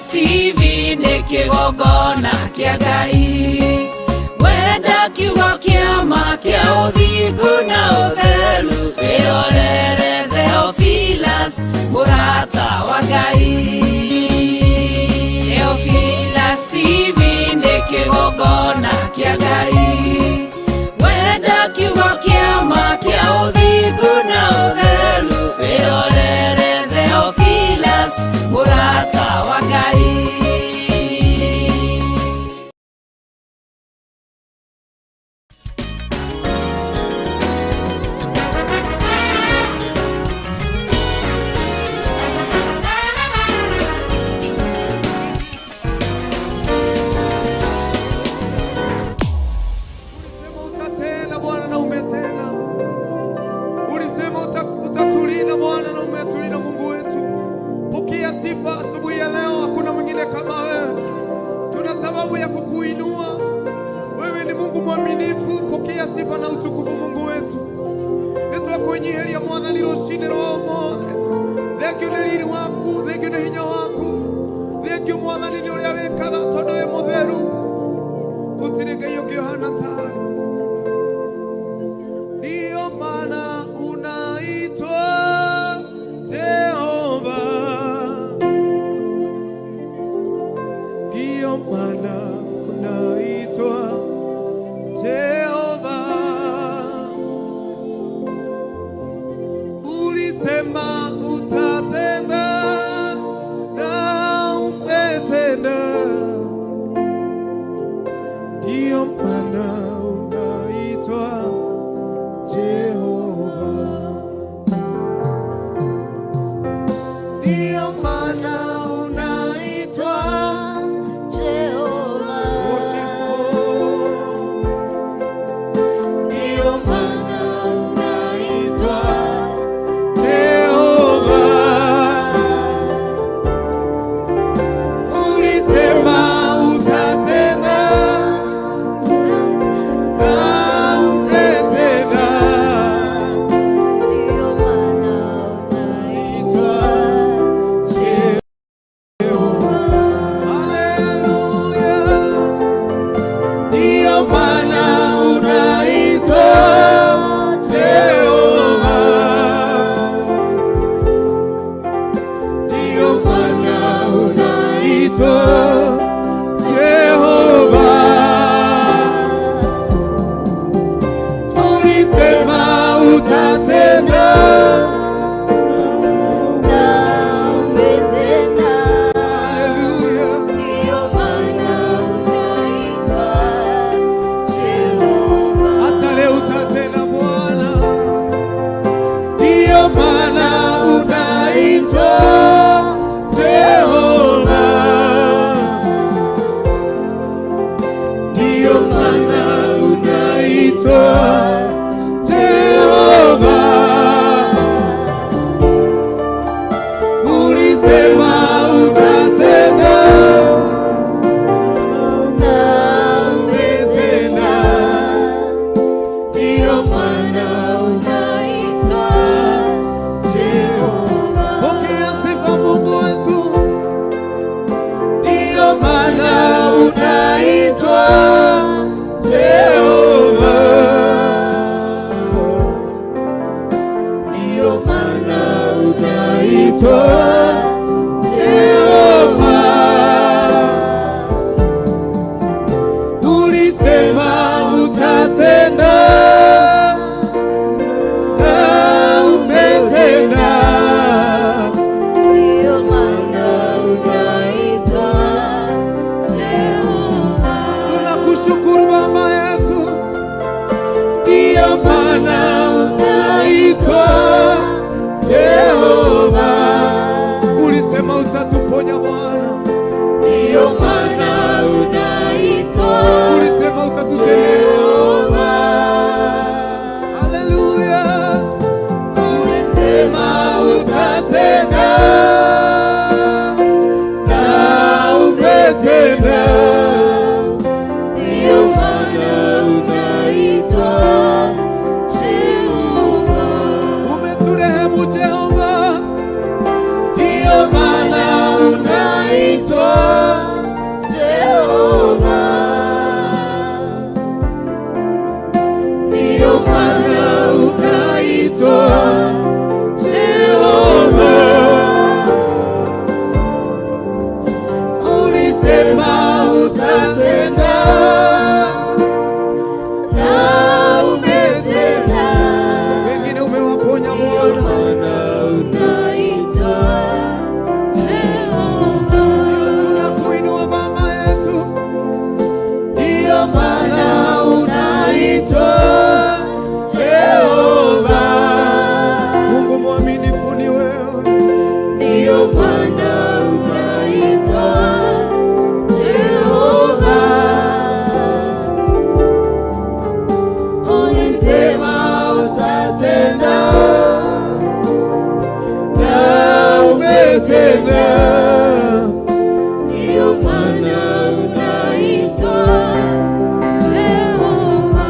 Theophilus TV nĩ kĩgongona kĩa Ngai. Wenda kiugo kĩa ma kĩa ũthingu na ũtheru, wĩrorere Theophilus, mũrata wa Ngai. Theophilus TV nĩ kĩgongona kĩa Ngai. Wenda kiugo kĩa ma kĩa ũthingu na ũtheru, wĩrorere Theophilus, mũrata wa Ngai. Ulisema utatenda, Bwana, na umetenda. Ulisema utatulinda, Bwana, na umetulinda, Mungu wetu. Pokea sifa asubuhi ya leo, hakuna mwingine kama wewe. Tuna sababu ya kukuinua. Wewe ni Mungu mwaminifu, pokea sifa na utukufu, Mungu wetu. Nĩtwakũnyiihĩria Mwathani rũcinĩ rwa ũmũthĩ. Thengiũ nĩ riri waku, thengiũ nĩ hinya waku, thengiũ Mwathani nĩ ũrĩa wĩkaga tondũ wĩ mũtheru. Gũtirĩ Ngai ũngĩ ũhana tawe. Ndiyo maana unaitwa Jehova, ndiyo maana unaitwa Jehova. Ulisema utatenda na umetenda, ndiyo maana unaitwa Jehova. Ndiyo maana unaitwa Worship. Ndiyo maana unaitwa Jehova. Ulisema utatenda na umetenda. Itwa Jehova. Haleluya. Ndiyo maana unaitwa Jehova. Ndiyo maana unaitwa Jehova. Ulisema utatenda. Haleluya. Hata leo utatenda, Bwana. Ndiyo maana unaitwa Jehova. Ndiyo maana unaitwa Jehova. Ulisema utatenda, umetenda. Ndiyo maana Jehova. Pokea sifa, Mungu wetu. Ndiyo maana unaitwa Jehova. Ndiyo maana unaitwa Jehova. Ulisema utatenda na umetenda. Ndiyo maana unaitwa Jehova. Tunakushukuru, Baba yetu, ndiyo maana unaitwa Jehova. Ulisema utatuponya, Bwana, Ndiyo maana unaitwa ulisema utatutendea. Jehova. Haleluya, Ulisema sema utatenda na umetenda. Ndiyo maana Ndiyo maana unaitwa Jehova. Mungu mwaminifu ni wewe. Ndiyo maana unaitwa Jehova. Ulisema utatenda na umetenda. Ndiyo maana unaitwa Jehova.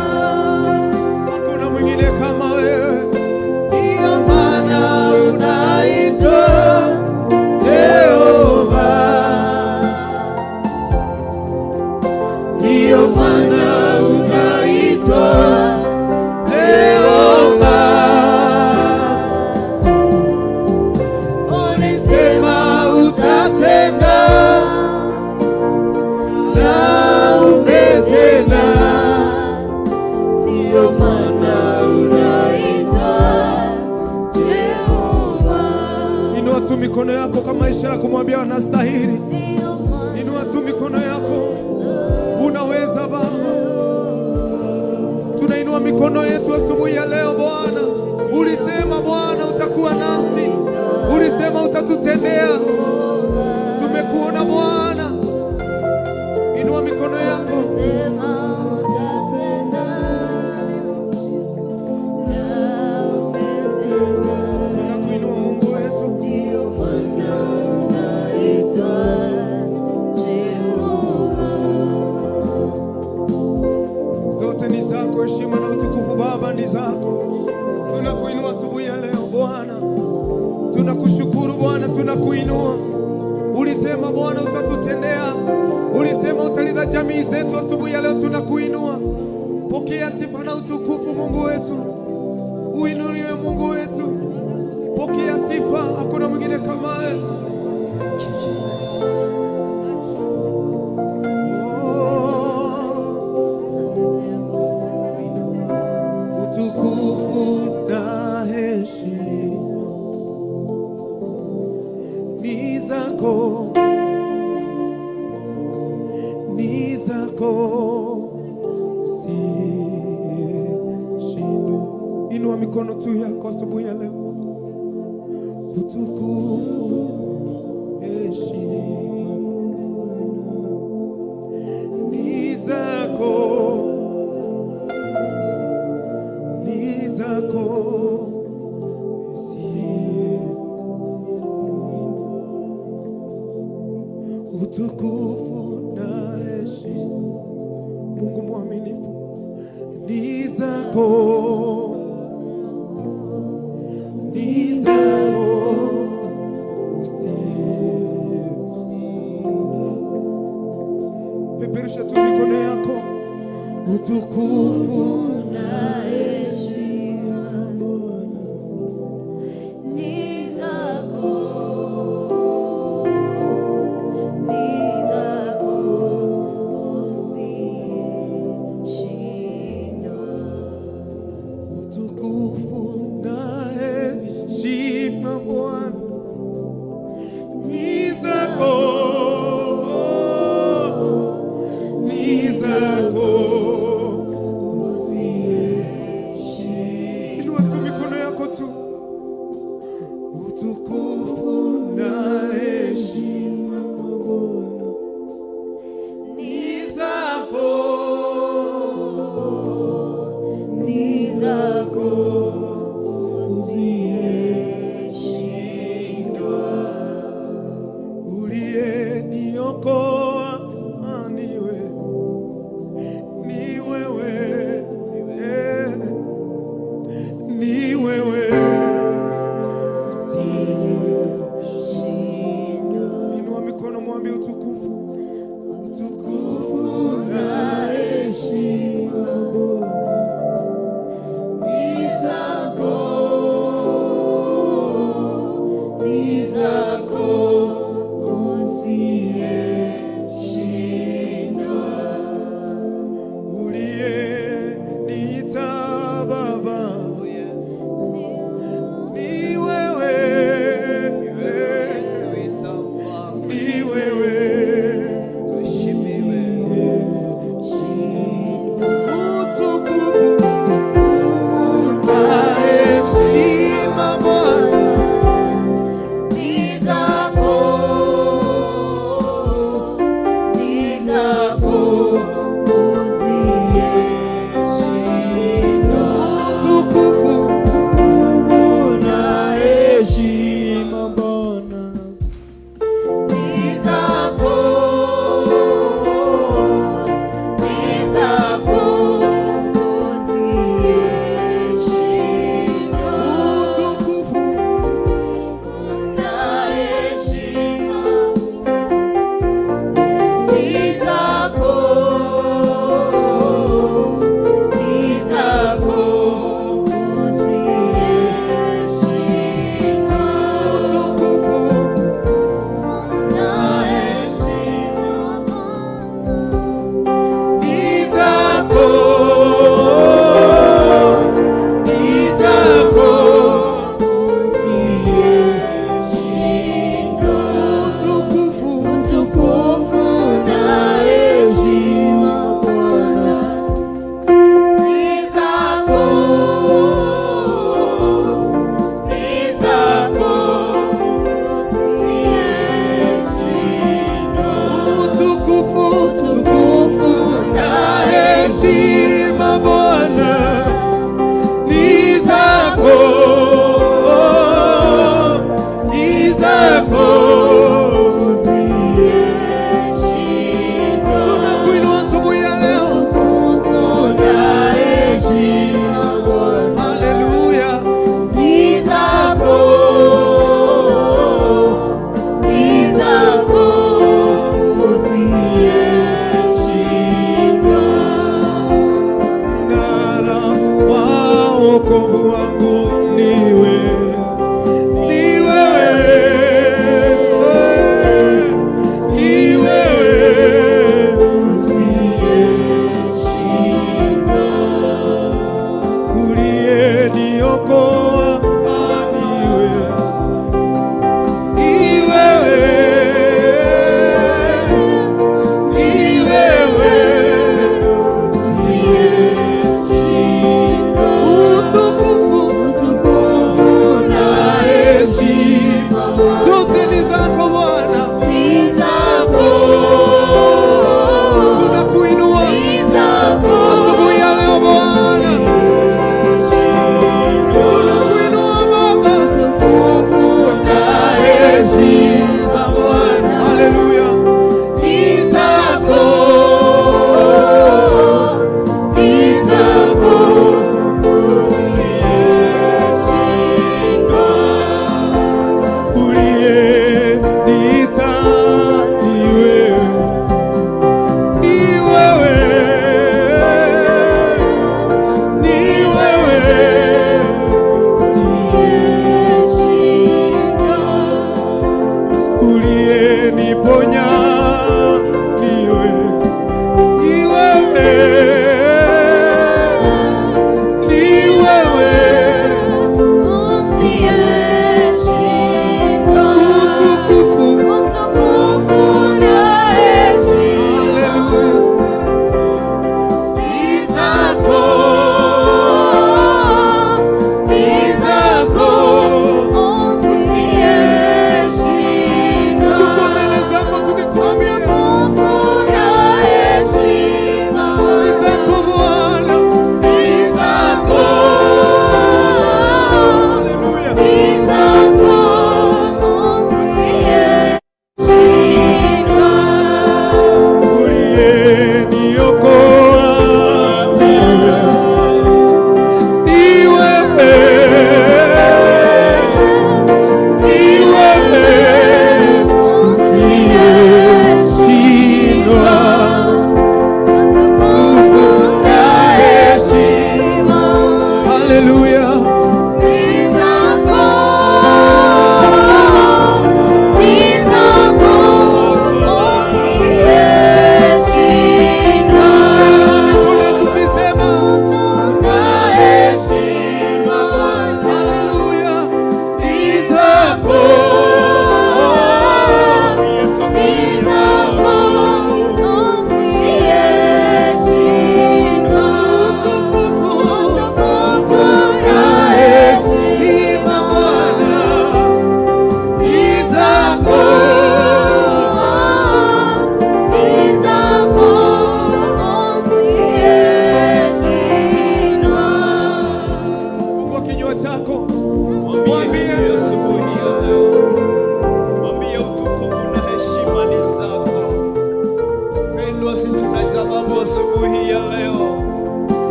Hakuna mwingine kama wewe. Ndiyo maana unaitwa Jehova. Ndiyo maana unaitwa Jehova. Ulisema utatenda na umetenda. Ndiyo maana unaitwa Jehova. Inua tu mikono yako kama ishara kumwambia anastahili. Ndiyo maana Inua tu mikono yako, unaweza Baba. Tunainua mikono yetu asubuhi ya leo Bwana. Ulisema Bwana utakuwa nasi, ulisema utatutendea. Tumekuona Bwana. Inua mikono yako. Sema utatenda na umetenda. Tunakuinua Mungu wetu. Ndiyo maana unaitwa Jehova. Zote ni zako, heshima na utukufu Baba ni zako. Tunakuinua asubuhi ya leo Bwana, tunakushukuru Bwana, tunakuinua. Ulisema Bwana utatutendea, ulisema utalinda jamii zetu. Asubuhi ya leo tunakuinua. Pokea sifa na utukufu Mungu wetu, uinuliwe Mungu wetu. Pokea sifa, hakuna mwingine kama wewe. Oh. Utukufu na heshima ni zako, ni zako usiyeshindwa. Inua mikono tu yako asubuhi ya leo. Utukufu, heshima ni zako, ni zako usiye utukufu na heshima. Mungu mwaminifu ni zako, ni zako usiye. Peperusha tu mikono yako, utukufu Na heshima ni zako, ni zako usiyeshindwa. Utukufu na heshima Bwana ni zako, ni zako.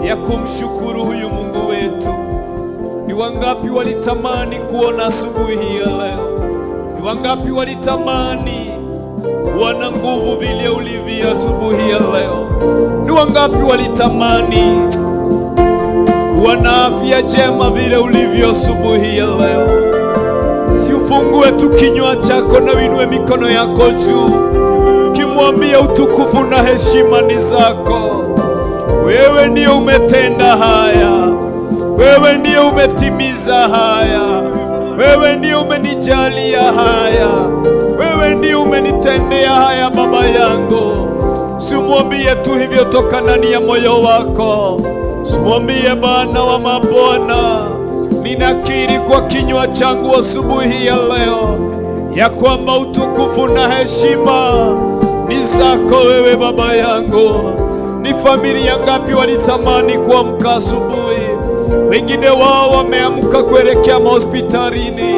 ya kumshukuru huyu Mungu wetu. Ni wangapi walitamani kuona asubuhi hii ya leo? Ni wangapi walitamani kuwa na nguvu vile ulivyo asubuhi ya leo? Ni wangapi walitamani kuwa na afya njema vile ulivyo asubuhi ya leo? Si ufungue tu kinywa chako na uinue mikono yako juu, ukimwambia utukufu na heshima ni zako. Wewe ndiyo umetenda haya, wewe ndiyo umetimiza haya, wewe ndiyo umenijalia haya, wewe ndiyo umenitendea haya, Baba yangu. Simwambie tu hivyo toka ndani ya moyo wako, simwambie Bwana wa mabwana, ninakiri kwa kinywa changu asubuhi ya leo ya kwamba utukufu na heshima ni zako wewe Baba yangu. Ni familia ngapi walitamani kuamka asubuhi? Wengine wao wameamka kuelekea mahospitalini,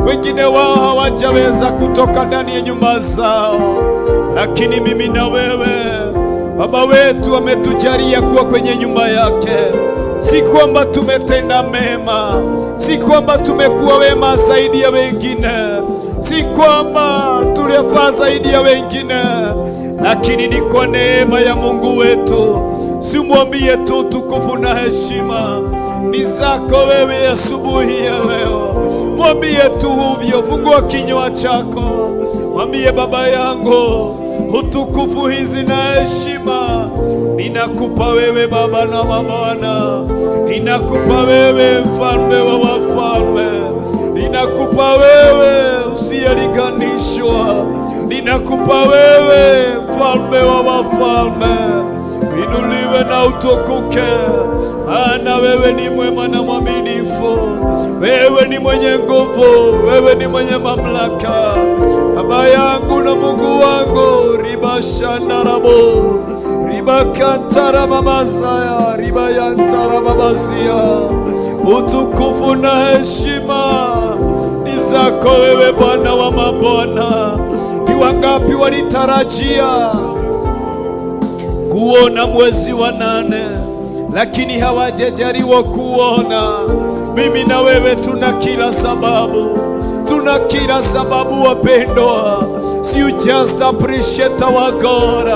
wengine wao hawajaweza kutoka ndani ya nyumba zao, lakini mimi na wewe Baba wetu ametujalia kuwa kwenye nyumba yake. Si kwamba tumetenda mema, si kwamba tumekuwa wema zaidi ya wengine, si kwamba tulifaa zaidi ya wengine, lakini ni kwa neema ya Mungu wetu. Simwambie tu utukufu na heshima ni zako wewe asubuhi ya leo. Mwambie tu huvyo, fungua kinywa chako, mwambie Baba yangu, utukufu hizi na heshima ninakupa wewe Baba na mabwana, ninakupa wewe mfalme wa wafalme, ninakupa wewe usiyelinganishwa, ninakupa wewe mfalme wa wafalme, inuliwe na utukuke, maana wewe ni mwema na mwaminifu, wewe ni mwenye nguvu, wewe ni mwenye mamlaka. Baba yangu na Mungu wangu, ribashandarabo ribakantara ribayantara mamazia, utukufu na heshima ni zako wewe Bwana wa mabwana. Ni wangapi walitarajia kuona mwezi wa nane, lakini hawajajaliwa kuona. Mimi na wewe tuna kila sababu, tuna kila sababu wapendwa. Si you just appreciate our God,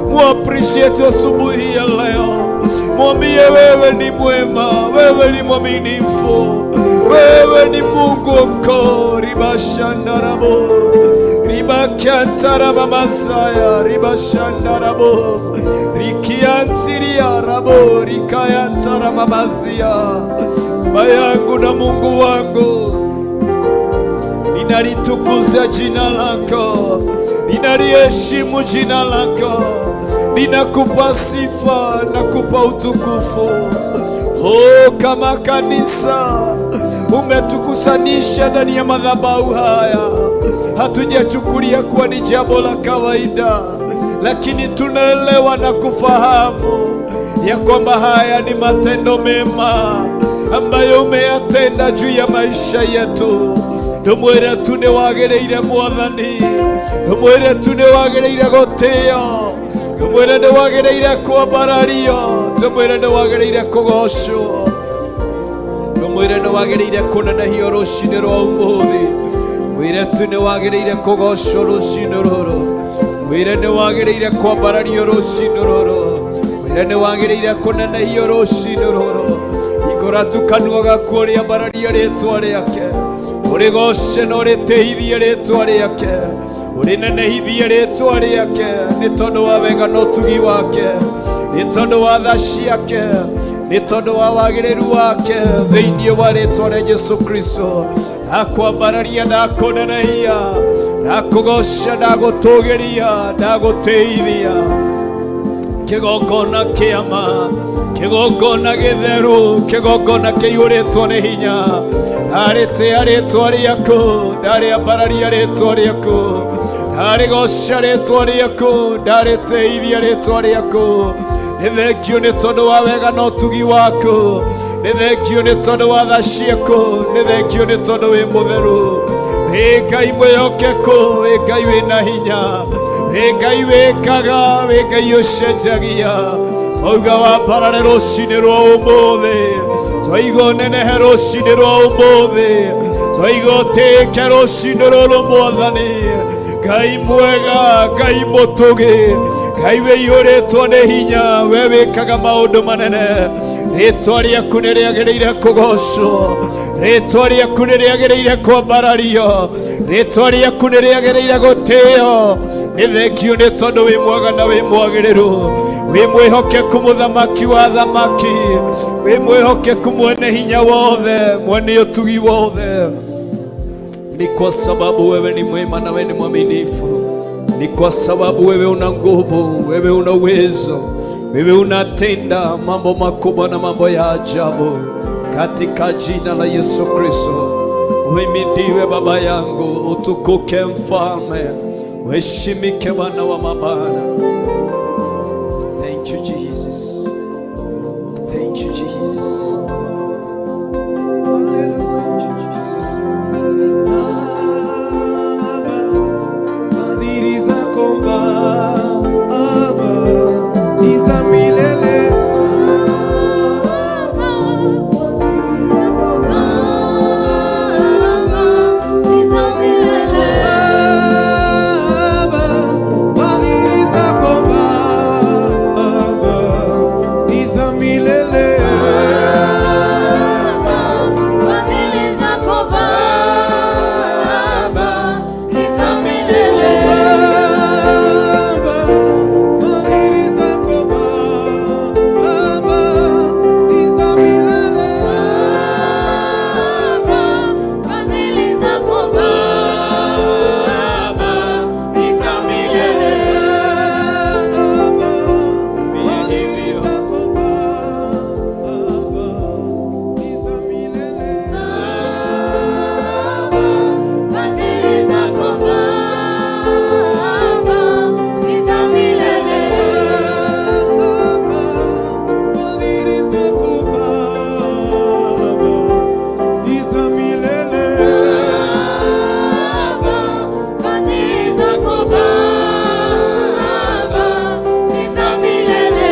mu appreciate asubuhi ya leo, mwambie wewe ni mwema, wewe ni mwaminifu, wewe ni Mungu mkuu. Ribashandarabo ribakantarababasaya ribashandarabo rikiantiria rabo rikayantaramamazia. Baba yangu na Mungu wangu, ninalitukuza jina lako, ninaliheshimu jina lako, ninakupa sifa, nakupa utukufu. Oh, kama kanisa umetukusanisha ndani ya madhabahu haya, hatujachukulia kuwa ni jambo la kawaida, lakini tunaelewa na kufahamu ya kwamba haya ni matendo mema ambayo umeyatenda juu ya maisha yetu. Ndũmwĩre tu nĩ wagĩrĩire Mwathani, ndũmwĩre tu nĩ wagĩrĩire gũtĩo, ndũmwĩre nĩ wagĩrĩire kwambarario, ndũmwĩre nĩ wagĩrĩire kũgocwo, ndũmwĩre nĩ wagĩrĩire kũnenehio rũcinĩ rwa ũmũthĩ, mwĩre tu nĩ wagĩrĩire kũgocwo rũcinĩ rũrũ, mwĩre nĩ wagĩrĩire kwambarario rũcinĩ rũrũ, mwĩre nĩ wagĩrĩire kũnenehio rũcinĩ rũrũ. Hingũra tu kanua gaku ũrĩambararie rĩtwa rĩake, ũrĩgoce na ũrĩtĩithie rĩtwa rĩake, ũrĩnenehithie rĩtwa rĩake, nĩ tondũ wa wega na ũtugi wake, nĩ tondũ wa tha ciake, nĩ tondũ wa wagĩrĩru wake, thĩinĩ wa rĩtwa rĩa Jesu Kristo. Ndakwambararia, ndakũnenehia, ndakũgoca, ndagũtũgĩria, ndagũtĩithia. Kĩgongona kĩama, kĩgongona gĩtheru, kĩgongona kĩiyũrĩtwo nĩ hinya. Ndarĩtĩa rĩtwa rĩaku, ndarĩambararia rĩtwa rĩaku, ndarĩgoca rĩtwa rĩaku, ndarĩtĩithia rĩtwa rĩaku. Nĩ thengio nĩ tondũ wa wega na ũtugi waku, nĩ thengio nĩ tondũ wa tha ciaku, nĩ thengio nĩ tondũ wĩ mũtheru. Wĩ Ngai mwĩhokeku, wĩ Ngai wĩna hinya, wĩ Ngai wĩkaga, wĩ Ngai ũcenjagia. Twauga wambarare rũcinĩ rwa ũmũthĩ, twaiga ũnenehe rũcinĩ rwa ũmũthĩ, twaiga ũtĩĩke rũcinĩ rũrũ Mwathani. Ngai mwega, Ngai mũtũgĩ, Ngai wĩiyũrĩtwo nĩ hinya, we wĩkaga maũndũ manene. Rĩtwa rĩaku nĩ rĩagĩrĩire kũgocwo, rĩtwa rĩaku nĩ rĩagĩrĩire kwambarario, rĩtwa rĩaku nĩ rĩagĩrĩire gũtĩo. Nĩ thengio nĩ tondũ wĩ mwega na wĩ mwagĩrĩru, wĩ mwĩhokeku mũthamaki wa thamaki, wĩ mwĩhokeku mwene hinya wothe, mwene ũtugi wothe. Ni kwa sababu wewe ni mwema na wewe ni mwaminifu. Ni kwa sababu wewe una nguvu, wewe una uwezo, wewe unatenda mambo makubwa na mambo ya ajabu. Katika jina la Yesu Kristo, uhimidiwe Baba yangu, utukuke Mfalme, uheshimike Bwana wa mabwana. Thank you Jesus. Thank you Jesus. Thank you Jesus. Baba, fadhili zako Baba ni za milele. Baba, fadhili zako Baba ni za milele. Baba, fadhili zako Baba ni za milele. Baba, fadhili zako Baba ni za milele. Baba, fadhili zako Baba ni za milele.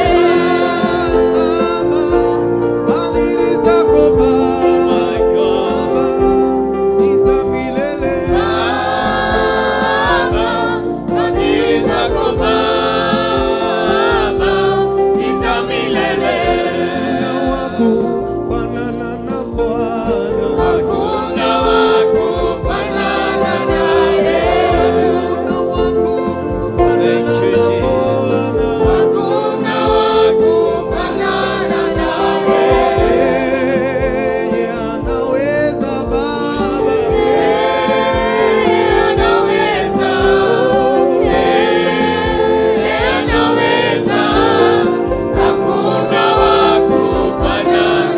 Baba, fadhili zako My God. Baba ni za milele. Hakuna wa kufanana na Bwana. Hakuna wa kufanana naye. Hakuna wa kufanana Thank you, na Jesus. Bwana. Hakuna wa kufanana naye. Yeye anaweza Baba. Yeye anaweza. Yeye anaweza. Hakuna wa kufanana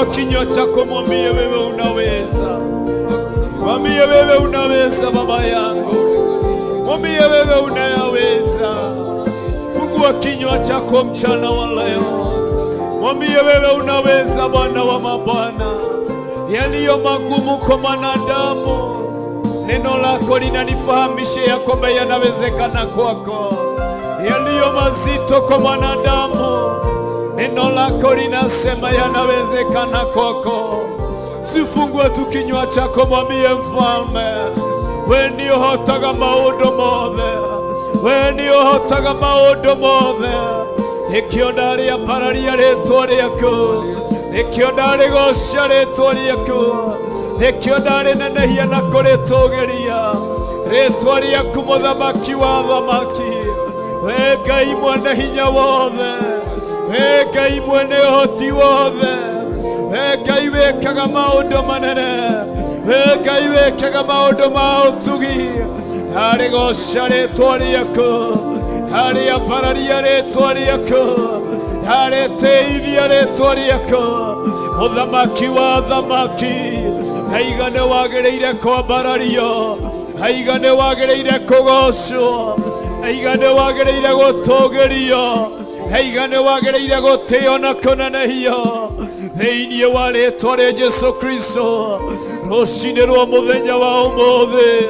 Fungua kinywa chako, mwambie wewe unaweza, mwambie wewe unaweza, baba yangu, mwambie wewe unayaweza. Fungua kinywa chako mchana wa leo, mwambie wewe unaweza, Bwana wa mabwana. Yaliyo magumu kwa mwanadamu, neno lako linanifahamisha ya kwamba yanawezekana kwako. Yaliyo mazito kwa mwanadamu, neno lako linasema yanawezekana kwako. Sifungue tu kinywa chako, mwambie mfalme, we ndio hotaga maũndũ mothe, we ndio hotaga maũndũ mothe. Nĩkĩo ndarĩambararia rĩtwa rĩaku, nĩkĩo ndarĩgoca rĩtwa rĩaku, nĩkĩo ndarĩnenehia na kũrĩtũgĩria rĩtwa rĩaku, mũthamaki wa thamaki. We Ngai mwene hinya wothe, we Ngai mwene ũhoti wothe, we Ngai wĩkaga maũndũ manene, we Ngai wĩkaga maũndũ ma ũtugi. Ndarĩgoca rĩtwa rĩaku, ndarĩambararia rĩtwa rĩaku, ndarĩtĩithia rĩtwa rĩaku, mũthamaki wa thamaki. Aiga nĩ wagĩrĩire kwambarario, aiga nĩ wagĩrĩire kũgocwo, aiga nĩ wagĩrĩire gũtũgĩrio, aiga nĩ wagĩrĩire gũtĩo na kũnenehio thĩinĩ wa rĩtwa rĩa Jesu Kristo. Rũcinĩ rwa mũthenya wa ũmũthĩ,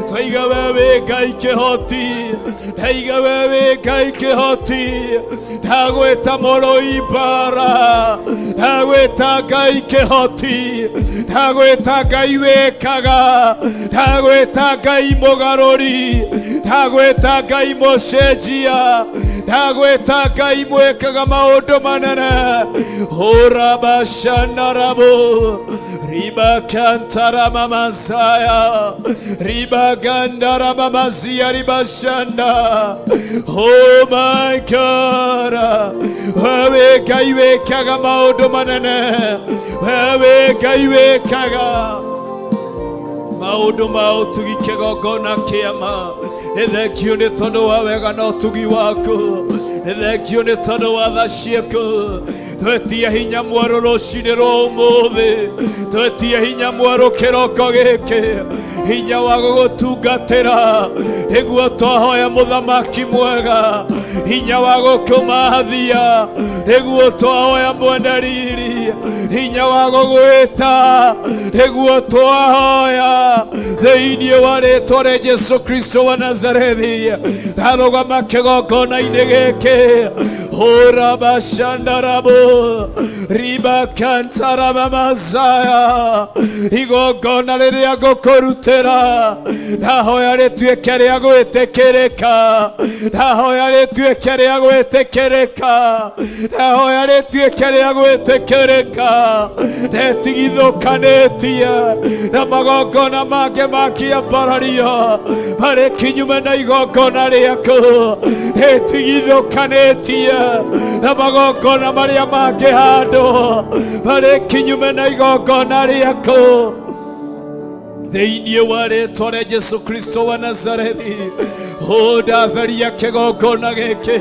twaiga we wĩ Ngai kĩhoti, ndaiga we wĩ Ngai kĩhoti, ndagwĩta mũrũi mbara, ndagwĩta Ngai kĩhoti, ndagwĩta Ngai wĩkaga, ndagwĩta Ngai mũgarũri, ndagwĩta Ngai mũcenjia, ndagwĩta Ngai mwĩkaga maũndũ manene. Horabashandarabo ribakantaramamazaya ribagandaramamazia ribashanda. Oh my God, wewe Ngai wĩkaga maũndũ manene, wewe Ngai wĩkaga maũndũ ma ũtugi, kĩgongona kĩama. Nĩ thengio nĩ tondũ wa wega na ũtugi waku, nĩ thengio nĩ tondũ wa tha ciaku. Twetia hinya mwerũ rũcinĩ rwa ũmũthĩ, twetia hinya mwerũ kĩroko gĩkĩ, hinya wa gũgũtungatĩra nĩguo twahoya, mũthamaki mwega, hinya wa gũkũmathia nĩguo twahoya, mwene riri, hinya wa gũgwĩta nĩguo twahoya thĩinĩ wa rĩtwa rĩa Jesu Kristo wa Nazarethi. Ndarũgama kĩgongona-inĩ gĩkĩ, horabashandarabo ribakantaramamazaya, igongona rĩrĩa ngũkũrutĩra, ndahoya rĩtuĩke rĩa gwĩtĩkĩrĩka, ndahoya rĩtuĩke rĩa gwĩtĩkĩrĩka, ndahoya rĩtuĩke rĩa gwĩtĩkĩrĩka. Ndetigithũkanĩtie na magongona mangĩ makĩambarario marĩ kinyume na igongona rĩaku, ndetigithũkanĩtie na magongona marĩa mangĩ handũ marĩ kinyume na igongona rĩaku thĩinĩ wa rĩtwa rĩa Jesu Kristo wa Nazarethi. Ndatheria kĩgongona gĩkĩ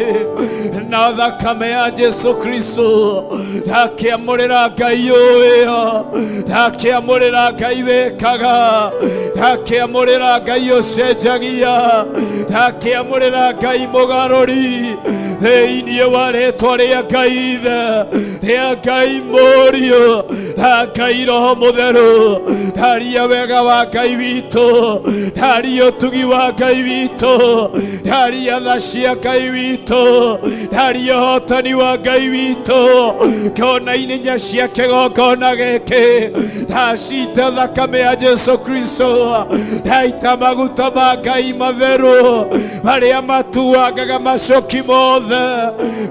na thakame ya Jesu Kristo, ndakĩamũrĩra Ngai ũyũ, ndakĩamũrĩra Ngai wĩkaga, ndakĩamũrĩra Ngai ũcenjagia, ndakĩamũrĩra Ngai mũgarũri thĩinĩ wa rĩtwa rĩa Ngai Ithe, rĩa Ngai Mũriũ na Ngai Roho Mũtheru. Ndaria wega wa Ngai witũ, ndaria ũtugi wa Ngai witũ, ndaria tha cia Ngai witũ, ndaria ũhotani wa Ngai witũ kona-inĩ nya cia kĩgongona gĩkĩ. Ndacita thakame ya Jesu Kristo, ndaita maguta ma Ngai matheru marĩa matuangaga macoki mothe.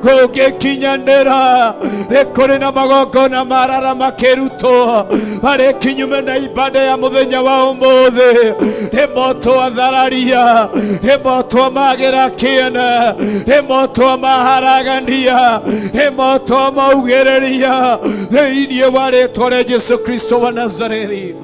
Kũngĩkinyanĩra nĩ kũrĩ na magongona marara makĩrutwo marĩ kinyume na ibada ya mũthenya wa ũmũthĩ, nĩ moto athararia, nĩ moto magĩra kĩene, nĩ moto maharagania, nĩ moto maugĩrĩria thĩinĩ wa rĩtwa rĩa Jesu Kristo wa Nazarethi.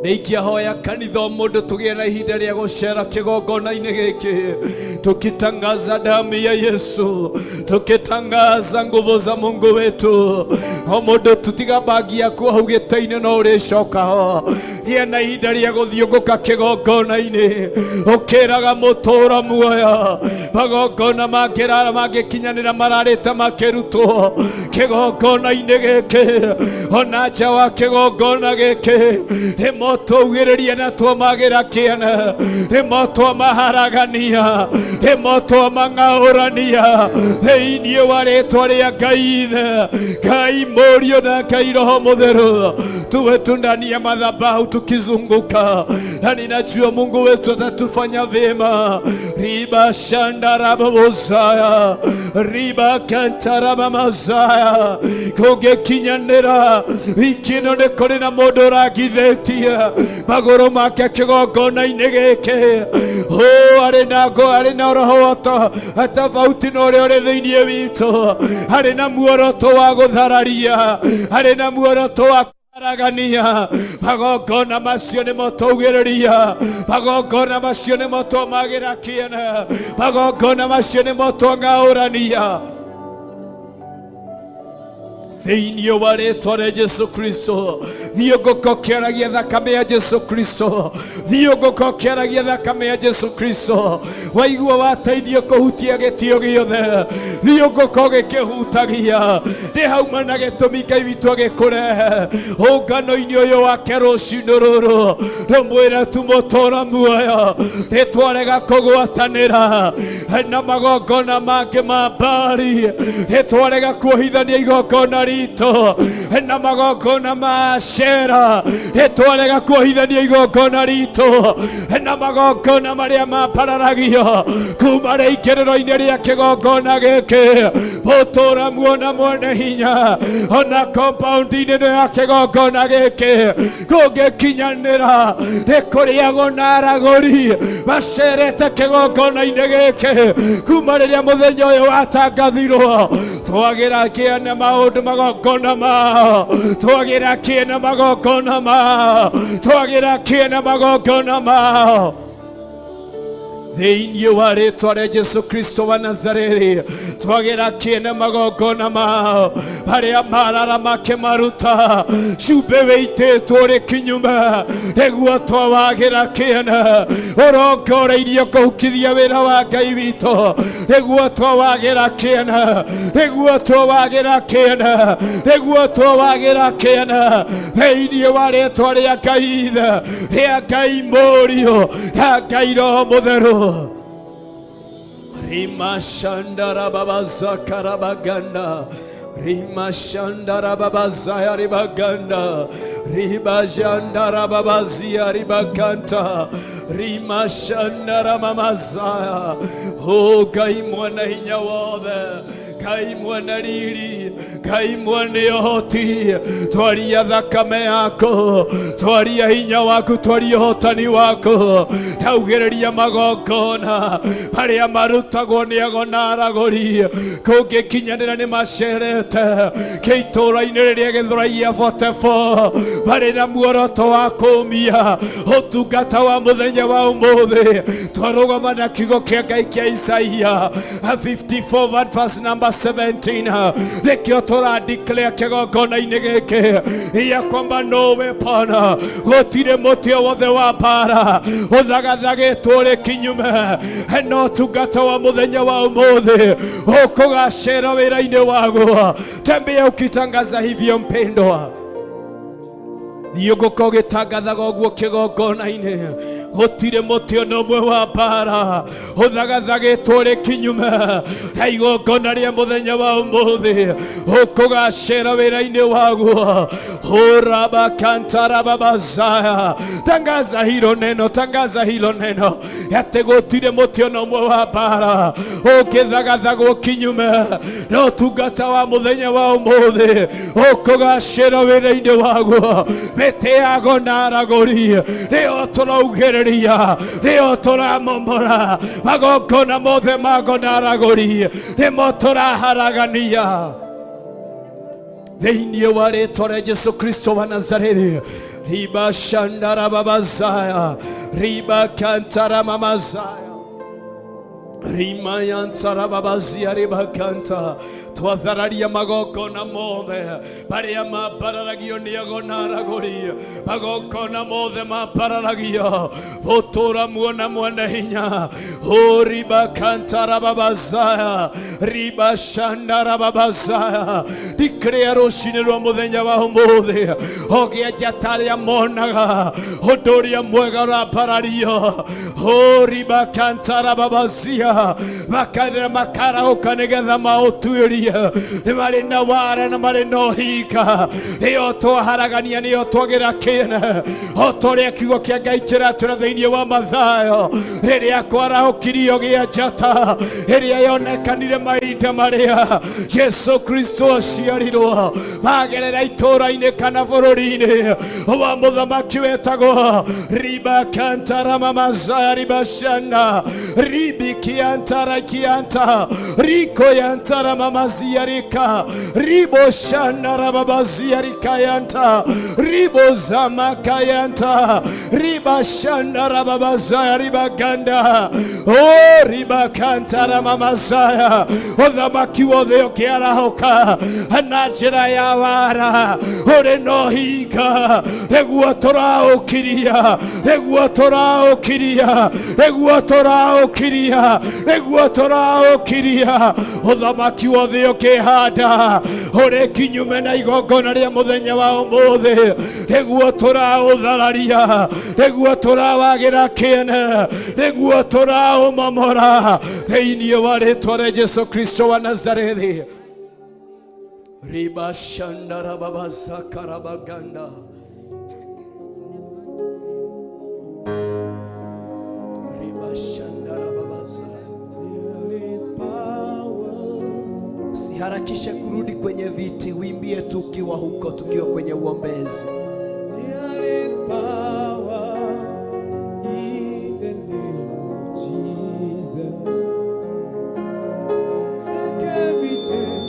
Nĩingĩhoya kanitha o mũndũ tũgĩe na ihinda rĩa gũcera kĩgongona-inĩ gĩkĩ, tukitangaza damu ya Yesu, tukitangaza nguvu za Mungu wetu. O mũndũ tutiga bagi yaku hau gĩtĩ-inĩ no ũrĩcoka ho. Gĩa na ihinda rĩa gũthiũngũka kĩgongona-inĩ ũkĩraga mũtũra muoyo. Magongona mangĩrara mangĩkinyanĩra mararĩte makĩrutwo kĩgongona-inĩ gĩkĩ, ona nja wa kĩgongona gĩkĩ nĩmo twaugĩrĩria na twamagĩra kĩene, nĩmo twamaharagania, nĩmo twamang'aũrania thĩinĩ wa rĩtwa rĩa Ngai Ithe, Ngai Mũriũ na Ngai Roho Mũtheru. Tuwe tu ndani ya madhabahu tukizunguka, na ninajua Mungu wetu atatufanya vyema. Riba shandarababozaya riba kantarabamazaya kũngĩkinyanĩra wiki ĩno nĩ kũrĩ na mũndũ ũrangithĩtie magũrũ make kĩgongona-inĩ gĩkĩ. Ũ arĩ na ngo, arĩ na roho tofauti na ũrĩa ũrĩ thĩinĩ witũ, arĩ na muoroto wa gũthararia, arĩ na muoroto wa haragania. Magongona macio nĩmo twaugĩrĩria, magongona macio nĩmo twamagĩra kĩene, magongona macio nĩmo twang'aũrania thĩinĩ wa rĩtwa rĩa Jesu Kristo. Thiũngũka ũkĩaragia thakame ya Jesu Kristo, thiũngũka ũkĩaragia thakame ya Jesu Kristo. Waigua wateithio kũhutia gĩtĩo gĩothe, thiũngũka ũgĩkĩhutagia. Nĩ hauma na gĩtũmi Ngai witũ agĩkũrehe ũngano-inĩ ũyũ wake rũcinĩ rũrũ. Rũmwĩre tu mũtũra muoyo, nĩ twarega kũgwatanĩra na magongona mangĩ ma mbari, nĩ twarega kuohithania igongona ritũ na magongona ma Ashera, nĩ twarega kuohithania igongona ritũ na magongona marĩa mapararagio kuma rĩingĩrĩro-inĩ rĩa kĩgongona gĩkĩ. Mũtũra muona mwene hinya ona compound-inĩ ĩno ya kĩgongona gĩkĩ kũngĩkinyanĩra nĩ kũrĩagwo na aragũri macerete kĩgongona-inĩ gĩkĩ kuma rĩrĩa mũthenya ũyũ watangathirwo. Twagĩra kĩene maũndũ magongona mao, twagĩra kĩene magongona mao, twagĩra kĩene magongona mao thĩinĩ wa rĩtwa rĩa Jesu Kristo wa Nazareti. Twagĩra kĩene magongona mao marĩa marara makĩmaruta cumbĩ wĩitĩtwo ũrĩ kinyume, nĩguo twawagĩra kĩene. Ũrongoreirio kũhukithia wĩra wa Ngai witũ, nĩguo twawagĩra kĩene, nĩguo twawagĩra kĩene, nĩguo twawagĩra kĩene thĩinĩ wa rĩtwa rĩa Ngai Ithe, rĩa Ngai Mũriũ na Ngai Roho Mũtheru. Rima shandara baba zakarabaganda, Rima shandara baba zayaribaganda, Riba jandara baba ziaribakanta, Rima shandara mama zaya. O Ngai mwana hinya wothe, Ngai mwana riri, Ngai mwene ũhoti, twaria thakame yako, twaria hinya waku, twaria ũhotani waku. Ndaugĩrĩria magongona marĩa marutagwo nĩ ago na aragũri kũngĩkinyanĩra nĩ macerete kĩitũra-inĩ rĩrĩa Gĩthũrai 44 marĩ na muoroto wa kũmia ũtungata wa mũthenya wa ũmũthĩ. Twarũgama na kiugo kĩa Ngai kĩa Isaia 54 verse number 17, nĩkĩo tũra declare kĩgongona-inĩ gĩkĩ ya kwamba no weapon, gũtirĩ mũtĩ o wothe wa mbara ũthagathagĩtwo ũrĩ kinyume na ũtungata wa mũthenya wa ũmũthĩ ũkũgacĩra wĩra-inĩ waguo. Tembea ukitangaza hivyo mpendwa, thiũngũka ũgĩtangathaga ũguo kĩgongona-inĩ. Gũtirĩ mũtĩ ona ũmwe wa mbara ũthagathagĩtwo ũrĩ kinyume na igongona rĩa mũthenya wa ũmũthĩ ũkũgacĩra wĩra-inĩ waguo. Ũrabakantarababazaya, tangaza hilo neno, tangaza hilo neno atĩ gũtirĩ mũtĩ ona ũmwe wa mbara ũngĩthagathagwo kinyume na ũtungata wa mũthenya wa ũmũthĩ ũkũgacĩra wĩra-inĩ waguo. Mĩtĩ yago na aragũri nĩyo tũraugĩrĩria, nĩyo tũramomora magongona mothe mago na aragũri nĩmo tũraharagania thĩinĩ wa rĩtwa rĩa Jesu Kristo wa Nazareti. Ribashandarababazaya, ribakantaramamazaya, rimayantarababazia ribakanta. Twathararia magongona mothe maria mambararagio nĩ ago na aragũri, magongona mothe mambararagio gũtũra muona mwene hinya. Ũribakantarababazaya, ribashandarababazaya. Ndikĩrĩa rũcinĩ rwa mũthenya wa ũmũthĩ ogĩa njata arĩa monaga ũndũ ũrĩa mwega ũrambarario. Ũribakantarababazia, makarĩra makarahũka nĩgetha maũtuĩrie. Nĩ marĩ na wara na marĩ na ũhinga, nĩo twaharagania, nĩo twagĩra kĩene, o ta ũrĩa kiugo kĩa Ngai kĩratwĩra thĩinĩ wa Mathayo, rĩrĩa kwarahũkirio gĩa njata ĩrĩa yonekanire mahinda marĩa Jesu Kristo aciarirwo, magerera itũũra-inĩ kana bũrũri-inĩ wa mũthamaki wetagwo ribakantaramamazaya ribashana ribikiantarakianta rikoyantaramamazia rika riboshana rababazia rikayanta ribozamakayanta ribashana rababazaya ribaganda o ribakantaramamazaya. Ũthamaki wothe ũkĩarahũka na njĩra ya wara ũrĩ na ũhinga, nĩguo tũraũkiria, nĩguo tũraũkiria, nĩguo tũraũkiria, nĩguo tũraũkiria. Ũthamaki wothe ũkĩhanda ũrĩ kinyume na igongona rĩa mũthenya wa ũmũthĩ, nĩguo tũraũthararia, nĩguo tũrawagĩra kĩene, nĩguo tũraũmomora thĩinĩ wa rĩtwa rĩa Jesu Kristo wa Nazarethi. Ribashandarababazakarabaganda. Ribashandarababaza. There is power. Usiharakishe kurudi kwenye viti, uimbie tukiwa huko, tukiwa kwenye uombezi. There is power in the name of Jesus. Break every chain,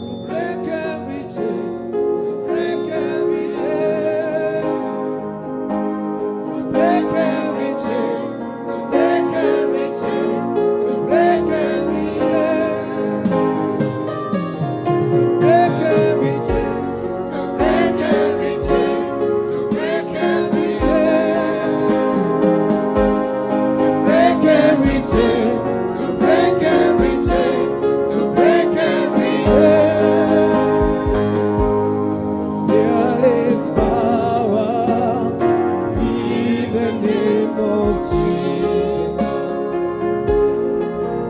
to break every chain, to break every chain, to break every chain, to break every chain, to break every chain, to break every chain, to break every chain, to break every chain, to break every chain, to break every chain, to break every chain. There is power in the name of Jesus.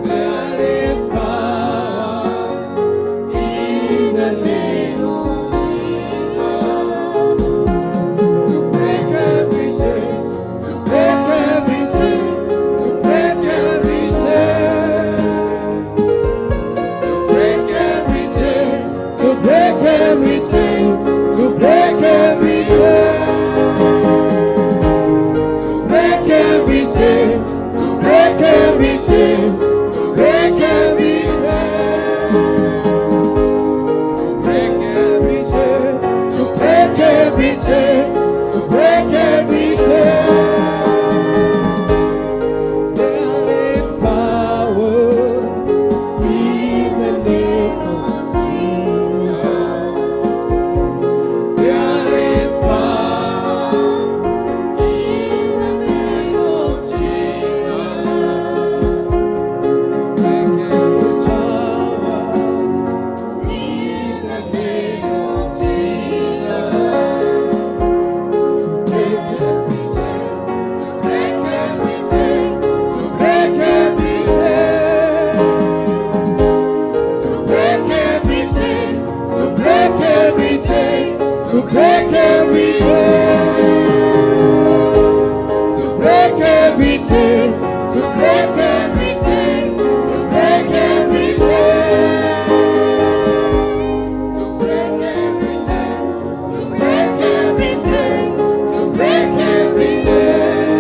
There is power in the name of to break every chain, to break every chain, to break every chain, to break every chain, to break every chain, to break every chain, to break every chain, to break every chain, to break every chain. To break every chain, to break every chain, to break every chain. There is power in the name of Jesus. There is power in the name of Jesus. There is power in the name of Jesus. To break every chain, to break every chain, to break every chain, to break every chain, to break every chain, to break every chain, to break every chain, to break every chain, to break every chain. To break every chain, to break every chain, to break every chain,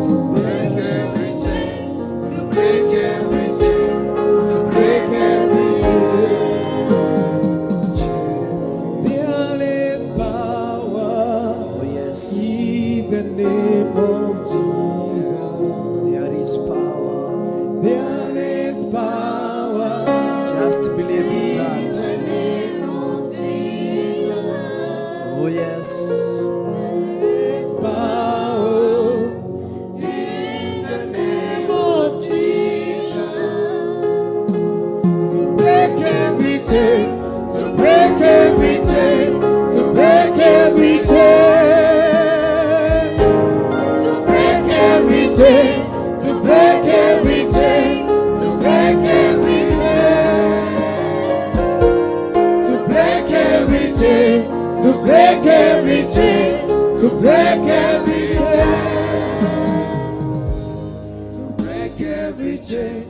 to break every chain, to break every chain, to break every chain. There chain, to break every chain, to break every chain, to break every chain,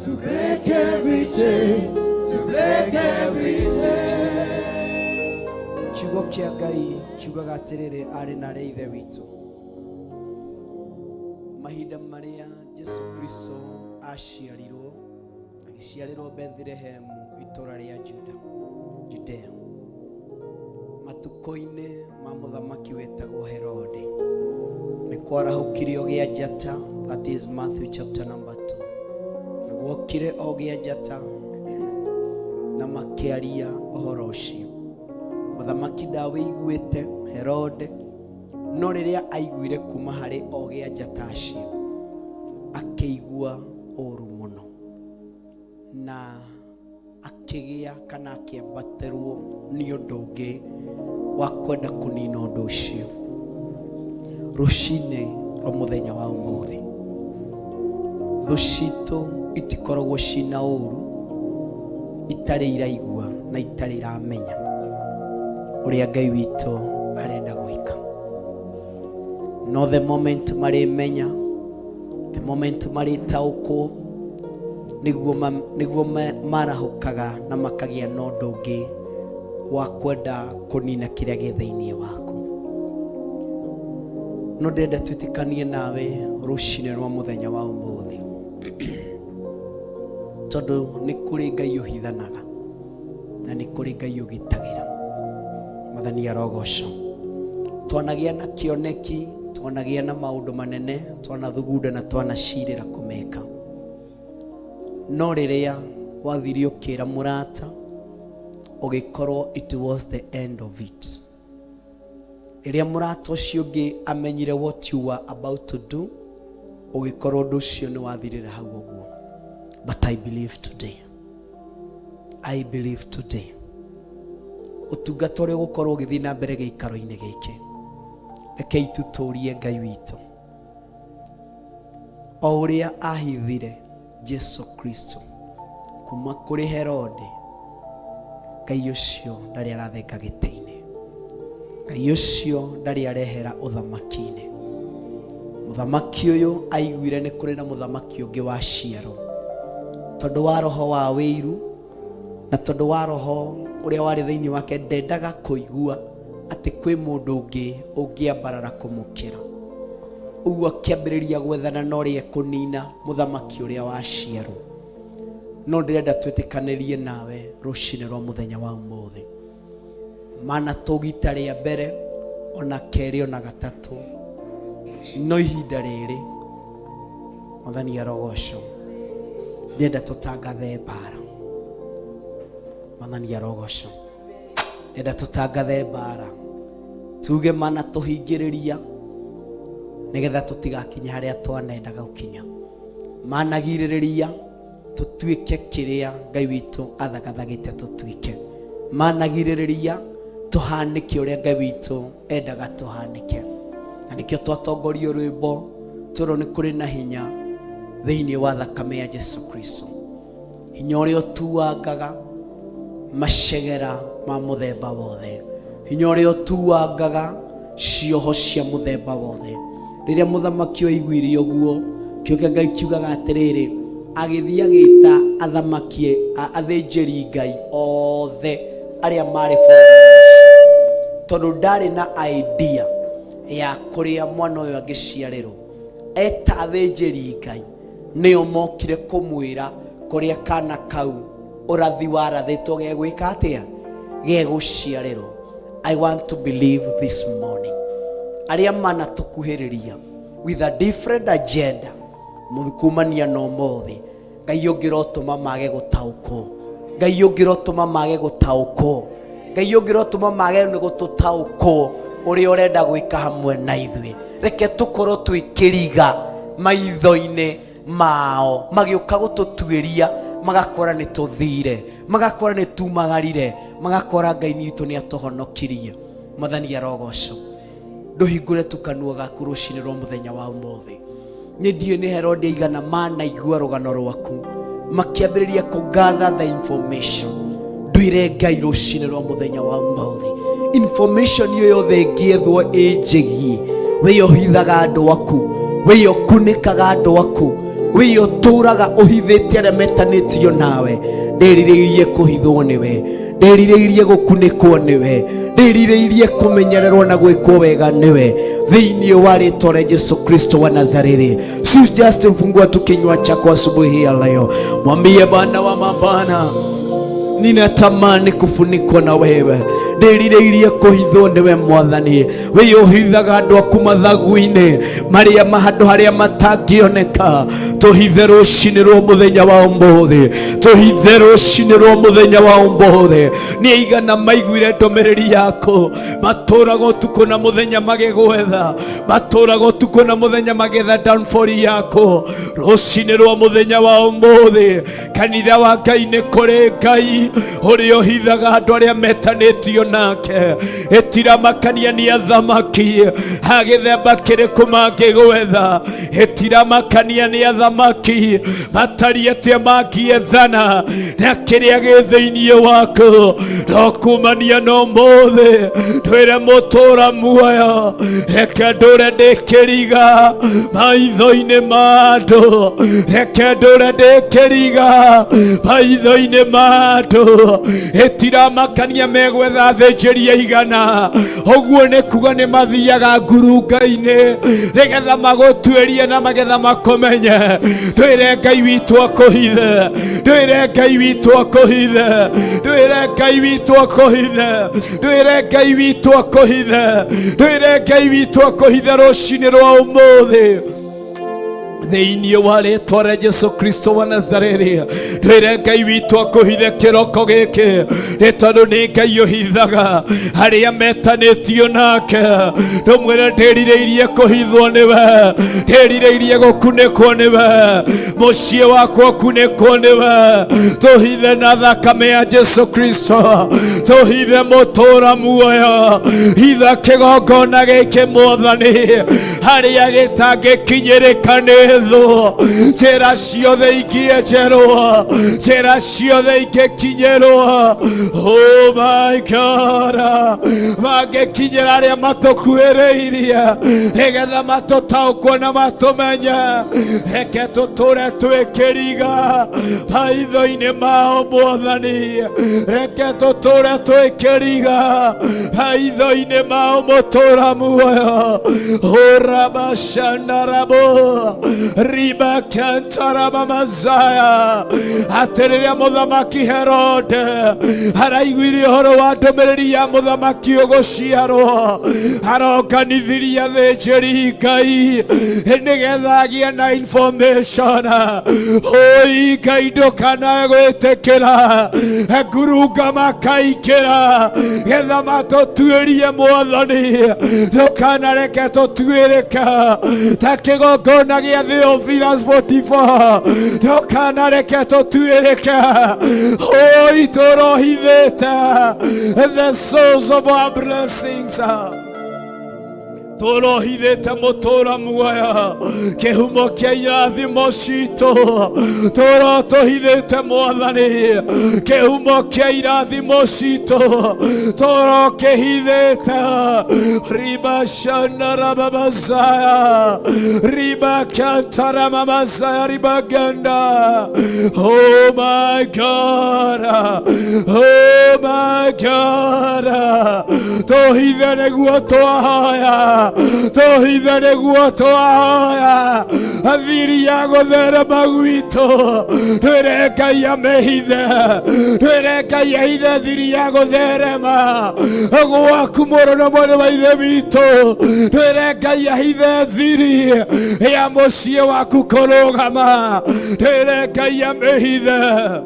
to break every chain, to break every chain. Kiugo kĩa Ngai kiugaga atĩrĩrĩ, arĩ na arĩa ithe witũ, mahinda marĩa Jesu Kristo aciarirwo, agĩciarĩrwo Bethlehemu, itũra rĩa Juda, Judea, matukũ-inĩ ma mũthamaki wetagwo Herode, nĩ kwarahũkirio gĩa njata. That is Matthew chapter number 2. Na gwokire o gĩa njata na makĩaria ũhoro ũcio. Mũthamaki ndawĩiguĩte, Herode, no rĩrĩa aiguire kuma harĩ ogĩ a njata acio, akĩigua ũru mũno na akĩgĩa kana akĩambatĩrwo nĩ ũndũ ũngĩ wa kwenda kũnina ũndũ ũcio. Rũcinĩ rwa mũthenya wa ũmũthĩ, thũ citũ itikoragwo cina ũru itarĩ iraigua na itarĩ iramenya ũrĩa Ngai witũ arenda gwĩka. No the moment marĩmenya, the moment marĩtaũkwo, nĩguo marahũkaga na makagĩa na ũndũ ũngĩ wa kwenda kũnina kĩrĩa gĩ thĩinĩ waku. No ndĩrenda twĩtĩkanie nawe rũcinĩ rwa mũthenya wa ũmũthĩ, tondũ nĩ kũrĩ Ngai ũhithanaga na nĩ kũrĩ Ngai ũgitagĩra. Mwathani arogocwo. Twanagĩa na kĩoneki, twanagĩa na maũndũ manene, twanathugunda na twanacirĩra kũmeka, no rĩrĩa wathire ũkĩra mũrata, ũgĩkorwo it was the end of it. Rĩrĩa mũrata ũcio ũngĩ amenyire what you were about to do, ũgĩkorwo ũndũ ũcio nĩ wathirĩra hau ũguo. But I believe today, I believe today, ũtungata ũrĩa ũgũkorwo ũgĩthiĩ na mbere gĩikaro-inĩ gĩkĩ, rekei tũtũrie Ngai witũ o ũrĩa ahithire Jesu Kristo kuma kũrĩ Herode. Ngai ũcio ndarĩ arathenga gĩtĩ-inĩ, Ngai ũcio ndarĩ arehera ũthamaki-inĩ. Mũthamaki ũyũ aiguire nĩ kũrĩ na mũthamaki ũngĩ waciarwo, tondũ wa roho wa wĩiru na tondũ wa roho ũrĩa warĩ thĩinĩ wake, ndendaga kũigua atĩ kwĩ mũndũ ũngĩ ũngĩambarara kũmũkĩra. Ũguo akĩambĩrĩria gwethana na ũrĩa ekũnina mũthamaki ũrĩa waciarwo. No ndĩrenda twĩtĩkanĩrie nawe rũcinĩ rwa mũthenya wa ũmũthĩ, mana tũgita rĩa mbere ona kerĩ ona gatatũ, no ihinda rĩrĩ, Mwathani arogocwo, ndĩrenda tũtangathe mbara. Mwathani arogocwo. Ndĩrenda tũtangathe mbara, tuge mana tũhingĩrĩria nĩgetha tũtigakinye harĩa twanendaga gũkinya, managirĩrĩria tũtuĩke kĩrĩa Ngai witũ athagathagĩte tũtuĩke, managirĩrĩria tũhanĩke ũrĩa Ngai witũ endaga tũhanĩke. Na nĩkĩo twatongorio rwĩmbo twĩrwo nĩ kũrĩ na hinya thĩinĩ wa thakame ya Jesu Kristo, hinya ũrĩa ũtuangaga macegera ma mũthemba wothe, hinya ũrĩa ũtuangaga cioho cia mũthemba wothe. Rĩrĩa mũthamaki oiguire ũguo, kĩo kĩa Ngai kiugaga atĩrĩrĩ, agĩthiĩ agĩta athamaki, athĩnjĩri Ngai othe arĩa marĩ bũrũri ũcio, tondũ ndarĩ na idea ya kũrĩa mwana ũyũ angĩciarĩrwo. Eta athĩnjĩri Ngai, nĩo mokire kũmwĩra kũrĩa kana kau ũrathi warathĩtwo gegwĩka atĩa, gegũciarĩrwo. I want to believe this morning, arĩa manatũkuhĩrĩria with a different agenda kumania na ũmũthĩ, Ngai ũngĩrotũma mage gũtaũkwo, Ngai ũngĩrotũma mage gũtaũkwo, Ngai ũngĩrotũma mage nĩ gũtũtaũkwo ũrĩa ũrenda gwĩka hamwe na ithuĩ. Reke tũkorwo twĩ kĩriga maitho-inĩ mao, magĩũka gũtũtuĩria magakora nĩ tũthire, magakora nĩ tumagarire, magakora Ngai witũ nĩ atũhonokirie. Mwathani arogocwo. Ndũhingũre tu kanua gaku rũcinĩ rwa mũthenya wa ũmũthĩ. Nĩ ndiũĩ nĩ Herode aigana manaigua rũgano rwaku, makĩambĩrĩria kũgather the information. Ndwĩre Ngai rũcinĩ rwa mũthenya wa ũmũthĩ, information ĩyo yothe ĩngĩethwo ĩnjĩgiĩ, wĩyo ũhithaga andũ aku, wĩyo ũkunĩkaga andũ aku, wĩyo ũtũraga ũhithĩte arĩa metanĩtio nawe. Ndĩrirĩirie kũhithwo nĩwe, ndĩrirĩirie gũkunĩkwo nĩwe, ndĩrirĩirie kũmenyererwo na gwĩkwo wega nĩwe, thĩinĩ wa rĩtwa rĩa Jesu Kristo wa Nazareti. Si just fungua tu kinywa chako asubuhi ya leo, mwambie Bwana wa mabwana, ninatamani kufunikwa na wewe, ndĩrirĩirie kũhithwo nĩwe Mwathani. Wĩ ũhithaga andũ aku mathagu-inĩ marĩa handũ harĩa matangĩoneka. Tũhithe rũcinĩ rwa mũthenya wa ũmũthĩ, tũhithe rũcinĩ rwa mũthenya wa ũmũthĩ. Nĩ aigana maiguire ndũmĩrĩri yaku, matũraga ũtukũ na mũthenya magĩgwetha, matũraga ũtukũ na mũthenya magĩetha downfall yaku. Rũcinĩ rwa mũthenya wa ũmũthĩ, kanitha wa Ngai, nĩ kũrĩ Ngai ũrĩa ũhithaga andũ arĩa metanĩtio nake. Ĩtiramakania nĩ athamaki a gĩthemba kĩrĩkũ mangĩgwetha, ĩtiramakania nĩ athamaki matariĩ atĩa mangĩethana na kĩrĩa gĩ thĩinĩ waku. No kumania na ũmũthĩ twĩre mũtũra muoyo, reke ndũre ndĩ kĩriga maitho-inĩ ma andũ, reke ndũre ndĩ kĩriga maitho-inĩ ma andũ. Ĩtiramakania megwetha athĩnjĩri aigana, ũguo nĩ kuga nĩ mathiaga ngurunga-inĩ nĩgetha magũtuĩrie na magetha makũmenye. Twĩre Ngai witũ akũhithe, twĩre Ngai witũ akũhithe, twĩre Ngai witũ akũhithe, twĩre Ngai witũ akũhithe, twĩre Ngai witũ akũhithe rũcinĩ rwa ũmũthĩ, thĩinĩ wa rĩtwa rĩa Jesu Kristo wa Nazarethi. Twĩre Ngai witũ akũhithe kĩroko gĩkĩ, nĩ tondũ nĩ Ngai ũhithaga arĩa metanĩtio nake. Ndũmwĩre ndĩrirĩirie kũhithwo nĩwe, ndĩrirĩirie gũkunĩkwo nĩwe, mũciĩ wakwa ũkunĩkwo nĩwe. Tũhithe na thakame ya Jesu Kristo, tũhithe mũtũra muoyo, hitha kĩgongona gĩkĩ Mwathani, harĩa gĩtangĩkinyĩrĩka nĩ thũ. Njĩra ciothe ingĩenjerwo, njĩra ciothe ingĩkinyĩrwo, oh my God, mangĩkinyĩra arĩa matũkuhĩrĩirie nĩgetha matũtaũkwo na matũmenye. Reke tũtũre twĩ kĩriga maitho-inĩ mao Mwathani, reke tũtũre twĩ kĩriga maitho-inĩ mao mũtũra muoyo. Urabashandarabo ribakantarabamazaya. Atĩ rĩrĩa mũthamaki Herode araiguire ũhoro wa ndũmĩrĩri ya mũthamaki ũgũciarwo, aronganithirie athĩnjĩri Ngai nĩgetha agĩe na information. Oi Ngai, ndũkanae gwĩtĩkĩra ngurunga makaingĩra getha matũtuĩrie Mwathani. Ndũkanareke tũtuĩrĩke ta kĩgongona gĩa Theophilus 44, ndũkanareke tũtuĩrĩke. Oi, tũrohithĩte the source of our blessings, tũrohithĩte mũtũra muoyo, kĩhumo kĩa irathimo citũ, tũrotũhithĩte Mwathani, kĩhumo kĩa irathimo citũ tũrokĩhithĩte. Ribashandarababazaya ribakantaramamazaya ribaganda. Oh my God, oh my God, tũhithe nĩguo twahoya, tũhithe nĩguo twahoya thiri ya gũtherema gwitũ. Twĩre Ngai amĩhithe, twĩre Ngai ahithe thiri ya gũtherema gwaku, mũrũ na mwarĩ wa ithe witũ. Twĩre Ngai ahithe thiri ya mũciĩ waku kũrũgama, twĩre Ngai amĩhithe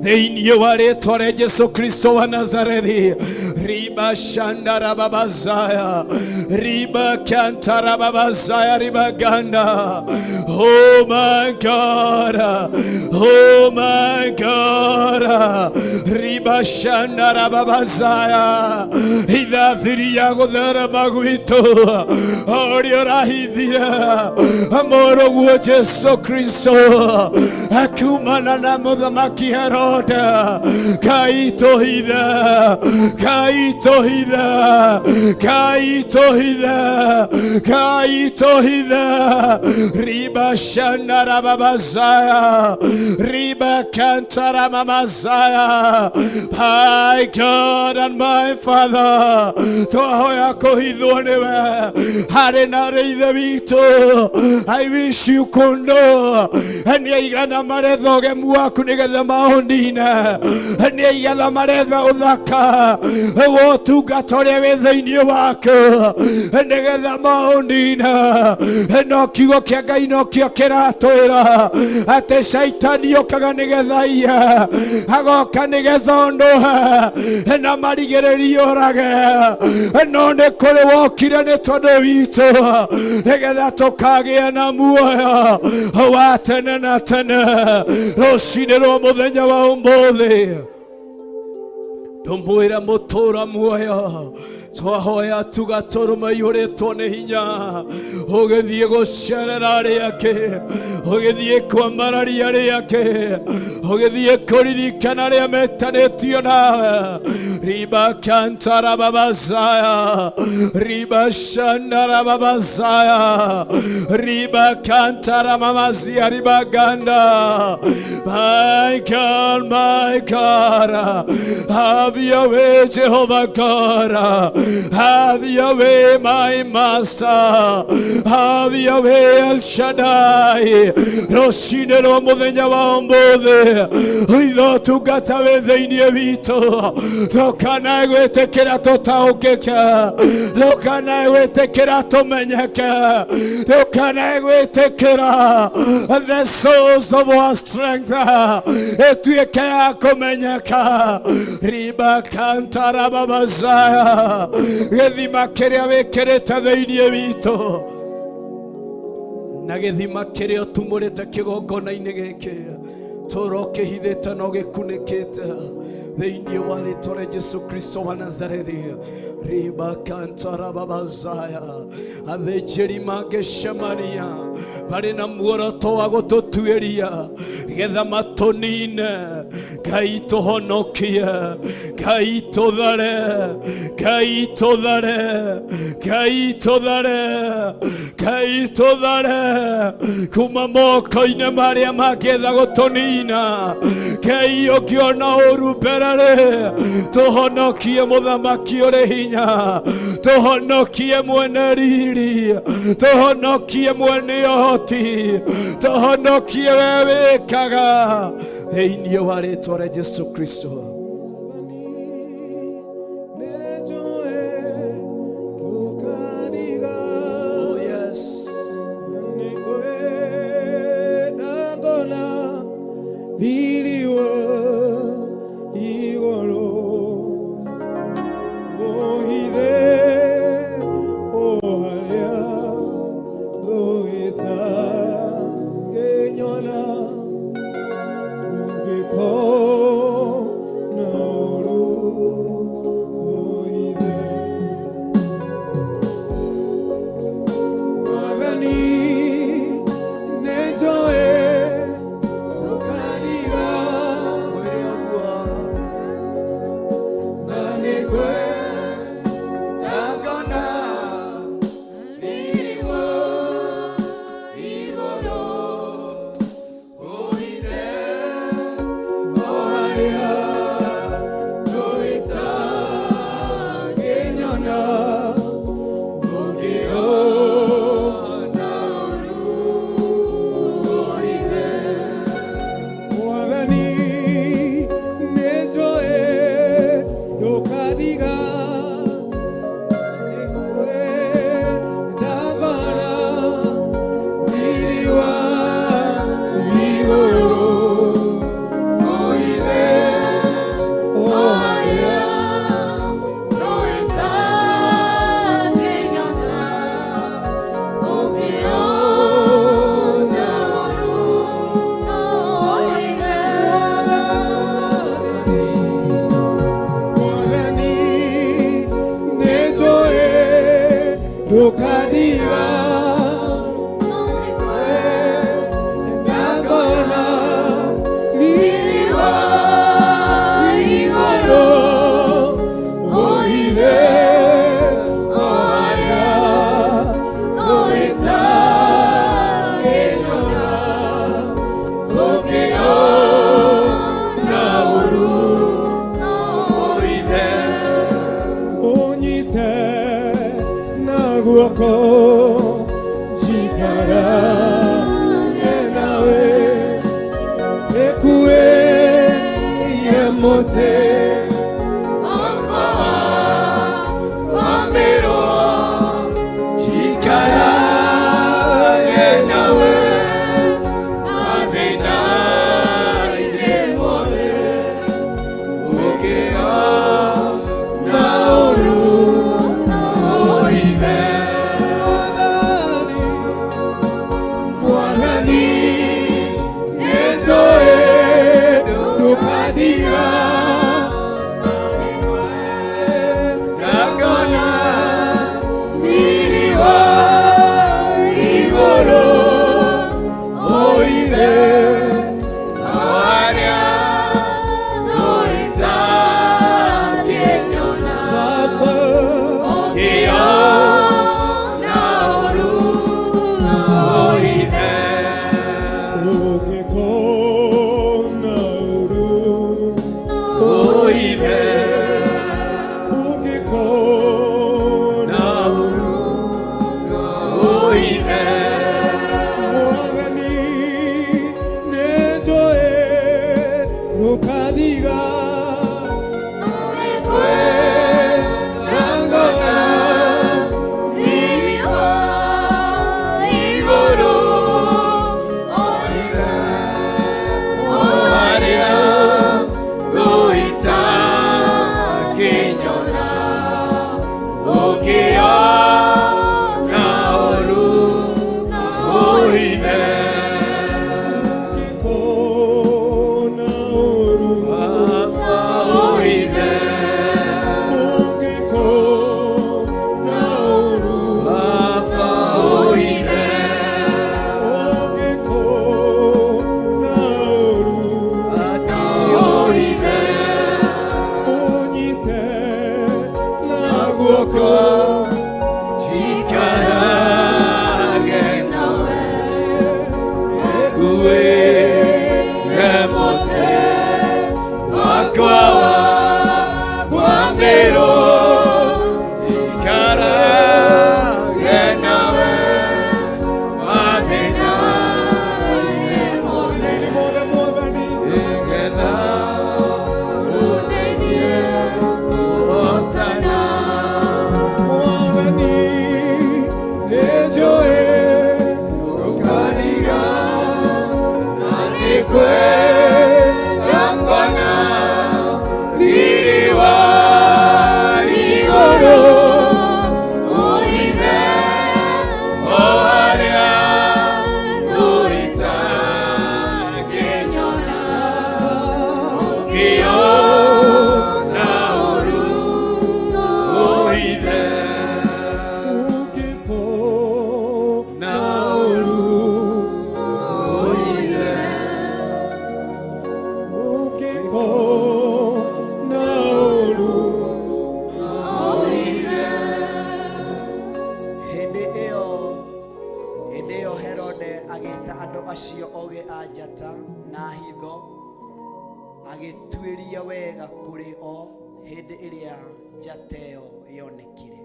thĩinĩ wa rĩtwa rĩa Jesu Kristo wa Nazarethi. Riba shandarababazaya riba kantarababazaya riba ganda. Oh my God, oh my God, riba shandarababazaya. Hitha thiri ya gũtherema gwitũ, ũrĩa ũrahithire mũrũguo Jesu Kristo akiumana na mũthamaki Herode. God. Ngai tũhithe, Ngai tũhithe, Ngai tũhithe, Ngai tũhithe. Riba shandarababazaya, riba kantaramamazaya. My God and my Father, twahoya kũhithwo nĩwe harĩ na arĩ ithe witũ. I wish you could know nĩ aigana maretha ũgemu waku nĩgetha maũnine, nĩ aigana maretha ũthaka wa ũtungata ũrĩa wĩ thĩinĩ waku nĩgetha maũnine. No kiugo kĩa Ngai nokĩo kĩratwĩra atĩ caitani okaga nĩgetha aiye, agoka nĩgetha onũhe na marigĩrĩrie ũrage, no nĩ kũrĩ wokire nĩ tondũ witũ nĩgetha tũkagĩa na muoyo wa tene na tene. Rũcinĩ rwa mũthenya wa ũmũthĩ tũmwĩre mũtũra muoyo, twahoya tugatũrũme ihũrĩtwo nĩ hinya, ũgĩthiĩ gũcerera arĩa angĩ, ũgĩthiĩ kwambararia arĩa angĩ, ũgĩthiĩ kũririkana arĩa metanĩtio nawe. Riba kantarababazaya, riba shandarababazaya, riba kantaramamazia, riba ganda. My God, my God, have your way, Jehovah God. Have your way, my master. Have your way, El Shaddai. Rũcinĩ rwa mũthenya wa ũmũthĩ, itho tungata wĩ thĩinĩ witũ, ndũkanae gwĩtĩkĩra tũtaũkĩke, ndũkanae gwĩtĩkĩra tũmenyeke, ndũkanae gwĩtĩkĩra the source of our strength ĩtuĩke ya kũmenyeka. Riba kantarababazaya, gĩthima kĩrĩa wĩkĩrĩte thĩinĩ witũ na gĩthima kĩrĩa ũtumũrĩte kĩgongona-inĩ gĩkĩ tũra ũkĩhithĩte na ũgĩkunĩkĩte thĩinĩ wa rĩtwa rĩa Jesu Kristo wa Nazarethi. Riba kantarababazaya, athĩnjĩri mangĩcemania marĩ na muoroto wa gũtũtuĩria getha matũnine. Ngai tũhonokie, Ngai tũthare, Ngai tũthare, Ngai tũthare, Ngai tũthare kuma moko-inĩ marĩa mangĩetha gũtũnina. Ngai ũngĩona ũru mbere-rĩ, tũhonokie mũthamaki ũrĩ hinya, tũhonokie mwene riri, tũhonokie mwene ũhoti, tũhonokie we wĩkaga thĩinĩ wa rĩtwa rĩa Jesu Kristo. Oh yes. Ndukadiga ndagona liliwa. guoko njikarage nawe ekuĩire mũtĩ njikarage nawe mathĩna-inĩ mothe ũngĩona ũru ũhithe Mwathani Mwathani nĩnjũĩ ndũkandiga ndakona riri wa igũrũ ũithe Baba ũngĩkona ũru ũngĩkona ũru Mwathani nĩnjũĩ ndũkandiga na ngona ũngĩkona ũru ũngĩkona ũru ũngĩkona ũru ũnyite na guoko ekuĩre mũtĩ wakwa kwambĩrwo mathĩna-inĩ mothe Mwathani Mwathani nĩnjũĩ ndũkandiga na nĩkwenda ngona riri wa igũrũ ũngĩkona ũru ũngĩkona ũru Hĩndĩ ĩyo hĩndĩ ĩyo Herode agĩta andũ acio ogĩ a njata na hitho agĩtuĩria wega kũrĩ o hĩndĩ ĩrĩa njata ĩyo yonekire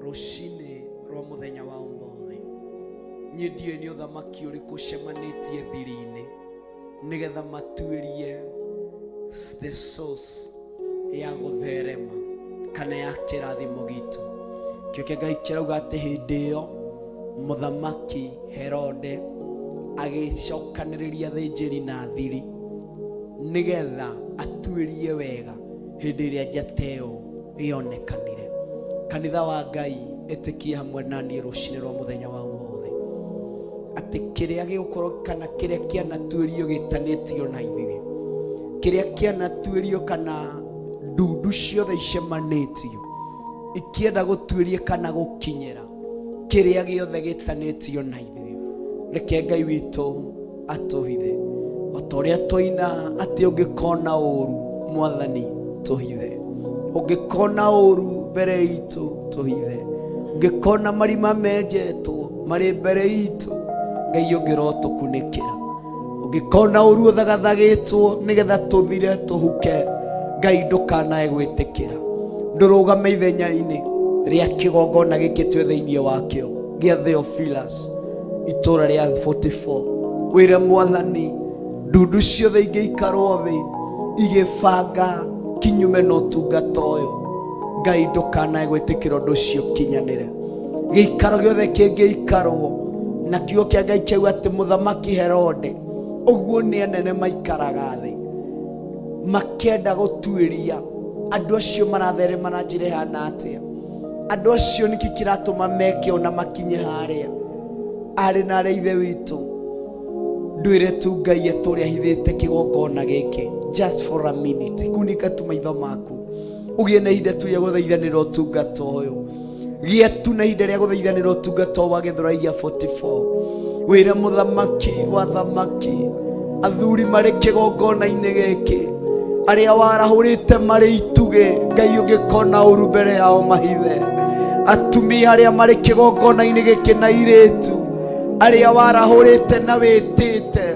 rũcinĩ rwa mũthenya wa ũmũthĩ. Niĩ ndiũĩ nĩ ũthamaki ũrĩkũ ũcemanĩtie thiri-inĩ nĩgetha matuĩrie the source ya gũtherema kana ya kĩrathimo gitũ. Kĩo kĩa Ngai kĩrauga atĩ hĩndĩ ĩyo mũthamaki Herode agĩcokanĩrĩria thĩnjĩri na thiri nĩgetha atuĩrie wega hĩndĩ ĩrĩa njata ĩyo yonekanire. Kanitha wa Ngai ĩtĩkie hamwe na niĩ rũcinĩ rwa mũthenya wa ũmũthĩ atĩ kĩrĩa gĩgũkorwo kana kĩrĩa kĩanatuĩrio gĩtanĩtio na ithuĩ kĩrĩa kĩanatuĩrio kana ndundu ciothe icemanĩtio ikĩenda gũtuĩria kana gũkinyĩra kĩrĩa gĩothe gĩtanĩtio na ithuĩ reke Ngai witũ atũhithe o ta ũrĩa twaina atĩ ũngĩkona ũru Mwathani tũhithe ũngĩkona ũru mbere itũ tũhithe ũngĩkona marima menjetwo marĩ mbere itũ Ngai ũngĩrotũkunĩkĩra ũngĩkona ũru ũthagathagĩtwo nĩgetha tũthire tũhuke Ngai ndũkanae gwĩtĩkĩra ndũrũgame ithenya-inĩ Rĩa kĩgongona gĩkĩ twĩ thĩinĩ wakĩo gĩa Theophilus, itũra rĩa 44. Wĩre Mwathani, ndundu ciothe ingĩikarwo thĩ igĩbanga kinyume na ũtungata ũyũ, Ngai ndũkanae gwĩtĩkĩra ũndũ ũcio ũkinyanĩre. Gĩikaro gĩothe kĩngĩikarwo na kiugo kĩa Ngai kĩauga atĩ mũthamaki Herode, ũguo nĩ anene maikaraga thĩ makĩenda gũtuĩria andũ acio maratherema na njĩra ĩhana atĩa, andũ acio nĩkĩ kĩratũma meke ona makinye harĩa arĩ na arĩa. Ithe witũ, ndwĩre tu Ngai etũrĩa ahithĩte kĩgongona gĩkĩ. Just for a minute, kunĩka tu maitho maku, ũgĩe na ihinda tu rĩa gũthaithanĩra ũtungata ũyũ. Gĩa tu na ihinda rĩa gũthaithanĩra ũtungata ũyũ wa Gĩthũraiya 44. Wĩre mũthamaki wa thamaki, athuri marĩ kĩgongona-inĩ gĩkĩ, arĩa warahũrĩte marĩ itugĩ, Ngai ũngĩkona ũru mbere yao mahithe. Atumia arĩa marĩ kĩgongona-inĩ gĩkĩ na irĩtu arĩa warahũrĩte na wĩtĩte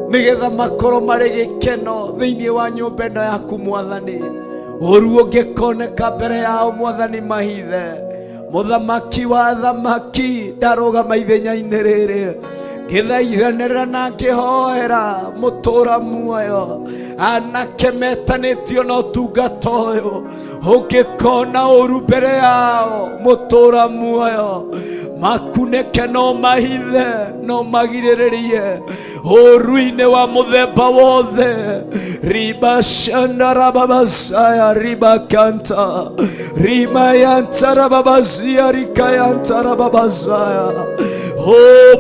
nĩgetha makorwo marĩ gĩkeno thĩinĩ wa nyũmba ĩno yaku, Mwathani, ũru ũngĩkoneka mbere yao, Mwathani, mahithe. Mũthamaki wa thamaki, ndarũgama ithenya-inĩ rĩrĩ ngĩthaithanĩrĩra na ngĩhoera mũtũra muoyo, anake metanĩtio na ũtungata ũyũ, ũngĩkona ũru mbere yao, mũtũra muoyo, makunĩke no mahithe, no magirĩrĩrie ũru-inĩ wa mũthemba wothe. Ribashandarababasaya ribakanta rimayantarababazia rikayantarababazaya. O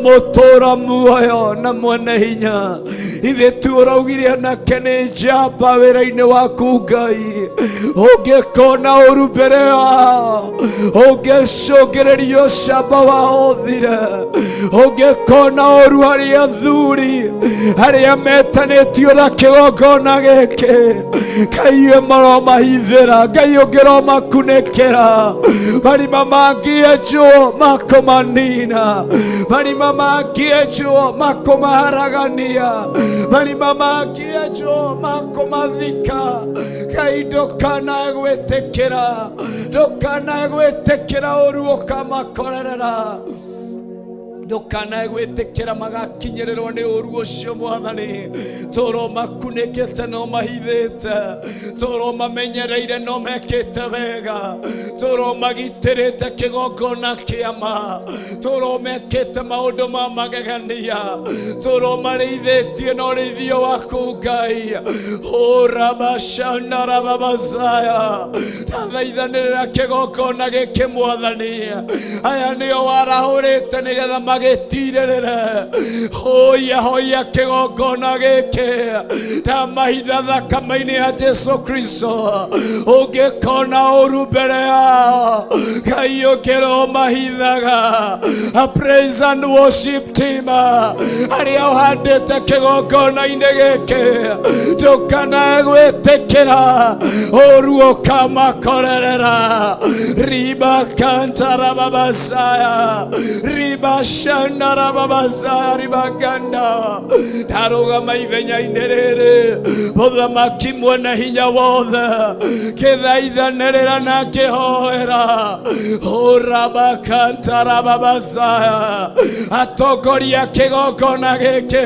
mũtũra muoyo na mwene hinya, ithe tu ũraugire anake nĩ njamba wĩra-inĩ waku. Ngai, ũngĩkona ũru mbere yao, ũngĩcũngĩrĩria ũcamba wao ũthire, ũngĩkona ũru harĩ athuri arĩa metanĩtio na kĩgongona gĩkĩ, Ngai maromahithĩra. Ngai ũngĩromakunĩkĩra marima mangĩenjwo makũmanina, marima mangĩenjwo makũmaharagania, marima mangĩenjwo makũmathika, Ngai ndũkanae gwĩtĩkĩra, ndũkanae gwĩtĩkĩra ũru ũkamakorerera, ndũkanae gwĩtĩkĩra magakinyĩrĩrwo nĩ ũru ũcio. Mwathani, tũrwo makunĩkĩte no mahithĩte, tũrwo mamenyereire no mekĩte wega, tũrwo magitĩrĩte kĩgongona kĩama, tũrwo mekĩte maũndũ ma magegania, tũrwo marĩithĩtie na ũrĩithio waku. Ngai ũrabashandarababazaya, ndathaithanĩrĩra kĩgongona gĩkĩ. Mwathani, aya nĩo warahũrĩte nĩgetha magĩtirĩrĩre. Hoya hoya kĩgongona gĩkĩ, ndamahitha thakame-inĩ ya Jesu Kristo. Ũngĩkona ũru mbere yao, Ngai ũkĩromahithaga. A praise and worship team arĩa ũhandĩte kĩgongona-inĩ gĩkĩ, ndũkanae gwĩtĩkĩra ũru ũkamakorerera. Ribakantarababasaya ribashandarababasaya ribaganda. Ndarũgama ithenya-inĩ rĩrĩ, mũthamaki mwene hinya wothe, kĩthaithanĩrĩra na kĩhoera ũrabakantarababasaya. Atongoria kĩgongona gĩkĩ,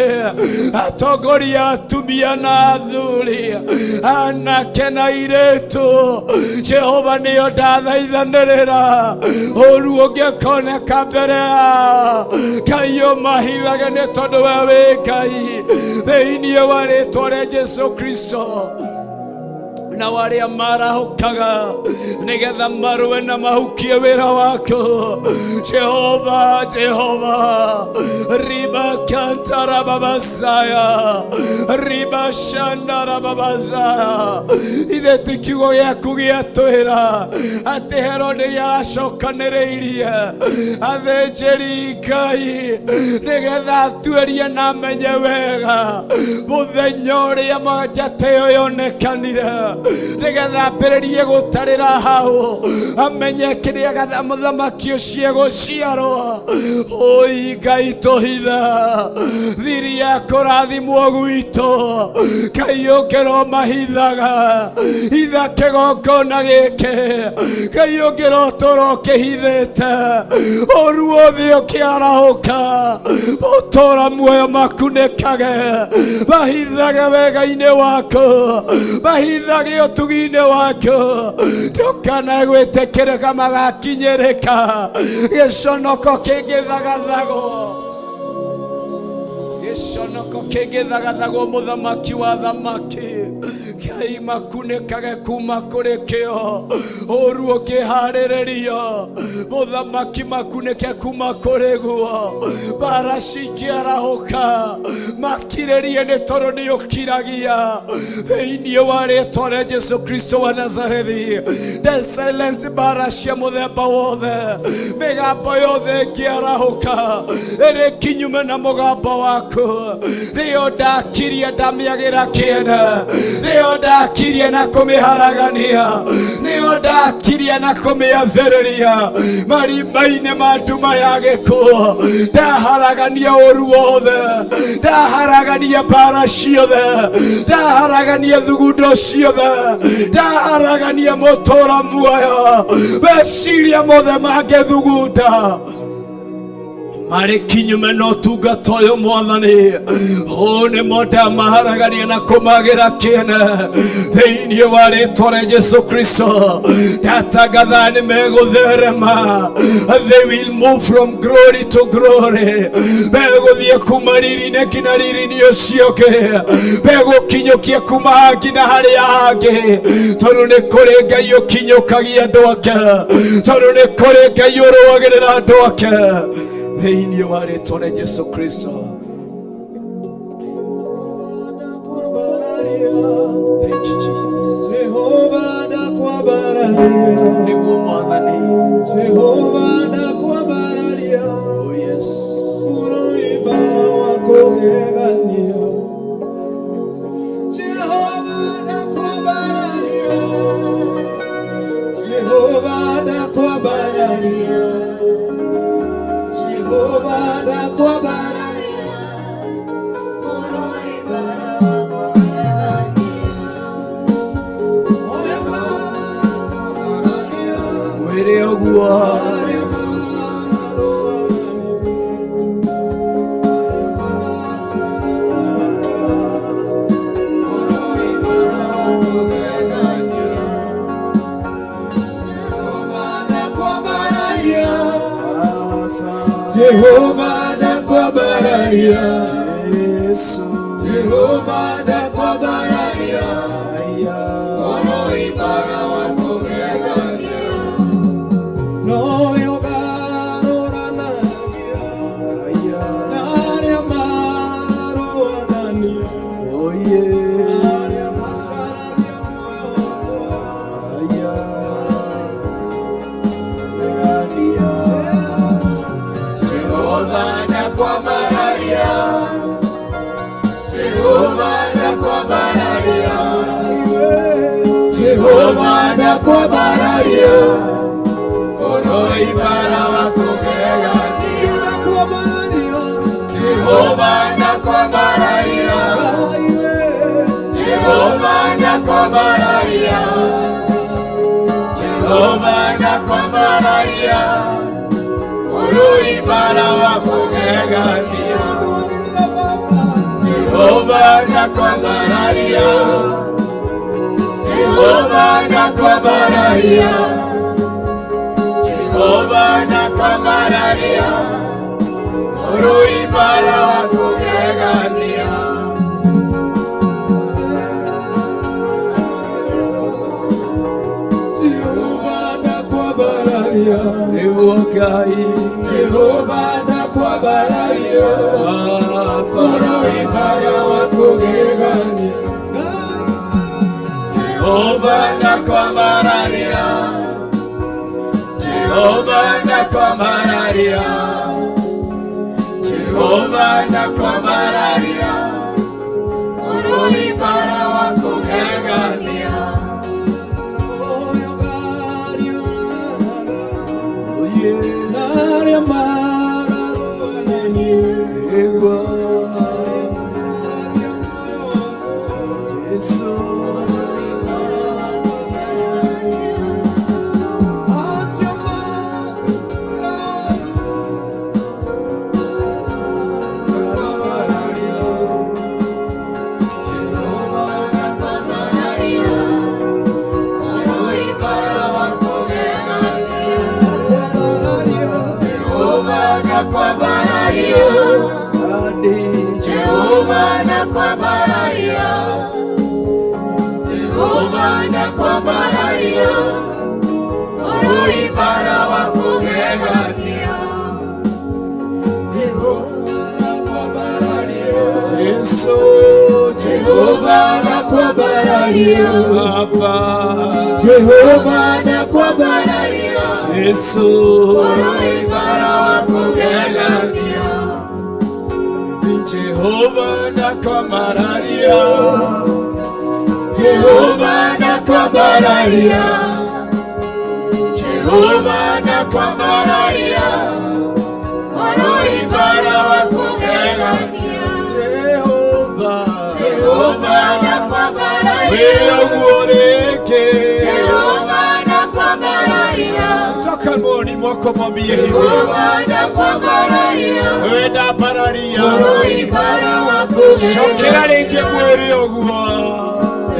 atongoria atumia na athuri, anake na airĩtu, Jehova, nĩo ndathaithanĩrĩra. Ũru ũngĩkoneka mbere yao, Ngai ũmahithage, nĩ tondũ we wĩ Ngai. Thĩinĩ wa rĩtwa rĩa Jesu Kristo, na arĩa marahũkaga nĩgetha marũe na mahukie wĩra waku, Jehova, Jehova, ribakantarababasaya ribashandarababasaya, ithe ti kiugo gĩaku gĩatwĩra atĩ Herode nĩaracokanĩrĩirie athĩnjĩri Ngai nĩgetha atuĩrie na amenye wega mũthenya ũrĩa njata ĩyo yonekanire. Nĩgetha ambĩrĩrie gũtarĩra hau amenye kĩrĩa gatha mũthamaki ũcio egũciarwo. Oi Ngai tũhitha thiri ya kũrathimwo gwitũ. Ngai ũngĩro mahithaga hitha kĩgongona gĩkĩ. Ngai ũngĩro ũtũra ũkĩhithĩte ũru wothe ũkĩarahũka ũtũra muoyo makunĩkage mahithage wega-inĩ waku mahithage ũtugi-inĩ waku ndũkanae gwĩtĩkĩrĩka magakinyĩrĩka gĩconoko kĩngĩthagathagwo gĩconoko kĩngĩthagathagwo mũthamaki wa thamaki Ngai makunĩkage kuma kũrĩ kĩo ũru ũkĩharĩrĩrio mũthamaki makunĩke kuma kũrĩ guo mbara cingĩarahũka makirĩrie nĩ tondũ nĩ ũkiragia thĩinĩ wa rĩtwa rĩa Jesu Kristo wa Nazarethi the silence mbara cia mũthemba wothe mĩgambo yothe ĩngĩarahũka ĩrĩ kinyume na mũgambo waku rĩo ndakirie ndamĩagĩra kĩene rĩo ndakirie na kũmĩharagania nĩo ndakirie na kũmĩathĩrĩria marima-inĩ ma nduma ya gĩkuũ ndaharagania ũru wothe ndaharagania mbara ciothe ndaharagania thugundo ciothe ndaharagania mũtũra muoyo meciria mothe mangĩthugunda marĩ kinyume na ũtungata ũyũ mwathani ũũ nĩmo ndamaharagania na kũmagĩra kĩene thĩinĩ wa rĩtwa rĩa Jesu Kristo ndatangatha nĩ megũtherema they will move from glory to glory megũthiĩ kuma riri-inĩ nginya riri-inĩ ũcio ũngĩ megũkinyũkia kuma haha nginya harĩa hangĩ tondũ nĩ kũrĩ Ngai ũkinyũkagia andũ ake tondũ nĩ kũrĩ Ngai ũrũagĩrĩra andũ ake thĩinĩ wa rĩtwa rĩa Jesu Kristo. Thank you, Jesus. Jehova ndakwambararia, Nĩguo mwathani. Jehova ndakwambararia, Oh yes. mũrũibara wa kũgegania. Jehova ndakwambararia, Jehova ndakwambararia, Jehova ndakwambararia, mũrũibara wa kũgegania. Mwĩre ũguo. Jehova ndakwambararia, Yesu. Jehova ndakwambararia, mũrũibara wa kũgegania. Nowe ũgarũranagia na arĩa marũanania, Oh yeah. arĩa macaragia muoyo wakwa. Jehova ndakwambararia, Jehova ndakwambararia, Jehova ndakwambararia, ũrũibara wa kũgegania. Jehova ndakwambararia, Jehova ndakwambararia, Jehova ndakwambararia, ũrũibara wa kũgegania. Jehova ndakwambararia, Jehova ndakwambararia, Jehova ndakwambararia, ũrũibara wa kũgegania. Jehova ndakwambararia, Nĩguo Ngai. Jehova ndakwambararia, Baba. ũrũibara wa kũgegania. Jehova ndakwambararia, Jehova ndakwambararia, Jehova ndakwambararia, ũrũibara wa kũgegania. Nakwambararia, Jehova nakwambararia, Jehova nakwambararia, uruibara wa kugegania. Yesu, Jehova nakwambararia, Baba, Jehova nakwambararia, Yesu, Uruibara wa kugegania. Jehova nakwambararia, Jehova nakwambararia, Jehova nakwambararia, uruibara wa kugegania. Jehova, Jehova nakwambararia, wewe uoreke Jehova nakwambararia, toka moyoni mwako mwambie hivyo, Jehova nakwambararia, wewe ndambararia, uruibara wa cokera rĩngĩ kugegania. mwĩrĩ ũguo,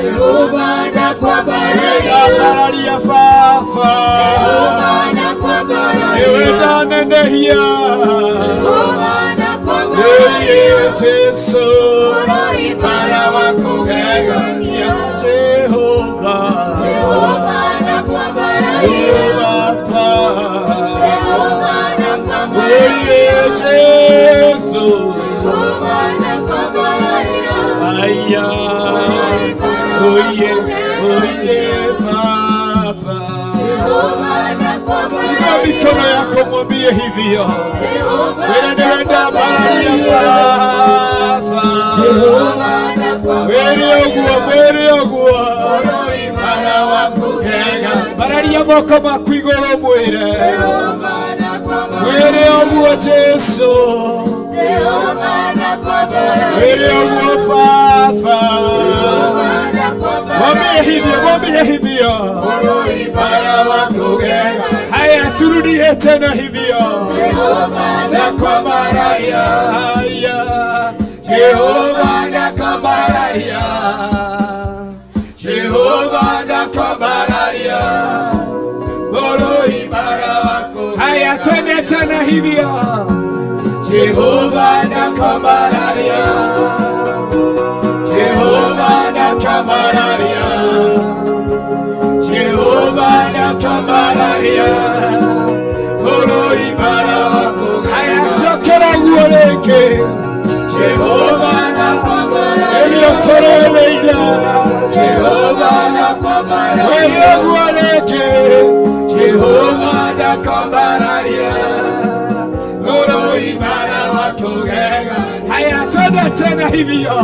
Jehova wewe nakwambararia, ndambararia baba, Jehova nakwambararia, wewe ndanenehia, Jehova nakwambararia, wewe Jesu, uruibara wa kugegania. Jehova, Jehova nakwambararia, Baba, Jehova nakwambararia, wewe Jesu, Jehova nakwambararia, aya, oye, oye Baba. Jehova Inua nakwambararia, mikono yako mwambie hivyo, Jehova wewe ndiwe ndambararia nakwambararia, Baba, Jehova mwĩrĩ ũguo, mwĩrĩ ũguo, uruibara wa kugegania. bararia moko maku igũrũ mwĩre, Jehova nakwambararia, mwĩrĩ ũguo Jesu, Jehova nakwambararia, mwĩrĩ ũguo Baba, Jehova mwambie hivyo, nakwambararia, mwambie hivyo. uruibara wa kugegania. Haya, turudie tena hivyo. Jehova Nakwambararia, haya, Jehova nakwambararia, Jehova nakwambararia, uruibara wako. Haya, twende tena hivyo. Jehova nakwambararia, Jehova nakwambararia, Jehova nakwambararia, uruibara wako. Haya, cokera guo rĩngĩ. Jehova nakwambararia, ĩrĩa Jehova nakwambararia, Mwĩrĩ ũguo rĩngĩ. Jehova nakwambararia, uruibara wakugega. Haya, twende tena hivyo.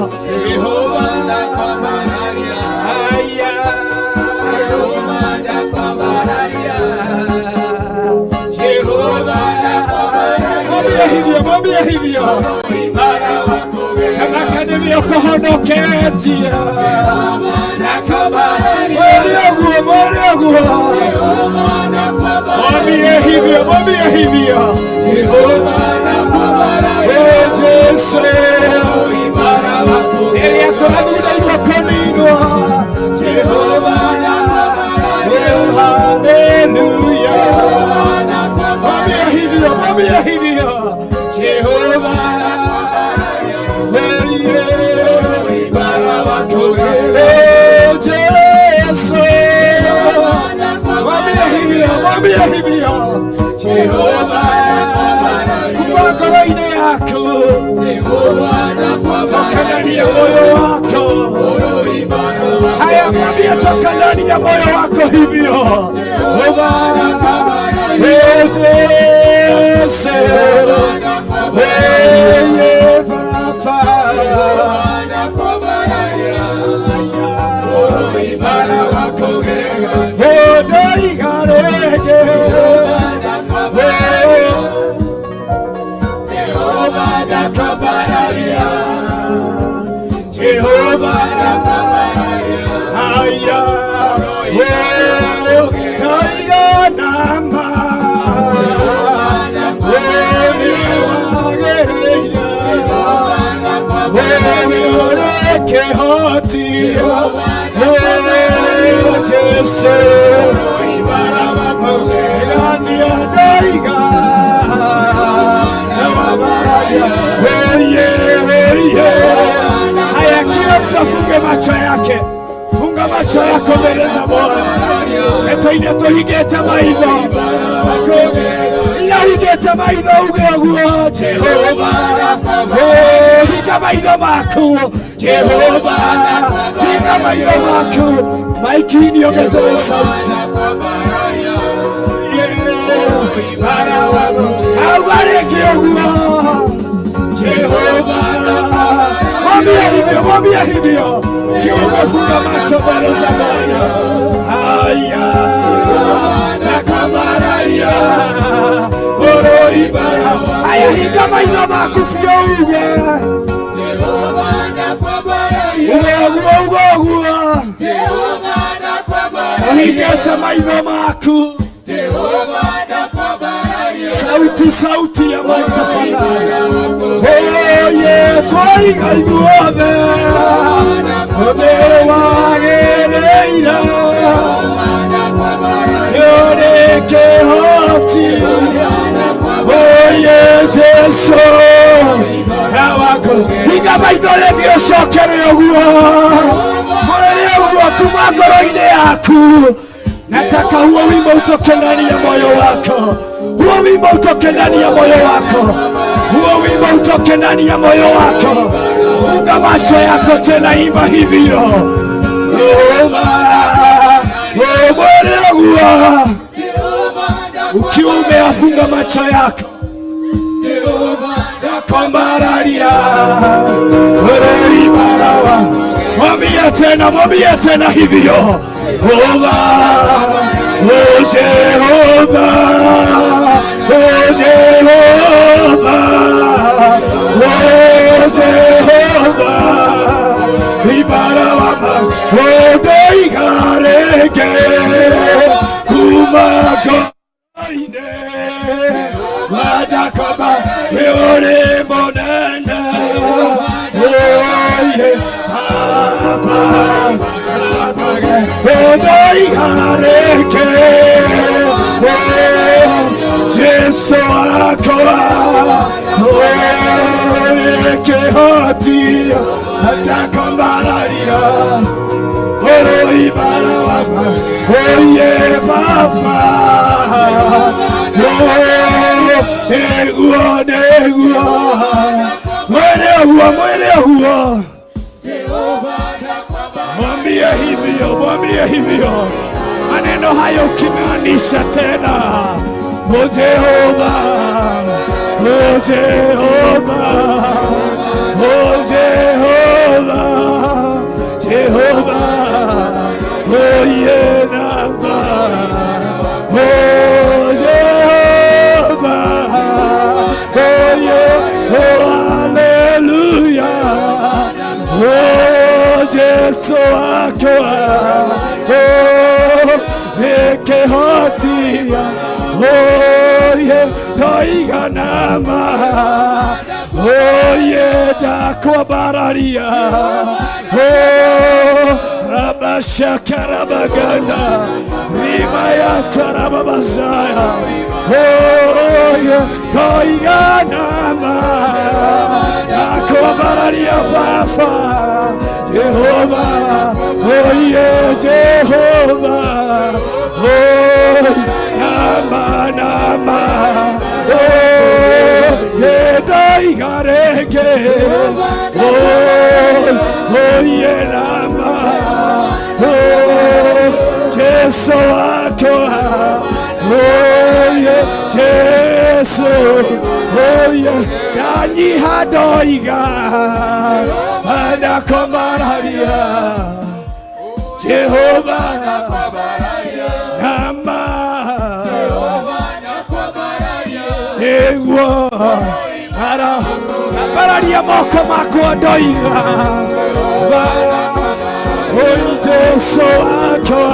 Jehova nakwambararia, haya, Jehova nakwambararia, Jehova nakwambararia, mwambie hivyo, mwambie hivyo. uruibara wakugegania. Tamaka nĩwe ũkũhonoketie. Nakwambararia, Mwĩrĩ ũguo, mwĩrĩ ũguo. Jehova nakwambararia, Mwambie hivyo, mwambie hivyo. Jehova nakwambararia, Wewe Jesu, uruibara wakugegania. ĩrĩa tũrathundairwo kũninwo. Jehova nakwambararia, Oh, haleluya. Jehova Mwambie nakwambararia, hivyo, mwambie hivyo. Jehova, wewe uruibara Oh, Jesu. Mwambie hivyo, mwambie hivyo. Jehova nakwambararia, Kuma ngoro-inĩ yaku, Jehova toka ndani ya nakwambararia, moyo wako. uruibara Haya, mwambie toka ndani ya moyo wako hivyo. Yesu, wewe Baba, uruibara wakugegania. ndoigarege Jehova nakwambararia, Jehova nakwambararia, haya, ndoiga namba Tũine tũhingĩte maitho. Ina hingĩte maitho uge ũguo Jehova. Oh, hinga maitho maku Jehova. Hinga maitho maku. Maiki niongezee sauti. Auga rĩngĩ ũguo Jehova. Mwambie hivyo, mwambie hivyo. Kiwa umefunga macho mbele za Bwana. Haya, takabararia oro ibara. Haya, hinga maitho maku biũ uge. Uge ũguo, uge ũguo. Ũhingĩte maitho maku. Sauti, sauti ya maiki tafadhali. Oye, twaiga ithuothe nĩwagĩrĩire nĩũrĩ kĩhoti. Oye, Jesu na wako. Hinga maitho rĩngĩ ũcokere ũguo. Mũrĩre ũguo kuma ngoro-inĩ yaku. Nataka huo wimbo utoke ndani ya moyo wako. Huo wimbo utoke ndani ya moyo wako. Huo wimbo utoke ndani ya moyo wako. Funga macho yako tena, imba hivyo. Jehova, mwere ũguo. Ukiwa umeyafunga macho yako. Ndakwambararia ibarawa. Mwambie tena, mwambie tena hivyo. Jehova, oh Jehova, oh Jehova, oh Jehova, ibarawa oh ndoigareke kuma ngoro-inĩ wadakaba ĩũrĩ mũnene. Oye, Baba, ndoigareke Jesu akwa kĩhoti ndakwambararia oro ibara oye Baba. Nĩguo, nĩguo, mwere ũguo, mwere ũguo. Mwambie hivyo, mwambie hivyo. Maneno hayo ukimaanisha tena. O Jehova, o Jehova, o Jehova, Jehova, oye namba, o Jehova, oye, oh haleluya, oh Jesu akwa, oh ekehotia, oye toiganama, oye ndakwambararia, oh rabashakarabaganda, rimayatarababazaya, oye toiganama, ndakwambararia Baba, Jehova, oye Jehova, oh nama nama, oh ndoigareke, oh oye nama, oh Jesu akwa, oye Jesu, oye ndanyiha ndoiga ndakwambararia Jehova nama, nĩguo ambararia moko makwa ndoiga oi Jesu akwa,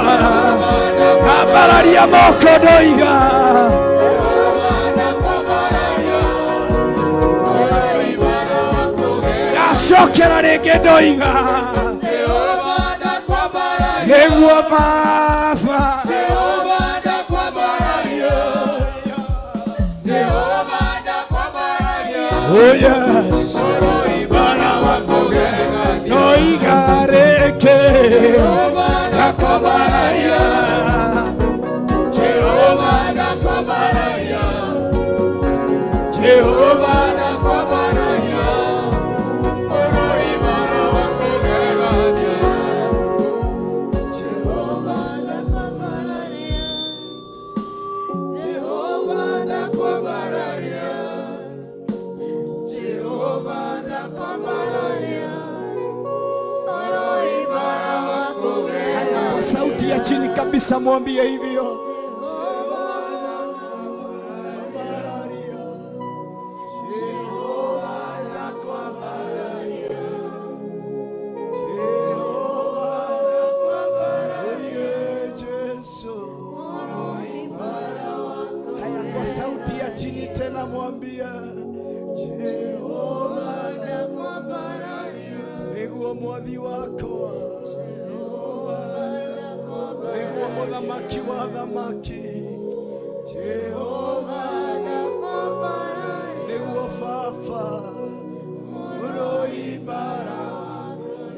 ambararia moko ndoiga ndacokera rĩngĩ ndoiga nĩguo Baba. Oh yes, ndoigareke ndakwambararia. Jehova Kwa sauti ya chini kabisa mwambie hivyo. Haya, kwa sauti ya chini tena mwambie Jehova niguo mwathi wakwa, niguo muthamaki wa thamaki. Jehova niguo baba mũrũi mbara,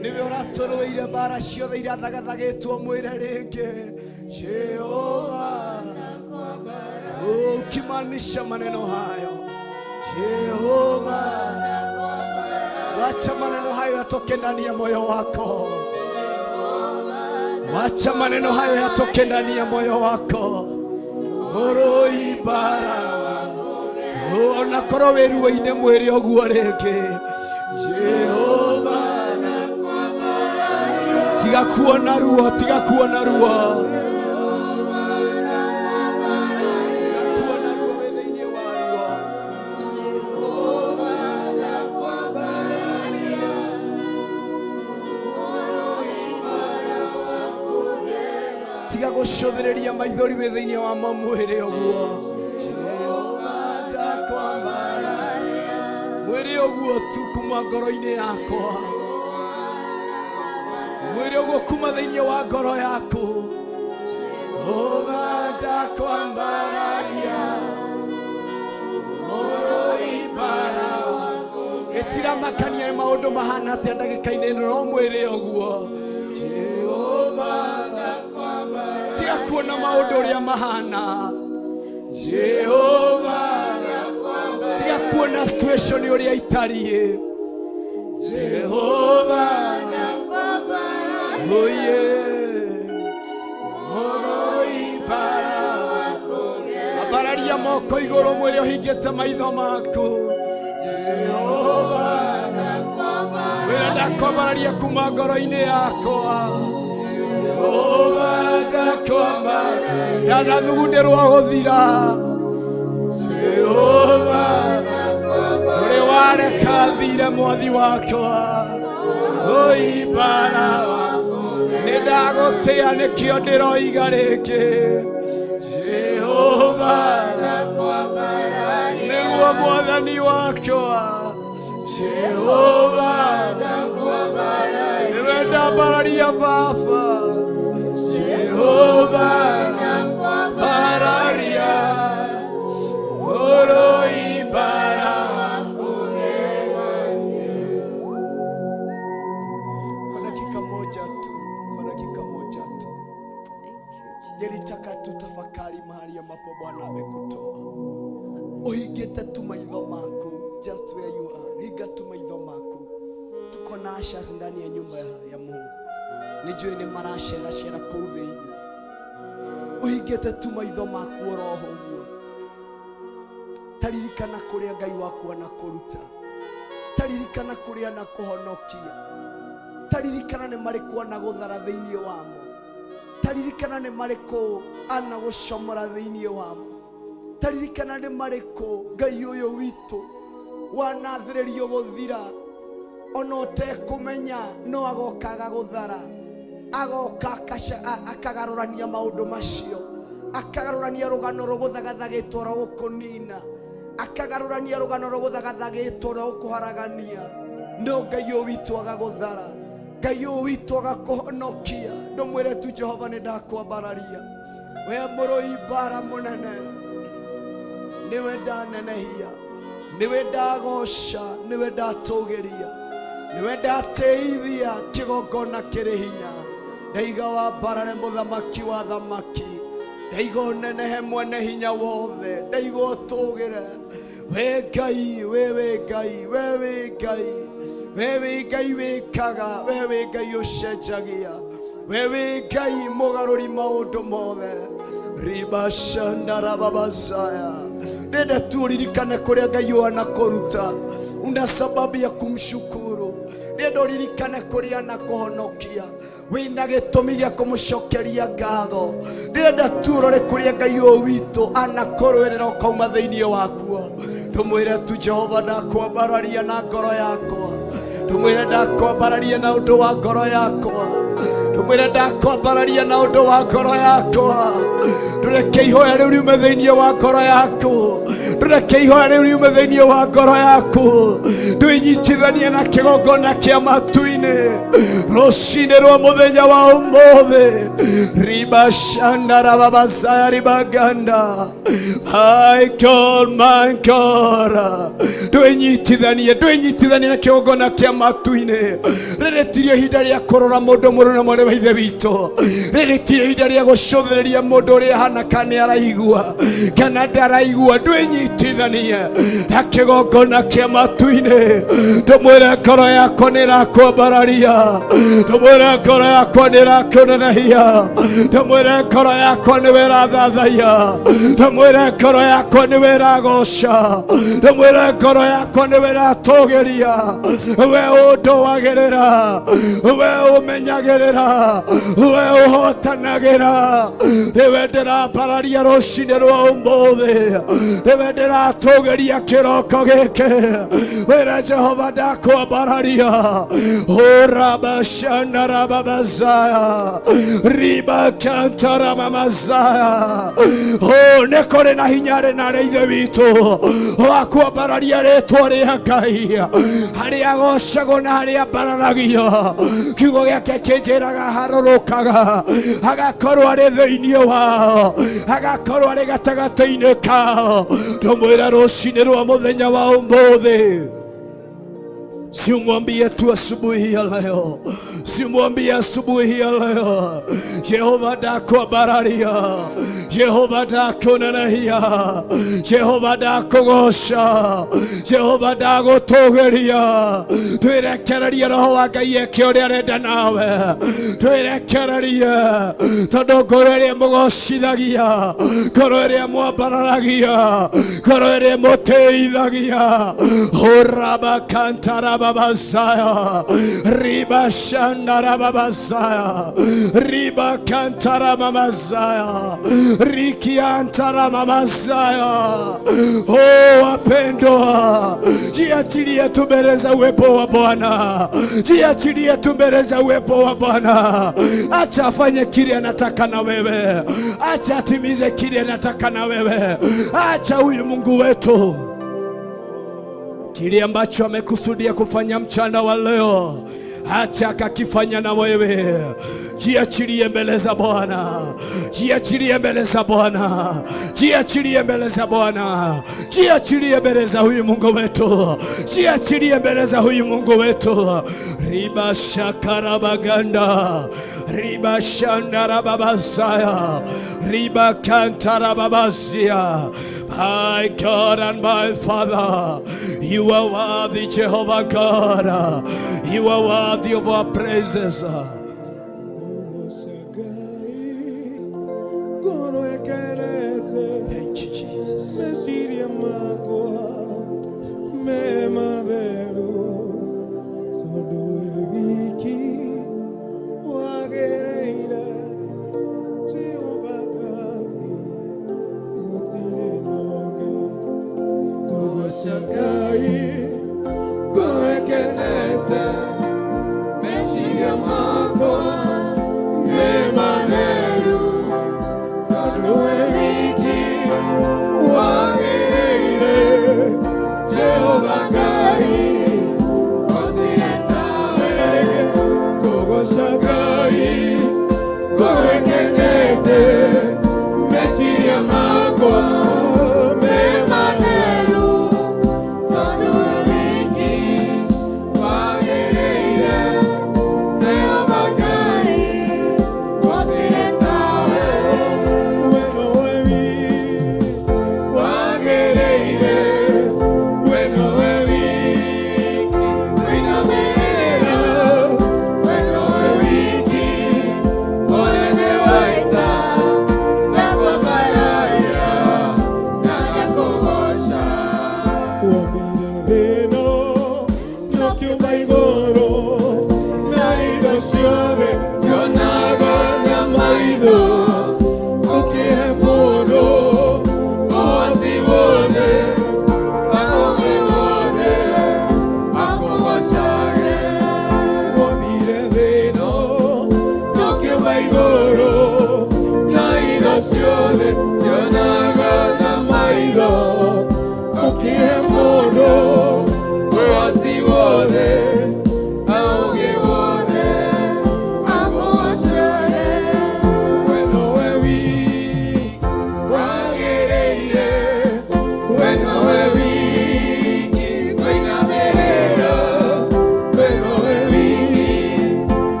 nĩwe ũratũrũĩire mbara ciothe irathagathagĩtwo, mwĩre rĩngĩ Jehova, ukimaanisha maneno hayo Jehova, wacha maneno hayo yatoke ndani ya moyo wako. Wacha maneno hayo yatoke ndani ya moyo wako. Mũrũi mbara, ona korwo wĩ ruo-inĩ mwĩrĩ ũguo rĩngĩ Jehova, tiga kuona ruo, tiga kuona ruo, tiga kuona ruo wĩ thĩinĩ wa ruo. Tiga gũcũthĩrĩria maithori wĩ thĩinĩ wa mwĩrĩ ũguo. Jehova ndakwambararia, mwĩrĩ ũguo tu kuma ngoro-inĩ yakwa, mwĩrĩ ũguo kuma thĩinĩ wa ngoro yaku. Jehova ndakwambararia, mũrũi mbara. Gĩtiramakania nĩ maũndũ mahana atĩa ndagĩka-inĩ ĩno, no mwĩrĩ ũguo Jehova, tiga kuona maũndũ ũrĩa mahana Jehova, tiga kuona situation ũrĩa itariĩ Jehova, oye mũrũi mbara. Ambararia moko igũrũ mwĩrĩ ũhingĩte maitho maku Jehova, wĩra ndakwambararia kuma ngoro-inĩ yakwa. Jehova ndakwambararia, ndanathugundĩrwo gũthira Jehova, ũrĩ wareka thire mwathi wakwa oi mbara, nĩ ndagũtĩa nĩkĩo ndĩroiga rĩngĩ Jehova, nĩguo mwathani wakwa Jehova, nĩwe ndambararia baba Jehova, mbararia mũrũi mbara. Kwa dakika moja tu, kwa dakika moja tu, nilitaka tutafakari mahali ambapo Bwana amekutoa. Uhingĩte tu maitho maku, just where you are, hinga tu maitho maku. Tuko na ushers ndani ya nyumba ya Mungu, nĩnjũĩ nĩ maraceracera kũu thĩinĩ. Ũhingĩte tu maitho maku oroho ũguo, taririkana kũrĩa Ngai waku anakũruta, taririkana kũrĩa anakũhonokia, taririkana nĩ marĩkũ anagũthara thĩinĩ wamo, taririkana nĩ marĩkũ anagũcomora thĩinĩ wamo, taririkana nĩ marĩkũ Ngai ũyũ witũ wanathĩrĩrio gũthira, ona ũtekũmenya no agoka agagũthara, agoka akagarũrania maũndũ macio, akagarũrania rũgano rũgũthagathagĩtwo rwa gũkũnina, akagarũrania rũgano rũgũthagathagĩtwo rwa gũkũharagania. No Ngai ũyũ witũ agagũthara, Ngai ũyũ witũ agakũhonokia. Ndũmwĩre tu Jehova nĩ ndakwambararia, we mũrũi mbara mũnene, nĩwe ndanenehia, nĩwe ndagoca, nĩwe ndatũgĩria, nĩwe ndatĩithia kĩgongona kĩrĩ hinya. Ndaiga wambarare mũthamaki wa thamaki, ndaiga ũnenehe mwene hinya wothe, ndaiga ũtũgĩre We Ngai, wewe Ngai, wewe Ngai, wewe Ngai wĩkaga, wewe Ngai ũcenjagia, wewe Ngai mũgarũri maũndũ mothe. Ribashandarababazaya. Nenda tu uririkane kũrĩa Ngai ũyũ anakũruta, una sababu ya kumshukuru. Nenda ũririkane kũrĩa anakũhonokia, wĩna gĩtũmi gĩa kũmũcokeria ngatho. Ndĩrenda tu ũrore kũrĩa Ngai ũyũ witũ anakũrũĩrĩra ũkauma thĩinĩ wakuo. Ndũmwĩre tu Jehova, ndakwambararia na ngoro yakwa. Ndũmwĩre ndakwambararia na ũndũ wa ngoro yakwa. Ndũmwĩre ndakwambararia na ũndũ wa ngoro yakwa. Ndũreke ihoya rĩu riume thĩinĩ wa ngoro yaku. Ndũreke ihoya rĩu riume thĩinĩ wa ngoro yaku. Ndwĩnyitithanie na kĩgongona kĩa matu-inĩ rũcinĩ rwa mũthenya wa ũmũthĩ. Ribashandarababasaya ribaganda. My God, my God. Ndwĩnyitithanie, ndwĩnyitithanie na kĩgongona kĩa matu-inĩ. Rĩrĩ tirio ihinda rĩa kũrora mũndũ mũrũ na mwarĩ wa ithe witũ. Rĩrĩ tirio ihinda rĩa gũcũthĩrĩria mũndũ ũrĩa ahana, kana nĩ araigua kana ndaraigua. Ndwĩnyitithanie na kĩgongona kĩa matu-inĩ. Ndũmwĩre ngoro yakwa nĩ ĩrakwambararia. Ndũmwĩre ngoro yakwa nĩ ĩrakũnenehia. Ndũmwĩre ngoro yakwa nĩwe ĩrathathaiya. Ndũmwĩre ngoro yakwa nĩwe ĩragoca. Ndũmwĩre ngoro yakwa nĩwe ĩratũgĩria. We ũndũagĩrĩra, we ũmenyagĩrĩra, we ũhotanagĩra. Nĩwe ndĩrambararia rũcinĩ rwa ũmũthĩ, nĩwe ndĩratũgĩria kĩroko gĩkĩ. Wĩre Jehova ndakwambararia. Urabashandarababazaya ribakantaramamazaya. O nĩ kũrĩ na hinya rĩ na rĩ ithe witũ wa kwambararia rĩtwa rĩa Ngai, harĩa agocagwo na harĩa ambararagio. Kiugo gĩake kĩnjĩraga harũrũkaga agakorwo arĩ thĩinĩ wao, agakorwo arĩ gatagatĩ-inĩ kao. Ndũmwĩra rũcinĩ rwa mũthenya wa ũmũthĩ, simwambie tu asubuhi ya leo, simwambie asubuhi ya leo, Jehova ndakwambararia, Jehova ndakunenehia, Jehova ndakũgoca, Jehova ndagũtũgĩria. Twĩrekererie Roho wa Ngai eke ũrĩa arenda nawe. Twĩrekererie, tondũ ngoro ĩrĩa mũgocithagia, ngoro ĩrĩa mwambararagia, ngoro ĩrĩa mũtĩithagia. Hurabakantarababazaya ribashandarababazaya ribakantaramamazaya rikiantaramamazaya. Oh, wapendwa, jiachilie tu mbele za uwepo wa Bwana, jiachilie tu mbele za uwepo wa Bwana. Acha afanye kile anataka na wewe, acha atimize kile anataka na wewe. Acha huyu Mungu wetu kile ambacho amekusudia kufanya mchana wa leo, acha akakifanya na wewe. Jiachilie mbele za Bwana, jiachilie mbele za Bwana, jiachilie mbele za Bwana, jiachilie mbele za huyu Mungu wetu, jiachilie mbele za huyu Mungu wetu. Riba shakarabaganda riba shandarababazaya riba kantarababazia. My God and my Father, you are worthy, Jehovah God. You are worthy of our praises. Ngoro ĩkenete. Thank you, Jesus. Meciria makwa me matheru, tondũ wĩ wiki wagĩrĩire. Jehova Ngai, gũtirĩ na ũngĩ. Ngũgoca Ngai, ngoro ĩkenete. Meciria makwa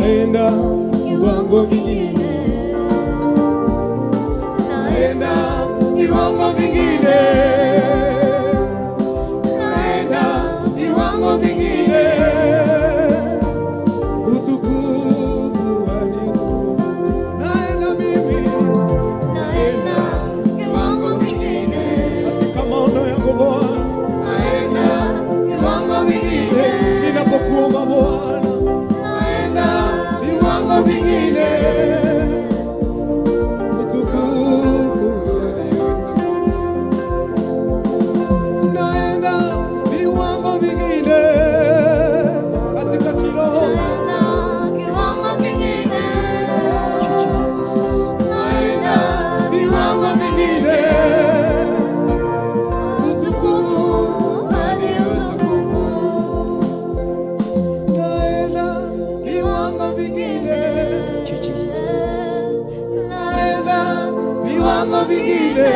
Naenda viwango vingine, naenda viwango vingine, naenda viwango vingine, utukufu hadi utukufu. Naenda mimi, Naenda kiwango kingine, katika maono yangu Bwana, naenda kiwango vingine, kingine, ninapokuomba Bwana, naenda viwango vingine, utukufu naenda viwango vingine katika kiroho, naenda kiwango kingine, naenda viwango vingine, utukufu hadi utukufu. naenda viwango vingine, Thank you, Jesus. naenda viwango vingine,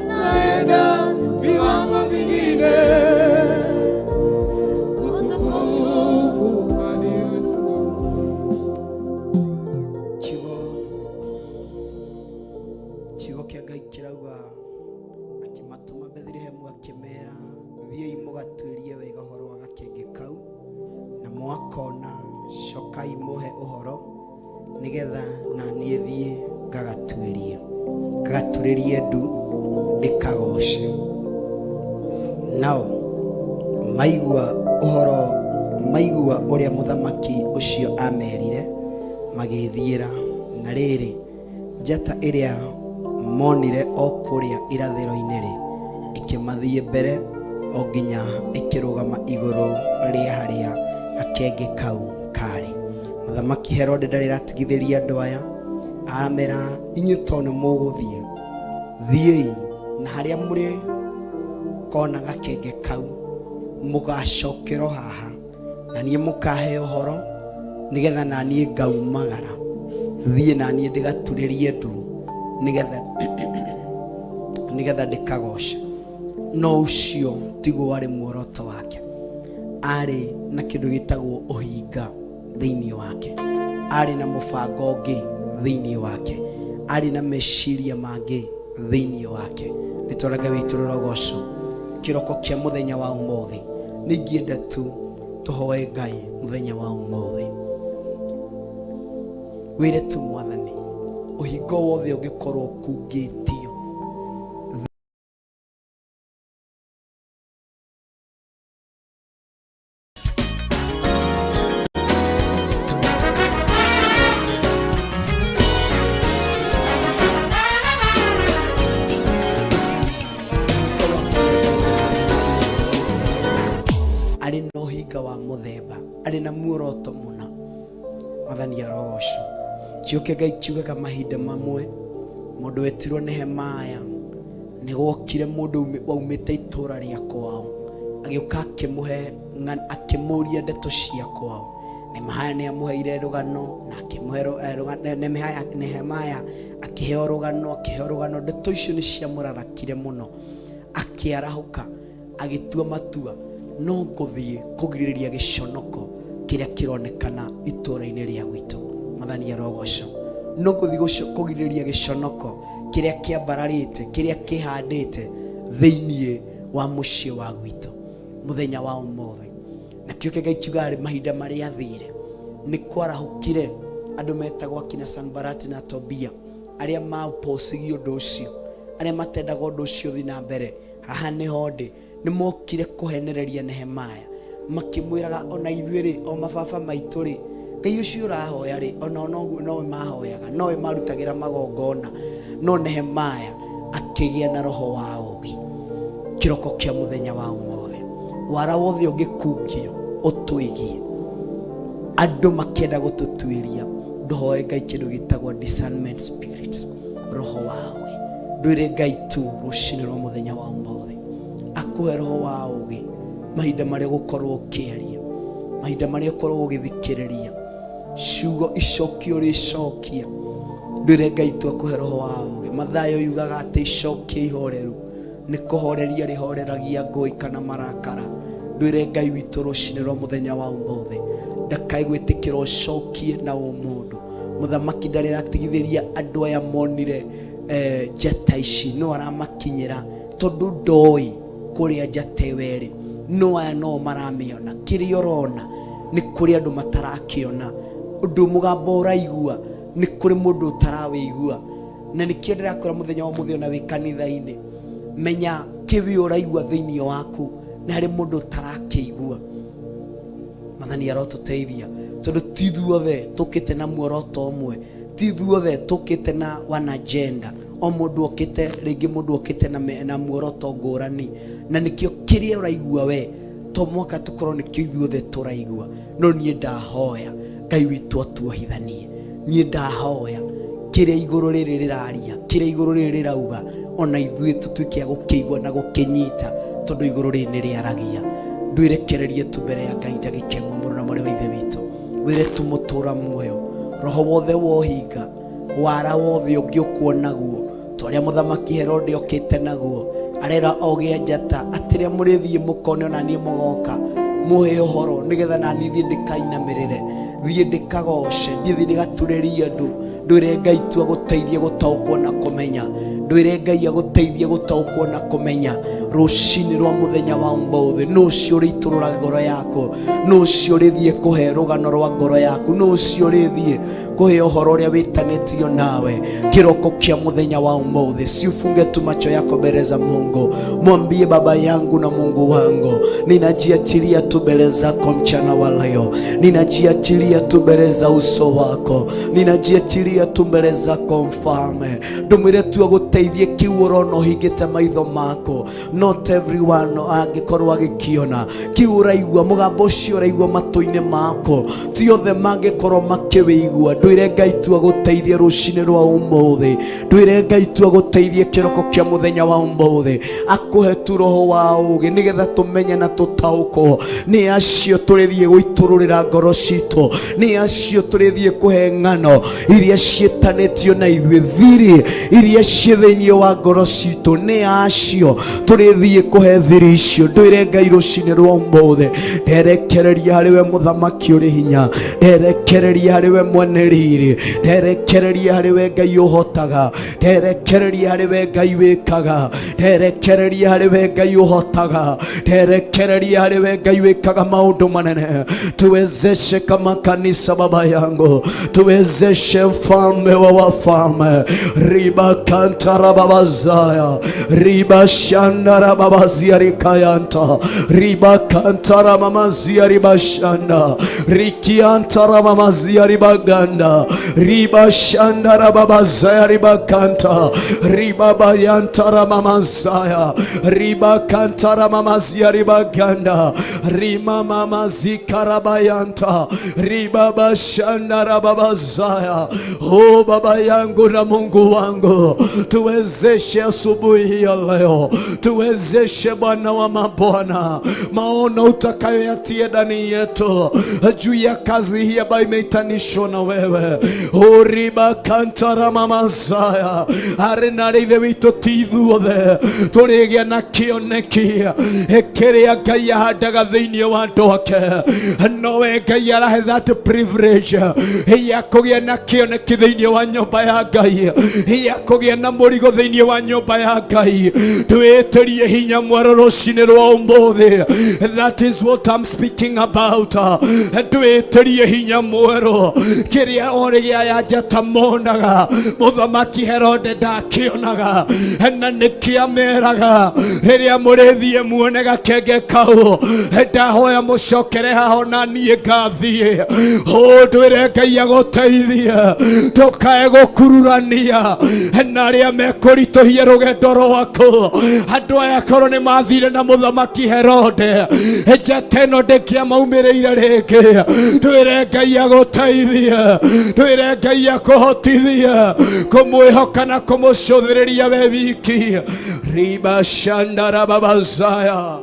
naenda viwango vingine, utukufu hadi utukufu. Kiugo kiugo kĩa Ngai kĩrauga akĩmatũma Bethlehemu akĩmera thiĩi mũgatuĩrie wega ũhoro wa gakenge kau na mwakona cokai mũhe ũhoro nĩgetha na niĩ thiĩ ngagatuĩrie ngagaturĩrie ndu ndĩkagoce. Nao maigua ũhoro maigua ũrĩa mũthamaki ũcio amerire magĩthiĩra. Na rĩrĩ, njata ĩrĩa monire o kũrĩa irathĩro-inĩ-rĩ, ĩkĩmathiĩ mbere o nginya ĩkĩrũgama igũrũ rĩa harĩa gakenge kau karĩ. Mũthamaki Herode ndarĩ aratigithĩria andũ aya, aramera inyuĩ to nĩ mũgũthiĩ, thiĩi na harĩa mũrĩ kona gakenge kau mũgacokerwo haha na niĩ mũkahe ũhoro nĩgetha na niĩ ngaumagara thiĩ na niĩ ndĩgaturĩrie ndu nĩgetha nĩgetha ndĩkagoce. No ũcio tiguo warĩ muoroto wake. Arĩ na kĩndũ gĩtagwo ũhinga thĩinĩ wake, arĩ na mũbango ũngĩ thĩinĩ wake, arĩ na meciria mangĩ thĩinĩ wake. Nĩ twaranga witũ rũrogoco kĩroko kĩa mũthenya wa ũmũthĩ. Nĩ ingĩenda tu tũhoe Ngai mũthenya wa ũmũthĩ, wĩre tu Mwathani ũhingo wothe ũngĩkorwo ũkungĩtio arĩ na ũhinga wa mũthemba, arĩ na muoroto mũna. Mwathani arogocwo. Kiugo kĩa Ngai kiugaga mahinda mamwe mũndũ wetirwo Nehemaya nĩ gwokire mũndũ waumĩte itũra rĩa kwao agĩũka akĩmũhe akĩmũria ndeto cia kwao. Nehemaya nĩ amũheire rũgano na akĩmũhe Nehemaya akĩheo rũgano, akĩheo rũgano. Ndeto icio nĩ ciamũrarakire mũno, akĩarahũka agĩtua matua no ngũthiĩ kũgirĩrĩria gĩconoko kĩrĩa kĩronekana itũra-inĩ rĩa gwitũ. Mwathani arogocwo. No ngũthiĩ kũgirĩrĩria gĩconoko kĩrĩa kĩambararĩte, kĩrĩa kĩhandĩte thĩinĩ wa mũciĩ wa gwitũ mũthenya wa ũmũthĩ. Na kĩo kĩa Ngai kiugaga rĩ, mahinda marĩa athire nĩ kwarahũkire andũ metagwo akina Sanbalati na Tobia arĩa maopocirie ũndũ ũcio, arĩa matendaga ũndũ ũcio ũthiĩ na mbere. Haha nĩho ndĩ, nĩ mokire kũhenereria Nehemaya makĩmwĩraga ona ithuĩ rĩ, o mababa maitũ rĩ, Ngai ũcio ũrahoya rĩ, ona noguo nowe mahoyaga, nowe marutagĩra magongona. No Nehemaya akĩgĩa na roho wa ũũgĩ. Kĩroko kĩa mũthenya wa ũmũthĩ, wara wothe ũngĩkungio ũtwĩgie, andũ makĩenda gũtũtuĩria, ndũhoe Ngai kĩndũ gĩtagwo discernment spirit, roho wa ũũgĩ. Ndwĩre Ngai tu rũcinĩ rwa mũthenya wa ũmũthĩ akũhe roho wa ũũgĩ mahinda marĩa ũgũkorwo ũkĩaria, mahinda marĩa ũkorwo ũgĩthikĩrĩria ciugo icokio rĩcokia. Ndwĩre Ngai tu akũhe roho wa ũũgĩ. Mathayo yugaga atĩ icokia ihoreru nĩ kũhoreria rĩhoreragia ngũĩ kana marakara. Ndwĩre Ngai witũ rũcinĩ rwa mũthenya wa ũmũthĩ ndaka Ndũkae gwĩtĩkĩra ũcokie na ũmũndũ. Mũthamaki ndarĩ aratigithĩria andũ aya monire njata ici, no aramakinyĩra tondũ ndoĩ kũrĩa njata ĩyo ĩrĩ, no aya no maramĩona. Kĩrĩa ũrona nĩ kũrĩ andũ matarakĩona, ũndũ mũgambo ũraigua nĩ kũrĩ mũndũ ũtarawĩigua. Na nĩkĩo ndĩrakwĩra mũthenya wa ũmũthĩ, ona wĩ kanitha-inĩ, menya kĩwi ũraigua thĩinĩ waku nĩ harĩ mũndũ ũtarakĩigua. Mwathani arotũteithia, tondũ ti ithuothe tũkĩte na muoroto ũmwe, ti ithuothe tũkĩte na one agenda. O mũndũ okĩte rĩngĩ, mũndũ okĩte na muoroto ngũrani, na nĩkĩo kĩrĩa ũraigua we to mwaka tũkorwo nĩkĩo ithuothe tũraigua. No niĩ ndahoya Ngai witũ atuohithanie. Niĩ ndahoya kĩrĩa igũrũ rĩrĩ rĩraria, kĩrĩa igũrũ rĩrĩ rĩrauga, ona ithuĩ tũtuĩke a gũkĩigua na gũkĩnyita, tondũ igũrũ rĩrĩ nĩ rĩaragia. Ndwĩrekererie tu mbere ya Ngai ndagĩka ĩmwe, mũrũ na mwarĩ wa Ithe witũ, wĩre tu mũtũra muoyo, roho wothe wohinga, wara wothe ũngĩ ũkuo naguo, ta ũrĩa mũthamaki Herode okĩte naguo, arera ogĩa njata atĩrĩa mũrĩthiĩ mũkone ona niĩ mũgoka mũhe ũhoro, nĩgetha naniĩ thiĩ ndĩkainamĩrĩre, thiĩ ndĩkagoce, thiĩ ndĩgaturĩrie andũ. Ndwĩre Ngai tu agũteithie gũtaũkwo na kũmenya. Ndwĩre Ngai agũteithie gũtaũkwo na kũmenya rũcinĩ rwa mũthenya wa ũmũthĩ, nũ ũcio ũrĩitũrũra ngoro yaku, nũ ũcio ũrĩthiĩ kũhe rũgano rwa ngoro yaku, nũ ũcio ũrĩthiĩ kũhe ũhoro ũrĩa wĩtanĩtio nawe kĩroko kĩa mũthenya wa ũmũthĩ. Si ufunge tu macho yako mbele za Mungu, mwambie baba yangu na Mungu wangu, ninajiachilia tu mbele zako mchana wa leo, ninajiachilia tu mbele za uso wako, ninajiachilia tu mbele zako mfalme. Ndũmwĩre tu agũteithie kiu ũrona ũhingĩte maitho mako. Not everyone angĩkorwo agĩkĩona kiu ũraigua, mũgambo ũcio ũraigua matũ-inĩ mako, ti othe mangĩkorwo makĩwĩigua. Ndwĩre Ngai tu agũteithie rũcinĩ rwa ũmũthĩ. Ndwĩre Ngai tu agũteithie kĩroko kĩa mũthenya wa ũmũthĩ, akũhe tu roho wa ũũgĩ, nĩgetha tũmenye na tũtaũkwo nĩ acio tũrĩthiĩ gũitũrũrĩra ngoro citũ, nĩ acio tũrĩthiĩ kũhe ng'ano iria ciĩtanĩtio na ithuĩ, thiri iria ciĩ thĩinĩ wa ngoro citũ, nĩ acio tũrĩthiĩ kũhe thiri icio. Ndwĩre Ngai rũcinĩ rwa ũmũthĩ, nderekereria harĩ we mũthamaki ũrĩ hinya, nderekereria harĩ we mwene riri, nderekereria harĩ we Ngai ũhotaga, nderekereria harĩ we Ngai wĩkaga, nderekereria harĩ we Ngai ũhotaga, nderekereria harĩ we Ngai wĩkaga maũndũ manene. Tuwezeshe kama kanisa, baba yangu, tuwezeshe mfalme wa wafalme. Riba kantara babazaya, riba shandara babazia rikayanta, riba kantara mamazia riba shanda, rikiantara mamazia ribaganda, riba shandara babazaya ribakanta, riba bayantara mamazaya, riba kantara mamazia ribaganda, rima mamazikarabayanta, riba bashandara babazaya. O baba yangu na Mungu wangu, tuwezeshe asubuhi hii ya leo, tuwezeshe Bwana wa mabwana, maono utakayoyatia ndani yetu juu ya kazi hii ambayo imeitanishwa na wewe. Uriba kantara mamazaya, arĩ na arĩ ithe witũ, ti ithuothe tũrĩgĩa na kĩoneki kĩrĩa Ngai ahandaga thĩinĩ wa andũ ake. Nowe Ngai arahe that privilege ya kũgĩa na kĩoneki thĩinĩ wa nyũmba ya Ngai, ya kũgĩa na mũrigo thĩinĩ wa nyũmba ya Ngai. Twĩtĩrie hinya mwerũ rũcinĩ rwa ũmũthĩ. That is what I'm speaking about. Twĩtĩrie hinya mwerũ. Kĩrĩa orĩgĩa ya njata monaga, mũthamaki Herode ndakĩonaga, na nĩkĩameraga rĩrĩa mũrĩthiĩ muone gakenge kau, ndahoya mũcokere haha ona niĩ ngathiĩ. Ũndwĩre Ngai agũteithie, ndũkae gũkururania na arĩa mekũritũhia rũgendo rwaku. Andũ aya korwo nĩ mathire na mũthamaki Herode, njata ĩno ndĩngĩamaumĩrĩire rĩngĩ. Ndwĩre Ngai agũteithie, ndwĩre Ngai akũhotithie kũmwĩhoka na kũmũcũthĩrĩria we wiki. Riba shandara babazaya.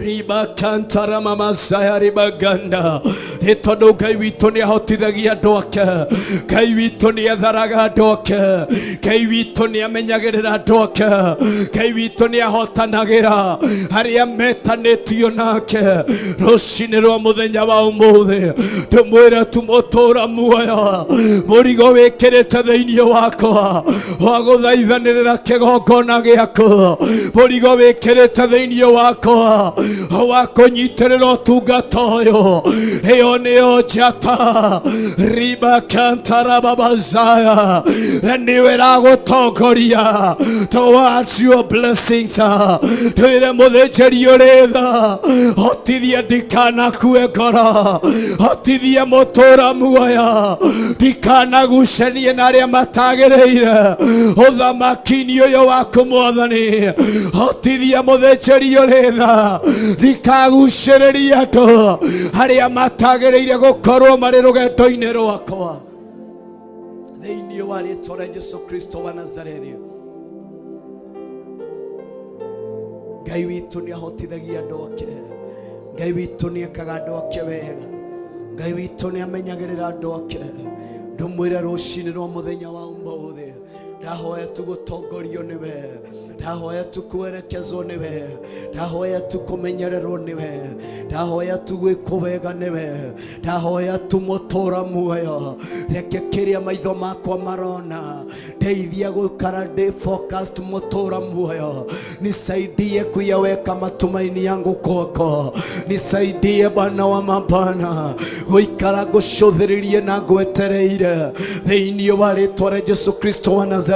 Riba mama riba ganda nĩ tondũ Ngai witũ nĩ ahotithagia andũ ake. Ngai witũ nĩ atharaga andũ ake. Ngai witũ nĩ amenyagĩrĩra andũ ake. Ngai witũ nĩ ahotanagĩra arĩa metanĩtio nake. Rũcinĩ rwa mũthenya wa ũmũthĩ ndũmwĩre tu mũtũra muoyo mũrigo wĩkĩrĩte thĩinĩ wakwa wa gũthaithanĩrĩra kĩgongona gĩaku, mũrigo wĩkĩrĩte thĩinĩ wakwa wa kũnyitĩrĩra ũtungata ũyũ. Ĩyo nĩyo njata riba kantarababazaya na nĩwe ĩragũtongoria towards your blessings. Twĩre mũthĩnjĩri ũrĩ tha, hotithia ndikanakue ngoro, hotithia mũtũra muoyo, ndikanagucanie na arĩa matagĩrĩire ũthamaki-inĩ ũyũ waku Mwathani. Hotithia mũthĩnjĩri ũrĩ tha, ndikagucĩrĩria andũ arĩa matagĩrĩire gũkorwo marĩ rũgendo-inĩ rwakwa thĩinĩ wa rĩtwa rĩa Jesu Kristo wa Nazarethi. Ngai witũ nĩ ahotithagia andũ ake. Ngai witũ nĩ ekaga andũ ake wega. Ngai witũ nĩ amenyagĩrĩra andũ ake. Ndũmwĩre rũcinĩ rwa mũthenya wa ũmũthĩ, ndahoya tu gũtongorio nĩwe, ndahoya tu kuelekezwo nĩwe, ndahoya tu kũmenyererwo nĩwe, ndahoya tu gwĩkwo wega nĩwe, ndahoya tu mũtũra muoyo. Reke kĩrĩa maitho makwa marona, ndeithia gũikara ndĩ focused mũtũra muoyo. Nisaidie kuyaweka matumaini yangu kwako, nisaidie Bwana wa mabwana gũikara ngũcũthĩrĩrie na ngwetereire thĩinĩ wa rĩtwa rĩa Jesu Kristo wa Nazarethi.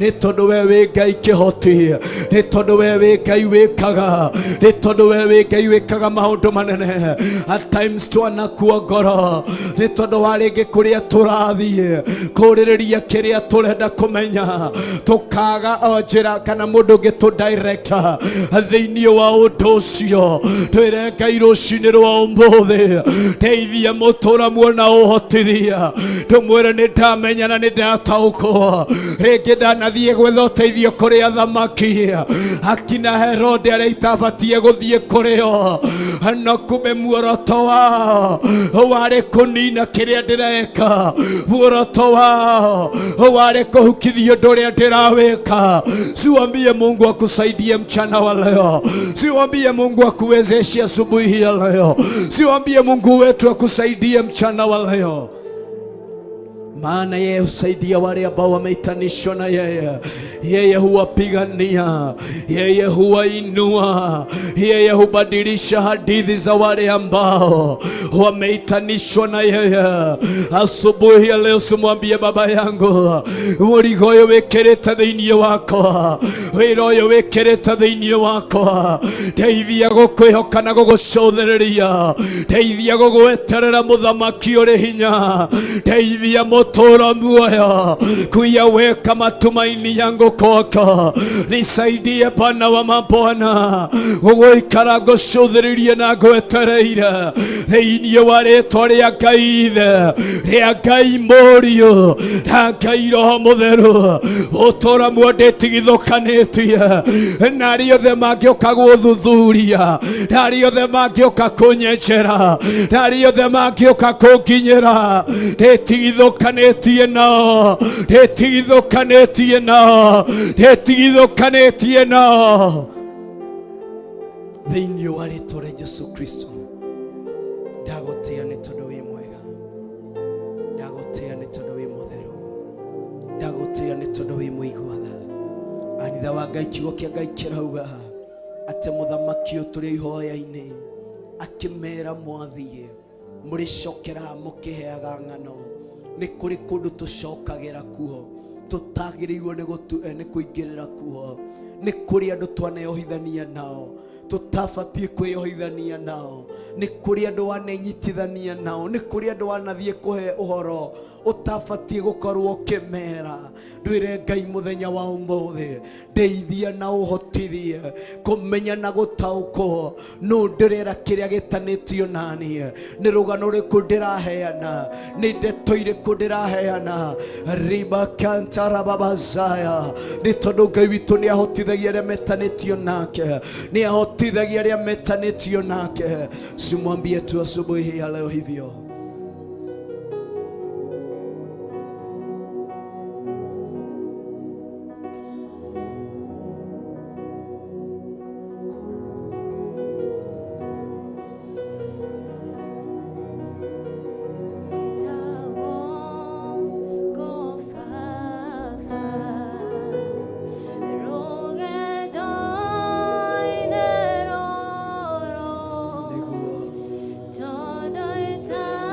Nĩ tondũ we wĩ Ngai kĩhoti, nĩ tondũ we wĩ Ngai wĩkaga, nĩ tondũ we wĩ Ngai wĩkaga maũndũ manene. At times twanakua ngoro nĩ tondũ wa rĩngĩ kũrĩa tũrathiĩ kũrĩrĩria kĩrĩa tũrenda kũmenya, tũkaga o njĩra kana mũndũ ũngĩ tũ director thĩinĩ wa ũndũ ũcio. Twĩre Ngai rũcinĩ rwa ũmũthĩ, teithia mũtũra muona ũhotithia, ndũmwĩre nĩ ndamenya na nĩ ndataũkwo. Rĩngĩ ndanathiĩ gwetha ũteithio kũrĩ athamaki akina Herode arĩa itabatiĩ gũthiĩ kũrĩ o, no kumbe muoroto wao warĩ kũnina kĩrĩa ndĩreka, muoroto wao warĩ kũhukithia ũndũ ũrĩa ndĩrawĩka. Siwambie Mungu akusaidie mchana wa leo, siwambie Mungu akuwezeshe asubuhi ya leo, siwambie Mungu wetu akusaidie mchana wa leo, maana yeye husaidia wale ambao wameitanishwa na yeye. Yeye huwapigania, yeye huwainua, yeye hubadilisha hadithi za wale ambao wameitanishwa na yeye. Asubuhi ya leo simwambie baba yangu, mũrigo ũyũ wĩkĩrĩte thĩinĩ wakwa, wĩra ũyũ wĩkĩrĩte thĩinĩ wakwa, ndeithia gũkwĩhoka na gũgũcũthĩrĩria, ndeithia gũgweterera mũthamaki ũrĩ hinya, ndeithia mũtũra muoyo kuyaweka matumaini yangu kwako. Nisaidie Bwana wa mabwana gũgũikara ngũcũthĩrĩrie na ngwetereire thĩinĩ wa rĩtwa rĩa Ngai Ithe, rĩa Ngai Mũriũ na Ngai Roho Mũtheru. Ũtũra muo ndĩtigithũkanĩtie na arĩa othe mangĩũka gũthuthuria, na arĩa othe mangĩũka kũnyenjera, na arĩa othe mangĩũka kũnginyĩra, ndĩtigithũkanĩtie nao, ndĩtigithũkanĩtie nao, ndĩtigithũkanĩtie nao thĩinĩ wa rĩtwa rĩa Jesu Kristo. Ndagũtĩa nĩ tondũ wĩ mwega, ndagũtĩa nĩ tondũ wĩ mũtheru, ndagũtĩa nĩ tondũ wĩ mũigua tha. Anitha wa Ngai, kiugo kĩa Ngai kĩrauga atĩ mũthamaki ũyũ tũrĩ ihoya-inĩ akĩmera mwathiĩ mũrĩcokera mũkĩheaga ng'ano. Nĩ kũrĩ kũndũ tũcokagĩra kuo tũtagĩrĩirwo nĩ kũingĩrĩra kuo. Nĩ kũrĩ andũ twaneohithania nao tũtabatiĩ kwĩyohithania nao. Nĩ kũrĩ andũ wanenyitithania nao, nĩ kũrĩ andũ wanathiĩ kũhe ũhoro ũtabatiĩ gũkorwo ũkĩmera. Ndwĩre Ngai mũthenya wa ũmũthĩ, ndeithia na ũhotithie kũmenya na gũtaũkwo nũ ndĩrera kĩrĩa gĩtanĩtio naniĩ, nĩ rũgano rũrĩkũ ndĩraheana, nĩ ndeto irĩkũ ndĩraheana. Riba kantarababazaya. Nĩ tondũ Ngai witũ nĩ ahotithagia arĩa metanĩtio nake, nĩ ahotithagia Ũteithagia arĩa metanĩtio nake. Simwambie tu asubuhi hii ya leo hivyo. Nĩguo.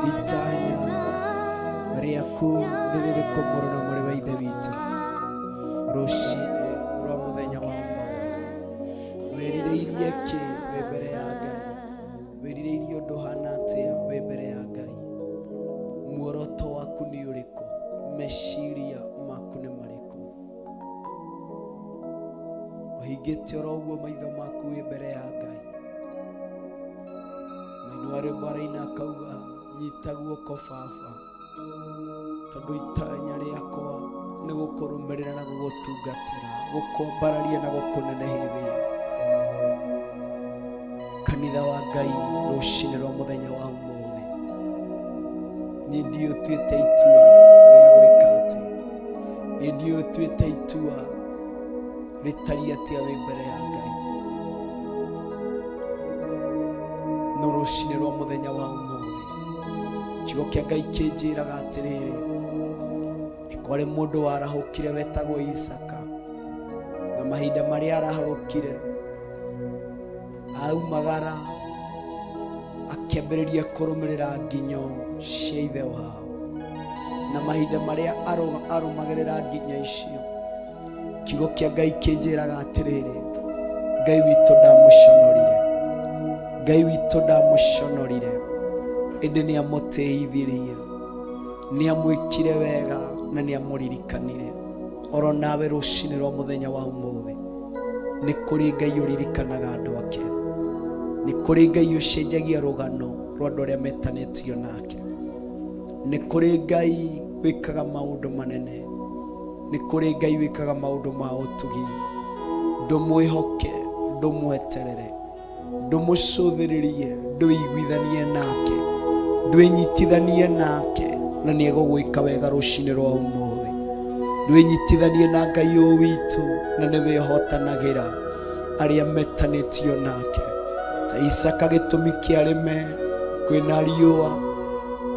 Itanya itanya rĩaku nĩ rĩrĩkũ mũrũ na mwarĩ wa ithe witũ rũcinĩ rwa mũthenya wa ũmũthĩ? Wĩrirĩirie kĩ wĩ mbere ya Ngai? Wĩrirĩirie ũndũ ũhana atĩa wĩ mbere ya Ngai? Muoroto waku nĩ ũrĩkũ? Meciria maku nĩ marĩkũ? Ũhingĩte oro ũguo maitho maku wĩ mbere ya Ngai. Mũini wa rwĩmbo araina akauga, nyita guoko baba, tondũ itanya rĩakwa nĩ gũkũrũmĩrĩra na gũgũtungatĩra, gũkwambararia na gũkũnenehithia. Kanitha wa Ngai, rũcinĩ rwa mũthenya wa ũmũthĩ, niĩ ndiũĩ ũtuĩte itua rĩa gwĩka atĩa, niĩ ndiũĩ ũtuĩte itua rĩtariĩ atĩa wĩ mbere ya Ngai. No rũcinĩ rwa mũthenya wa ũmũthĩ, kiugo kĩa Ngai kĩnjĩraga atĩrĩrĩ, nĩ kwarĩ mũndũ warahũkire wetagwo Isaka, na mahinda marĩa arahũkire aumagara akĩambĩrĩria kũrũmĩrĩra nginyo cia ithe wao, na mahinda marĩa arũmagĩrĩra nginya icio, kiugo kĩa Ngai kĩnjĩraga atĩrĩrĩ, Ngai witũ ndamũconorire, Ngai witũ ndamũconorire, ĩndĩ nĩ amũtĩithirie, nĩ amwĩkire wega na nĩ amũririkanire. Oro nawe rũcinĩ rwa mũthenya wa ũmũthĩ, nĩ kũrĩ Ngai ũririkanaga andũ ake, nĩ kũrĩ Ngai ũcenjagia rũgano rwa andũ arĩa metanĩtio nake, nĩ kũrĩ Ngai wĩkaga maũndũ manene, nĩ kũrĩ Ngai wĩkaga maũndũ ma ũtugi. Ndũmwĩhoke, ndũmweterere, ndũmũcũthĩrĩrie, ndwĩiguithanie nake, ndwĩnyitithanie nake, na nĩ egũgwĩka wega rũcinĩ rwa ũmũthĩ. Ndwĩnyitithanie na Ngai ũyũ witũ, na nĩwe ũhotanagĩra arĩa metanĩtio nake. Ta Isaka gĩtũmi kĩa arĩme kwĩna riũa,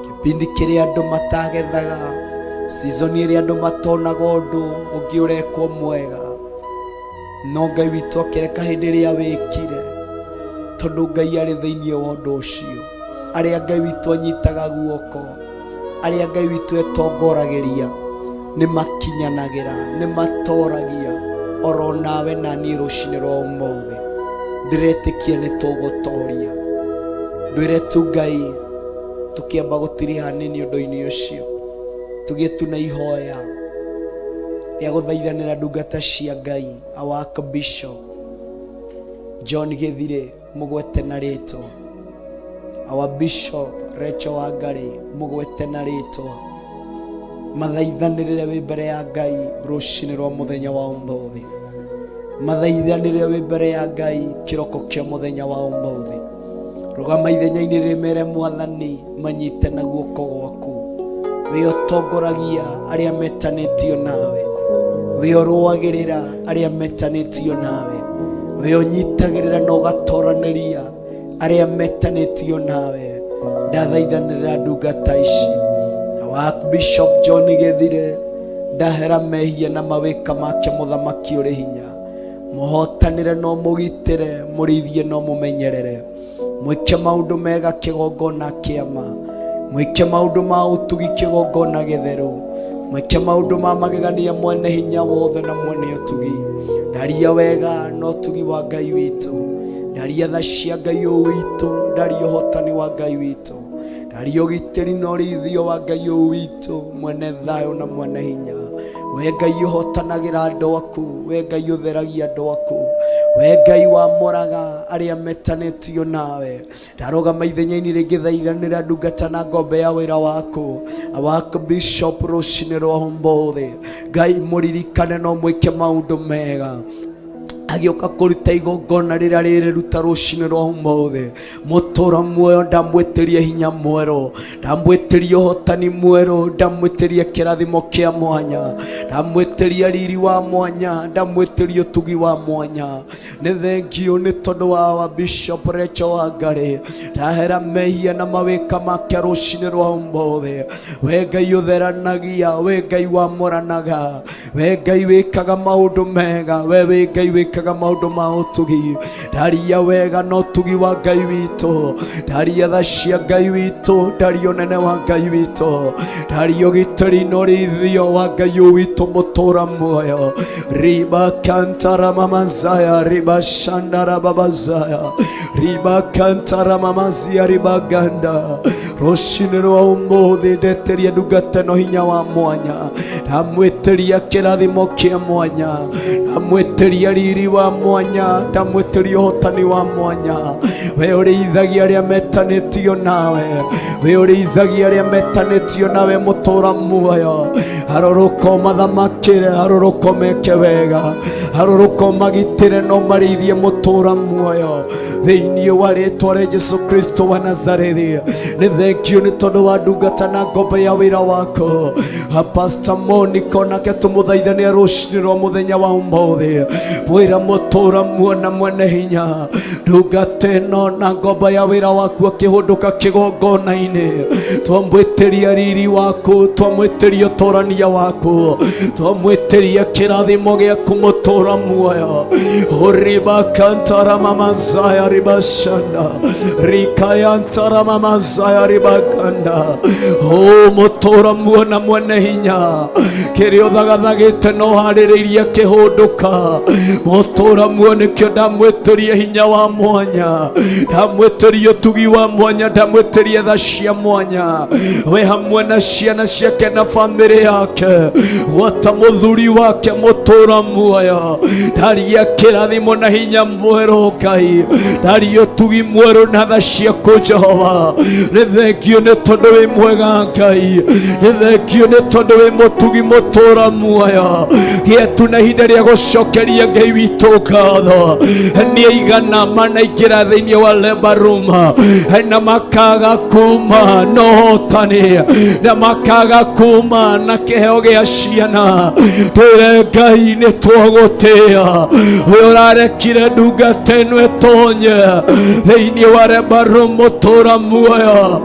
kĩpindi kĩrĩa andũ matagethaga, season ĩrĩa andũ matonaga ũndũ ũngĩ ũrekwo mwega, no Ngai witũ akĩreka hĩndĩ ĩrĩa wĩkire, tondũ Ngai arĩ thĩinĩ wa ũndũ ũcio. Arĩa Ngai witũ anyitaga guoko, arĩa Ngai witũ etongoragĩria, nĩ makinyanagĩra, nĩ matoragia. Oro nawe na niĩ rũcinĩ rwa ũmũthĩ ndĩretĩkia nĩ tũgũtoria. Ndwĩre tu Ngai tũkĩamba gũtiriha hanini ũndũ-inĩ ũcio, tũgĩe tu na ihoya rĩa gũthaithanĩra ndungata cia Ngai, our Archbishop John Gĩthire mũgwete na rĩtwa, our Bishop Rachel Wangari mũgwete na rĩtwa, mathaithanĩrĩre wĩ mbere ya Ngai rũcinĩ rwa mũthenya wa ũmũthĩ, mathaithanĩrĩre wĩ mbere ya Ngai kĩroko kĩa mũthenya wa ũmũthĩ. Rũgama ithenya-inĩ rĩmere Mwathani manyite na guoko gwaku, wĩ ũtongoragia arĩa metanĩtio nawe, wĩ ũrũagĩrĩra arĩa metanĩtio nawe. We ũnyitagĩrĩra na ũgatoranĩria arĩa metanĩtio nawe. Ndathaithanĩrĩra ndungata ici na wa Bishop John Gĩthire, ndahera mehia na mawĩka make, mũthamaki ũrĩ hinya. Mũhotanĩre no mũgitĩre, mũrĩithie no mũmenyerere, mwĩke maũndũ mega kĩgongona kĩama, mwĩke maũndũ ma ũtugi kĩgongona gĩtheru, mwĩke maũndũ ma magegania mwene hinya wothe na mwene ũtugi. Ndaria wega na ũtugi wa Ngai witũ, ndaria tha cia Ngai ũyũ witũ, ndaria ũhotani wa Ngai witũ, ndaria ũgitĩri na ũrĩithio wa Ngai ũyũ witũ, mwene thayũ na mwene hinya. We Ngai ũhotanagĩra andũ aku, we Ngai ũtheragia andũ aku, we Ngai wamũraga arĩa metanĩtio nawe. Ndarũgama ithenya-inĩ rĩngĩ thaithanĩra ndungata na ngombe ya wĩra waku waku Bishop rũcinĩ rwa ũmũthĩ. Ngai mũririkane no mwĩke maũndũ mega agĩũka kũruta igongona rĩrĩa rĩrĩruta rũcinĩ rwa ũmũthĩ. Mũtũra muoyo, ndamwĩtĩria hinya mwerũ, ndamwĩtĩria ũhotani mwerũ, ndamwĩtĩria kĩrathimo kĩa mwanya, ndamwĩtĩria riri wa mwanya, ndamwĩtĩria ũtugi wa mwanya. Nĩ thengio nĩ tondũ wa Bishop Rachel Wangari, ndahera mehia na mawĩka make rũcinĩ rwa ũmũthĩ. We Ngai ũtheranagia, we Ngai wamũranaga, we Ngai wĩkaga maũndũ mega, we wĩ Ngai wĩkaga maũndũ ma ũtugi. Ndaria wega na ũtugi wa Ngai witũ, ndaria tha cia Ngai witũ, ndaria ũnene wa Ngai witũ, ndaria ũgitĩri na ũrĩithio wa Ngai ũyũ witũ mũtũra muoyo. Riba kantara mamazaya riba shandara babazaya riba kantara mamazia riba ganda. Rũcinĩ rwa ũmũthĩ ndetĩria ndungata ĩno hinya wa mwanya, ndamwĩtĩria kĩrathimo kĩa mwanya, ndamwĩtĩria riri wa mwanya, ndamwĩtĩria ũhotani wa mwanya. We ũrĩithagia arĩa metanĩtio nawe, we ũrĩithagia arĩa metanĩtio nawe, mũtũra muoyo. Harũrũka mathamakĩre, harũrũka meke wega, harũrũka magitĩre no marĩithie mũtũra muoyo thĩinĩ wa rĩtwa rĩa Jesu Kristo wa Nazarethi. Nĩ thengio nĩ tondũ wa ndungata na ngombe ya wĩra wako Pastor Monica, onake tũmũthaithania rũcinĩ rwa mũthenya wa ũmũthĩ. Wĩra mũtũra muona mwene hinya, ndungata ĩno na ngomba ya wĩra waku akĩhũndũka kĩgongona-inĩ, twamwĩtĩria riri waku, twamwĩtĩria ũtũrania waku, twamwĩtĩria kĩrathimo gĩaku mũtũra muoyo. Riba kantara mamazaya riba shanda rikayantara mamazaya riba ganda. O mũtũra muona mwene hinya, kĩrĩa ũthagathagĩte no harĩrĩirie kĩhũndũka. Mũtũra muo nĩkĩo ndamwĩtĩria hinya wa mwanya, ndamwĩtĩria ũtugi wa mwanya, ndamwĩtĩria tha cia mwanya. We hamwe na ciana ciake na bamĩrĩ yake, gwata mũthuri wake mũtũra muoyo, ndaria kĩrathimo na hinya mwerũ Ngai, ndaria ũtugi mwerũ na tha ciaku Jehova. Nĩ thengio nĩ tondũ wĩ mwega Ngai, nĩ thengio nĩ tondũ wĩ mũtugi mũtũra muoyo. Gĩetu na ihinda rĩa gũcokeria Ngai witũ ngatho. Nĩ aigana manaingĩra thĩinĩ wa labor room na makaga kuma na ũhotani, na makaga kuma na kĩheo gĩa ciana. Twĩre Ngai nĩ twagũtĩa, ũyũ ũrarekire ndungata ĩno ĩtonye thĩinĩ wa labor room mũtũra muoyo,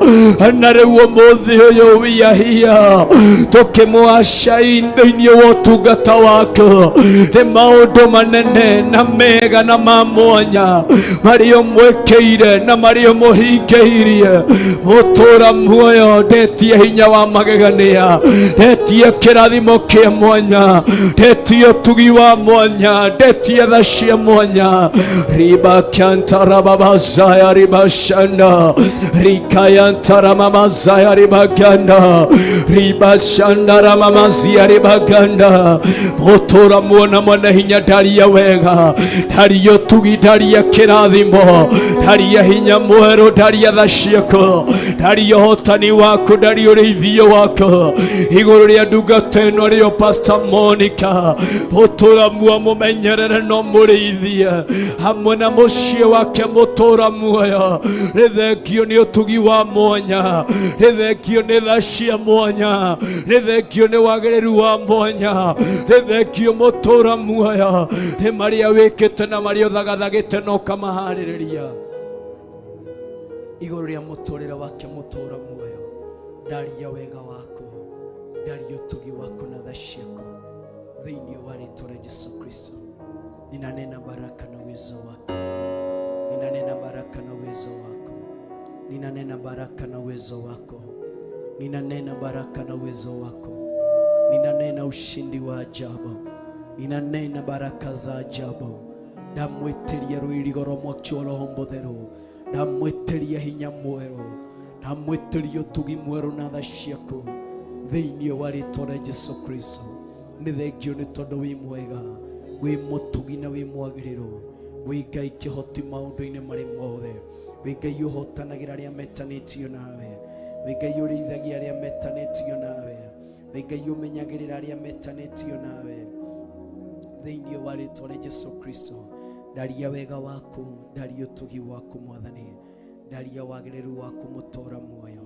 na rĩu ũmũthĩ ũyũ we are here tũkĩmũacai thĩinĩ wa ũtungata waku. Nĩ maũndũ manene na mega na ma mwanya marĩa ũmwĩkĩire na marĩa ũmũhingĩirie. Mũtũra muoyo, ndetie hinya wa magegania, ndetie kĩrathimo kĩa mwanya, ndetie ũtugi wa mwanya, ndetie tha cia mwanya. Riba kantara babazaya riba shanda rikayantara mamazaya riba ganda riba shanda ramamazia riba ganda. Mũtũra muona mwene hinya, ndaria wega, ndaria ũtugi, ndaria kĩrathimo, ndaria hinya mwerũ, ndaria tha ciaku, Ndaria ũhotani waku, ndaria ũrĩithio waku igũrũ rĩa ndungata ĩno arĩyo Pastor Monica. Mũtũra muoyo mũmenyerere no mũrĩithie hamwe na mũciĩ wake mũtũra muoyo. Rĩthengio nĩ ũtugi wa mwanya, rĩthengio nĩ tha cia mwanya, rĩthengio nĩ wagĩrĩru wa mwanya, rĩthengio mũtũra muoyo nĩ marĩa wĩkĩte na marĩa ũthagathagĩte na ũkamaharĩrĩria igũrũ rĩa mũtũrĩre wake mũtũra muoyo. Ndaria wega waku, ndaria ũtugi waku na tha ciaku thĩinĩ wa rĩtwa rĩa Jesu Kristo. Ninanena baraka na uwezo wako, ninanena baraka na uwezo wako, ninanena baraka na uwezo wako, ninanena baraka na uwezo wako, ninanena ushindi wa ajabu, ninanena baraka za ajabu. Ndamwĩtĩria rũirigo rwa mwaki wa Roho Mũtheru, ndamwĩtĩria hinya mwerũ, ndamwĩtĩria ũtugi mwerũ na tha ciaku thĩinĩ wa rĩtwa rĩa Jesu Kristo. Nĩ thengio nĩ tondũ wĩ mwega, wĩ mũtugi na wĩ mwagĩrĩru, wĩ Ngai kĩhoti maũndũ-inĩ marĩ mothe, wĩ Ngai ũhotanagĩra arĩa metanĩtio nawe, wĩ Ngai ũrĩithagia arĩa metanĩtio nawe, wĩ Ngai ũmenyagĩrĩra arĩa metanĩtio nawe thĩinĩ wa rĩtwa rĩa Jesu Kristo. Ndaria wega waku, ndaria ũtugi waku Mwathani, ndaria wagĩrĩru waku mũtũra muoyo,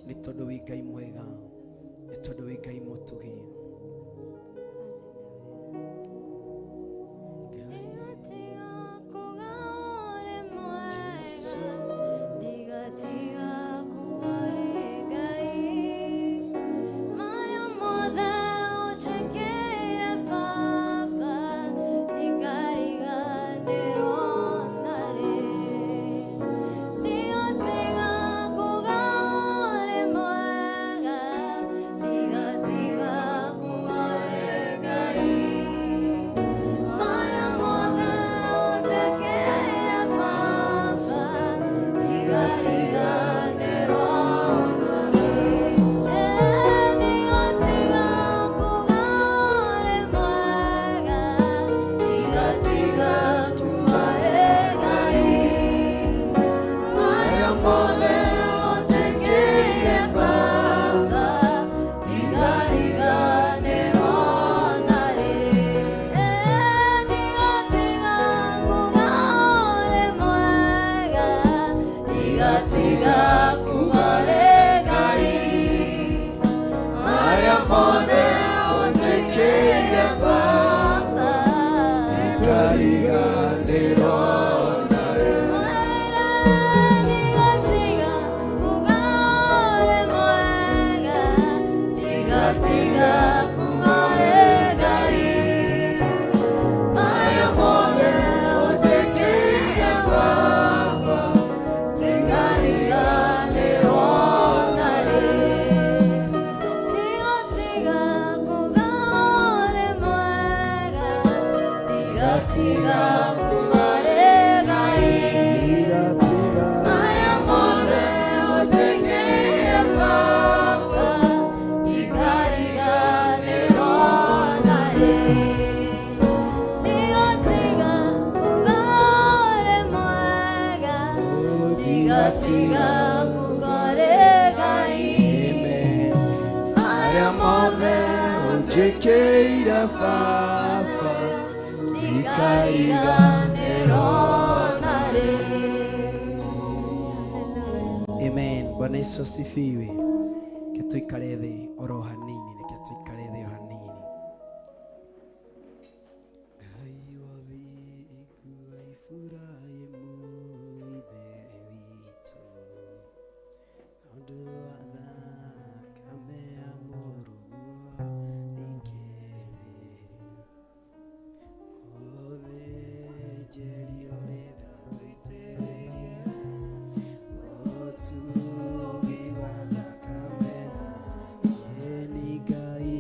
nĩ tondũ wĩ Ngai mwega, nĩ tondũ wĩ Ngai mũtugi. Amen. Bwana Yesu asifiwe. Reke tuikare thĩ oro hanini, reke tuikare thĩ o hanini. Ngai wa thingu wa Iburahĩmu ithe witũ, ũndũ wa thakame ya mũrũguo ĩkĩrĩ, ũthĩnjĩri ũrĩ tha tũitĩrĩrie ũtugi wa thakame na kĩeni. Ngai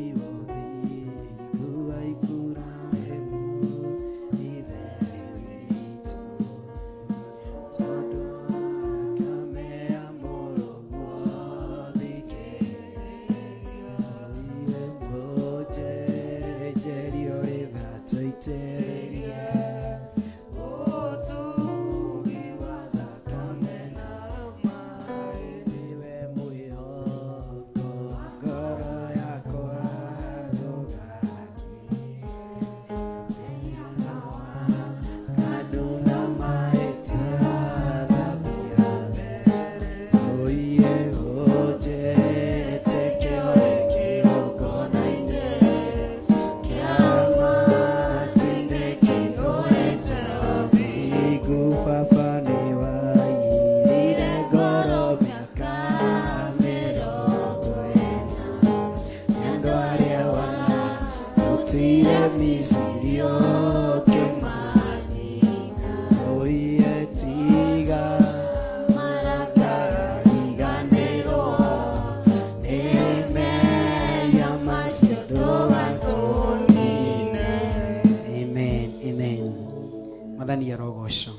Mwathani arogocwo.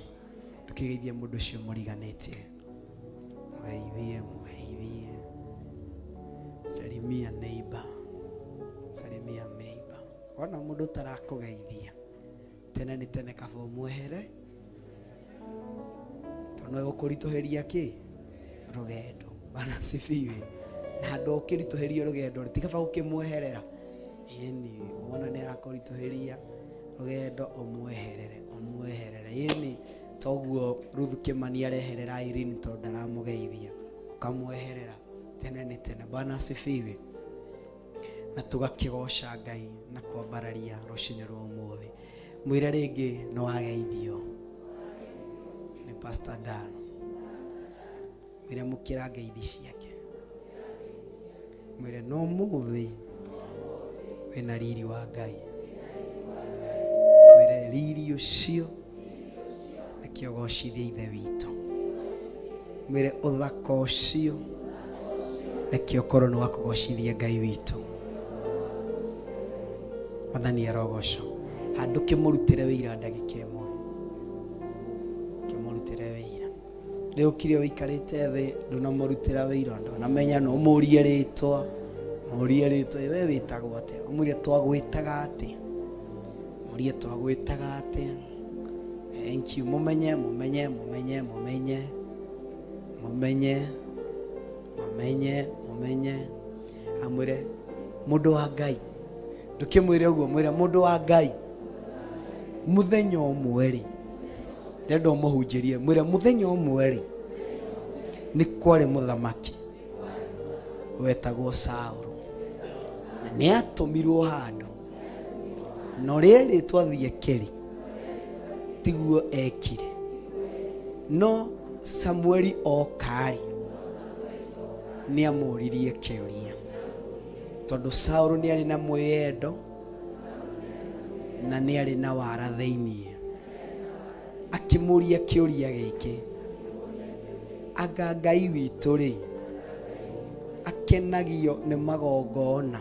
Ndũkĩgeithie mũndũ ũcio mũriganĩtie, mũgeithie, mũgeithie. Salimia neighbor, salimia neighbor. Wona mũndũ ũtarakũgeithia tene nĩ tene, kaba ũmwehere, tondũ no ĩgũkũritũhĩria kĩ rũgendo. Bwana asifiwe. Na handũ ũkĩritũhĩrio rũgendo rĩ, ti kaba gũkĩmweherera? Ĩni, wona nĩ arakũritũhĩria rũgendo, ũmweherere, ũmweherere. Ĩni, toguo Ruth Kimani areherera Irene tondũ ndaramũgeithia, ũkamweherera tene nĩ tene. Bwana asifiwe. Na tũgakĩgoca Ngai na kwambararia rũcinĩ rwa ũmũthĩ. Mwĩre rĩngĩ nĩ wageithio nĩ Pastor Dan. Mwĩre mũkĩra ngeithi ciake, mwĩre no mũthĩ wĩna riri wa Ngai, mwĩre riri ũcio nĩkĩo gocithia Ithe witũ, mwĩre ũthaka ũcio nĩkĩo korwo nĩ wa kũgocithia Ngai witũ. Mwathani arogocwo. Handũ kĩmũrutĩre wĩira ndagĩka ĩmwe, kĩmũrutĩre wĩira. Rĩu kire ũikarĩte thĩ, ndũnamũrutĩra wĩira, ndũnamenya, no ũmũrie rĩtwa, mũrie rĩtwa, we wĩtagwo atĩa? Ũmũrie twagwĩtaga atĩa? Mũrie twagwĩtaga atĩa? Thank you. Mũmenye, mũmenye, mũmenye, mũmenye, mũmenye, mũmenye, mũmenye. Amwĩre mũndũ wa Ngai, ndũkĩmwĩre ũguo, mwĩre mũndũ wa Ngai, mũthenya ũmwe rĩ, ndĩrenda ũmũhunjĩrie, mwĩre mũthenya ũmwe rĩ, nĩ kwarĩ mũthamaki wetagwo Saũlũ, na nĩ atũmirwo handũ, na ũrĩa erĩtwo athiĩ keri tiguo ekire, no Samueli oka-rĩ, nĩ amũririe kĩũria, tondũ Saũlũ nĩ arĩ na mwĩyendo na nĩ arĩ na wara thĩiniĩ. Akĩmũria kĩũria gĩkĩ, anga Ngai witũ rĩ, akenagio nĩ magongona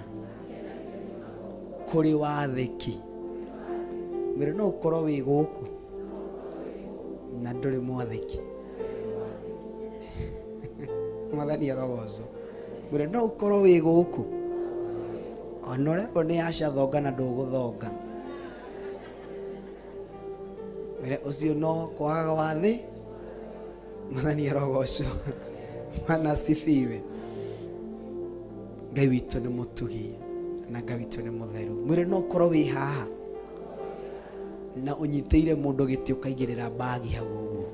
kũrĩ wathĩki? Mwĩre no ũkorwo wĩ gũkũ na ndũrĩ mwathĩki. Mwathani arogocwo. Mwĩre no ũkorwo wĩ gũkũ ona ũrerwo nĩ aca thonga na ndũgũthonga. Mwĩre ũcio no kwaga wathĩ. Mwathani arogocwo. Bwana asifiwe. Ngai witũ nĩ mũtugi na Ngai witũ nĩ mũtheru. Mwĩre no ũkorwo wĩ haha na ũnyitĩire mũndũ gĩtĩ ũkaigĩrĩra mbagi hau ũguo.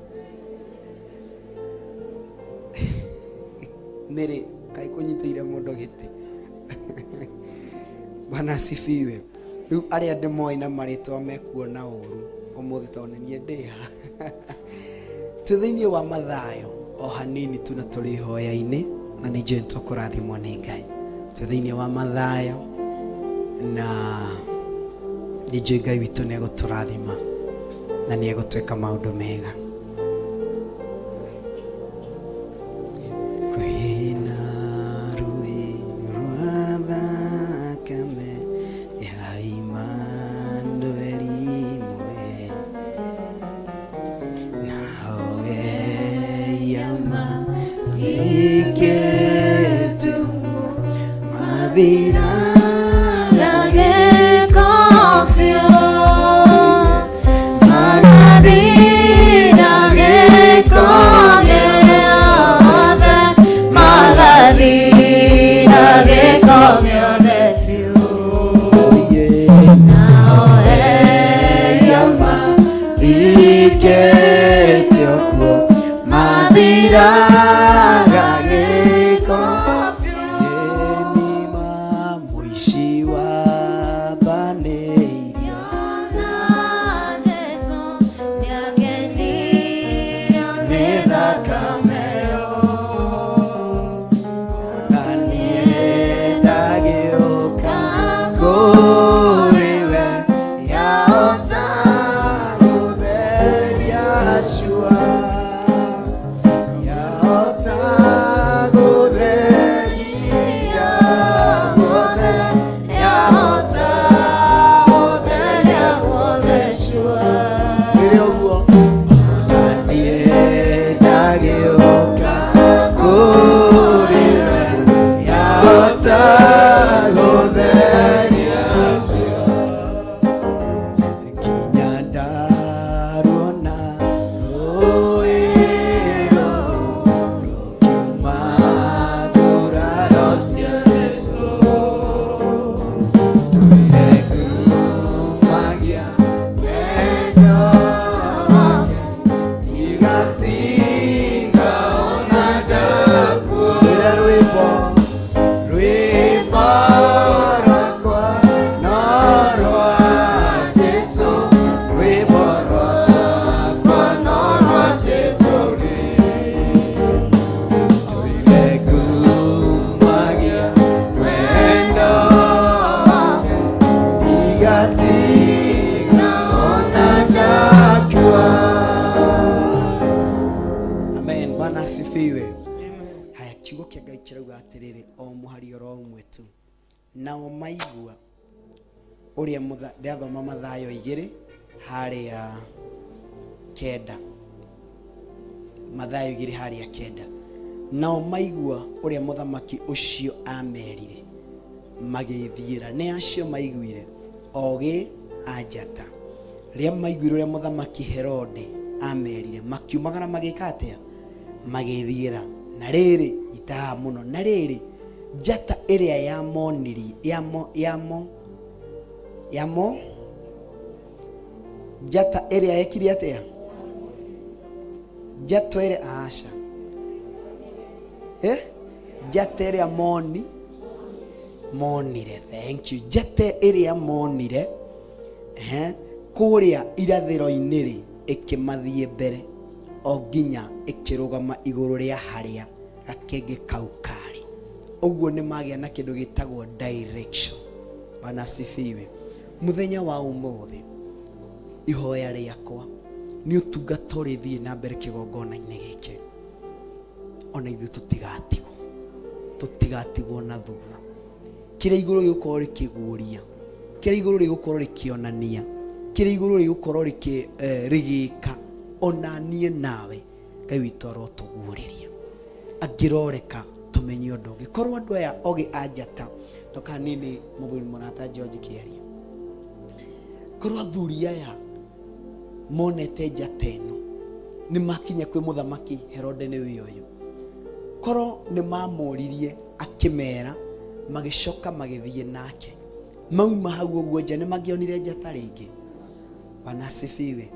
Nĩrĩ kaĩ kũnyitĩire mũndũ gĩtĩ? Bwana asifiwe. Rĩu arĩa ndĩmoĩ na marĩtwa mekuona ũru ũmũthĩ tondũ nĩ niĩ ndĩ haha. Twĩ thĩinĩ wa Mathayo o hanini tu na tũrĩ ihoya-inĩ, na nĩ njũĩ nĩtũkũrathimwo nĩ Ngai. Twĩ thĩinĩ wa Mathayo na nĩ njũĩ Ngai witũ nĩ egũtũrathima na nĩ egũtwĩka maũndũ mega. Kwĩna rũĩ rwa thakame ya Imanueli mwe, nawe yama iketu mathira. Bwana asifiwe. Haya, kiugo kĩa Ngai kĩrauga atĩrĩrĩ, o mũhari oro ũmwe tu. Nao maigua ũrĩa ndĩrathoma Mathayo 2 harĩa 9, Mathayo 2 harĩa 9. Nao maigua ũrĩa mũthamaki ũcio amerire, magĩthiĩra. Nĩ acio maiguire ogĩ a njata, rĩrĩa maiguire ũrĩa mũthamaki Herode amerire, makiumagara magĩka atĩa? Magĩthiĩra. Na rĩrĩ, itaha mũno, na rĩrĩ, njata ĩrĩa yamonirie yamo yamo yamo njata ĩrĩa yekire atĩa? Njata ĩrĩa, aca, njata ĩrĩa monire, thank you, njata ĩrĩa monire kũrĩa irathĩro-inĩ rĩ, ĩkĩmathiĩ mbere o nginya ĩkĩrũgama igũrũ rĩa harĩa gakenge kau karĩ. Ũguo nĩ magĩa na kĩndũ gĩtagwo direction. Bwana asifiwe. Mũthenya wa ũmũthĩ, ihoya rĩakwa nĩ ũtungata ũrĩthiĩ na mbere kĩgongona-inĩ gĩkĩ, ona ithuĩ tũtigatigwo na thutha. Kĩrĩa igũrũ gĩgũkorwo rĩkĩguũria, kĩrĩa igũrũ rĩgũkorwo rĩkĩonania, kĩrĩa igũrũ rĩgũkorwo rĩgĩka, ona niĩ nawe Ngai witũ arotũguũrĩria. Angĩroreka tũmenye ũndũ ũngĩ. Korwo andũ aya ogĩ a njata, toka nini mũthuri mũrata George Kĩaria, korwo athuri aya monete njata ĩno nĩ makinya kwĩ mũthamaki Herode nĩwe ũyũ, korwo nĩ mamũririe akĩmera, magĩcoka magĩthiĩ nake, mauma hau ũguo nja nĩ mangĩonire njata rĩngĩ. Bwana asifiwe.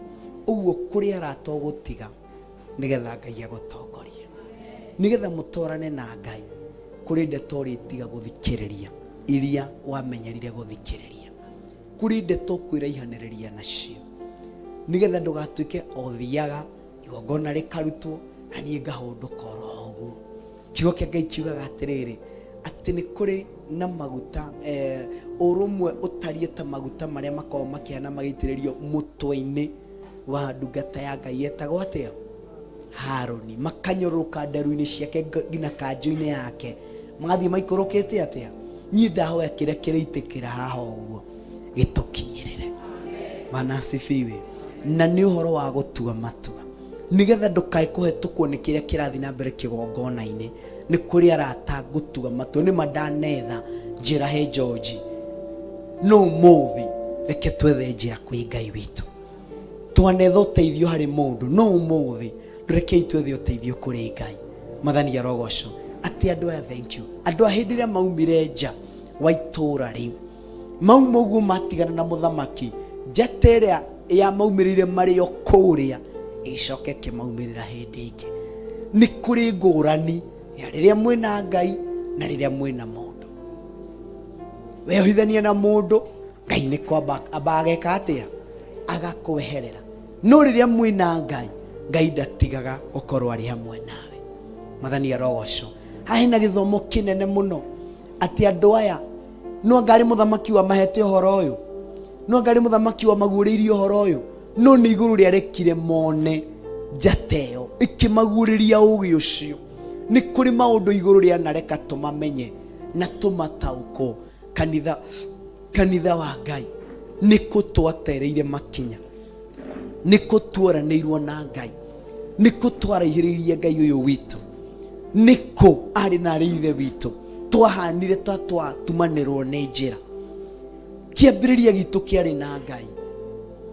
Ũguo kũrĩ arata ũgũtiga nĩgetha Ngai agũtongorie, nĩgetha mũtwarane na Ngai, kũrĩ ndeto ũrĩtiga gũthikĩrĩria iria wamenyerire gũthikĩrĩria, kũrĩ ndeto ũkwĩraihanĩrĩria nacio nĩgetha ndũgatuĩke o thiaga igongona rĩkarutwo na niĩ ngahũndũka oro ũguo. Kiugo kĩa Ngai kiugaga atĩrĩrĩ, atĩ nĩ kũrĩ na maguta, ũrũmwe ũtariĩ ta maguta marĩa makoragwo makĩhana magĩitĩrĩrio mũtwe-inĩ wa ndungata ya Ngai yetagwo atĩa? Harũni. Makanyũrũrũka nderu-inĩ ciake nginya kanjũ-inĩ yake, magathiĩ maikũrũkĩte atĩa? Niĩ ndahoya kĩrĩa kĩrĩitĩkĩra haha ũguo gĩtũkinyĩrĩre. Bwana asifiwe. Na nĩ ũhoro wa gũtua matua nĩgetha ndũkae kũhetũkwo nĩ kĩrĩa kĩrathiĩ na mbere kĩgongona-inĩ. Nĩ kũrĩ arata ngũtua matua, nĩ ma ndanetha njĩra he George, no ũmũthĩ reke twethe njĩra kwĩ Ngai witũ. Twanetha ũteithio harĩ mũndũ, no ũmũthĩ rekei twethe ũteithio kũrĩ Ngai. Mwathani arogocwo. Atĩ andũ aya, thank you, andũ a hĩndĩ ĩrĩa maumire nja wa itũũra rĩu, mauma ũguo matigana na mũthamaki, njata ĩrĩa yamaumĩrĩire marĩ o kũrĩa ĩgĩcoka ĩkĩmaumĩrĩra hĩndĩ ĩngĩ. Nĩ kũrĩ ngũrani ya rĩrĩa mwĩna Ngai na rĩrĩa mwĩna mũndũ. Weohithania na mũndũ, Ngai nĩ kwamba amba ageka atĩa? Agakweherera. No rĩrĩa mwĩna Ngai, Ngai ndatigaga gũkorwo arĩ hamwe nawe. Mwathani arogocwo. Haha hena gĩthomo kĩnene mũno, atĩ andũ aya no anga arĩ mũthamaki wa mahete ũhoro ũyũ, no anga arĩ mũthamaki wa maguũrĩirie ũhoro ũyũ, no nĩ igũrũ rĩarekire mone njata ĩyo ĩkĩmaguũrĩria ũgĩ ũcio. Nĩ kũrĩ maũndũ igũrũ rĩanareka tũmamenye na tũmataũkwo. Kanitha wa Ngai nĩ kũ twatereire makinya, nĩ kũ tuoranĩirwo na Ngai, nĩ kũ twaraihĩrĩirie Ngai ũyũ witũ, nĩ kũ arĩ na arĩ ithe witũ twahanire ta twatumanĩrwo nĩ njĩra. Kĩambĩrĩria gitũ kĩarĩ na Ngai,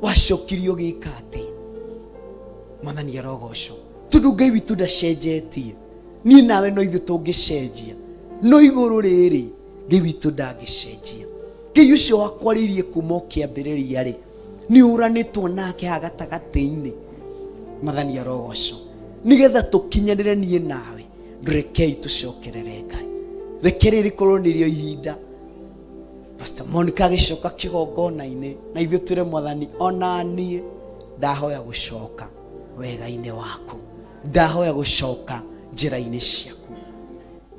wacokirio gĩka atĩ? Mwathani arogocwo. Tondũ Ngai witũ ndacenjetie, niĩ nawe no ithuĩ tũngĩcenjia, no igũrũ rĩrĩ Ngai witũ ndangĩcenjia. Ngai ũcio wakwarĩirie kuma o kĩambĩrĩria rĩ, nĩ ũranĩtwo nake haha gatagatĩ-inĩ. Mwathani arogocwo. Nĩgetha tũkinyanĩre niĩ nawe, ndũrekei tũcokerere Ngai. Reke rĩrĩ rĩkorwo nĩrĩo ihinda Pastor Monica agĩcoka kĩgongona-inĩ, na ithuĩ twĩre Mwathani, ona niĩ ndahoya gũcoka wega-inĩ waku, ndahoya gũcoka njĩra-inĩ ciaku.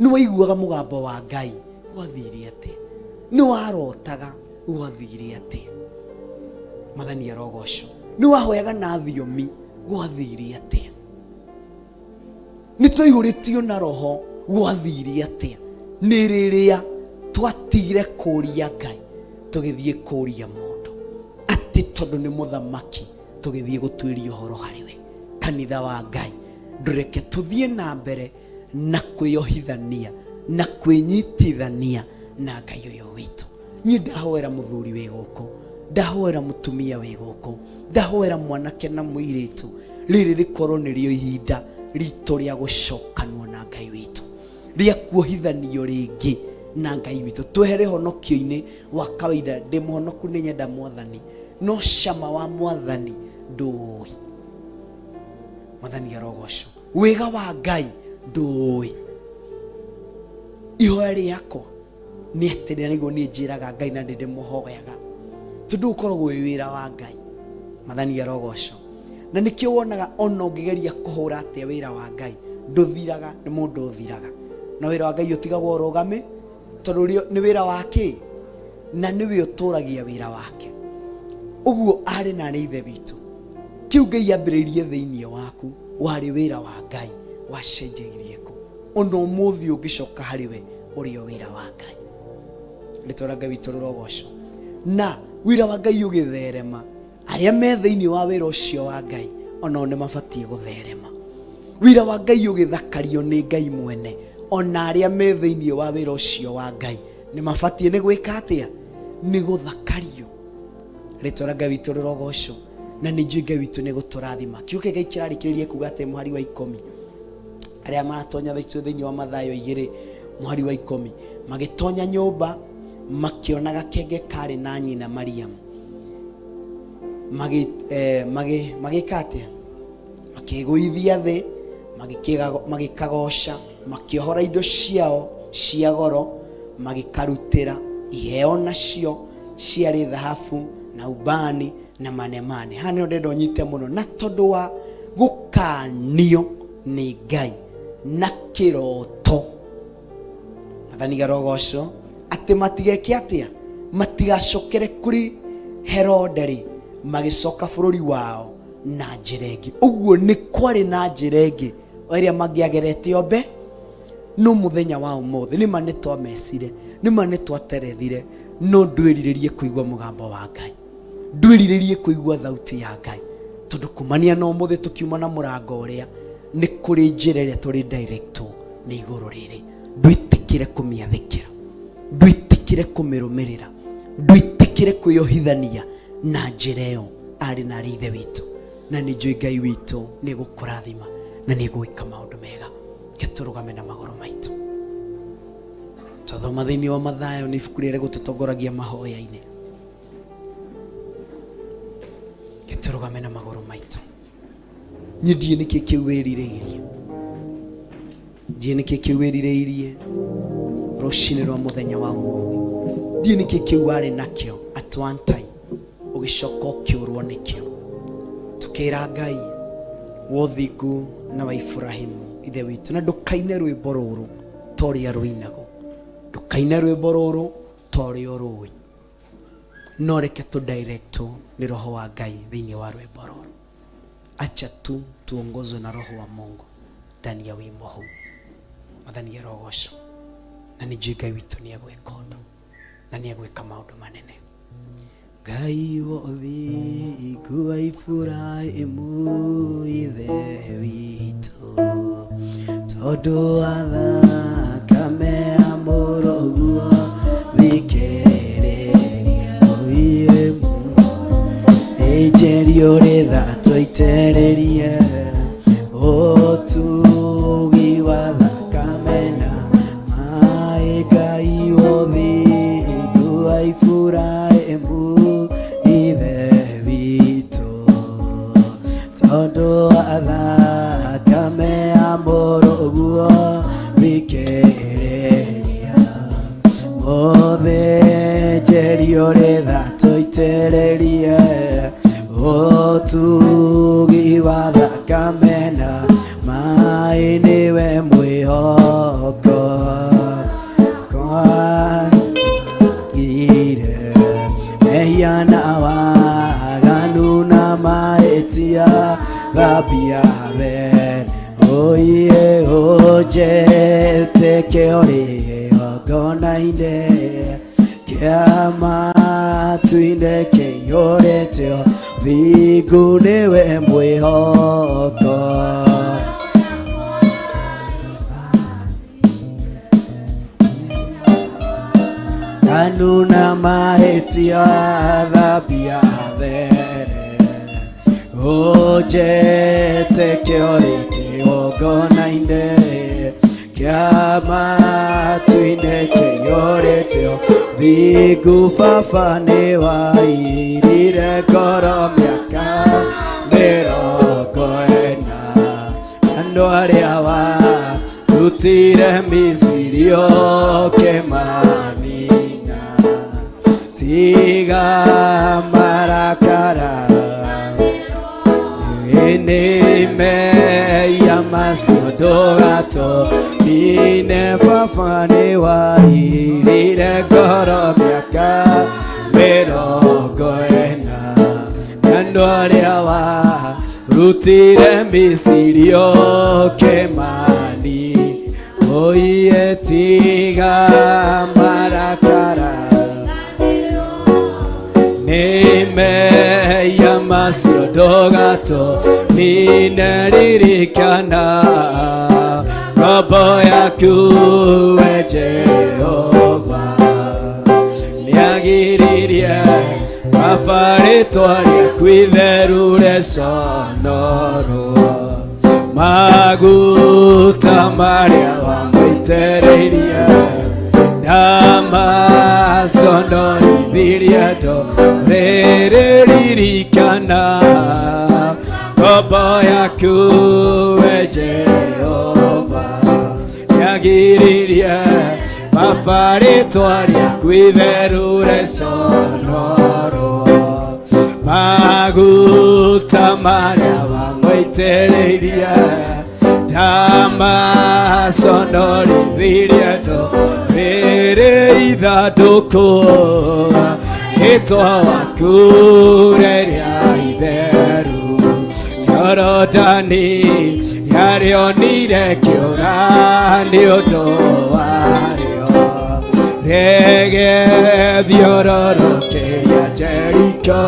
Nĩ waiguaga mũgambo wa Ngai, gwathire atĩa? Nĩ warotaga, gwathire atĩa? Mwathani arogocwo. Nĩ wahoyaga na thiomi, gwathire atĩa? Nĩ twaihũrĩtio na roho gwathire atĩa? Nĩ rĩrĩa twatigire kũria Ngai tũgĩthiĩ kũria mũndũ atĩ tondũ nĩ mũthamaki tũgĩthiĩ gũtuĩria ũhoro harĩ we. Kanitha wa Ngai, ndũreke tũthiĩ na mbere na kwĩyohithania na kwĩnyitithania na Ngai ũyũ witũ. Niĩ ndahoera mũthuri wĩ gũkũ, ndahoera mũtumia wĩ gũkũ, ndahoera mwanake na mũirĩtu, rĩrĩ rĩkorwo nĩrĩo ihinda ritũ rĩa gũcokanwo na Ngai witũ, rĩa kuohithanio rĩngĩ na Ngai witũ. Twehere honokio-inĩ wa kawaida, ndĩ mũhonoku nĩ nyenda mwathani, no cama wa mwathani ndũĩ. Mwathani arogocwo. Wega wa Ngai ndũĩ. Ihoya rĩakwa nĩ atĩrĩ, na nĩguo niĩ njĩraga Ngai na ndĩndĩmũhoyaga, tondũ ũkoragwo wĩ wĩra wa Ngai. Mwathani arogocwo. Na nĩkĩo wonaga ona ũngĩgeria kũhũra atĩa wĩra wa Ngai ndũthiraga, nĩ mũndũ ũthiraga. Na wĩra wa Ngai ũtigagwo ũrũgame, tondũ nĩ wĩra wa kĩ? Na nĩwe ũtũragia wĩra wake. Ũguo arĩ na arĩ ithe witũ, kĩu Ngai ambĩrĩirie thĩinĩ waku warĩ wĩra wa Ngai, wacenjeirie kũ? Ona ũmũthĩ ũngĩcoka harĩ we ũrĩ o wĩra wa Ngai. Rĩtwa rĩa Ngai witũ rĩrogocwo. Na wĩra wa Ngai ũgĩtherema, arĩa me thĩinĩ wa wĩra ũcio wa Ngai onao nĩ mabatiĩ gũtherema. Wĩra wa Ngai ũgĩthakario nĩ Ngai mwene, ona arĩa me thĩinĩ wa wĩra ũcio wa Ngai nĩ mabatiĩ nĩ gwĩka atĩa? Nĩ gũthakario. Rĩtwa rĩa Ngai witũ rĩrogocwo. Na nĩ njũĩ Ngai witũ nĩ gũtũrathima. Kiugo kĩa Ngai kĩrarĩkĩrĩria kuga atĩ mũhari wa 10, arĩa maratonya thaa icio thĩinĩ wa Mathayo 2 mũhari wa 10, magĩtonya nyũmba makĩona gakenge karĩ na nyina Mariamu, magĩka atĩa? Makĩgũithia thĩ, magĩkagoca, makĩohora indo ciao cia goro, magĩkarutĩra iheo nacio ciarĩ thahabu na ubani na manemane. Haha nĩho ndĩrenda ũnyite mũno, na tondũ wa gũkanio nĩ Ngai na kĩroto, Mwathani arogocwo, atĩ matigeke atĩa? Matigacokere kũrĩ Herode rĩ, magĩcoka bũrũri wao na njĩra ĩngĩ. Ũguo nĩ kwarĩ na njĩra ĩngĩ o ĩrĩa mangĩagerete ombe, no mũthenya wa ũmũthĩ nĩma nĩ twamecire, nĩma nĩ twaterethire, no ndwĩrirĩrie kũigua mũgambo wa Ngai, ndwĩrirĩrie kũigua thauti ya Ngai, tondũ kumania na ũmũthĩ tũkiuma na mũrango ũrĩa nĩ kũrĩ njĩra ĩrĩa tũrĩ directwo nĩ igũrũ rĩrĩ. Ndwĩtĩkĩre kũmĩathĩkĩra, ndwĩtĩkĩre kũmĩrũmĩrĩra, ndwĩtĩkĩre kwĩyohithania na njĩra ĩyo, arĩ na arĩ ithe witũ. Na nĩ njũĩ Ngai witũ nĩ gũkũrathima na nĩ gwĩka maũndũ mega. Reke tũrũgame na magũrũ maitũ. Twathoma thĩinĩ wa Mathayo, nĩ ibuku rĩrĩa rĩgũtũtongoragia mahoya-inĩ. Reke tũrũgame na magũrũ maitũ. Niĩ ndiĩ nĩkĩ kĩu wĩrirĩirie, ndiĩ nĩkĩ kĩu wĩrirĩirie rũcinĩ rwa mũthenya wa ũmũthĩ, ndiĩ nĩkĩ kĩu warĩ nakĩo at one time ũgĩcoka ũkĩũrwo nĩkĩo. Tũkĩra Ngai wa ũthingu na wa Ibrahimu ithe witũ, na ndũkaine rwĩmbo rũrũ ta ũrĩa rũinagwo, ndũkaine rwĩmbo rũrũ ta ũrĩa ũrũĩ, no reke tũ directwo nĩ roho wa Ngai thĩinĩ wa rwĩmbo rũrũ. Acha tu tuongozwe na roho wa Mungu ndani ya wimbo huu. Mwathani arogocwo. Na nĩ njũĩ Ngai witũ nĩ egwĩka ũndũ na nĩ egwĩka maũndũ manene. Ngai wa ũthingu wa Ibrahimu ithe witũ, tondũ wa thakame ya mũrũguo thikĩrĩria ũiye Ĩnjerio rĩtha tũitĩrĩrie ũtugi wa thakame na maĩ. Ngai wa ũthingu wa Ibrahimu ithe witũ, tondũ wa thakame ya mũrũguo thikĩrĩria. Mũthĩnjĩri ũrĩ tha tũitĩrĩrie ũtugi wa thakame na maĩ, nĩwe mwĩhoko kwagire mehia na waganu na mahĩtia, thambia there oiye. Ũnjĩtĩke ũrĩ igongona-inĩ kĩa matu-inĩ kĩiyũrĩte thingu nĩwe mwĩhoko. Kanuna mahĩtia thambia there ũnjĩtĩke ũrĩ kĩgongona-inĩ kĩa matu-inĩ kĩiyũrĩte thingu baba nĩwairire ngoro mĩaka mĩrongo ĩna andũ arĩa warutire Misiri ũkĩmanina tiga marakara Ene macio ndũgatũ nine baba nĩwairire ngoro mĩaka mĩrongo ĩna andũ arĩa warutire Misiri ũkĩmani oiye tiga marakara Nime macio ndũgatũ nine ririkana ngombo yaku we Jehova nĩagiririe baba rĩtwa rĩaku itheru rĩconorwo maguta marĩa wamũitĩrĩirie ndamaconorithirie ndũrĩrĩ ririkana ngombo yaku we Jehova nĩagiririe baba rĩtwa rĩaku itheru rĩconorwo maguta marĩa wamũitĩrĩirie ndamaconorithirie ndũrĩrĩ ithandũkũ rĩtwa waku rĩrĩa itheru Jorodani yarĩonire kĩũra nĩ ũndũ warĩo rĩgĩthiũrũrũkĩria Jeriko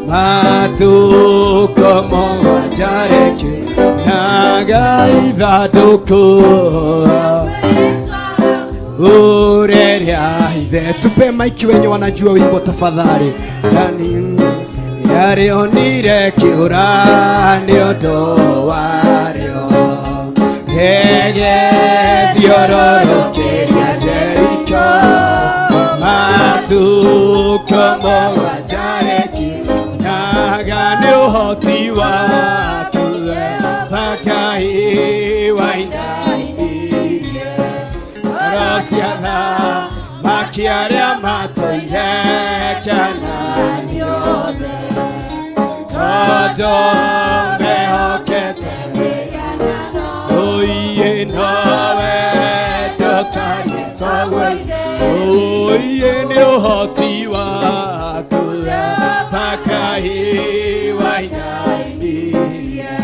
matukũ mũgwanja rĩkiunaga ithandũkũ Ureria ithe tupe maiki wenye wanajua wimbo tafadhali. Yani yarĩonire kĩũra nĩ ũndũ warĩo rĩgĩthiũrũrũkĩria Jeriko matukũ mũgwanja rĩkiunaga nĩ ũhoti waku Ngai wainainirie ngoro ciana makiarĩa matũire Kanaani othe tondũ mehokete oiye nowe ndũtariĩ toguo oiye nĩ ũhoti waku Ngai wainainirie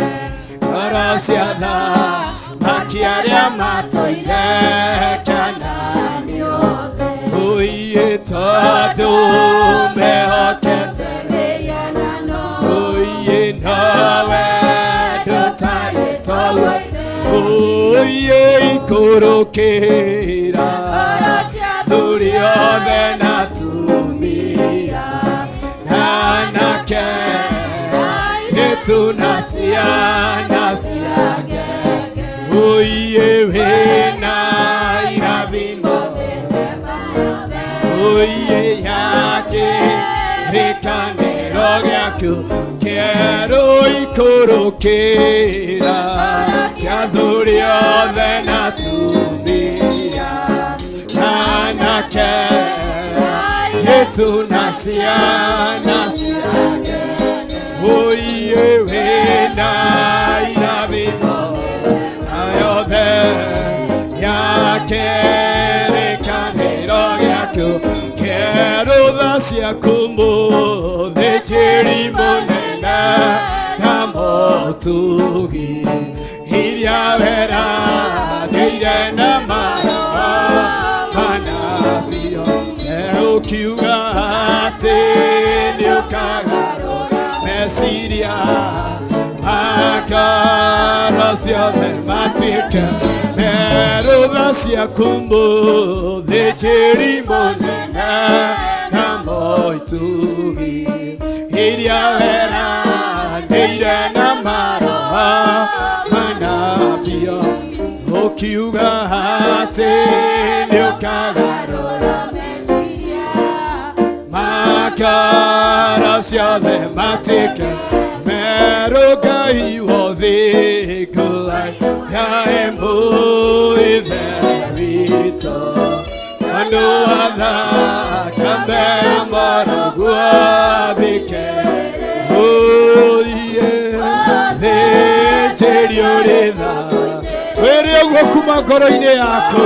ngoro ciana makiarĩa matũire Kanaani othe oiye tondũ mehokete oiye nowe ndũtariĩ toguo oiye ikũrũkĩra thuri othe na atumia na anake na ciana ciake oiye wĩna irathimo oiye yake rĩkanĩro gĩaku kĩerũ ikũrũkĩra cia athuri othe na atumia na anake na ciana ciake oiye wĩna irathimo yothe yake rĩkanĩro gĩaku kĩerũ tha ciaku mũthĩnjĩri mũnene na mũtugi iria wera meciria makara ciothe matuĩke merũtha ciaku mũthĩnjĩri mũnene na moitugi iria weranĩire na maroho manabio ũkiuga atĩ nĩũkagarũra makara ciothe matuĩke merũ Ngai wothe Ngai mũithe witũ andũ athakame maroguo thike ũiye thĩnjĩri ũrĩ tha wĩre ũguo kuma ngoro-inĩ yaku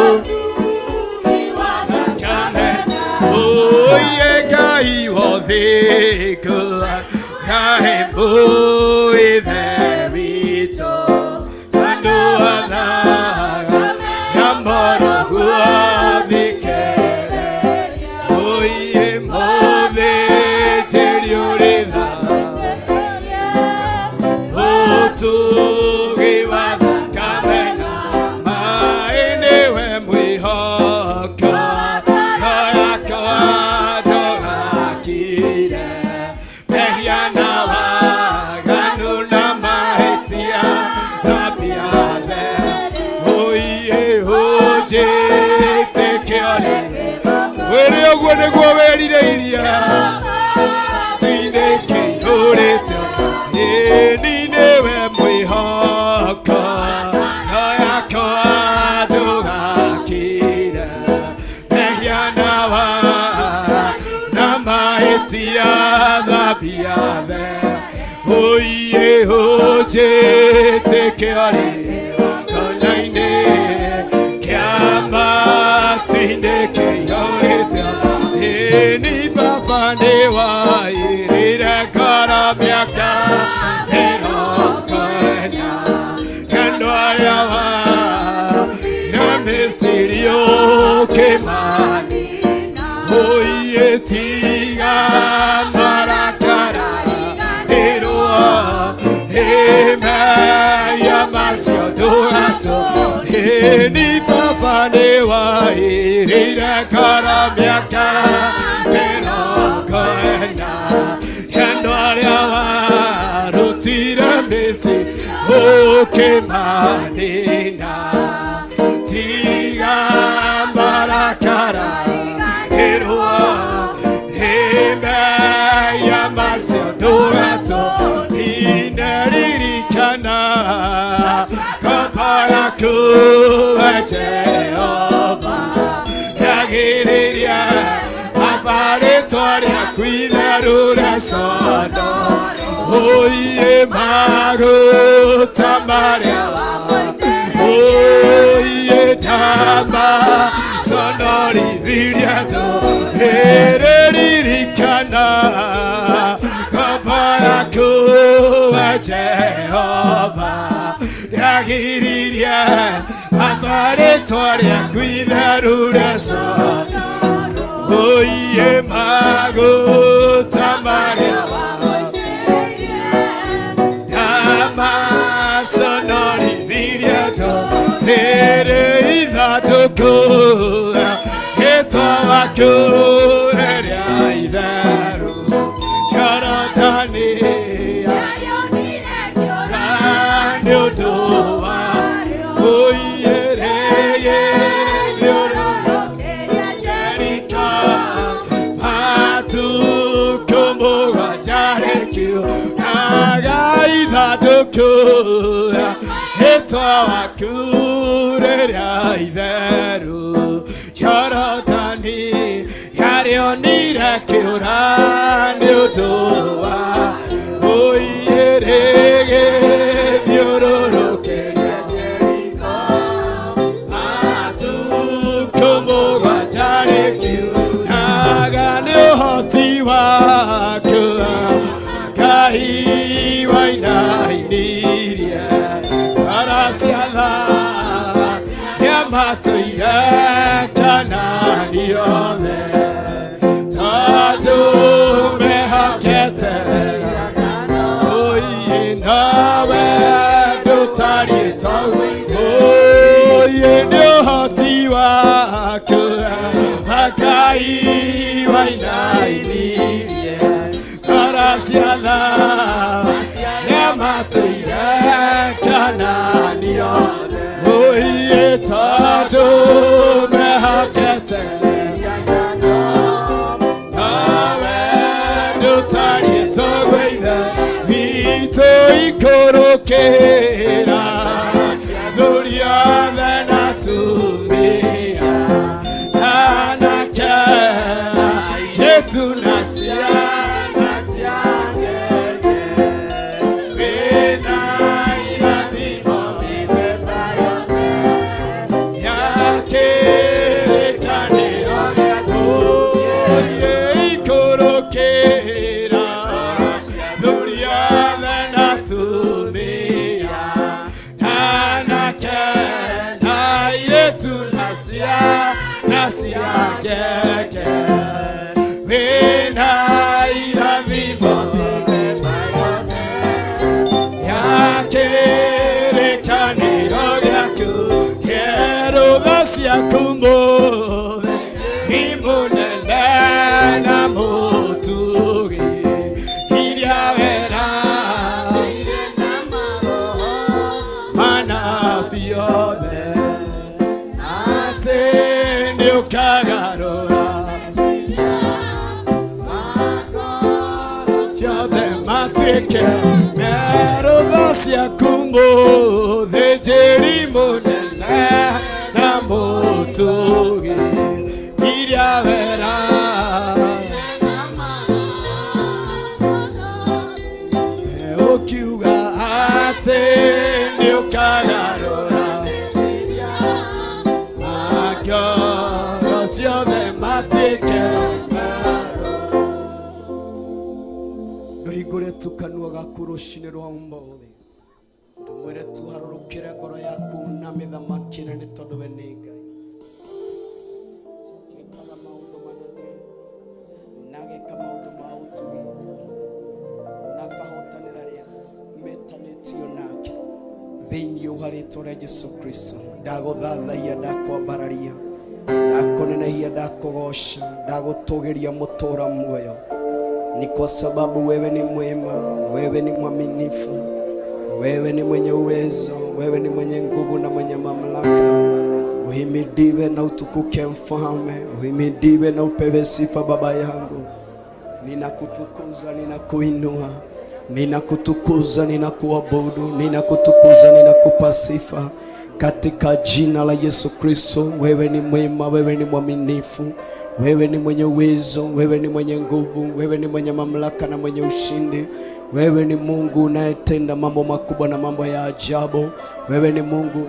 Oye Ngai wothe Ngai mũithe witũ andũ athakame maroguo thikere oye mũthĩnjĩri ũrĩ tha ũtugi wa thakame na maĩ nĩwe mwĩhoka yakwa ndũgakire mehia na waganu na mahĩtia thambia oiye ũnjĩtĩke ũrĩ wĩre ũguo nĩguo wĩrirĩirie tinĩ kĩihũrĩte ĩni nĩwe mwĩhoka yakwa ndũgakire mehia na wa na mahĩtia thambia oiye ũnjĩtĩke ũrĩ kona-inĩ kĩa matinĩ kĩihũrĩte ĩni baba nĩwairire ngoro mĩaka mĩrongo ĩna kando arĩa wa na Misiri ũkĩmani oiye tiga marakara ĩrũa nĩmeya macio ndũgatũ ĩni baba nĩwairire ngoro mĩaka mĩrongo ĩna kando arĩa warutire Misiri ũkĩmanina tiga marakara ĩrũa nĩmeya macio ndũgatũ inaririkana ngombo yaku we Jehova yagĩrĩria rĩtwa rĩaku itheru rĩcondo oiye maguta marĩa oiye ndama conorithirie andũ ĩrĩririkana ngombo yaku we Jehova yagĩrĩria baba rĩtwa rĩaku itheru rĩcondo oiye maguta marĩa ndama conorithirie andũ rĩrĩ ithandũkũ rĩtwa waku rĩrĩa itheru Jorodani nĩ ũndũ wa oiye rĩgĩ Jeriko matukũ mũgwanja rĩkiugaga ithandũkũ rĩtwa waku rĩrĩa itheru Jorodani yarĩonire kĩũra nĩ ũndũ wa oiye rĩgĩthiũrũrũkĩria Jeriko matukũ mũgwanja rĩkiugaga nĩ ũhoti waku Ngai wainainirie ngoro cia tha nĩamatũire Kanaani yothe tondũ mehokete Nawe ndũtariĩ tawe Oye nĩ ũhoti waku Ngai wainainirie ngoro cia arĩa matũire Kanaani othe. Oye tondũ mehokete Nawe ndũtariĩ tawe Ithe witũ ikũrũkĩra athuri othe na atumia anake airĩtu na ciana cia ngenge wĩna irathimo mĩthemba yothe ya kĩrĩkanĩro gĩaku. Oye ikũrũkĩra athuri othe na atumia anake airĩtu na ciana cia ngenge wĩna irathimo mĩthemba yothe ya kĩrĩkanĩro gĩaku kĩerũtha ciaku mũthe imũnene na mũtugi iria wera manabii othe atĩ nĩũkagarũra ciothe matuĩke merũtha ciaku mũthĩnjĩri mũnene na mũtugi iria wera ũkiuga atĩ nĩũkagarũra ngoro ciothe matuĩke Ndũhingũre tu kanua gaku rũcinĩ rwa ũmũthĩ ndũmwĩre tu harũrũkĩre ngoro yaku na mĩthamakĩre nĩ tondũ we nĩ Ngai ekaga maũndũ manene na ageka maũndũ ma ũtugi na akahotanĩra arĩa metanĩtio nake thĩinĩ wa rĩtwa rĩa Jesũ Kristo. Ndagũthathaiya, ndakwambararia, ndakũnenehia, ndakũgoca, ndagũtũgĩria mũtũra muoyo ni kwa sababu wewe ni mwema, wewe ni mwaminifu, wewe ni mwenye uwezo, wewe ni mwenye nguvu na mwenye mamlaka. Uhimidiwe na utukuke Mfalme, uhimidiwe na upewe sifa Baba yangu. Ninakutukuza, ninakuinua, ninakutukuza, ninakuabudu, ninakutukuza, ninakupa sifa katika jina la Yesu Kristo. Wewe ni mwema, wewe ni mwaminifu, wewe ni mwenye uwezo, wewe ni mwenye nguvu, wewe ni mwenye mamlaka na mwenye ushindi. Wewe ni Mungu unayetenda mambo makubwa na mambo ya ajabu. Wewe ni Mungu,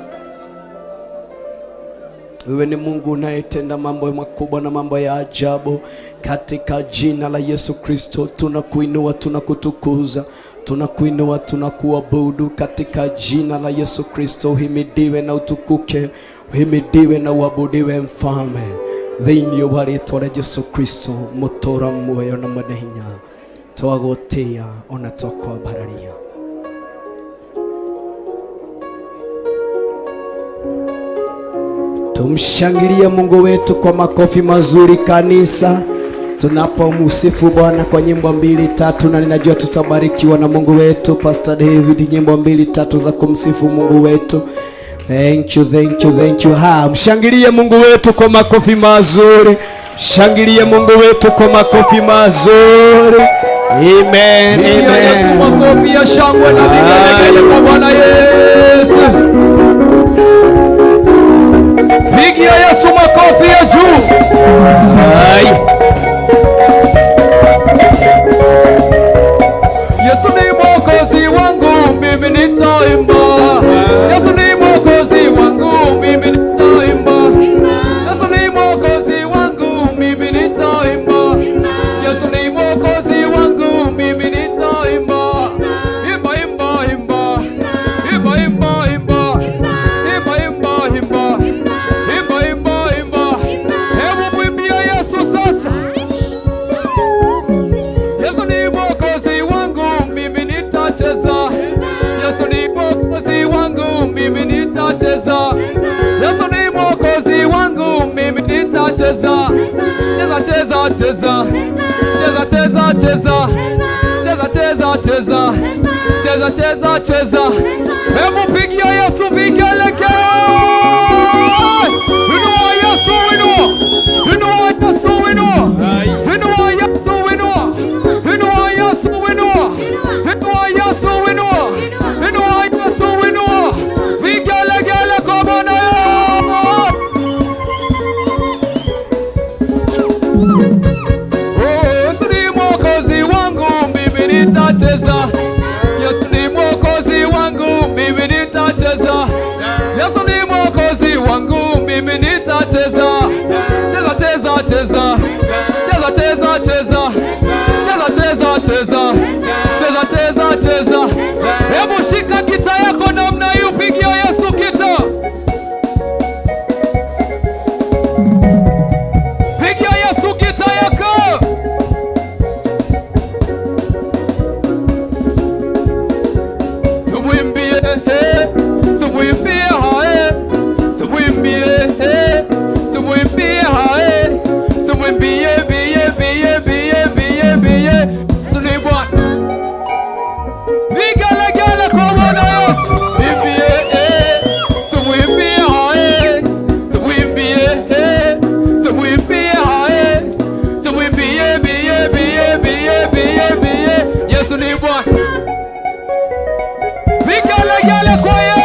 wewe ni Mungu unayetenda mambo makubwa na mambo ya ajabu. Katika jina la Yesu Kristo tunakuinua, tunakutukuza, tunakuinua, tunakuabudu katika jina la Yesu Kristo. Uhimidiwe na utukuke, uhimidiwe na uabudiwe Mfalme thĩinĩ wa rĩtwa rĩa Yesu Kristo mũtũra muoyo na mwene hinya twagũtĩĩa ona twakwambararia. Tumshangilie Mungu wetu kwa makofi mazuri kanisa, tunapomsifu Bwana kwa nyimbo mbili tatu, na ninajua tutabarikiwa na Mungu wetu. Pastor David, nyimbo mbili tatu za kumsifu Mungu wetu. Thank you, thank you, thank you. Ha, mshangilie Mungu wetu kwa makofi mazuri. Shangilie Mungu wetu kwa makofi mazuri. Amen, Pigia Yesu amen. makofi ya shangwe na vigelegele kwa Bwana Yesu. Pigia Yesu makofi ya juu. Ai. Yesu ni mwokozi wangu, mimi nitaimba. Yesu ni mwokozi wangu, mimi nitaimba. Yesu ni mwokozi wangu, mimi nitaimba. Yesu ni mwokozi wangu, mimi nitaimba. Imba, imba, imba. Imba, imba, imba. cheza cheza. Cheza cheza cheza. Cheza cheza cheza. Cheza cheza cheza. Hebu pigia Yesu vigelegele. Inua Yesu, inua. Inua Yesu, inua. Inua Yesu, inua. Inua Yesu, inua. Inua Yesu, inua. Inua Yesu, inua. Vigelegele kwa Bwana. Oh, Yesu ni Mwokozi wangu, mimi nitacheza. Yesu ni Mwokozi wangu, mimi nitacheza. Yesu ni Mwokozi wangu, mimi nitacheza. Cheza cheza cheza. Cheza cheza cheza. Cheza cheza cheza. Cheza cheza cheza. Hebu shika kita yako namna hiyo, pigia Yesu kita. Pigia Yesu kita yako. Tumwimbie, eh, tumwimbie hae, tumwimbie, eh, tumwimbie hae, tumwimbie bie bie bie bie bie. Yesu ni Bwana. Vigelegele kwa Bwana Yesu. Imbie, eh, tumwimbie hae, tumwimbie, eh, tumwimbie hae, tumwimbie bie bie bie bie bie. Yesu ni Bwana. Vigelegele kwa Yesu.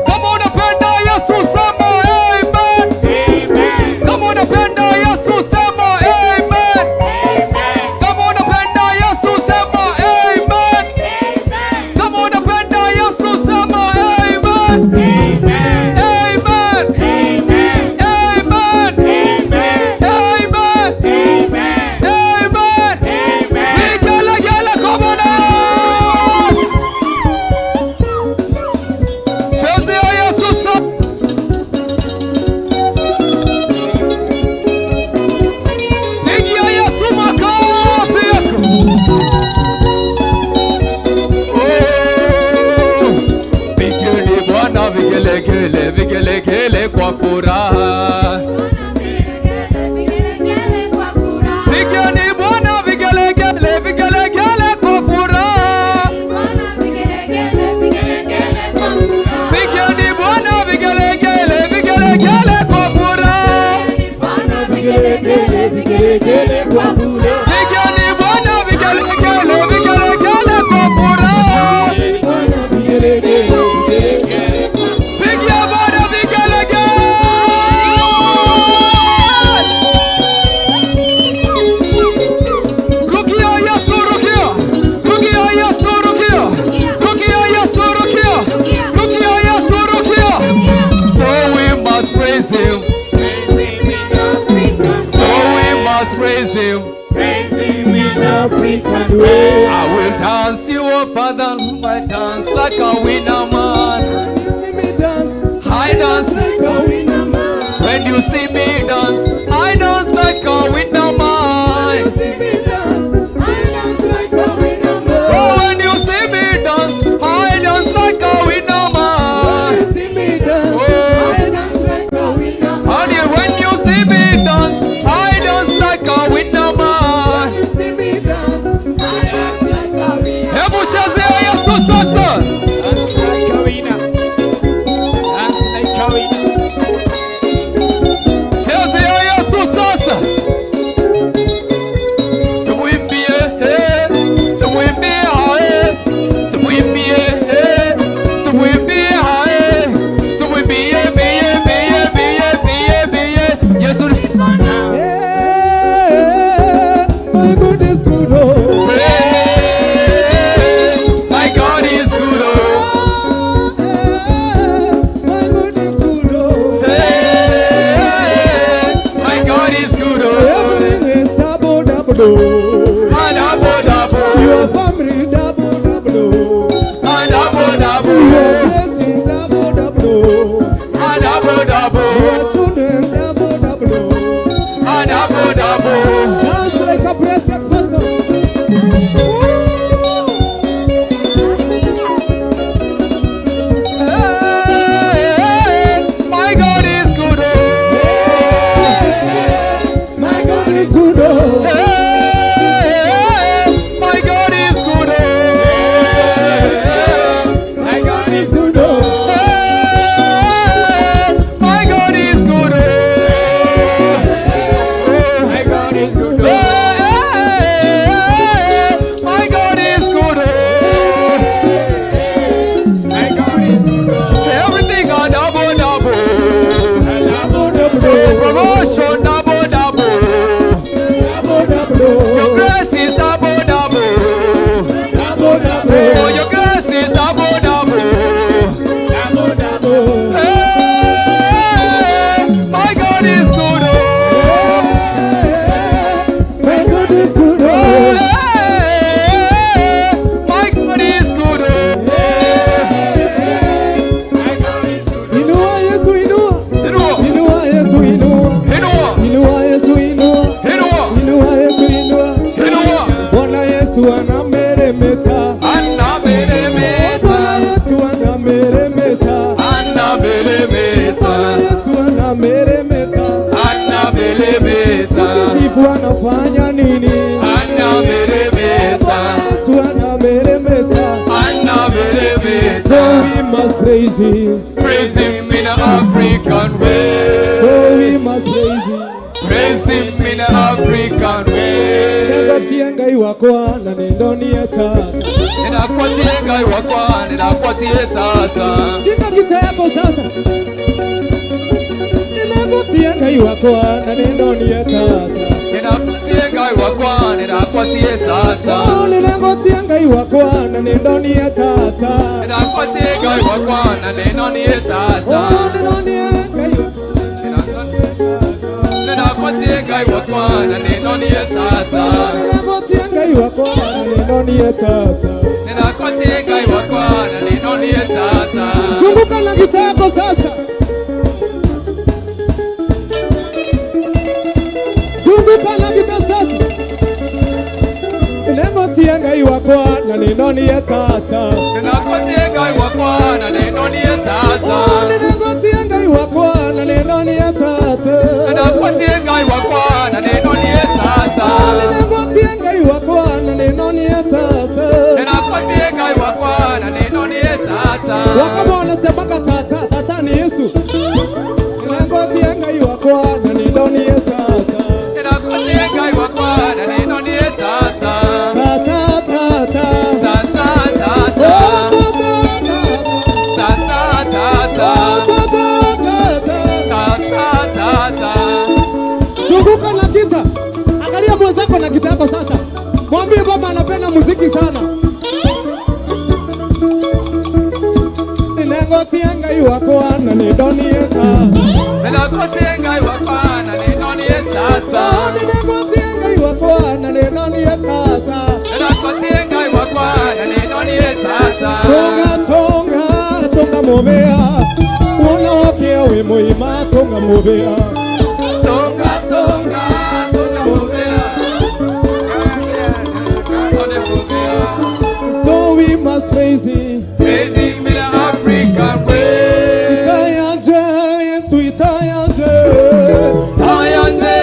Kama unapenda Yesu sema amen. Kama unapenda Yesu sema amen. Kama unapenda Yesu sema amen. Kama unapenda Yesu sema amen. Amen. Amen. Amen. Amen. Vigelegele kwa Bwana. Chezea Yesu sasa. Pigia Yesu makofi yako. Oh, pigeni Bwana vigelegele, vigelegele kwa furaha. Pigeni Bwana vigelegele, vigelegele kwa furaha. Pigeni Bwana vigelegele, vigelegele kwa furaha. Vigelegele, vigelegele kwa furaha. Pigeni Bwana vigelegele, vigelegele kwa furaha. Bwana vigelegele, vigelegele. Pigia Bwana vigelegele. Rukia Yesu, rukia. Rukia Yesu, rukia. Rukia Yesu, rukia. Rukia Yesu, rukia. So we must praise him. So we must praise him. African way. I will dance you, oh Father, I dance like a winner man. You see me dance, I dance like a winner man. when you see me dance. I dance like a winner You man. see me dance, I dance like a winner man. Oh, when you see me dance, I dance like a winner man. You see me dance, Oh. I dance like a winner man. And when you see me dance, I dance like a winner man. You see me dance, I dance like a winner. Hebu chezea Yesu sasa. Dance like a winner. Dance like a winner. So we must praise him. Praise him in an African way. So we must praise him. Praise him in an African way. Nengotie Ngai wakwa na nindonie tata. Ninakuatie Ngai wakwa, ninakuatie tata. Shika gita yako sasa. Nengotie Ngai wakwa na nindonie tata. Ninakuatie Ngai wakwa, ninakuatie tata. Oh, nengotie Ngai wakwa na nindonie tata. Ninakuatie Ngai wakwa na nindonie tata. Oh, nindonie Ngai wakwa. Ninakuatie Ngai wakwa na nindonie tata. Nengotie Ngai wakwa na nindonie tata. Ninakuatie Ngai wakwa na nindonie tata. Zunguka na gita yako sasa. Zunguka na gita sasa. Nengotie Ngai wakwa na nindonie tata. Ninakuatie Ngai wakwa na nindonie tata. Oh, nengotie Ngai wakwa na nindonie tata. Ninakuatie Ngai wakwa na nindonie tata. Oh, nengotie Ngai wakwa na nindonie tata. Ninakuatie Ngai wakwa na nindonie tata. Wakama wanasemaka tata, tata ni Yesu. Nengotie Ngai wakwa na nindonie tata. Ninakuatie Ngai wakwa na nindonie tata. Tata, tata. Tata, tata. Oh, tata, tata. Tata, tata. Oh, tata, tata. Tata, tata. Zunguka na gita. Angalia mwenzako na gita yako sasa. Mwambie baba anapenda muziki sana. Nengotie Ngai wakwa na nindonie tata. Ninakuatie Ngai wakwa na nindonie tata. Oh, nengotie Ngai wakwa na nindonie tata. Ninakuatie Ngai wakwa na nindonie tata. Tonga, tonga, tonga mobea. Wona okia we muima tonga mobea. Tonga, tonga, tonga mobea. Tonga mobea. So we must praise him. Praise him in an African way. Itayanje, Yesu itayanje. Tayanje,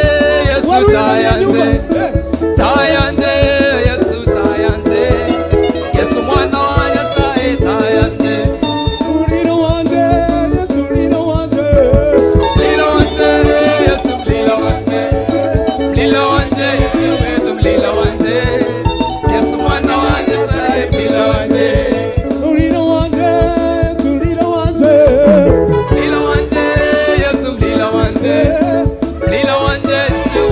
Yesu Waruye ndani ya nyumba. tayanje. Eh. Tayanje, Yesu tayanje. Yesu mwana wa Nyasaye tayanje. Urino wanje, Yesu urino wanje. Mlilo wanje, Yesu mlilo wanje. Mlilo wanje, Yesu mlilo wanje. Yesu mwana wa Nyasaye mlilo wanje. Urino wanje, Yesu urino wanje. Mlilo wanje, Yesu mlilo wanje. Eh. Mlilo wanje,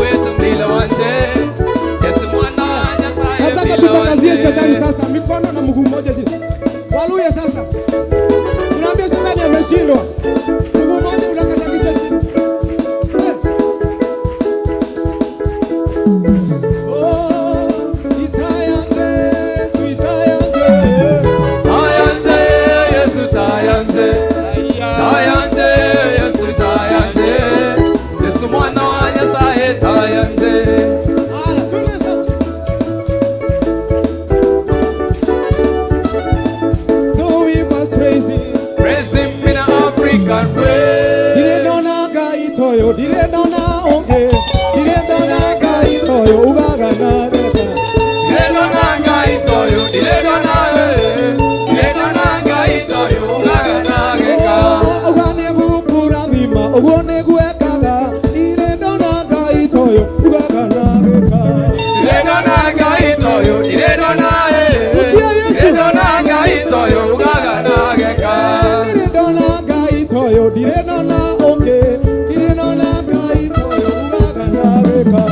Yesu mlilo wanje. Yesu mwana wa Nyasaye Nataka mlilo tutangazie wanje. shetani sasa, mikono na mguu mmoja chini. Waluye sasa. Tunaambia shetani ameshindwa. Mguu mmoja unakanyakisha chini. Eh. Oh, itayanje, Yesu itayanje. Tayanje, Yesu tayanje. Tayanje, Yesu tayanje. Yesu mwana wa Nyasaye tayanje. Haya, twende sasa. So we must praise him. Praise him in an African way. Ndirendona Ngai toyo, ndirendona onge, ndirendona Ngai toyo ugagana geka. Ndirendona Ngai toyo, ndirendona eh. Ndirendona Ngai toyo, ugagana geka. Oh, uga nĩgũkũrathima, ũguo nĩgwekaga, ndirendona Ngai toyo ugagana geka. Ndirendona Ngai toyo, ndirendona eh. Rudia Yesu. Ndirendona Ngai toyo, ugagana geka. Ndirendona Ngai toyo, ndirendona onge, ndirendona Ngai toyo ugagana geka.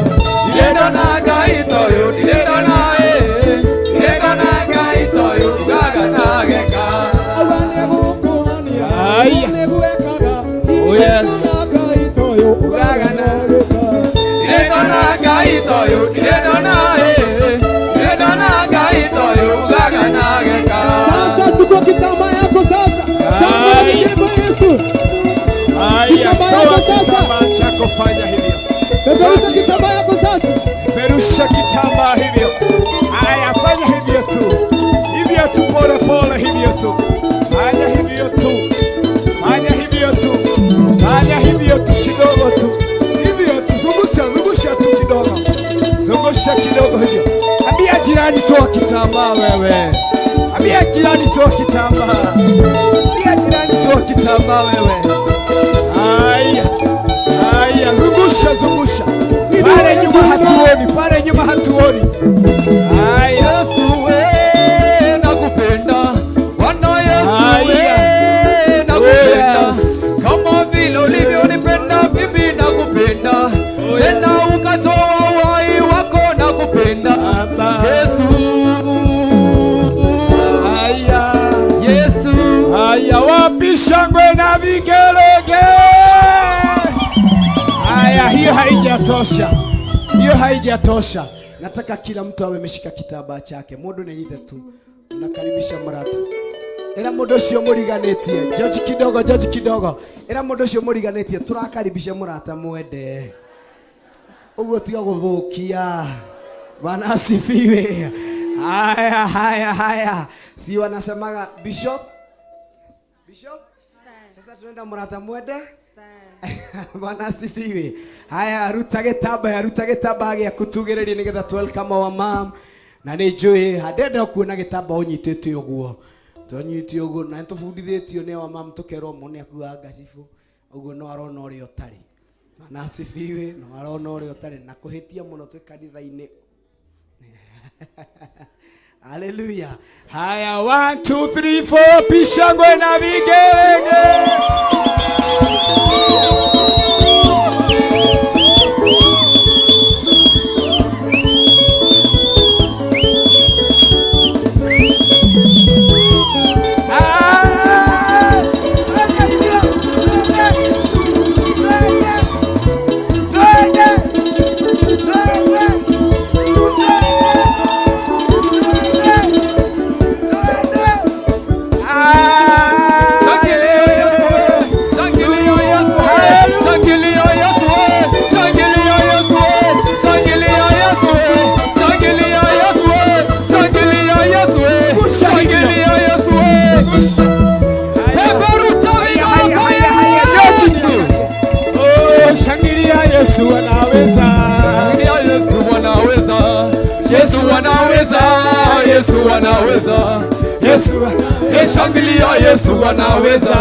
Ndirendona Ngai toyo, ndirendona eh. Ndirendona Ngai toyo, ugagana geka. Uga nĩgũkũhania, Aya. ũguo nĩgwekaga, Oh, yes. ndirendona Ngai toyo ugagana geka. Ndirendona Ngai toyo, ndirendona eh. Ndirendona Ngai toyo, ugagana geka. Sasa chukua kitambaa yako sasa. Shangwe na Aya. vigelegele kwa Yesu. Haya, Kitambaa toa yako sasa. kitambaa chako, fanya hivyo. Peperusha kitambaa yako sasa. Perusha kitambaa hivyo. Haya, fanya hivyo tu, hivyo tu, pole pole, hivyo tu. Fanya hivyo tu, fanya hivyo tu, fanya hivyo tu, kidogo tu, hivyo tu, zungusha, zungusha tu kidogo, zungusha kidogo hivyo. Ambia jirani, toa kitambaa wewe. Ambia Ambia jirani toa kitambaa. Ambia jirani toa kitambaa wewe. Haya. Haya, zungusha zungusha. Pale nyuma hatuoni, pale nyuma hatuoni. Haya. Yesu we nakupenda, Bwana Yesu we nakupenda, Yes. kama vile ulivyonipenda mimi nakupenda, tena ukatoa uhai wako nakupenda. Baba. Yesu, Haya. Yesu, Haya, wapi shangwe na vigelegele? Haya, hiyo haijatosha, hiyo haijatosha. Nataka kila mtu awe ameshika kitambaa chake. Mundu nĩ tu, tunakaribisha mrata. Ĩra mũndũ ũcio mũriganĩtie, George kidogo, George kidogo. Ĩra mũndũ ũcio mũriganĩtie, tũrakaribisha mũrata mwende. Ũguo tiga gũthũkia. Bwana asifiwe. Haya, haya, haya. Si wanasemaga bishop? Bishop? Sasa tunaenda murata mwende. Bwana asifiwe. Haya, ruta gĩtambaya, ruta gĩtambaya gĩaku tugĩrĩrie nĩgetha tu welcome our mom. Na nĩ njũĩ ndenda kuona gĩtambaya ũnyitĩte ũguo. Tũnyite ũguo na nĩtũbundithĩtio nĩ our mom tũkerwo mũndũ nĩakuaga ngacibũ. Ũguo no arona ũrĩa ũtarĩ. Bwana asifiwe, no arona ũrĩa ũtarĩ na kũhĩtia mũno twĩ kanitha-inĩ. Haleluya. Haya, 1 2 3 4, pishangwe na vigelegele. Ah! Twende, twende, twende, twende, twende. Ah! Shangilia Yesu, shangilia Yesu, shangilia Yesu, shangilia Yesu, shangilia Yesu, shangilia Yesu, shangilia Yesu, shangilia Yesu. Peperusha Haya, mikono haya, haya, Yesu. Oh, shangilia Yesu anaweza. Shangilia Yesu anaweza, Yesu anaweza, Yesu anaweza, Yesu. Eh, shangilia Yesu anaweza,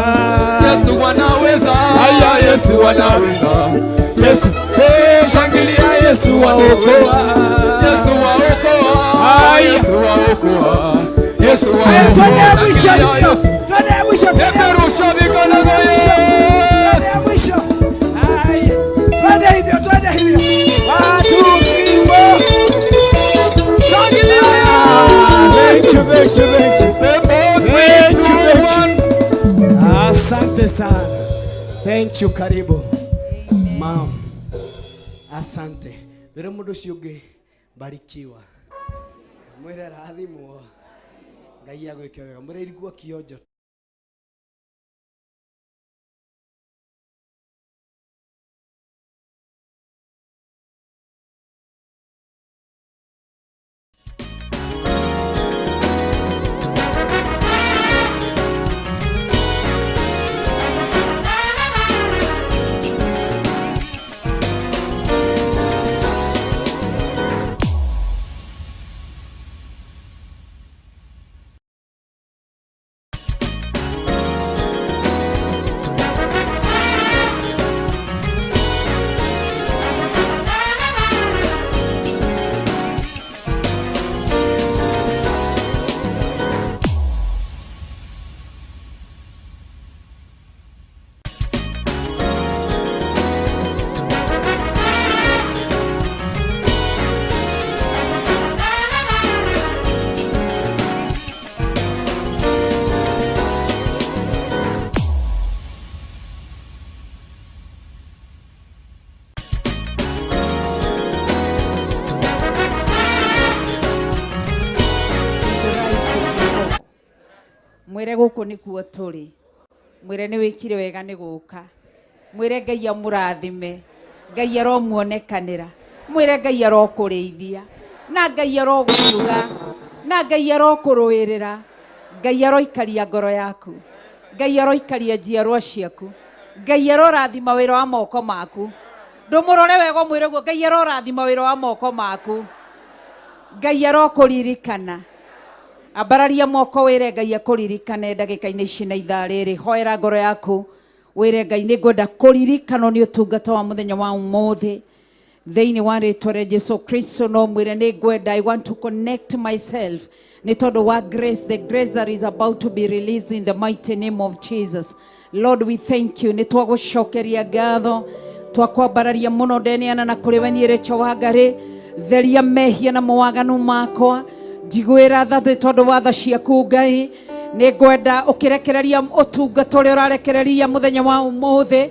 Yesu anaweza, haya Yesu anaweza, Yesu. Eh, shangilia Yesu Waokoa. Yesu waokoa, Haya. Yesu waokoa, Yesu Haya, twende waokoa. mwisho Shangilia hiyo. Yesu. Twende mwisho, twende mwisho. Peperusha mikono Mwisho. Yesu. Twende mwisho. Haya. Twende hivyo, twende hivyo. 1 2 3 4. Shangilia Thank you, thank you, thank you. Yesu. Thank you, thank you. Asante sana. Thank you, karibu. Mom. Asante. Rĩrĩa mũndũ ũcio ũngĩ barikiwa. Mwĩre rathimwo. Ngai agwĩke wega. Mwĩre irigua kionjo. Mwĩre gũkũ nĩkuo tũrĩ, mwĩre nĩ wĩkire wega nĩ gũka, mwĩre Ngai amũrathime, Ngai aromuonekanĩra, mwĩre Ngai arokũrĩithia, na Ngai arogũtuga, na Ngai arokũrũĩrĩra, Ngai aroikaria ngoro yaku, Ngai aroikaria njiarwa ciaku, Ngai arorathima wĩra wa moko maku. Ndũmũrore wega ũmwĩre ũguo, Ngai arorathima wĩra wa moko maku, Ngai arokũririkana. Ambararia moko wĩre Ngai akũririkane ndagĩka-inĩ ici na ithaa rĩrĩ. Hoera ngoro yaku wĩre Ngai nĩ ngwenda kũririkanwo nĩ ũtungata wa mũthenya wa ũmũthĩ. Thĩinĩ wa rĩtwa rĩa Jesu Kristo no mwĩre nĩ ngwenda, I want to connect myself nĩ tondũ wa grace, the grace that is about to be released in the mighty name of Jesus. Lord, we thank you. Nĩ twagũcokeria ngatho, twakwambararia mũno ndeneana na kũrĩ we niĩ Rachel Wangari. Theria mehia na mawaganu makwa, njiguĩra tha nĩ tondũ wa tha ciaku Ngai. Nĩ ngwenda ũkĩrekereria ũtungata ũrĩa ũrarekereria mũthenya wa ũmũthĩ.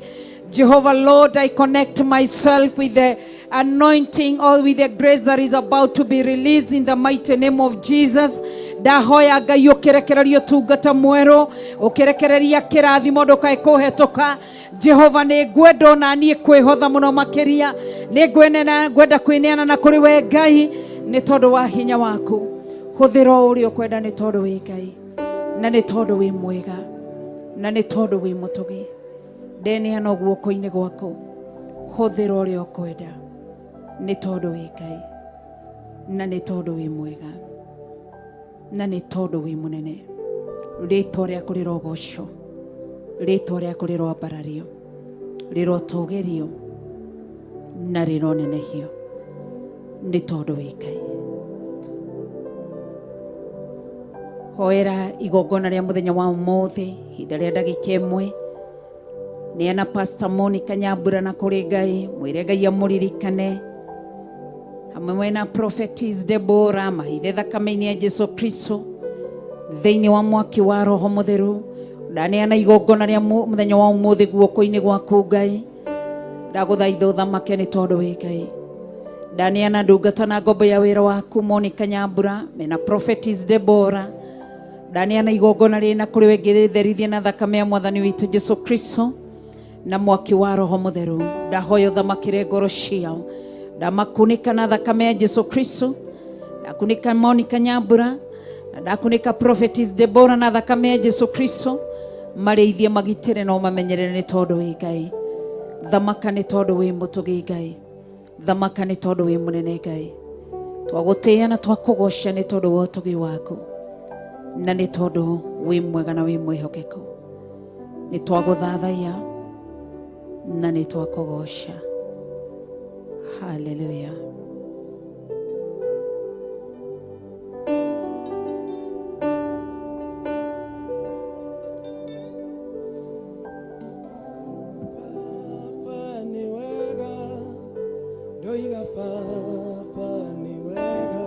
Jehovah Lord, I connect myself with the anointing or with the grace that is about to be released in the mighty name of Jesus. Ndahoya Ngai ũkĩrekereria ũtungata mwerũ, ũkĩrekereria kĩrathimo ndũkae kũhetũka. Jehova nĩ ngwenda ona niĩ kwĩhotha mũno makĩria, nĩ ngwenda kwĩneana na kũrĩ we Ngai nĩ tondũ wa hinya waku. Hũthĩra o ũrĩa ũkwenda nĩ tondũ wĩ Ngai, na nĩ tondũ wĩ mwega, na nĩ tondũ wĩ mũtugi. Ndeneana guoko-inĩ gwaku, hũthĩra ũrĩa ũkwenda nĩ tondũ wĩ Ngai, na nĩ tondũ wĩ mwega, na nĩ tondũ wĩ mũnene. Rĩtwa rĩaku rĩrogocwo, rĩtwa rĩaku rĩroambarario, rĩrotũgĩrio na rĩronenehio nĩ tondũ wĩ Ngai. Hoera igongona rĩa mũthenya wa ũmũthĩ ihinda rĩa ndagĩka ĩmwe. Neana Pastor Monica Nyambura na kũrĩ Ngai, mwĩre Ngai amũririkane hamwe na Prophetess Deborah, mahithe thakame-inĩ ya Jesu Kristo thĩinĩ wa mwaki wa Roho Mũtheru. Ndaneana igongona rĩa mũthenya wa ũmũthĩ guoko-inĩ gwaku Ngai. Ndagũthaitha ũthamake nĩ tondũ wĩ Ngai. Ndaneana ndungata na ngombo ya wĩra waku Monica Nyambura mena Prophetess Deborah. Ndaneana igongona rĩrĩ na kũrĩ we ngĩrĩtherithia na thakame ya Mwathani witũ Jesu Kristo na mwaki wa Roho Mũtheru. Ndahoya ũthamakĩre ngoro ciao, ndamakunĩka na thakame ya Jesu Kristo, ndakunĩka Monica Nyambura na ndakunĩka Prophetess Deborah na thakame ya Jesu Kristo. Marĩithie, magitĩre na ũmamenyerere nĩ tondũ wĩ Ngai. Thamaka nĩ tondũ wĩ mũtugi Ngai, thamaka nĩ tondũ wĩ mũnene Ngai. Twagũtĩĩa na twakũgoca nĩ tondũ wa ũtugi waku, na nĩ tondũ wĩ mwega na wĩ mwĩhokeku. Nĩ twagũthathaiya na nĩ twakũgoca. Hallelujah. Baba ni wega, ndoiga Baba ni wega,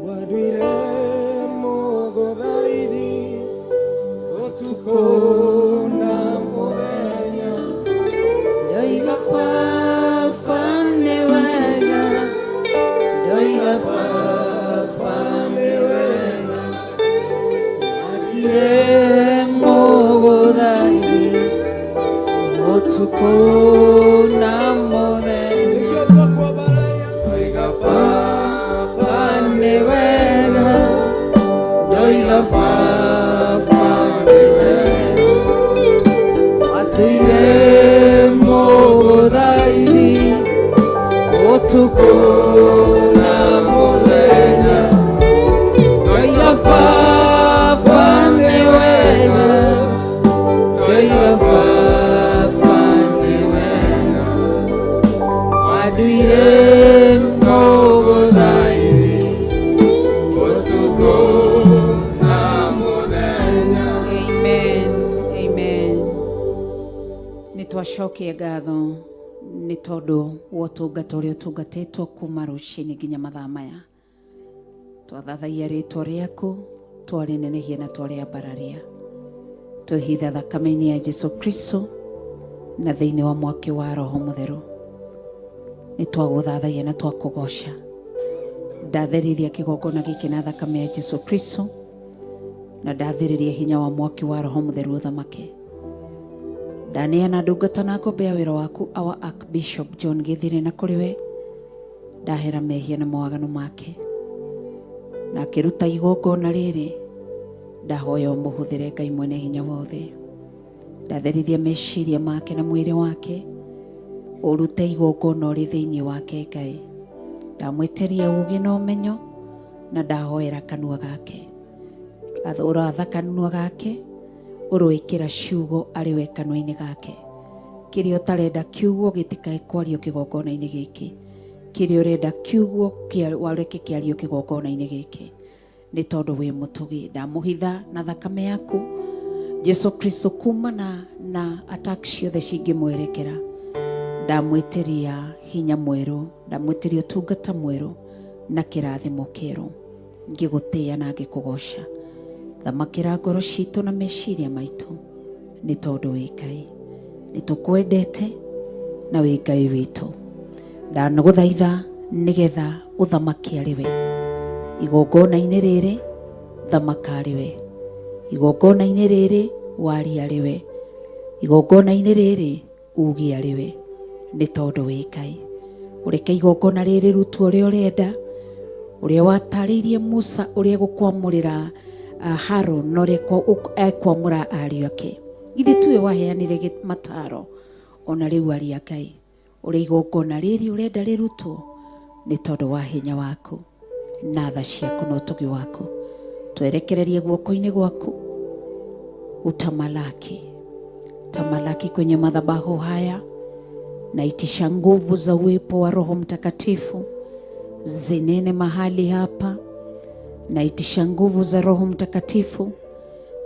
wanduire mũgũthaithi ũtukũ na mũthenya. Ndoiga Baba nĩ wega, ndoiga Baba nĩ wega, Nduire mũgũthaithi ũtukũ na mũthenya. Nĩkĩo twakwambararia. Ndoiga Baba Nĩ wega, ndoiga Baba nĩ wega, watuire mũgũthaithi ũtukũ na mũthenya. Ndoiga Baba nĩ wega, ndoiga Baba nĩ wega, wanduire mũgũthaithi ũtukũ na mũthenya. Amen. Amen. Nĩ twacokia ngatho nĩ tondũ wa ũtungata ũrĩa ũtungatĩtwo kuma rũcinĩ nginya mathaa maya. Twathathaia rĩtwa rĩaku, twarĩnenehia na twarĩambararia. Twĩhitha thakame-inĩ ya Jesu Kristo na thĩinĩ wa mwaki wa Roho Mũtheru. Nĩ twagũthathaia na twakũgoca. Ndatherithia kĩgongona gĩkĩ na thakame ya Jesu Kristo na ndathĩrĩria hinya wa mwaki wa Roho Mũtheru ũthamake. Ndaneana ndungata na ngombo ya wĩra waku our Archbishop John Githire na kũrĩ we. Ndahera mehia na mawaganu make, na akĩruta igongona rĩrĩ. Ndahoya ũmũhũthĩre Ngai mwene hinya wothe. Ndatherithia meciria make na mwĩrĩ wake, ũrute igongona ũrĩ thĩinĩ wake Ngai. Ndamwĩtĩria ũũgĩ na ũmenyo Na ndahoera kanua gake, ũratha kanua gake, ũroĩkĩra ciugo arĩ we kanua-inĩ gake. Kĩrĩa ũtarenda kiugo gĩtikae kwario kĩgongona-inĩ gĩkĩ, kĩrĩa ũrenda kiugo wareke kĩario kĩgongona-inĩ gĩkĩ, nĩ tondũ wĩ mũtugi. Ndamũhitha na thakame yaku Jesu Kristo kumana na attack ciothe cingĩmwerekera. Ndamwĩtĩria hinya mwerũ, ndamwĩtĩria ũtungata mwerũ na kĩrathimo kĩerũ, ngĩgũtĩĩa na ngĩkũgoca. Thamakĩra ngoro citũ na meciria maitũ, nĩ tondũ wĩ Ngai, nĩ tũkwendete na wĩ Ngai witũ. Ndanagũthaitha nĩgetha ũthamaki arĩ we igongona-inĩ rĩrĩ, thamaka arĩ we igongona-inĩ rĩrĩ, waria arĩ we igongona-inĩ rĩrĩ, uge arĩ we, nĩ tondũ wĩ Ngai. Ũreke igongona rĩrĩ rutwo ũrĩa ũrenda, ũrĩa watarĩirie Musa ũrĩa gũkwamũrĩra Harũn na ũrĩa ekwamũra ariũ ake. Githĩ tiwe waheanire mataro? Ona rĩu aria Ngai, ũrĩa igongona rĩrĩ ũrenda rĩrutwo, nĩ tondũ wa hinya waku na tha ciaku na ũtugi waku. Twerekererie guoko-inĩ gwaku, utamalaki tamalaki kwenye madhabahu haya. Naitisha nguvu za uwepo wa Roho Mtakatifu zinene mahali hapa. Naitisha nguvu za Roho Mtakatifu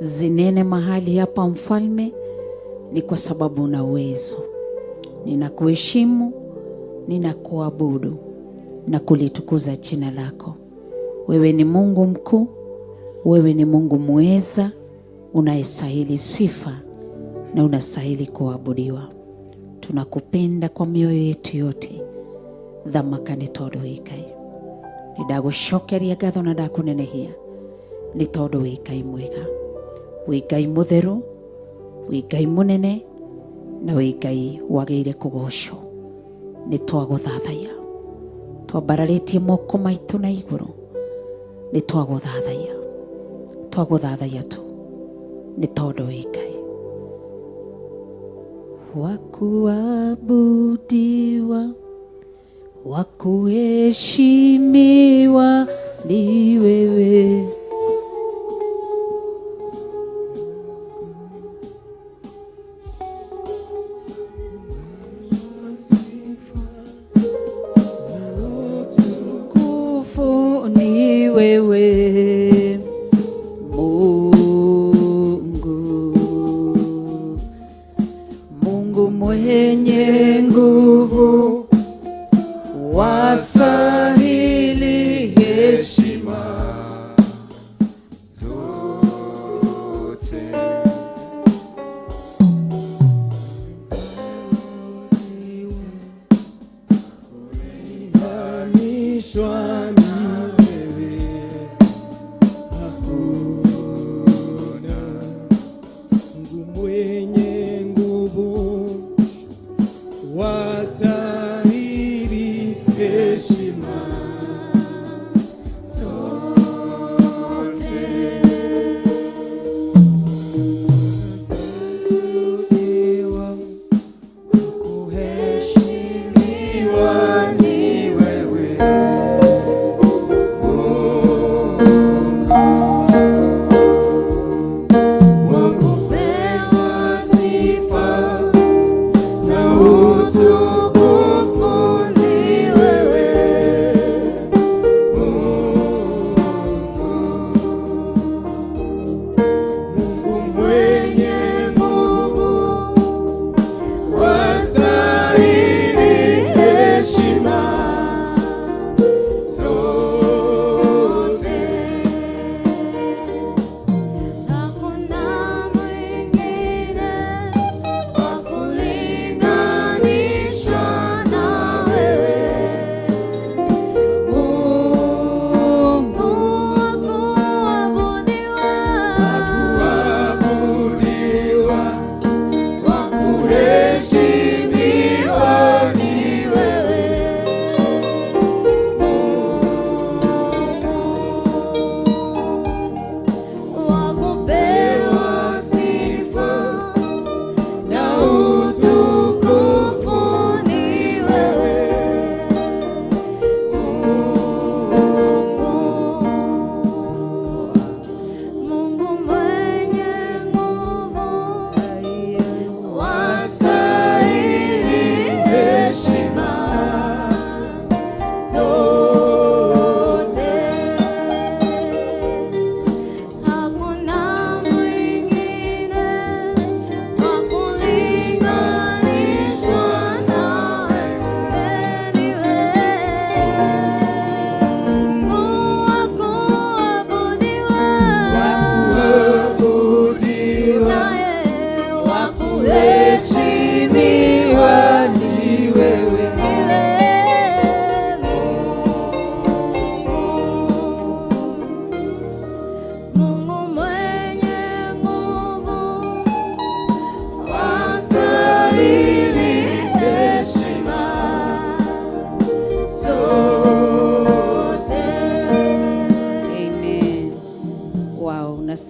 zinene mahali hapa, Mfalme, ni kwa sababu una uwezo. Ninakuheshimu, ninakuabudu na kulitukuza jina lako. Wewe ni Mungu mkuu, wewe ni Mungu mweza, unayestahili sifa na unastahili kuabudiwa. Tunakupenda kwa mioyo yetu yote. Thamaka nĩ tondũ wĩ Ngai. Nĩ ndagũcokeria ngatho na ndakũnenehia nĩ tondũ wĩ Ngai mwega, wĩ Ngai mũtheru, wĩ Ngai mũnene na wĩ Ngai wagĩrĩire kũgocwo. Nĩ twagũthathaiya, twambararĩtie moko maitũ na igũrũ, nĩ twagũthathaiya, twagũthathaiya tu nĩ tondũ wĩ Ngai. Wakuabudiwa, wakuheshimiwa ni wewe. Tukufu ni wewe Mungu, Mungu mwenye nguvu, wastahili heshima.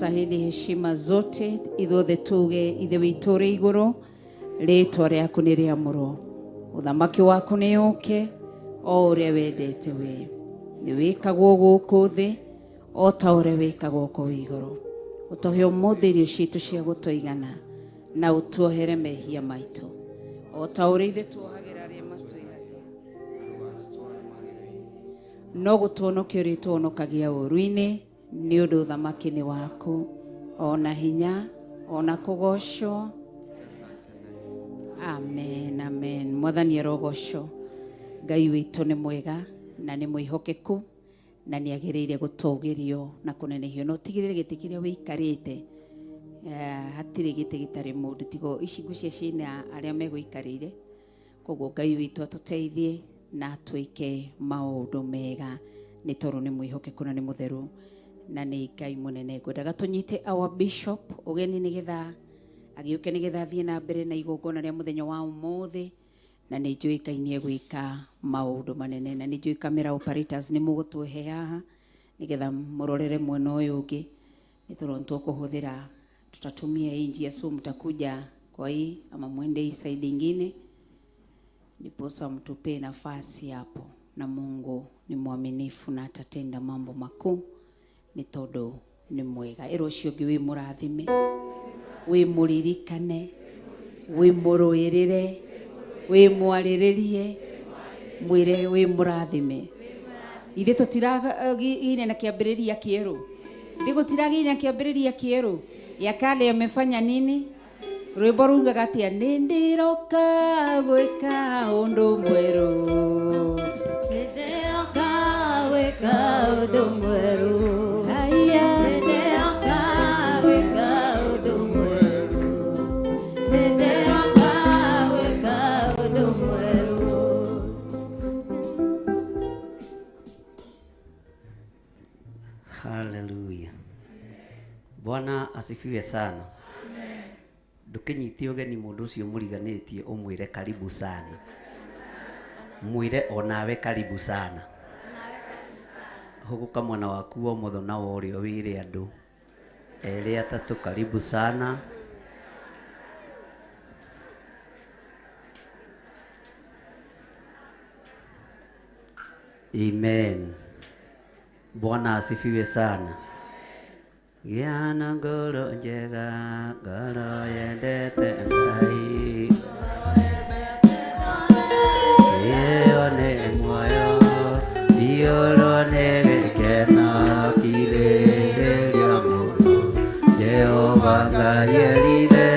Anastahili heshima zote. Ithuothe tuge Ithe witũ ũrĩ igũrũ, rĩtwa rĩaku nĩ rĩamũrwo, ũthamaki waku nĩ ũke, o ũrĩa wendete we nĩ wĩkagwo gũkũ thĩ o ta ũrĩa wĩkagwo kũu igũrũ. Ũtũhe ũmũthĩ irio citũ cia gũtũigana, na ũtuohere mehia maitũ o ta ũrĩa ithuĩ tuohagĩra arĩa matwĩhagia, no gũtuonokia ũrĩtuonokagia ũũru-inĩ, nĩ ũndũ ũthamaki nĩ waku, ona hinya, ona kũgocwo. Amen, amen. Mwathani arogocwo. Ngai witũ nĩ mwega na nĩ mwĩhokeku na nĩ agĩrĩire gũtũgĩrio na kũnenehio. Na ũtigĩrĩre gĩtĩ kĩrĩa wĩikarĩte, hatirĩ gĩtĩ gĩtarĩ mũndũ, tigo ici ngũcia ciĩna arĩa megũikarĩire. Koguo Ngai witũ atũteithie na atwĩke maũndũ mega, nĩ tondũ nĩ mwĩhokeku na nĩ mũtheru na nĩ Ngai mũnene. Ngwendaga tũnyite our bishop ũgeni nĩgetha agĩũke, nĩgetha athiĩ na mbere na igongona rĩa mũthenya wa ũmũthĩ, na nĩ njũĩ Ngai nĩ egwĩka maũndũ manene, na nĩ njũĩ camera operators nĩ mũgũtũhe haha nĩgetha mũrorere mwena ũyũ ũngĩ, nĩ tondũ nĩ tũkũhũthĩra, tutatumia hii njia, so mtakuja kwa hii ama mwende hii side ingine, ndiposa mtupee nafasi hapo, na Mungu ni mwaminifu na atatenda mambo makuu, nĩ tondũ nĩ mwega. Ĩra ũcio ũngĩ wĩ mũrathime, wĩ mũririkane, wĩ mũrũĩrĩre, wĩ mwarĩrĩrie, mwĩre wĩ mũrathime. Ithuĩ tũtiragĩire na kĩambĩrĩria kĩerũ, ithuĩ gũtiragĩire na kĩambĩrĩria kĩerũ. Ya kale yamefanya nini? Rwĩmbo rugaga atĩa? Nĩ ndĩroka gwĩka ũndũ mwerũ. Nĩndĩroka gwĩka ũndũ mwerũ. Aya. Nĩndĩroka gwĩka ũndũ mwerũ. Nĩndĩroka gwĩka ũndũ mwerũ. Haleluya. Bwana asifiwe sana. Ndũkĩnyite ũgeni mũndũ ũcio mũriganĩtie ũmwĩre karibu sana. Mwĩre onawe karibu sana. Hũgũka mwena waku wa ũmotho na wa ũrĩo wĩre andũ erĩ atatũ karibu sana. Amen. Bwana asifiwe sana. Gĩa na ngoro njega, ngoro yendete Ngai. Ĩyo nĩ muoyo, iyũrwo nĩ gĩkeno, kirĩrĩria mũno. Jehova Ngai erire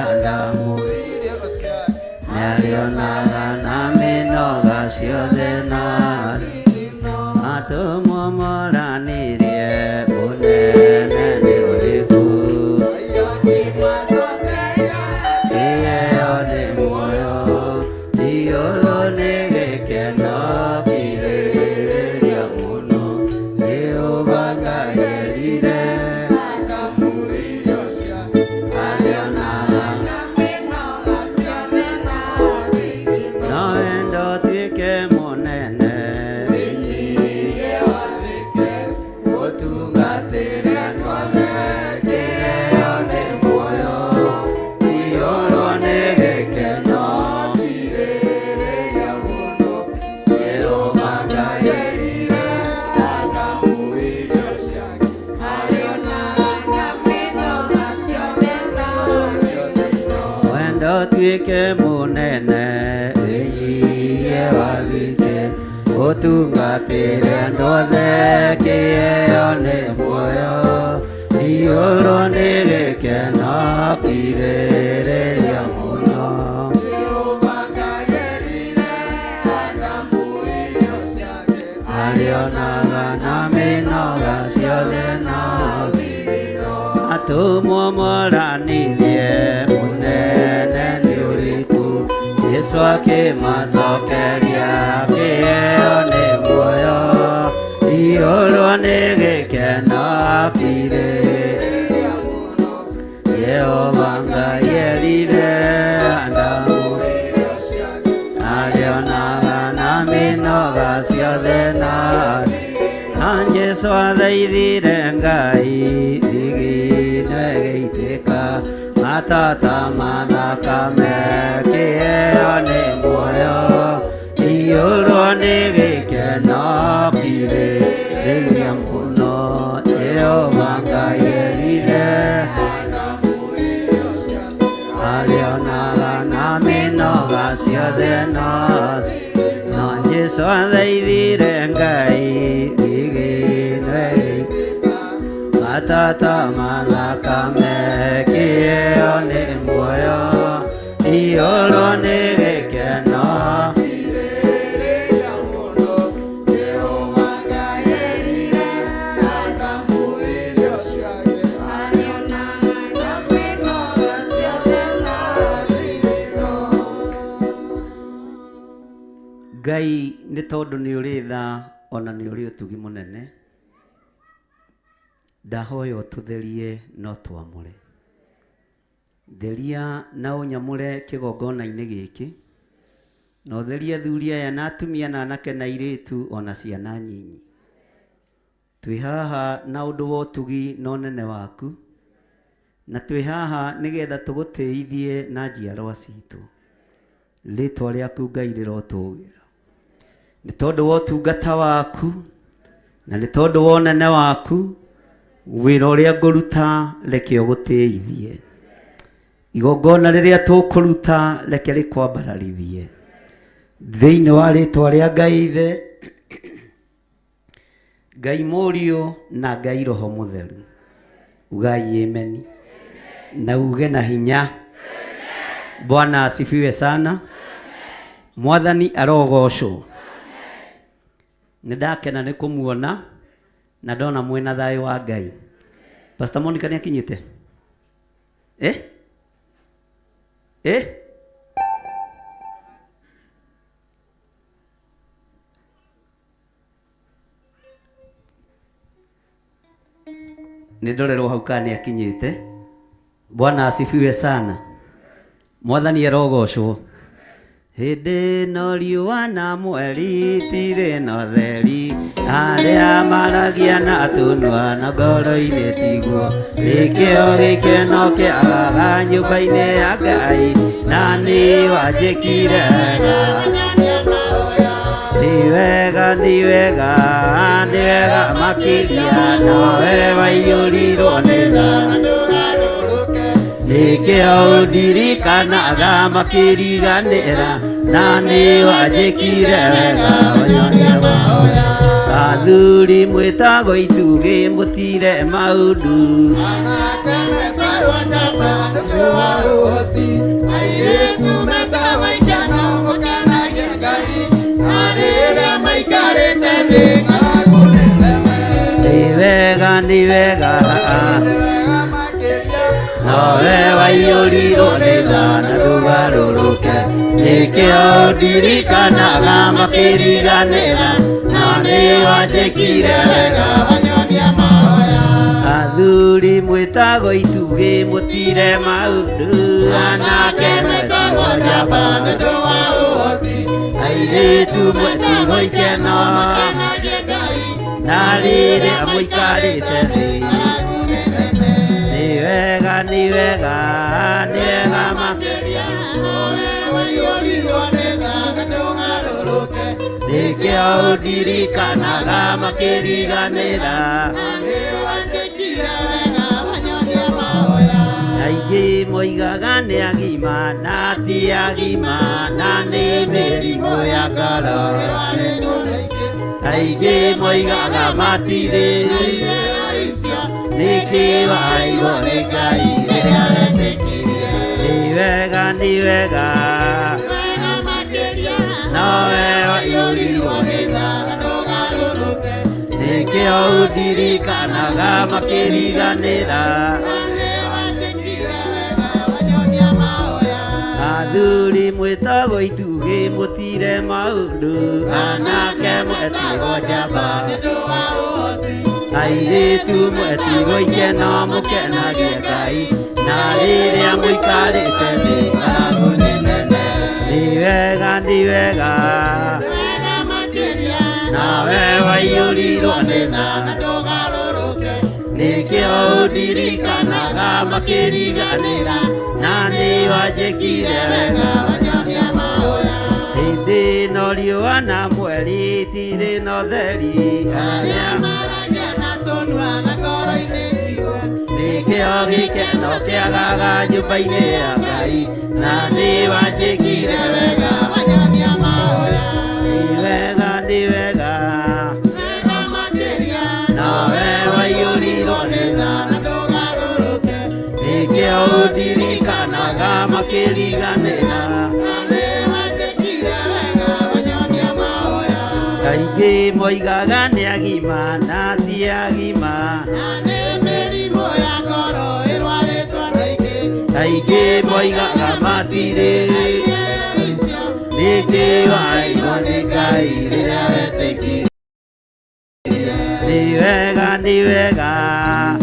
Adamu, nĩarĩonaga na mĩnoga ciothe na atũmwo moranĩrie mũnene nĩ ũrĩkũ. Ĩyo nĩ muoyo, iyũrwo nĩ gĩkeno, kirĩrĩria mũno. Jehova Ngai erire no wendo ũtuĩke mũnene. Ĩyo nĩ muoyo, iyũrwo nĩ gĩkeno, Jehova Ngai erire wendo ũtuĩke mũnene, wĩnyihie wathĩke, ũtungatĩre andũ othe, kĩheo nĩ muoyo, iyũrwo nĩ gĩkeno, kirĩrĩria mũno. Arĩonaga na mĩnoga ciothe na atũmwo moranĩrie mũnene nĩ ũrĩkũ. Jesũ akĩmacokeria kĩheo nĩ muoyo, iyũrwo nĩ gĩkeno, kirĩrĩria mũno. Jehova Ngai erire Adamu, arĩonaga na mĩnoga ciothe na Jesũ athaithire Ngai thigi gũitĩka matata mathakame kĩheo nĩ muoyo iyũrwo nĩ gĩkeno kirĩrĩria mũno Jehova Ngai erire arĩonaga na mĩnoga ciothe no no Jesũ athaithire Ngai gĩgĩnwe matata mathakame kĩheo nĩ muoyo iyũrwo nĩ gĩkeno Ngai nĩ tondũ nĩ ũrĩ tha ona nĩ ũrĩ ũtugi mũnene ndahoya ũtũtherie no twamũre theria na ũnyamũre kĩgongona-inĩ gĩkĩ na ũtherie athuri aya na atumia na anake na airĩtu ona ciana nyinyi twĩ haha na ũndũ wa ũtugi na ũnene waku na twĩ haha nĩgetha tũgũtĩithie na njiarwa citũ rĩtwa rĩaku Ngai rĩrotũgĩra nĩ tondũ wa ũtungata waku na nĩ tondũ wa ũnene waku wĩra ũrĩa ngũruta reke ũgũtĩithie igongona rĩrĩa tũkũruta reke rĩkwambararithie thĩinĩ wa rĩtwa rĩa Ngai Ithe Ngai Mũriũ na Ngai Roho Mũtheru ugai ameni na uge na hinya. Bwana asifiwe sana. Mwathani arogocwo. Nĩ ndakena nĩ kũmuona na ndona mwĩna thayũ wa Ngai. Pastor Monica nĩ akinyĩte? Eh? Eh? Nĩ ndorerwo hau kana nĩ akinyĩte. Bwana asifiwe sana. Mwathani arogocwo. Hĩndĩ ĩno riũa na mweri itirĩ na ũtheri arĩa maragia na tũnua na ngoro-inĩ tiguo nĩkĩo gĩkeno kĩagaga nyũmba-inĩ ya Ngai na nĩ wanjĩkire wega nĩ wega nĩ wega nĩ wega makĩria nawe waiyũrirwo nĩ tha nĩkĩo ũndirikanaga makĩriganĩra na nĩ wanjĩkire wega ũnyonie mahoya athuri mwĩtagwo itugĩ mũtire maũndũ Anake metagwo njamba nĩ wa ũhoti airĩtu metagwo ikeno mũkenagie Ngai na rĩrĩa maikarĩte thĩ ng'aragu nĩ theme nĩ wega nĩ wega nĩ wega makĩria nowe waiyũrirwo nĩ tha na ndũgarũrũke nĩkĩo ũndirikanaga makĩriganĩra na nĩ wanjĩkire wega wanyonia mahoya athuri mwĩtagwo itugĩ mũtire maũndũ anake metagwo njamba nĩ ũndũ wa ũhoti airĩtu mwĩtagwo ikeno mũkenagie Ngai na rĩrĩa mũikarĩte thĩ ng'aragu nĩ theme nĩ wega nĩ wega nĩ wega makĩria nowe waiyũrirwo nĩ tha na ndũgarũrũke nĩkĩo ũndirikanaga makĩriganĩra na nĩ wanjĩkire wega wanyonia mahoya aingĩ moigaga nĩ agima na ti agima na nĩ mĩrimũ ya ngoro aingĩ moigaga matirĩ nĩkĩ waigwo nĩ Ngai rĩrĩa wetĩkirie nĩ wega nĩ wega nowe waiyũrirwo nĩ tha nĩkĩo ũndirikanaga makĩriganĩra athuri mwĩtagwo itugĩ mũtire maũndũ anake mwetagwo njamba airĩtu mwetigwo ikeno mũkenagie Ngai na rĩrĩa mũikarĩte thĩ ng'aragu nĩ nene nĩ wega nĩ wega nawe waiyũrirwo nĩ tha nĩkĩo Ũndirikanaga makĩriganĩra na nĩ wanjĩkire wega wanyonia mahoya. Hĩndĩ ĩno riũa na mweri itirĩ na ũtheri arĩa maragia na tũnua na ngoro-inĩ ciwe nĩkĩo gĩkeno kĩagaga nyũmba-inĩ ya Ngai na nĩ wanjĩkire wega wanyonia mahoya. Nĩ wega nĩ wega Wega makĩria nawe waiyũrirwo nĩ tha na ndũgarũrũke nĩkĩo ũndirikanaga makĩriganĩra na nĩ wanjĩkire wega wanyonia mahoya. Kaingĩ moigaga nĩ agima na ti agima Na nĩ mĩrimũ ya ngoro ĩrwarĩtwo na ingĩ Kaingĩ moigaga matirĩ nĩkĩ wairwo nĩ Ngai rĩrĩa wetĩkirie. Nĩ wega nĩ wega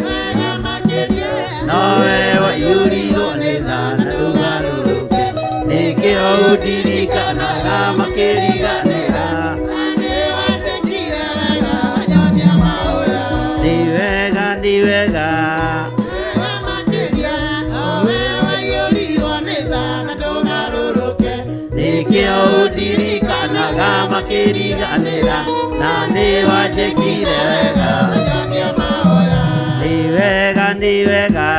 Wega makĩria nowe waiyũrirwo nĩ tha na ndũgarũrũke nĩkĩo ũndirikanaga makĩriganĩra. Na nĩ wanjĩkire wega wanyonia mahoya. Nĩ wega nĩ wega Wega makĩria nowe waiyũrirwo nĩ tha na ndũgarũrũke nĩkĩo ũndirikanaga makĩriganĩra na nĩ wanjĩkire wega. wanyonia mahoya. Nĩ wega nĩ wega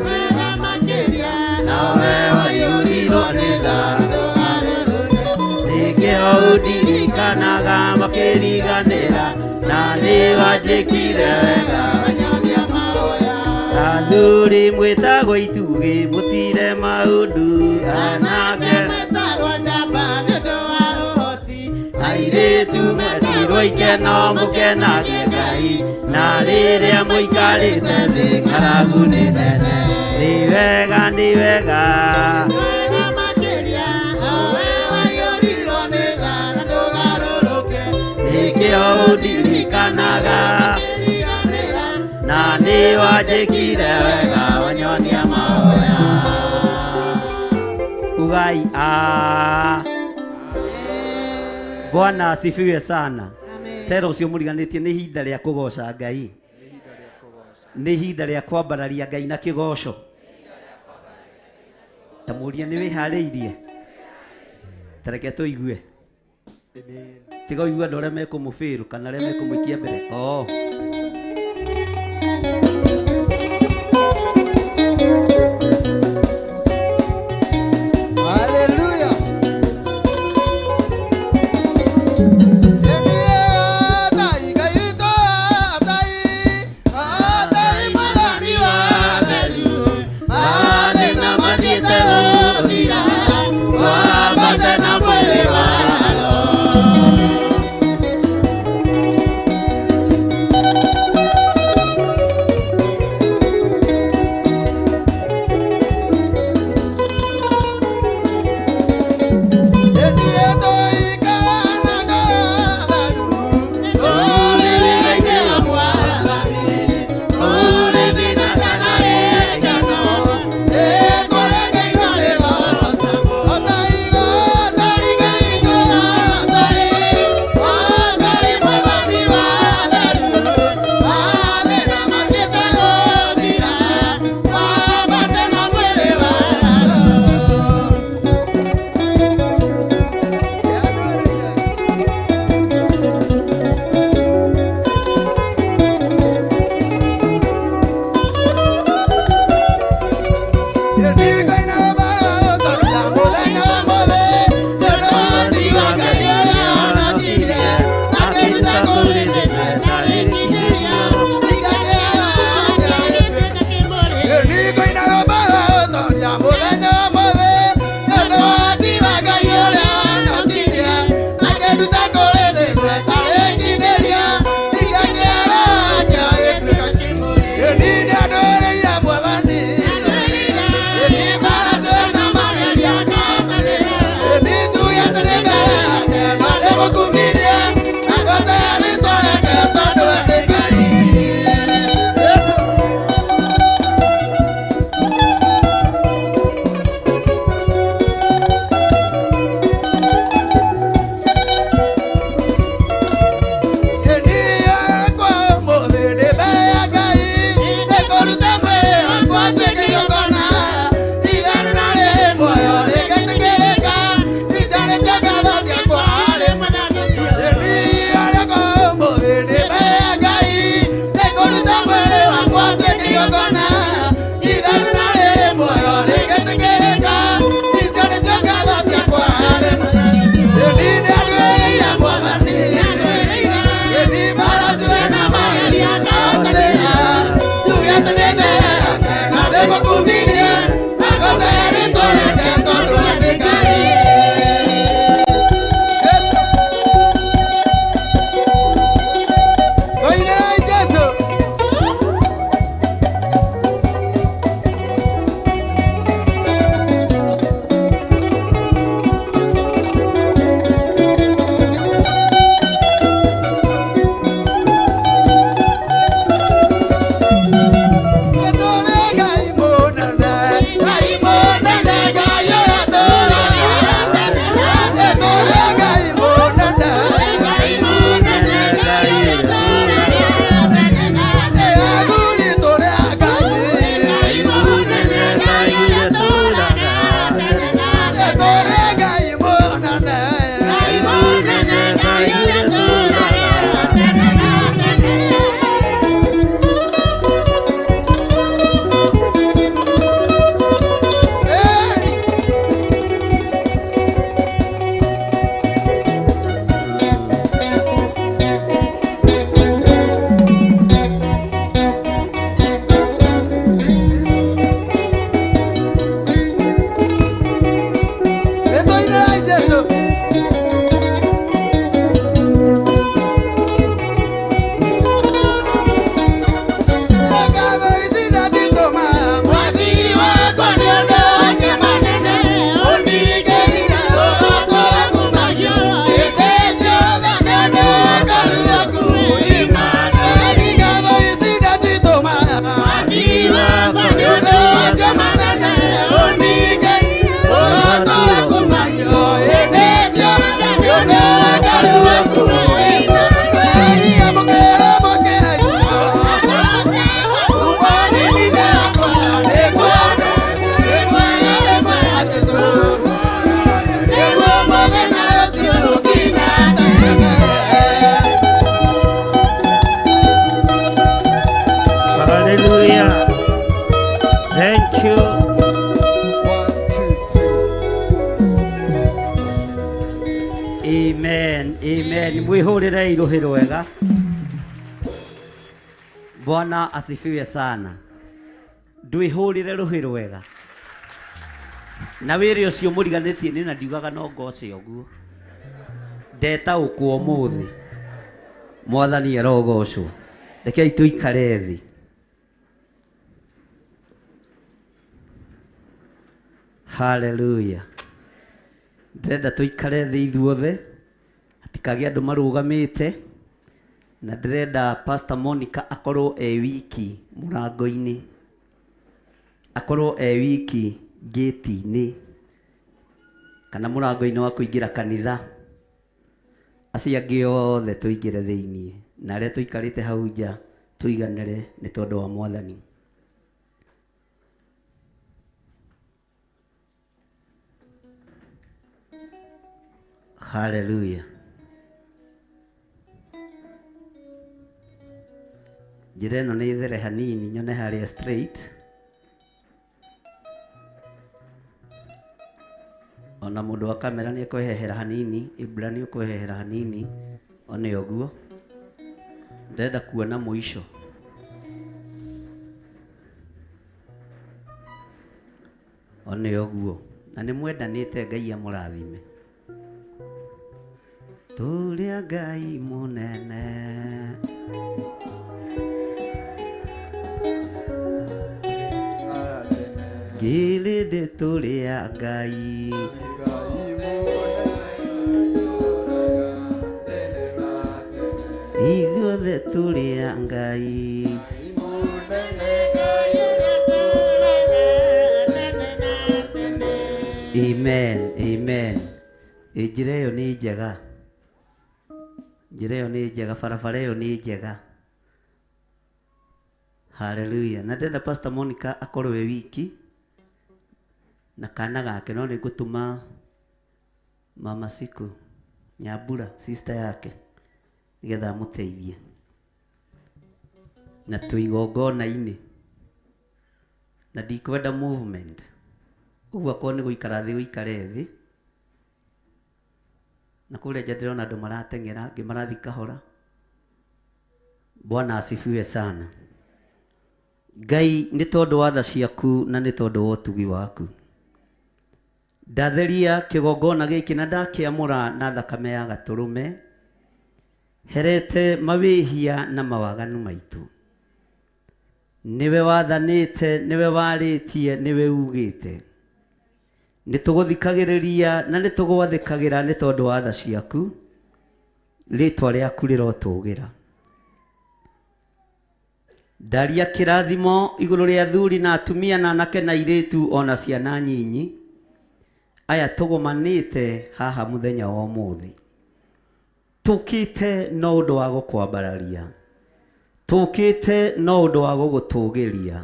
Wega makĩria nawe waiyũrirwo nĩ tha ndũgarũrũke nĩkĩo ũndirikanaga makĩriganĩra na nĩ wanjĩkire wega. wanyonia mahoya. Athuri mwĩtagwo itugĩ mũtire maũndũ anake Metagwo njamba nĩ ũndũ wa ũhoti airĩtu metirwo ikeno mũkenage Ngai na rĩrĩa mũikarĩte thĩ ng'aragu nĩ nene. Nĩ wega nĩ wega Wega makĩria nowe waiyũrirwo nĩ tha na ndũgarũrũke nĩkĩo ũndirikanaga Kĩriganĩra na nĩ wanjĩkire wega wanyonia mahoya. Ugai a Bwana asifiwe sana. Tera ũcio mũriganĩtie nĩ ihinda rĩa kũgoca Ngai, nĩ ihinda rĩa kwambararia Ngai na kĩgoco. Ta mũrie nĩ wĩharĩirie, ta reke tũigue tiga ũigue andũ arĩa mekũmũbĩrũ kana arĩa mekũmũikia mbere. Oh. Hallelujah. Wambate na mwĩrĩ wa Thank you. Hallelujah. Thank you. 1, 2, 3. Amen. Amen. Mwihurire iruhi rwega. Bwana asifiwe sana. Ndwihurire ruhi rwega. Na wĩrĩ ũcio mũriganĩtie nĩ na ndiugaga no ngoce ũguo. Ndetaũkwo ũmũthĩ. Mwathani arogocwo. Rekei tũikare thĩ. Hallelujah. Ndĩrenda tũikare thĩ ithuothe, hatikagĩe andũ marũgamĩte, na ndĩrenda Pastor Monica akorwo e wiki mũrango-inĩ, akorwo e wiki gate-inĩ kana mũrango-inĩ wa kũingĩra kanitha. Acio angĩ othe tũingĩre thĩiniĩ, na arĩa tũikarĩte hau nja tũiganĩre nĩ tondũ wa Mwathani. Hallelujah. Njĩra ĩno nĩ there hanini nyone harĩa straight. Ona mũndũ wa kamera nĩ ekwehehera hanini, Ibra nĩ ũkwehehera hanini, one ũguo. Ndĩrenda kuona mũico. One ũguo. Na nĩ mwendanĩte Ngai amũrathime. Tũrĩa Ngai mũnene. Ngĩrĩndĩ tũrĩa Ngai. Ithuothe tũrĩa Ngai. Amen, amen. Njĩra ĩyo nĩ njega. Njĩra ĩyo nĩ njega, barabara ĩyo nĩ njega. Hallelujah. Na ndĩrenda Pastor Monica akorwo e wiki na kana gake, no nĩngũtũma Mama Siku Nyambura sister yake nĩgetha amũteithie. Na twĩ igongona-inĩ na ndikwenda movement. Ũguo akorwo nĩ gũikara thĩ ũikare thĩ. Na kũrĩa nja ndĩrona andũ marateng'era, angĩ marathiĩ kahora. Bwana asifiwe sana. Ngai nĩ tondũ wa tha ciaku na nĩ tondũ wa ũtugi waku. Ndatheria kĩgongona gĩkĩ na ndakĩamũra na thakame ya gatũrũme, herete mawĩhia na mawaganu maitũ. Nĩwe wathanĩte, nĩwe warĩtie, nĩwe ugĩte. Nĩ tũgũthikagĩrĩria na nĩ tũgwathĩkagĩra nĩ tondũ wa tha ciaku. Rĩtwa rĩaku rĩrotũgĩra. Ndaria kĩrathimo igũrũ rĩa athuri na atumia na anake na airĩtu ona ciana nyinyi aya tũgomanĩte haha mũthenya wa ũmũthĩ. Tũkĩte no ũndũ wa gũkwambararia, tũkĩte no ũndũ wa gũgũtũgĩria,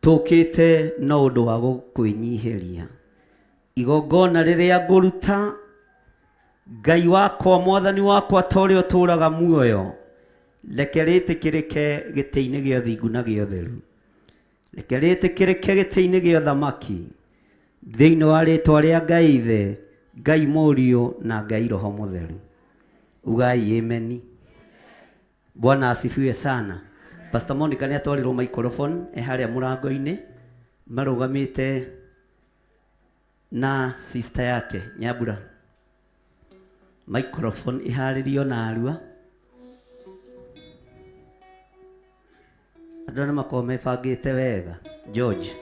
tũkĩte no ũndũ wa gũkwĩnyihĩria. Igongona rĩrĩa ngũruta, Ngai wakwa, Mwathani wakwa, ta ũrĩa ũtũũraga muoyo, reke rĩtĩkĩrĩke gĩtĩ-inĩ gĩa ũthingu na gĩa ũtheru. Reke rĩtĩkĩrĩke gĩtĩ-inĩ gĩa ũthamaki, thĩinĩ wa rĩtwa rĩa Ngai Ithe, Ngai Mũriũ na Ngai Roho Mũtheru. Ugai ameni. Bwana asifiwe sana. Pastor Monica nĩ atwarirwo microphone e harĩa mũrango-inĩ, marũgamĩte na sister yake Nyambura. Microphone iharĩrio na arua. Andũ nĩ makoragwo mebangĩte wega. George,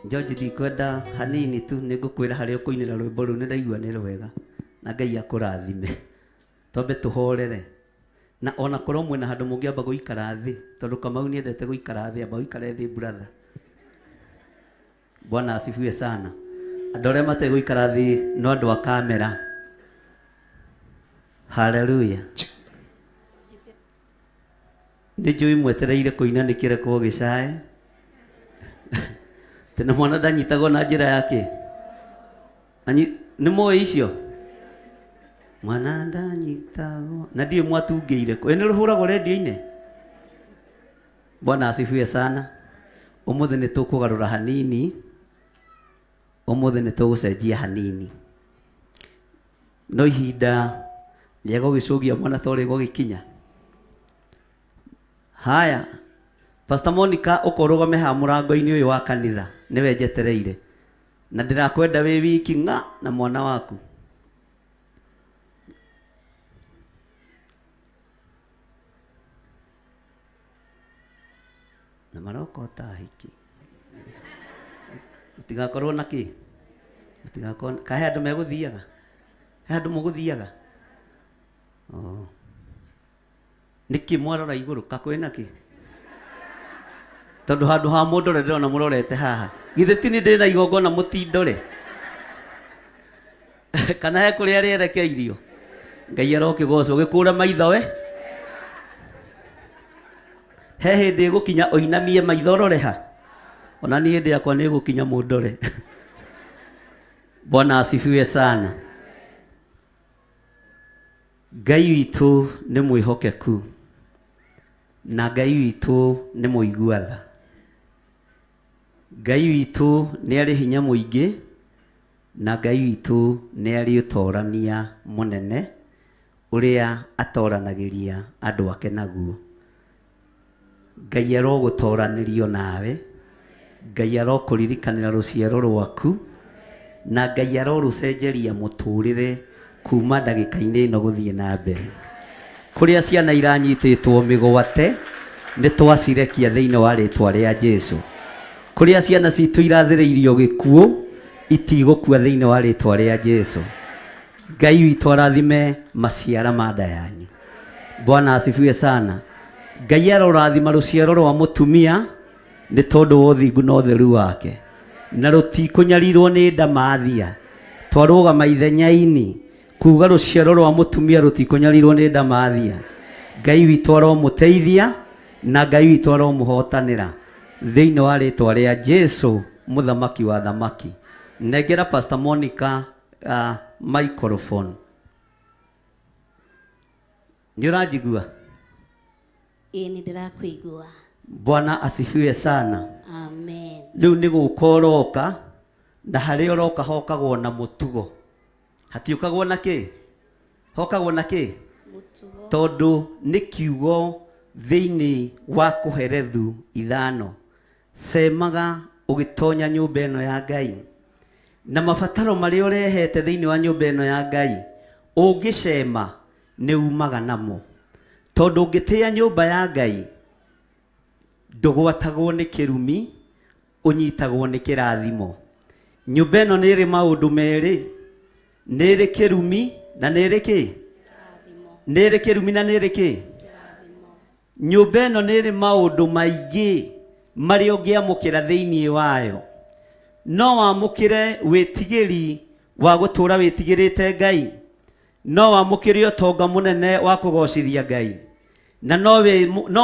George ndikwenda hanini tu nĩ ngũkwĩra harĩa ũkũinĩra rwĩmbo rũu nĩ ndaigua nĩ rwega na Ngai akũrathime. Twambe tũhorere. Na ona korwo mwĩna handũ mũngĩamba gũikara thĩ, tondũ Kamau nĩendete gũikara thĩ, amba ũikare thĩ brother. Bwana asifiwe sana. Andũ arĩa mategũikara thĩ no andũ a kamera. Haleluya. Nĩ njũĩ mwetereire kũina nĩ kĩrekwo gĩcae. Tena mwana ndanyitagwo na njĩra yake. Nĩ moĩ icio? Mwana ndanyitagwo na ndiũĩ mwatungĩire kũ. Ĩ nĩ rũhũragwo redio-inĩ? Bwana asifiwe sana. Ũmũthĩ nĩ tũkũgarũra hanini. Ũmũthĩ nĩ tũgũcenjia hanini. No ihinda rĩa gũgĩcũgia mwana to rĩgũgĩkinya. Haya, Pastor Monica ũkorũgame haha mũrango-inĩ ũyũ wa kanitha, nĩwe njetereire. Na ndĩrakwenda wĩ wiki ng'a na mwana waku. Na maroka ta hiki. Mũtigakorwo na kĩ? Mũtigakorwo ka he andũ megũthiaga? He andũ mũgũthiaga? Oh. Nĩkĩ mwarora igũrũ ka kwĩna kĩ? Tondũ handũ ha mũndore ndĩrona mũrorete haha. Githĩ ti nĩ ndĩna igongona mũtindore? Kana he kũrĩa rĩerekeirio? Ngai arokĩgocwo gĩkũra maitho we. He hĩndĩ ĩgũkinya ũinamie maitho ũrore ha? Ona niĩ hĩndĩ yakwa nĩ ĩgũkinya mũndore. Bwana asifiwe sana. Ngai witũ nĩ mwĩhokeku na Ngai witũ nĩ mũigua tha. Ngai witũ nĩ arĩ hinya mũingĩ na Ngai witũ nĩ arĩ ũtorania mũnene ũrĩa atoranagĩria andũ ake naguo. Ngai arogũtoranĩrio nawe, Ngai arokũririkanĩra rũciaro rwaku, na Ngai arorũcenjeria mũtũrĩre kuma ndagĩka-inĩ ĩno gũthiĩ na mbere. Kũrĩa ciana iranyitĩtwo mĩgwate nĩ twacirekia thĩinĩ wa rĩtwa rĩa Jesu. Kũrĩa ciana citũ irathĩrĩirio gĩkuũ itigũkua thĩinĩ wa rĩtwa rĩa Jesu. Ngai witũ arathime maciara ma nda yanyu. Bwana asifiwe sana. Ngai arorathima rũciaro rwa mũtumia nĩ tondũ wa ũthingu na ũtheru wake, na rũtikũnyarirwo nĩ ndamathia. Twarũgama ithenya-inĩ kuga rũciaro rwa mũtumia rũtikũnyarirwo nĩ ndamathia. Ngai witũ aromũteithia na Ngai witũ aromũhotanĩra thĩinĩ wa rĩtwa rĩa Jesu mũthamaki wa thamaki. Nengera Pastor Monica microphone. Nĩ ũranjigua? Ĩĩ nĩ ndĩrakũigua. Bwana asifiwe sana. Amen. Rĩu nĩ gũka ũroka, na harĩa ũroka hokagwo na mũtugo. Hatiũkagwo na kĩ? Hokagwo na kĩ? Mũtugo. Tondũ nĩ kiugo thĩinĩ wa Kohelethu 5. Cemaga ũgĩtonya nyũmba ĩno ya Ngai. Na mabataro marĩa ũrehete thĩinĩ wa nyũmba ĩno ya Ngai, ũngĩcema nĩ umaga namo. Tondũ ũngĩtĩa nyũmba ya Ngai, ndũgwatagwo nĩ kĩrumi, ũnyitagwo nĩ kĩrathimo. Nyũmba ĩno nĩ ĩrĩ maũndũ merĩ, nĩ ĩrĩ kĩrumi na nĩ ĩrĩ kĩ? Nĩ ĩrĩ kĩrumi na nĩ ĩrĩ kĩ? Nyũmba ĩno nĩ ĩrĩ maũndũ maingĩ marĩa ũngĩamũkĩra thĩinĩ wayo. No wamũkĩre wĩtigĩri wa gũtũũra wĩtigĩrĩte Ngai, no wamũkĩre ũtonga mũnene wa kũgocithia Ngai, na no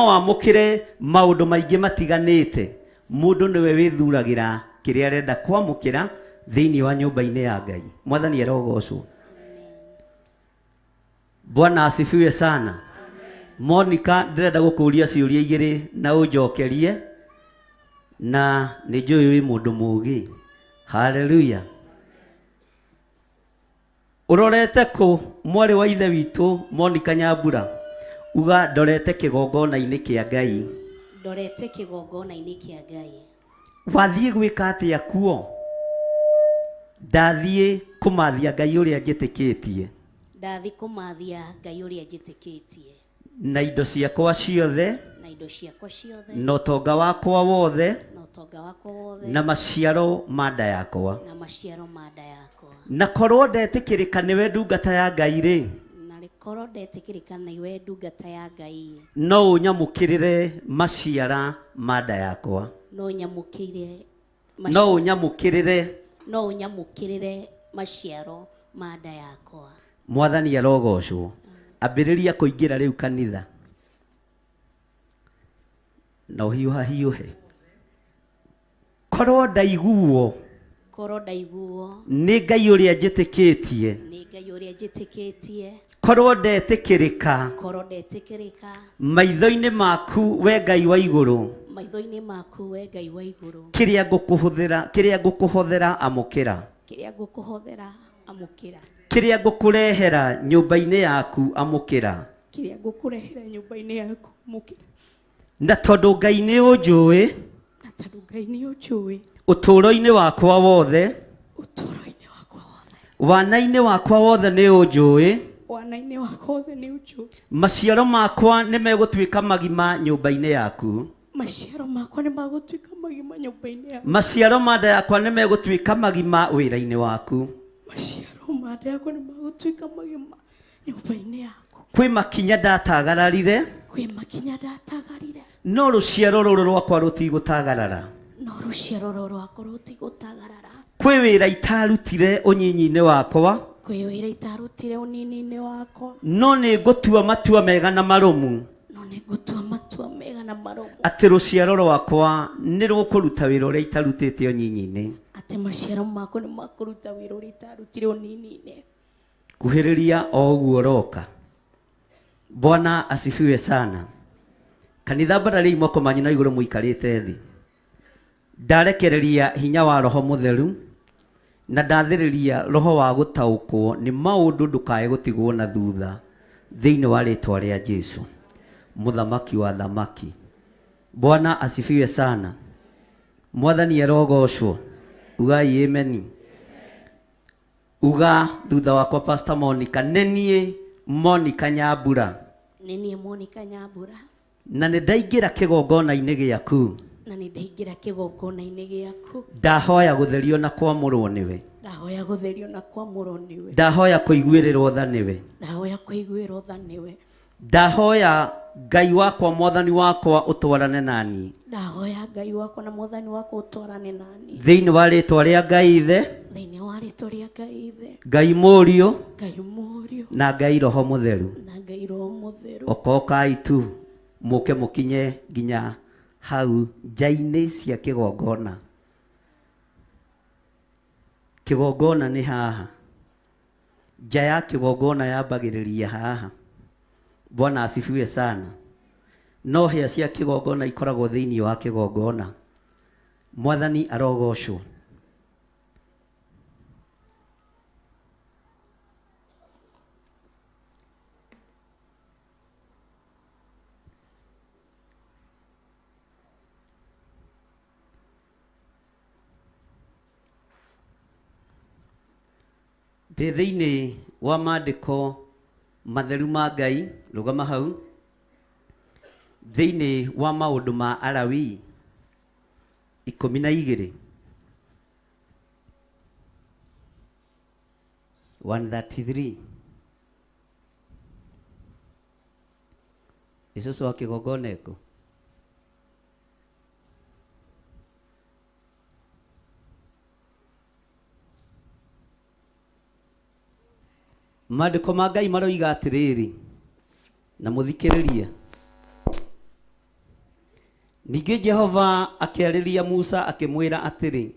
wamũkĩre maũndũ maingĩ matiganĩte. Mũndũ nĩwe wĩthuragĩra kĩrĩa arenda kwamũkĩra thĩinĩ wa nyũmba-inĩ ya Ngai. Mwathani arogocwo. Bwana asifiwe sana. Monica, ndĩrenda gũkũria ciũria igĩrĩ na ũnjokerie, na nĩ njũĩ wĩ mũndũ mũũgĩ. Haleluya. Ũrorete kũ mwarĩ wa ithe witũ Monica Nyambura? Uga ndorete kĩgongona-inĩ kĩa Ngai. Ndorete kĩgongona-inĩ kĩa Ngai. Wathiĩ gwĩka atĩa kuo? Ndathiĩ kũmathia Ngai ũrĩa njĩtĩkĩtie. Ndathiĩ kũmathia Ngai ũrĩa njĩtĩkĩtie. Na indo ciakwa ciothe, Na indo ciakwa ciothe, na ũtonga wakwa wothe, na ũtonga wakwa wothe, na maciaro ma nda yakwa. Na maciaro ma nda yakwa. Na korwo ndetĩkĩrĩka nĩwe ndungata ya Ngai rĩ, Na Korwo ndetĩkĩrĩka nĩwe ndungata ya Ngai, no ũnyamũkĩrĩre maciara ma nda yakwa. No nyamũkĩire no ũnyamũkĩrĩre, no ũnyamũkĩrĩre maciaro ma nda yakwa. Mwathani arogocwo. Ambĩrĩria kũingĩra rĩu kanitha na ũhiũha hiũhe. Korwo ndaiguo, korwo ndaiguo nĩ Ngai ũrĩa njĩtĩkĩtie, nĩ Ngai ũrĩa njĩtĩkĩtie, korwo ndetĩkĩrĩka korwo ndetĩkĩrĩka maitho-inĩ maku we Ngai wa igũrũ, maitho-inĩ maku we Ngai wa igũrũ, kĩrĩa ngũkũhũthĩra, kĩrĩa ngũkũhothera amũkĩra, kĩrĩa ngũkũhothera amũkĩra, kĩrĩa ngũkũrehera nyũmba-inĩ yaku amũkĩra, kĩrĩa ngũkũrehera nyũmba-inĩ yaku amũkĩra. Na tondũ Ngai nĩ ũnjũĩ, na tondũ Ngai nĩ ũnjũĩ, ũtũũro-inĩ wakwa wothe, ũtũũro-inĩ wakwa wothe, wana-inĩ wakwa wothe nĩ ũnjũĩ, wana-inĩ wakwa wothe nĩ ũnjũĩ, maciaro makwa nĩ megũtuĩka magima nyũmba-inĩ yaku, maciaro makwa nĩ magũtuĩka magima nyũmba-inĩ yaku, maciaro ma nda yakwa nĩ megũtuĩka magima wĩra-inĩ waku, maciaro ma nda yakwa nĩ magũtuĩka magima nyũmba-inĩ yaku. Kwĩ makinya ndatagararire, kwĩ makinya ndatagarire, no rũciaro rũrũ rwakwa rũtigũtagarara, no rũciaro rũrũ rwakwa rũtigũtagarara. Kwĩ wĩra itarutire ũnyinyi-inĩ wakwa, kwĩ wĩra itarutire ũnini-inĩ wakwa, no nĩ ngũtua matua mega na marũmu, no nĩ ngũtua matua mega na marũmu, atĩ rũciaro rwakwa nĩ rũkũruta wĩra ũrĩa itarutĩte ũnyinyi-inĩ, atĩ maciaro makwa nĩ makũruta wĩra ũrĩa itarutire ũnini-inĩ. Kuhĩrĩria o ũguo ũroka. Bwana asifiwe sana. Kanitha mbararĩi moko manyu na igũrũ mũikarĩte thĩ. Ndarekereria hinya wa Roho Mũtheru na ndathĩrĩria roho wa gũtaũkwo nĩ maũndũ ndũkae gũtigwo na thutha thĩinĩ wa rĩtwa rĩa Jesu, mũthamaki wa thamaki. Bwana asifiwe sana. Mwathani arogocwo. Ugai ameni. Uga thutha wakwa Pastor Monica, nĩ niĩ Monica Nyambura, nĩ niĩ Monica Nyambura, na nĩ ndaingĩra kĩgongona-inĩ gĩaku, na nĩ ndaingĩra kĩgongona-inĩ gĩaku, ndahoya gũtherio na kwamũrwo nĩwe, ndahoya gũtherio na kwamũrwo nĩwe, ndahoya kũiguĩrĩrwo tha nĩwe, ndahoya kũiguĩrwo tha nĩwe, ndahoya Ngai wakwa mwathani wakwa ũtwarane nani, ndahoya Ngai wakwa na mwathani wakwa ũtwarane nani, thĩinĩ wa rĩtwa rĩa Ngai Ithe, thĩinĩ wa rĩtwa rĩa Ngai Ithe, Ngai Mũriũ, Ngai Mũriũ, na Ngai Roho Mũtheru. na Ngai Roho Mũtheru. Okokai tu mũke mũkinye nginya hau nja-inĩ cia kĩgongona. Kĩgongona nĩ haha, nja ya kĩgongona yambagĩrĩria haha. Bwana asifiwe sana. No hĩa cia kĩgongona ikoragwo thĩinĩ wa kĩgongona. Mwathani arogocwo. Ndĩ thĩinĩ wa maandĩko matheru ma Ngai, rũgama hau, thĩinĩ wa maũndũ ma Alawii 12 133. Ĩcũcũ wa kĩgongona ĩkũ? Maandĩko ma Ngai maroiga atĩrĩrĩ, na mũthikĩrĩrie. Ningĩ Jehova akĩarĩria Musa akĩmwĩra atĩrĩ,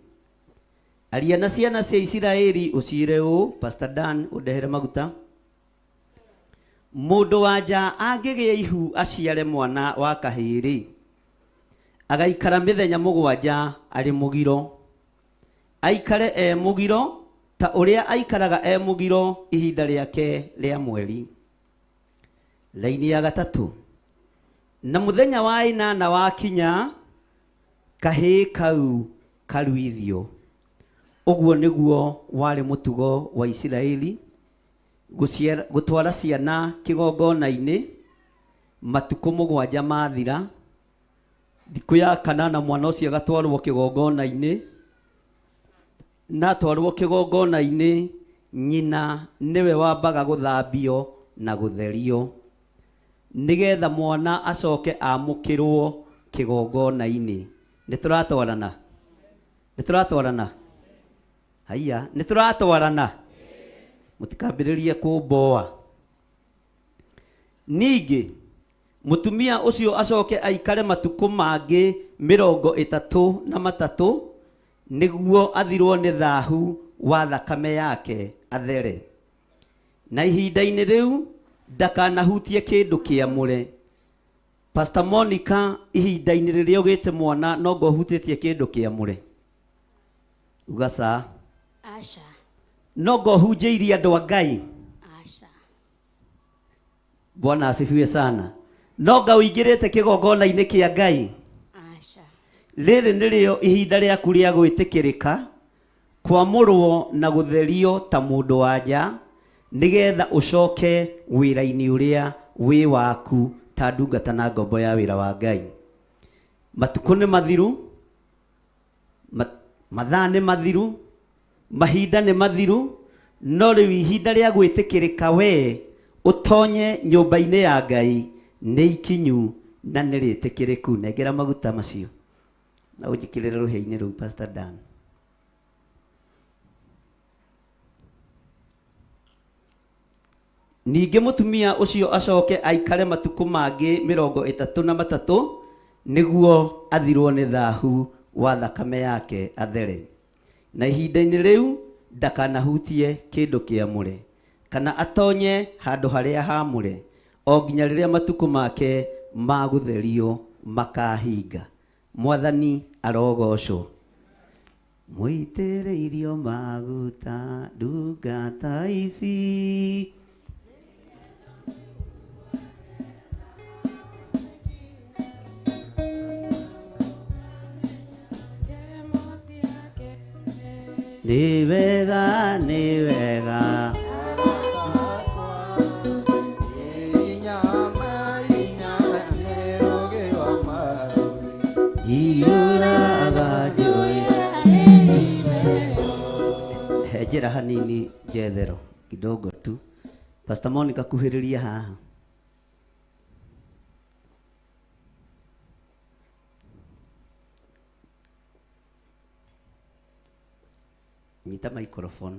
aria na ciana cia Isiraeli ũciĩre ũũ. Pastor Dan ũndehere maguta. Mũndũ wa nja angĩgĩa ihu aciare mwana wa kahĩĩ-rĩ, agaikara mĩthenya 7 arĩ mũgiro, aikare e mũgiro ta ũrĩa aikaraga e mũgiro ihinda rĩake rĩa mweri. Laini ya 3, na mũthenya wa 8 wakinya, kahĩĩ kau karuithio. Ũguo nĩguo warĩ mũtugo wa Isiraeli gũtwara ciana kĩgongona-inĩ matukũ 7 mathira. Thikũ ya 8 mwana ũcio agatwarwo kĩgongona-inĩ, na atwarwo kĩgongona-inĩ nyina nĩwe wambaga gũthambio na gũtherio nĩgetha mwana acoke amũkĩrwo kĩgongona-inĩ. Nĩ tũratwarana? Nĩ tũratwarana? Haiya, nĩ tũratwarana? Mũtikambĩrĩrie kũmboa. Ningĩ mũtumia ũcio acoke aikare matukũ mangĩ 33 nĩguo athirwo nĩ thahu wa thakame yake athere. Na ihinda-inĩ rĩu ndakanahutie kĩndũ kĩamũre. Pastor Monica, ihinda-inĩ rĩrĩa ũgĩte mwana no ngo ũhutĩtie kĩndũ kĩamũre. Uga ca. Aca. No ngo ũhunjĩirie andũ a Ngai. Aca. Bwana asifiwe sana. No nga ũingĩrĩte kĩgongona-inĩ kĩa Ngai. Aca. Rĩrĩ nĩrĩo ihinda rĩaku rĩa gwĩtĩkĩrĩka, kwamũrwo na gũtherio ta mũndũ wa nja, nĩgetha ũcoke wĩra-inĩ ũrĩa wĩ waku ta ndungata na ngombo ya wĩra wa Ngai. Matukũ nĩ mathiru, mathaa nĩ mathiru, mahinda nĩ mathiru, no rĩu ihinda rĩa gwĩtĩkĩrĩka we ũtonye nyũmba-inĩ ya Ngai nĩ ikinyu na nĩ rĩtĩkĩrĩku. Nengera maguta macio na ũnjĩkĩrĩre rũhĩa-inĩ rũu, Pastor Dan. Ningĩ mũtumia ũcio acoke aikare matukũ mangĩ 33 nĩguo athirwo nĩ thahu wa thakame yake athere. Na ihinda-inĩ rĩu ndakanahutie kĩndũ kĩamũre kana atonye handũ harĩa haamũre o nginya rĩrĩa matukũ make ma gũtherio makahinga. Mwathani arogocwo. Mũitĩrĩirio maguta ndungata ici. Nĩ wega, nĩ wega. Njiyũraga njũĩ. He njĩra hanini njethero kidogo tu. Pastor Monica kuhĩrĩria haha. Nyita microphone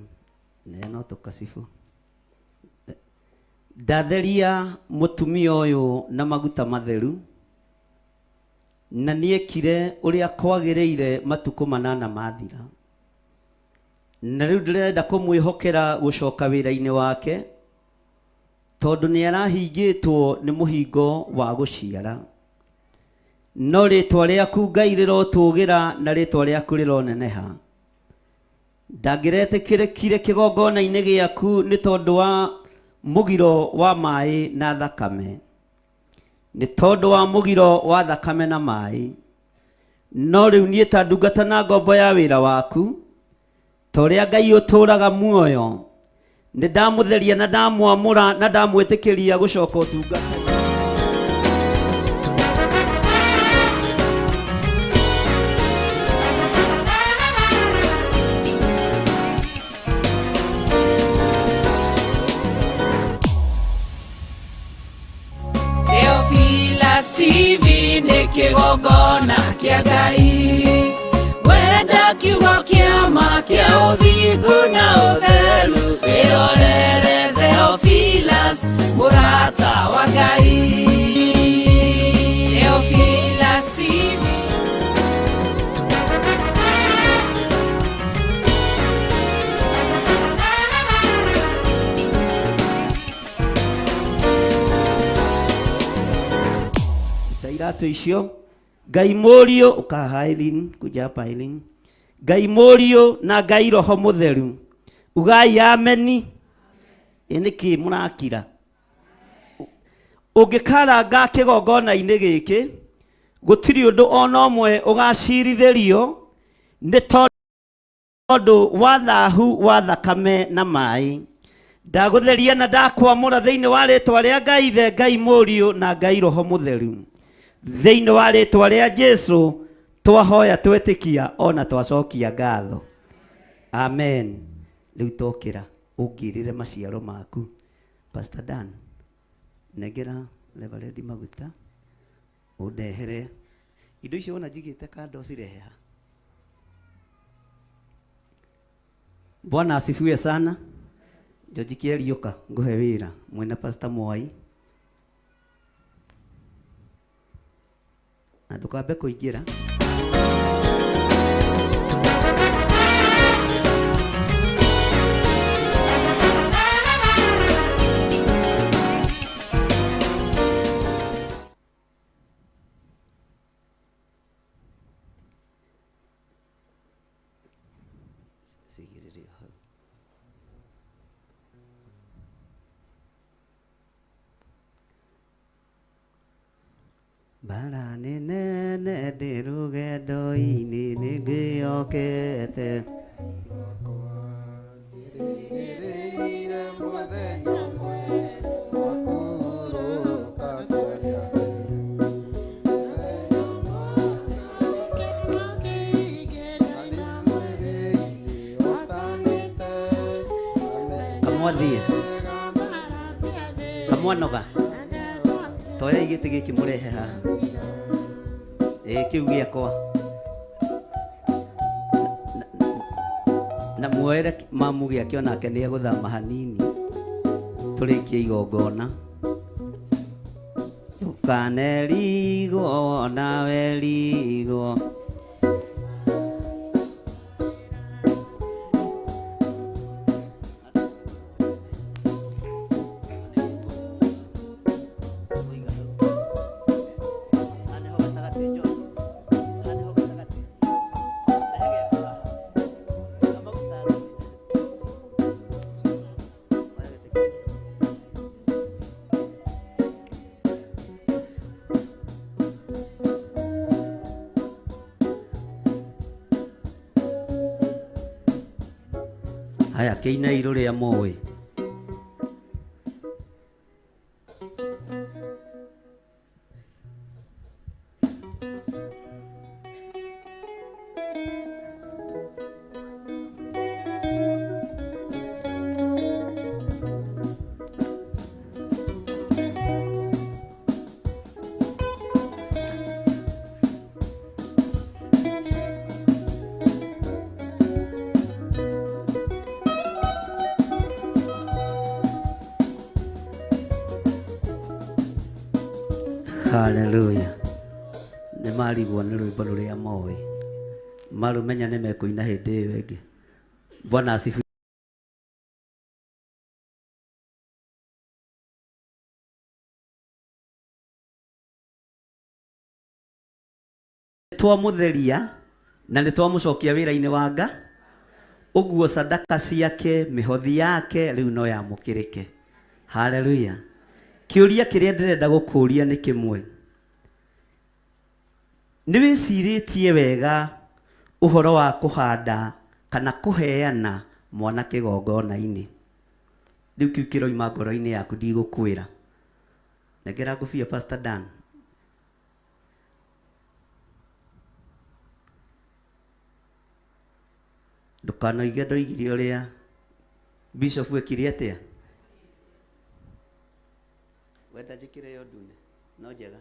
neana tũkacibu. Ndatheria mũtumia ũyũ na maguta matheru na nĩekire ũrĩa kwagĩrĩire matukũ 8 mathira. Na rĩu ndĩrenda kũmwĩhokera gũcoka wĩra-inĩ wake tondũ nĩarahingĩtwo nĩ mũhingo wa gũciara. No rĩtwa rĩaku Ngai rĩrotũgĩra na rĩtwa rĩaku rĩroneneha. Ndangĩretĩkĩrĩkire kĩgongona-inĩ gĩaku nĩ tondũ wa mũgiro wa maĩ na thakame. Nĩ tondũ wa mũgiro wa thakame na maĩ. No rĩu niĩ ta ndungata na ngombo ya wĩra waku, ta ũrĩa Ngai ũtũũraga muoyo, nĩ ndamũtheria na ndamwamũra na ndamwĩtĩkĩria gũcoka ũtungata. Theophilus TV nĩ kĩgongona kĩa Ngai. Wenda kiugo kĩa ma kĩa ũthingu na ũtheru, wĩrorere Theophilus, mũrata wa Ngai. Theophilus TV. Iratũ icio Ngai Mũriũ ũkaha Eileen, kuja hapa Eileen. Ngai Mũriũ na Ngai Roho Mũtheru ugai ameni. Ĩ nĩkĩ mũrakira? Ũngĩkaranga kĩgongona-inĩ gĩkĩ gũtirĩ ũndũ ona ũmwe ũgacirithĩrio nĩ tondũ wa thahu wa thakame na maĩ. Ndagũtheria na ndakwamũra thĩinĩ wa rĩtwa rĩa Ngai Ithe, Ngai Mũriũ na Ngai Roho Mũtheru. Thĩinĩ wa rĩtwa rĩa Jesũ twahoya twetĩkia ona twacokia ngatho. Amen. Rĩu tokĩra ũngĩrĩre maciaro maku. Pastor Dan. Nengera Reverend maguta undehere indo icio wona njigĩte kando cirehe ha. Bwana asifiwe sana. George Kĩariũka nguhe wĩra mwĩna Pastor Mwai na ndũkambe kũingĩra. Sigiriria hau. Bara nĩ nene ndĩ rũgendo-inĩ nĩngĩokete. Kamwathie kamwanoga toya igĩtĩ gĩkĩ mũrehe haha ĩ kĩu gĩakwa na muoere mamu gĩake onake nĩ egũthama hanini tũrĩkie igongona. Ndũkanerigwo nawe rigwo. Haya kĩinai rũrĩa mũĩ. Hallelujah. Nĩ marigwo nĩ rwĩmbo rũrĩa moĩ marũmenya nĩ mekũina hĩndĩ ĩyo ĩngĩ. Bwana asifiwe. Twamũtheria na nĩ twamũcokia wĩra-inĩ wa Nga ũguo sadaka ciake mĩhothi yake rĩu no yamũkĩrĩke. Hallelujah. Kĩũria kĩrĩa ndĩrenda gũkũria nĩ kĩmwe. Nĩ wĩcirĩtie wega ũhoro wa kũhanda kana kũheana mwana kĩgongona-inĩ? Rĩu kĩu kĩroima ngoro-inĩ yaku ndigũkwĩra. Nengera ngũbia Pastor Dan. Ndũkanoige ndoigire ũrĩa Bishop ekire atĩa? Wenda njĩkĩre yo ndune no njega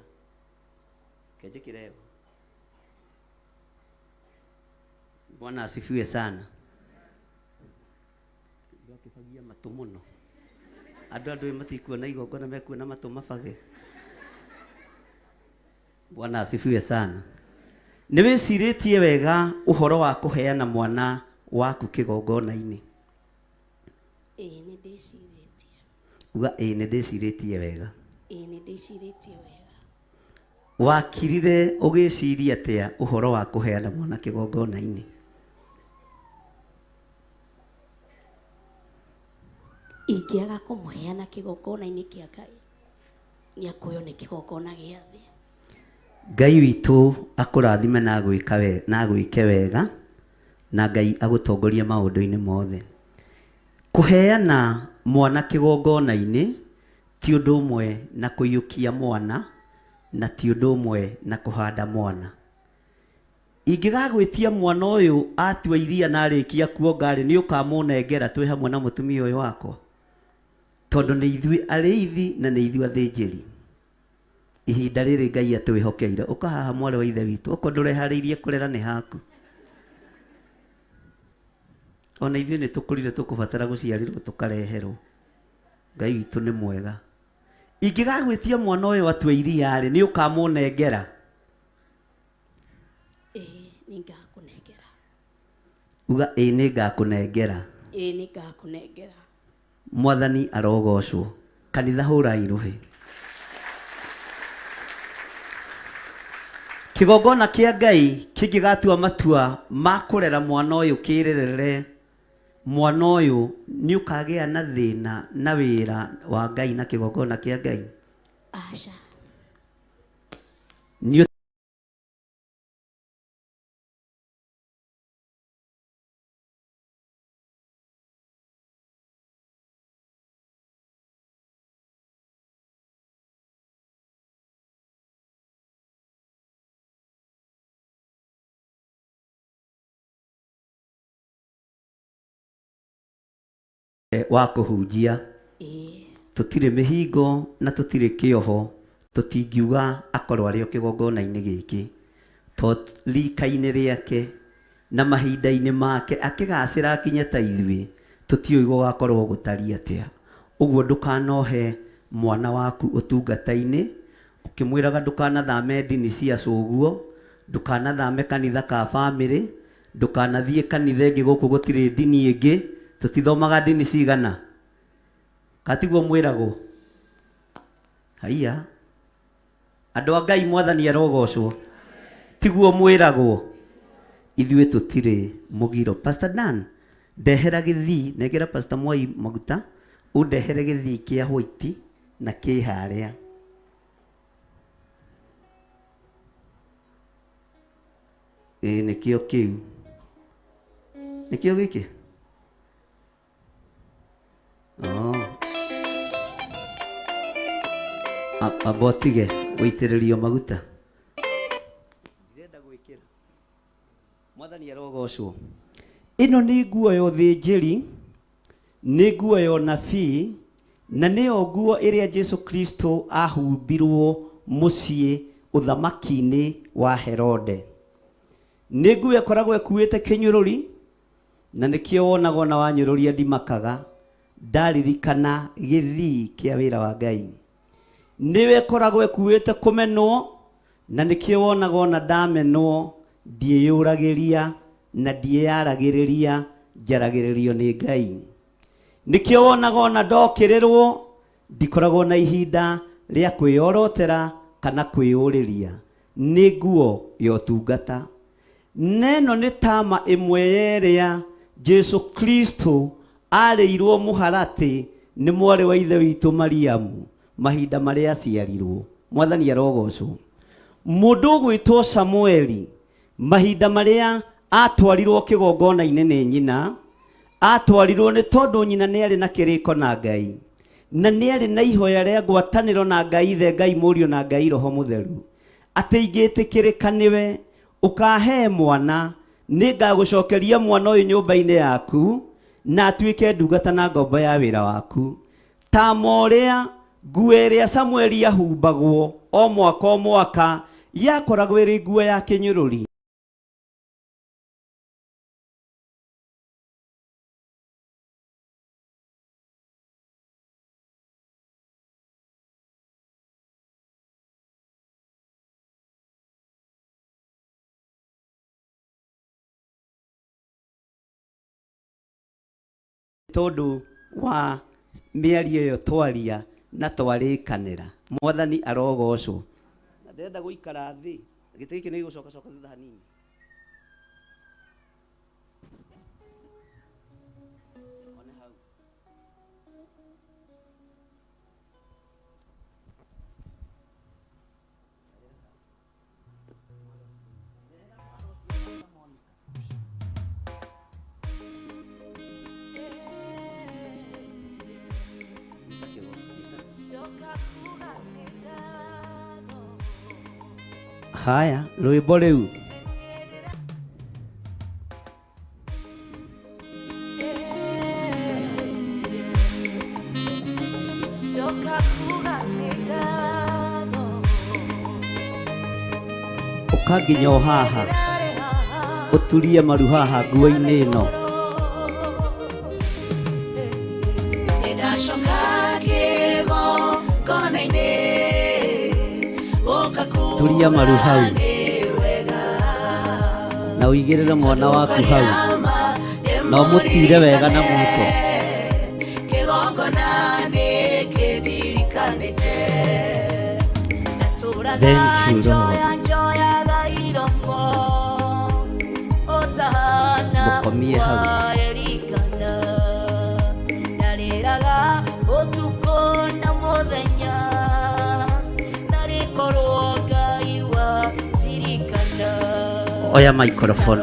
ke njĩkĩre yo. Bwana asifiwe sana. Ndwakĩbagia matũ mũno andũ andũ matikuona igongona mekuona matũ mabage. Bwana asifiwe sana. Nĩ wĩcirĩtie wega ũhoro wa kũheana mwana waku kĩgongona-inĩ? Ĩĩ nĩ ndĩcirĩtie. Uga ĩĩ nĩ ndĩcirĩtie wega. Ĩĩ nĩ ndĩcirĩtie wega. Wakirire ũgĩciria atĩa ũhoro wa kũheana mwana kĩgongona-inĩ? Ingĩaga kũmũheana kĩgongona-inĩ kĩa Ngai nĩakũywo nĩ kĩgongona gĩa thĩ. Ngai witũ akũrathime na agwĩke wega na Ngai agũtongorie maũndũ-inĩ mothe. Kũheana mwana kĩgongona-inĩ ti ũndũ ũmwe na kũiyũkia mwana na ti ũndũ ũmwe na kũhanda mwana. Ingĩgagwĩtia mwana ũyũ atua iria na arĩkia kuonga rĩ, nĩ ũkamũnengera twĩ hamwe na mũtumia ũyũ wakwa? Tondũ nĩ ithuĩ arĩithi na nĩ ithuĩ athĩnjĩri. Ihinda rĩrĩ Ngai atwĩhokeire. Ũka haha mwarĩ wa ithe witũ, okorwo ndũreharĩirie kũrera nĩ haku. Ona ithuĩ nĩ tũkũrire tũkũbatara gũciarĩrwo tũkareherwo. Ngai witũ nĩ mwega. Ingĩgagwĩtia mwana ũyũ atue iria-rĩ, nĩ ũkamũnengera? Ĩĩ nĩngakũnengera. Uga ĩĩ nĩngakũnengera. Ĩĩ nĩngakũnengera. Mwathani arogocwo. Kanitha hũrai rũhĩ. Kĩgongona kĩa Ngai kĩngĩgatua matua ma kũrera mwana ũyũ kĩrerere mwana ũyũ, nĩ ũkagĩa na thĩna na wĩra wa Ngai na kĩgongona kĩa Ngai? Aca. Nĩ wa kũhunjia. Tũtirĩ mĩhingo na tũtirĩ kĩoho, tũtingiuga akorwo arĩ o kĩgongona-inĩ gĩkĩ, to rika-inĩ rĩake na mahinda-inĩ make akĩgacĩra akinye ta ithuĩ, tũtiũĩ gũgakorwo gũtariĩ atĩa. Ũguo ndũkanohe mwana waku ũtungata-inĩ, ũkĩmwĩraga ndũkanathame ndini cia cũguo, ndũkanathame kanitha ka bamĩrĩ, ndũkanathiĩ kanitha ĩngĩ gũkũ gũtirĩ ndini ĩngĩ, tũtithomaga ndini cigana? Katiguo mwĩragwo? Haiya, andũ a Ngai mwathani arogocwo. Tiguo mwĩragwo? Ithuĩ tũtirĩ mũgiro. Pastor Dan, ndehera gĩthii, nengera Pastor Mwai maguta, ũndehere gĩthii kĩa white na kĩ harĩa. Ĩĩ nĩkĩo kĩu. Nĩkĩo gĩkĩ? Oh. Amba ũtige gũitĩrĩrio maguta. Ndĩrenda gwĩkĩra. Mwathani arogocwo. Ĩno nĩ nguo ya ũthĩnjĩri, nĩ nguo ya ũnabii, na nĩyo nguo ĩrĩa Jesu Kristo ahumbirwo mũciĩ ũthamaki-inĩ wa Herode. Nĩ nguo ĩkoragwo ĩkuĩte kĩnyũrũri, Na nĩkĩo wonaga ona wanyũrũria ndimakaga, ndaririkana gĩthii kĩa wĩra wa Ngai. Nĩyo ĩkoragwo ĩkuĩte kũmenwo, na nĩkĩo wonaga ona ndamenwo ndiĩyũragĩria na ndiĩyaragĩrĩria, njaragĩrĩrio nĩ Ngai. Nĩkĩo wonaga ona ndokĩrĩrwo ndikoragwo na ihinda rĩa kwĩyorotera kana kwĩyũrĩria. Nĩ nguo ya ũtungata. Na ĩno nĩ tama ĩmwe ya ĩrĩa Jesu Kristo arĩirwo mũharatĩ nĩ mwarĩ wa ithe witũ Mariamu mahinda marĩa aciarirwo. Mwathani arogocwo. Mũndũ ũgwĩtwo Samueli mahinda marĩa atwarirwo kĩgongona-inĩ nĩ nyina, atwarirwo nĩ tondũ nyina nĩ arĩ na kĩrĩko na Ngai, na nĩ arĩ na ihoya rĩa ngwatanĩro na Ngai Ithe, Ngai Mũriũ na Ngai Roho Mũtheru, atĩ ingĩtĩkĩrĩka nĩwe, Ũkaahee mwana, nĩngagũcookeria mwana ũyũ nyũmba-inĩ yaku, na atuĩke ndungata na ngombo ya wĩra waku. Taama ũrĩa nguo ĩrĩa Samueli ahumbagwo o mwaka o mwaka yakoragwo ĩrĩ nguo ya kĩnyũrũri. Tondũ wa mĩario ĩyo twaria na twarĩkanĩra. Mwathani arogocwo. Na ndĩrenda gũikara thĩ. Gĩtĩ gĩkĩ nĩ gĩgũcoka coka thutha hanini. One hau. Haya, rwĩmbo rĩu. Ũka nginya o haha ũturie maru haha nguo-inĩ ĩno. Nĩndacoka kĩgongona-inĩ gũka Turia maru hau nĩ wega na ũigĩrĩre mwana waku hau na ũmũtire wega na muto. Kĩgongona nĩ kĩndirikanĩte. Ndatũraga Thank you, Lord. njoya njoyaga iromo ũtahana Mũkomie hau. wa Elikana. Ndarĩraga ũtukũ na mũthenya narĩkorwo Ngai wandirikana. Oya microphone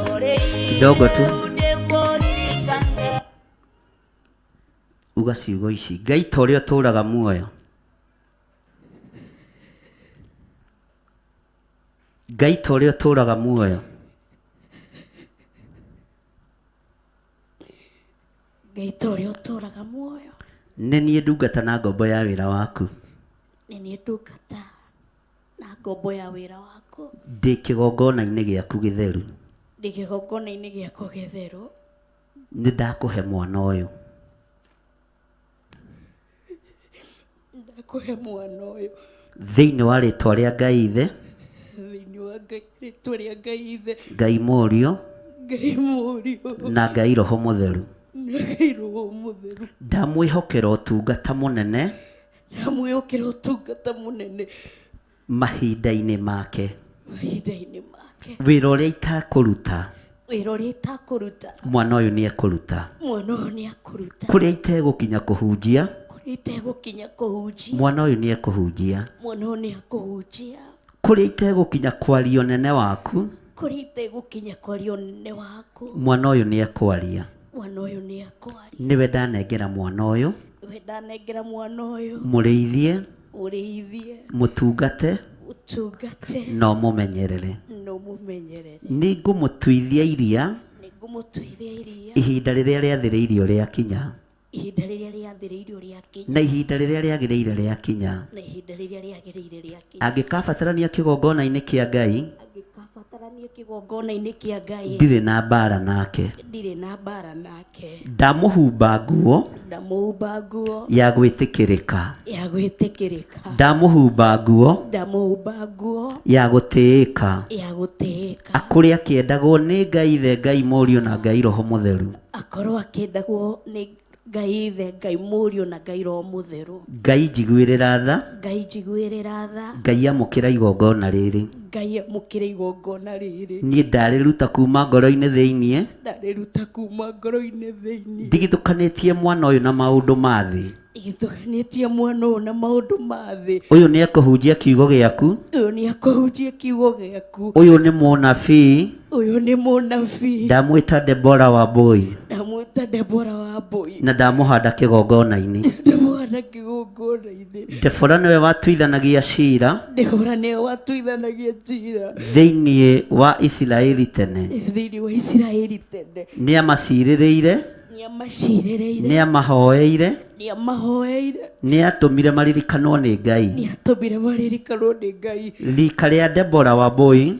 kidogo tu. Ndĩmũririkane. Uga ciugo ici: Ngai ta ũrĩa ũtũũraga muoyo, Ngai ta ũrĩa ũtũũraga muoyo, Ngai ta ũrĩa ũtũũraga muoyo, nĩ niĩ ndungata na ngombo ya wĩra waku, nĩ niĩ ndungata na ngombo ya wĩra waku, ndĩ kĩgongona-inĩ gĩaku gĩtheru, ndĩ kĩgongona-inĩ gĩaku gĩtheru, nĩ ndakũhe mwana ũyũ. Ndakũhe mwana ũyũ. Thĩinĩ wa rĩtwa rĩa Ngai Ithe, thĩinĩ wa Ngai rĩtwa rĩa Ngai Ithe, Ngai Mũriũ, Ngai Mũriũ, na Ngai Roho Mũtheru. Na Ngai Roho Mũtheru. Ndamwĩhokera ũtungata mũnene Ndamwĩhokera ũtungata mũnene mahinda-inĩ make. Mahinda-inĩ make. Wĩra ũrĩa itakũruta, wĩra ũrĩa itakũruta, mwana ũyũ nĩ ekũruta. Mwana ũyũ nĩ akũruta. Kũrĩa itegũkinya kũhunjia, kũrĩa itegũkinya kũhunjia, mwana ũyũ nĩ ekũhunjia. Mwana ũyũ nĩ akũhunjia. Kũrĩa itegũkinya kwaria ũnene waku, kũrĩa itegũkinya kwaria ũnene waku, mwana ũyũ nĩ ekwaria. Mwana ũyũ nĩ akwaria. Nĩwe ndanengera mwana ũyũ. We ndanengera mwana ũyũ. Mũrĩithie, ũrĩithie, mũtungate, ũtungate, na ũmũmenyerere. Na ũmũmenyerere. Nĩ ngũmũtuithia iria Nĩngũmũtuithia iria ihinda rĩrĩa rĩathĩrĩirio rĩakinya, ihinda rĩrĩa rĩathĩrĩirio rĩakinya, na ihinda rĩrĩa rĩagĩrĩire rĩakinya, na ihinda rĩrĩa rĩagĩrĩire rĩakinya, angĩkabatarania kĩgongona-inĩ kĩa Ngai, angĩkabatarania kĩgongona-inĩ kĩa Ngai, ndirĩ na mbara nake. Ndirĩ na mbara nake. Ndamũhumba nguo Ndamũhumba nguo ya gwĩtĩkĩrĩka. Ya gwĩtĩkĩrĩka. Ndamũhumba nguo Ndamũhumba nguo ya gũtĩĩka. Ya gũtĩĩka. Akũrĩ akĩendagwo nĩ Ngai Ithe, Ngai Mũriũ na Ngai Roho Mũtheru. Akorwo akĩendagwo nĩ Ngai Ithe, Ngai Mũriũ na Ngai Roho Mũtheru. Ngai njiguĩrĩra tha. Ngai njiguĩrĩra tha. Ngai amũkĩra igongona rĩrĩ. Ngai amũkĩre igongona rĩrĩ. Niĩ ndarĩruta kuma ngoro-inĩ thĩiniĩ, ndarĩruta kuma ngoro-inĩ thĩiniĩ, ndigithũkanĩtie mwana ũyũ na maũndũ ma thĩ. Igithũkanĩtie mwana ũyũ na maũndũ ma thĩ. Ũyũ nĩ ekũhunjia kiugo gĩaku. Ũyũ nĩ akũhunjia kiugo gĩaku. Ũyũ nĩ mũnabii. Ũyũ nĩ mũnabii. Ndamwĩta Debora Wambui. Ndamwĩta Debora Wambui. Na ndamũhanda kĩgongona-inĩ. Ndamũhanda kĩgongona-inĩ. Debora nĩwe watuithanagia cira Debora nĩwe watuithanagia cira thĩinĩ wa Isiraeli tene. Thĩinĩ wa Isiraeli tene. Nĩ amacirĩrĩire. Nĩ amacirĩrĩire. Nĩ amahoeire. Nĩ amahoeire. Nĩ atũmire maririkanwo nĩ Ngai. Nĩ atũmire maririkanwo nĩ Ngai. Rika rĩa Debora Wambui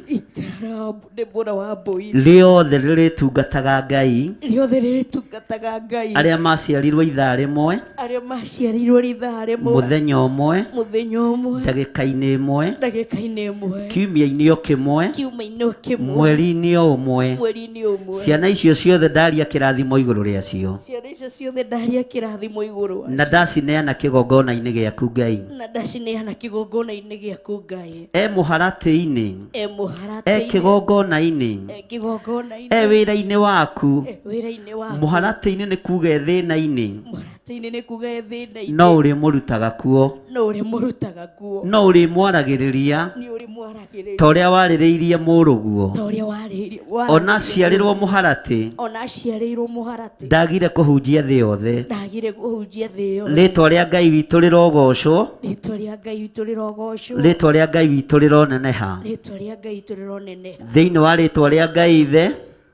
Debora Wambui rĩothe rĩrĩtungataga Ngai, rĩothe rĩrĩtungataga Ngai, arĩa maciarirwo ithaa rĩmwe, arĩa maciarirwo ithaa rĩmwe, mũthenya ũmwe, mũthenya ũmwe, ndagĩka-inĩ ĩmwe, ndagĩka-inĩ ĩmwe, kiumia-inĩ o kĩmwe, kiumia-inĩ o kĩmwe, mweri-inĩ o ũmwe, mweri-inĩ ũmwe, ciana icio ciothe ndaria kĩrathimo igũrũ rĩacio, ciana icio ciothe ndaria kĩrathimo igũrũ wacio, na ndacineana kĩgongona-inĩ gĩaku Ngai, na ndacineana kĩgongona-inĩ gĩaku Ngai, e mũharatĩ-inĩ, e e mũharatĩ-inĩ, kĩgongona-inĩ, e kĩgongona-inĩ, e wĩra-inĩ waku. E wĩra-inĩ waku. Mũharatĩ-inĩ nĩ kuga e thĩna-inĩ, mũharatĩ-inĩ nĩ kuga e thĩna-inĩ, no ũrĩmũrutaga kuo, no ũrĩmũrutaga kuo, no ũrĩmwaragĩrĩria nĩ ũrĩmwaragĩrĩria ta ũrĩa warĩrĩirie mũrũguo. Ta ũrĩa warĩrĩirie. Ona aciarĩrwo mũharatĩ, ona aciarĩirwo mũharatĩ, ndagire kũhunjia thĩ yothe. Ndagire kũhunjia thĩ yothe. Rĩtwa rĩa Ngai witũ rĩrogocwo. Rĩtwa rĩa Ngai witũ rĩrogocwo. Rĩtwa rĩa Ngai witũ rĩroneneha. Rĩtwa rĩa Ngai witũ rĩroneneha. Thĩinĩ wa rĩtwa rĩa Ngai Ithe,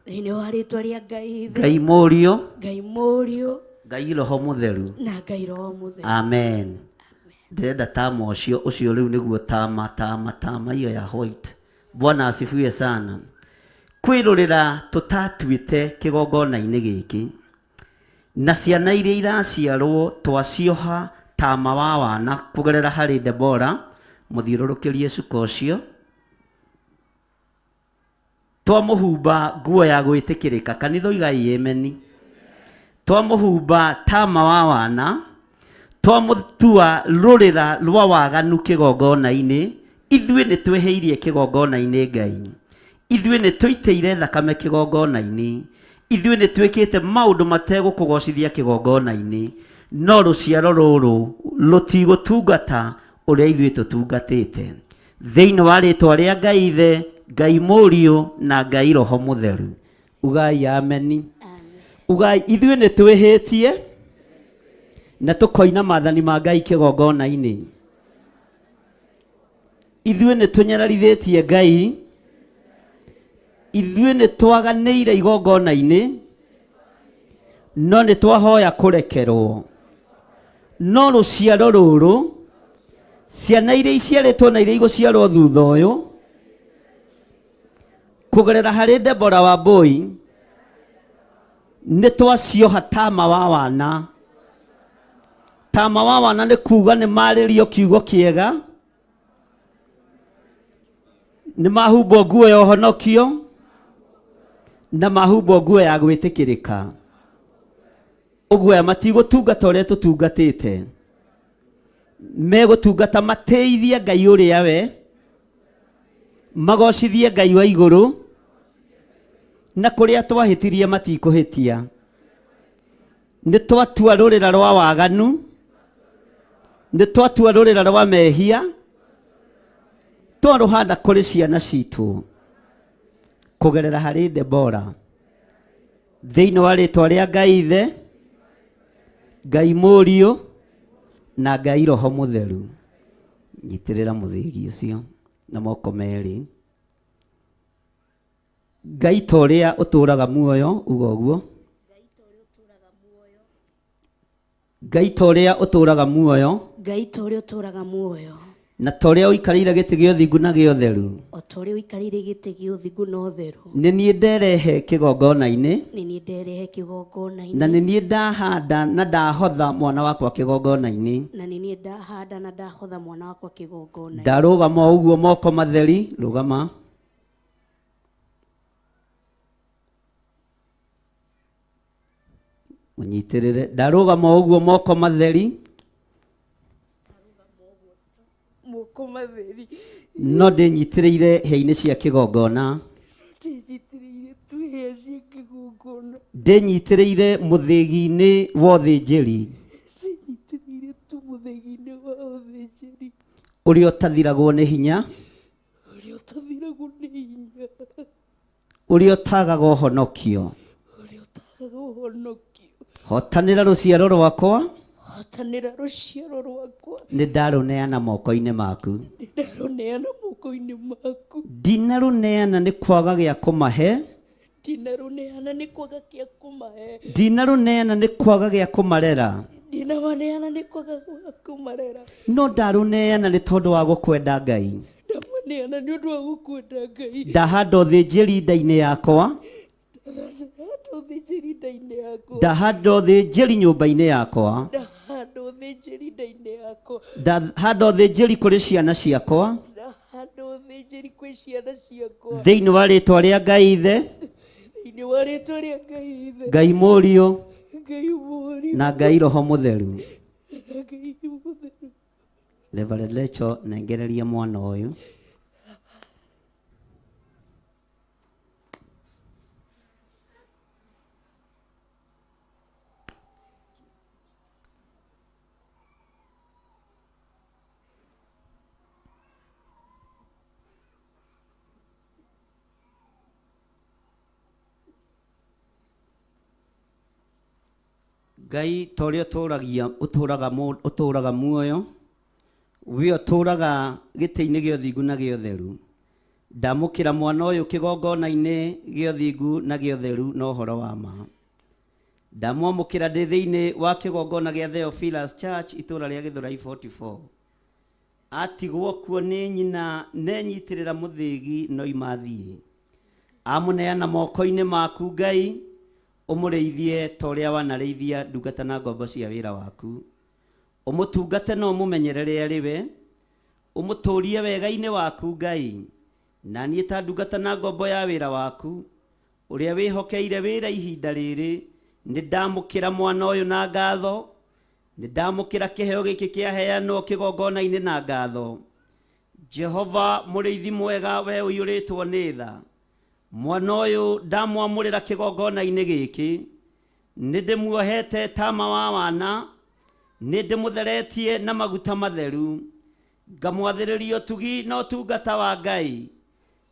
thĩinĩ wa rĩtwa rĩa Ngai Ithe, Ngai Mũriũ, Ngai Mũriũ, Ngai Roho Mũtheru. Na Ngai Roho Mũtheru. Amen. Ndĩrenda tama ũcio ũcio rĩu nĩguo tama tama tama iyo ya white. Bwana asifiwe sana. Kwirurira tutatuite kigongona-inĩ gĩkĩ na ciana iria iraciarwo twacioha tama wa wana kugerera harĩ Debora mũthiũrũrũkĩrie cuka ũcio twamũhumba nguo ya gwĩtĩkĩrĩka kanitha oigai ameni twamũhumba tama wa wana twamũtua rũrĩra rwa waganu kĩgongona-inĩ ithuĩ nĩ twĩhĩirie kĩgongona-inĩ Ngai ithuĩ nĩ tũitĩire thakame kĩgongona-inĩ ithuĩ nĩ twĩkĩte maũndũ mategũkũgocithia kĩgongona-inĩ no rũciaro rũrũ rũtigũtungata ũrĩa ithuĩ tũtungatĩte thĩinĩ wa rĩtwa rĩa Ngai Ithe Ngai Mũriũ na Ngai Roho Mũtheru ugai ameni ugai ithuĩ nĩ twĩhĩtie na tũkoina maathani ma Ngai kĩgongona-inĩ ithuĩ nĩ tũnyararithĩtie Ngai ithuĩ nĩ twaganĩire igongona-inĩ no nĩ twahoya kũrekerwo no rũciaro rũrũ ciana iria iciarĩtwo na iria igũciarwo thutha ũyũ kũgerera harĩ Debora Wambui nĩ twacioha tama wa wana tama wa wana nĩ kuga nĩ marĩrio kiugo kĩega nĩ mahumbwo nguo ya ũhonokio na mahumbwo nguo ya gwĩtĩkĩrĩka ũguo aya matigũtungata ũrĩa tũtungatĩte megũtungata mateithie Ngai ũrĩa we magocithie Ngai wa igũrũ na kũrĩa twahĩtirie matikũhĩtia nĩ twatua rũrĩra rwa waganu nĩ twatua rũrĩra rwa mehia twarũhanda kũrĩ ciana citũ kũgerera harĩ Debora thĩinĩ wa rĩtwa rĩa Ngai Ithe Ngai Mũriũ na Ngai Roho Mũtheru nyitĩrĩra mũthĩgi ũcio na moko merĩ Ngai ta ũrĩa ũtũũraga muoyo uga ũguo Ngai ta ũrĩa ũtũũraga muoyo Ngai ta ũrĩa ũtũũraga muoyo na ta ũrĩa ũikarĩire gĩtĩ gĩa ũthingu na gĩa ũtheru o ta ũrĩa ũikarĩire gĩtĩ gĩa ũthingu na ũtheru nĩ niĩ nderehe kĩgongona-inĩ nĩ niĩ nderehe kĩgongona-inĩ na nĩ niĩ ndahanda na ndahotha mwana wakwa kĩgongona-inĩ na nĩ niĩ ndahanda na ndahotha mwana wakwa kĩgongona-inĩ ndarũgama o ũguo moko matheri rũgama mũnyitĩrĩre ndarũgama o ũguo moko matheri moko matheri no ndĩnyitĩrĩire hĩa-inĩ cia kĩgongona ndĩnyitĩrĩire tu hĩa cia kĩgongona ndĩnyitĩrĩire mũthĩgi-inĩ wa ũthĩnjĩri ndĩnyitĩrĩire tu mũthĩgi-inĩ wa ũthĩnjĩri ũrĩa ũtathiragwo nĩ hinya ũrĩa ũtathiragwo nĩ hinya ũrĩa ũtagaga ũhonokio ũrĩa ũtagaga ũhonokio hotanĩra rũciaro rwakwa hotanĩra rũciaro rwakwa nĩ ndarũneana moko-inĩ maku nĩ ndarũneana moko-inĩ maku ndinarũneana nĩ kwaga gĩa kũmahe ndinarũneana nĩ kwaga gĩa kũmahe ndinarũneana nĩ kwaga gĩa kũmarera ndinamaneana nĩ kwaga gĩa kũmarera no ndarũneana nĩ tondũ wa gũkwenda Ngai ndamaneana nĩ ũndũ wa gũkwenda Ngai ndahanda ũthĩnjĩri nda-inĩ yakwa ndahanda ũthĩnjĩri nda-inĩ yakwa ndahanda ũthĩnjĩri nyũmba-inĩ yakwa ndahanda ũthĩnjĩri nda-inĩ yakwa ndahanda ũthĩnjĩri kũrĩ ciana ciakwa ndahanda ũthĩnjĩri kwĩ ciana ciakwa thĩinĩ wa rĩtwa rĩa Ngai Ithe thĩinĩ wa rĩtwa rĩa Ngai Ithe Ngai Mũriũ Ngai Mũriũ na Ngai Roho Mũtheru na Ngai Mũtheru Reverend Lecho nengereria mwana ũyũ Ngai ta ũrĩa ũtũũragia ũtũũraga muoyo we ũtũũraga gĩtĩ-inĩ gĩa ũthingu na gĩa ũtheru ndamũkĩra mwana ũyũ kĩgongona-inĩ gĩa ũthingu na gĩa ũtheru na ũhoro wa ma ndamwamũkĩra ndĩ thĩinĩ wa kĩgongona gĩa Theophilus Church itũũra rĩa Gĩthũrai 44 Atigwo kuo nĩ nyina nenyitĩrĩra mũthĩgi no imathiĩ. Amũneana moko-inĩ maku Ngai, ũmũrĩithie ta ũrĩa wanarĩithia ndungata na ngombo cia wĩra waku. Ũmũtungate na ũmũmenyerere arĩ we, ũmũtũũrie wega-inĩ waku Ngai. Na niĩ ta ndungata na ngombo ya wĩra waku, ũrĩa wĩhokeire wĩra ihinda rĩrĩ, nĩ ndamũkĩra mwana ũyũ na ngatho, nĩ ndamũkĩra kĩheo gĩkĩ kĩaheanwo kĩgongona-inĩ na ngatho. Jehova mũrĩithi mwega, we ũiyũrĩtwo nĩ tha, mwana ũyũ ndamwamũrĩra kĩgongona-inĩ gĩkĩ. Nĩ ndĩmuohete tama wa wana, nĩ ndĩmũtheretie na maguta matheru, ngamwathĩrĩria ũtugi na ũtungata wa Ngai,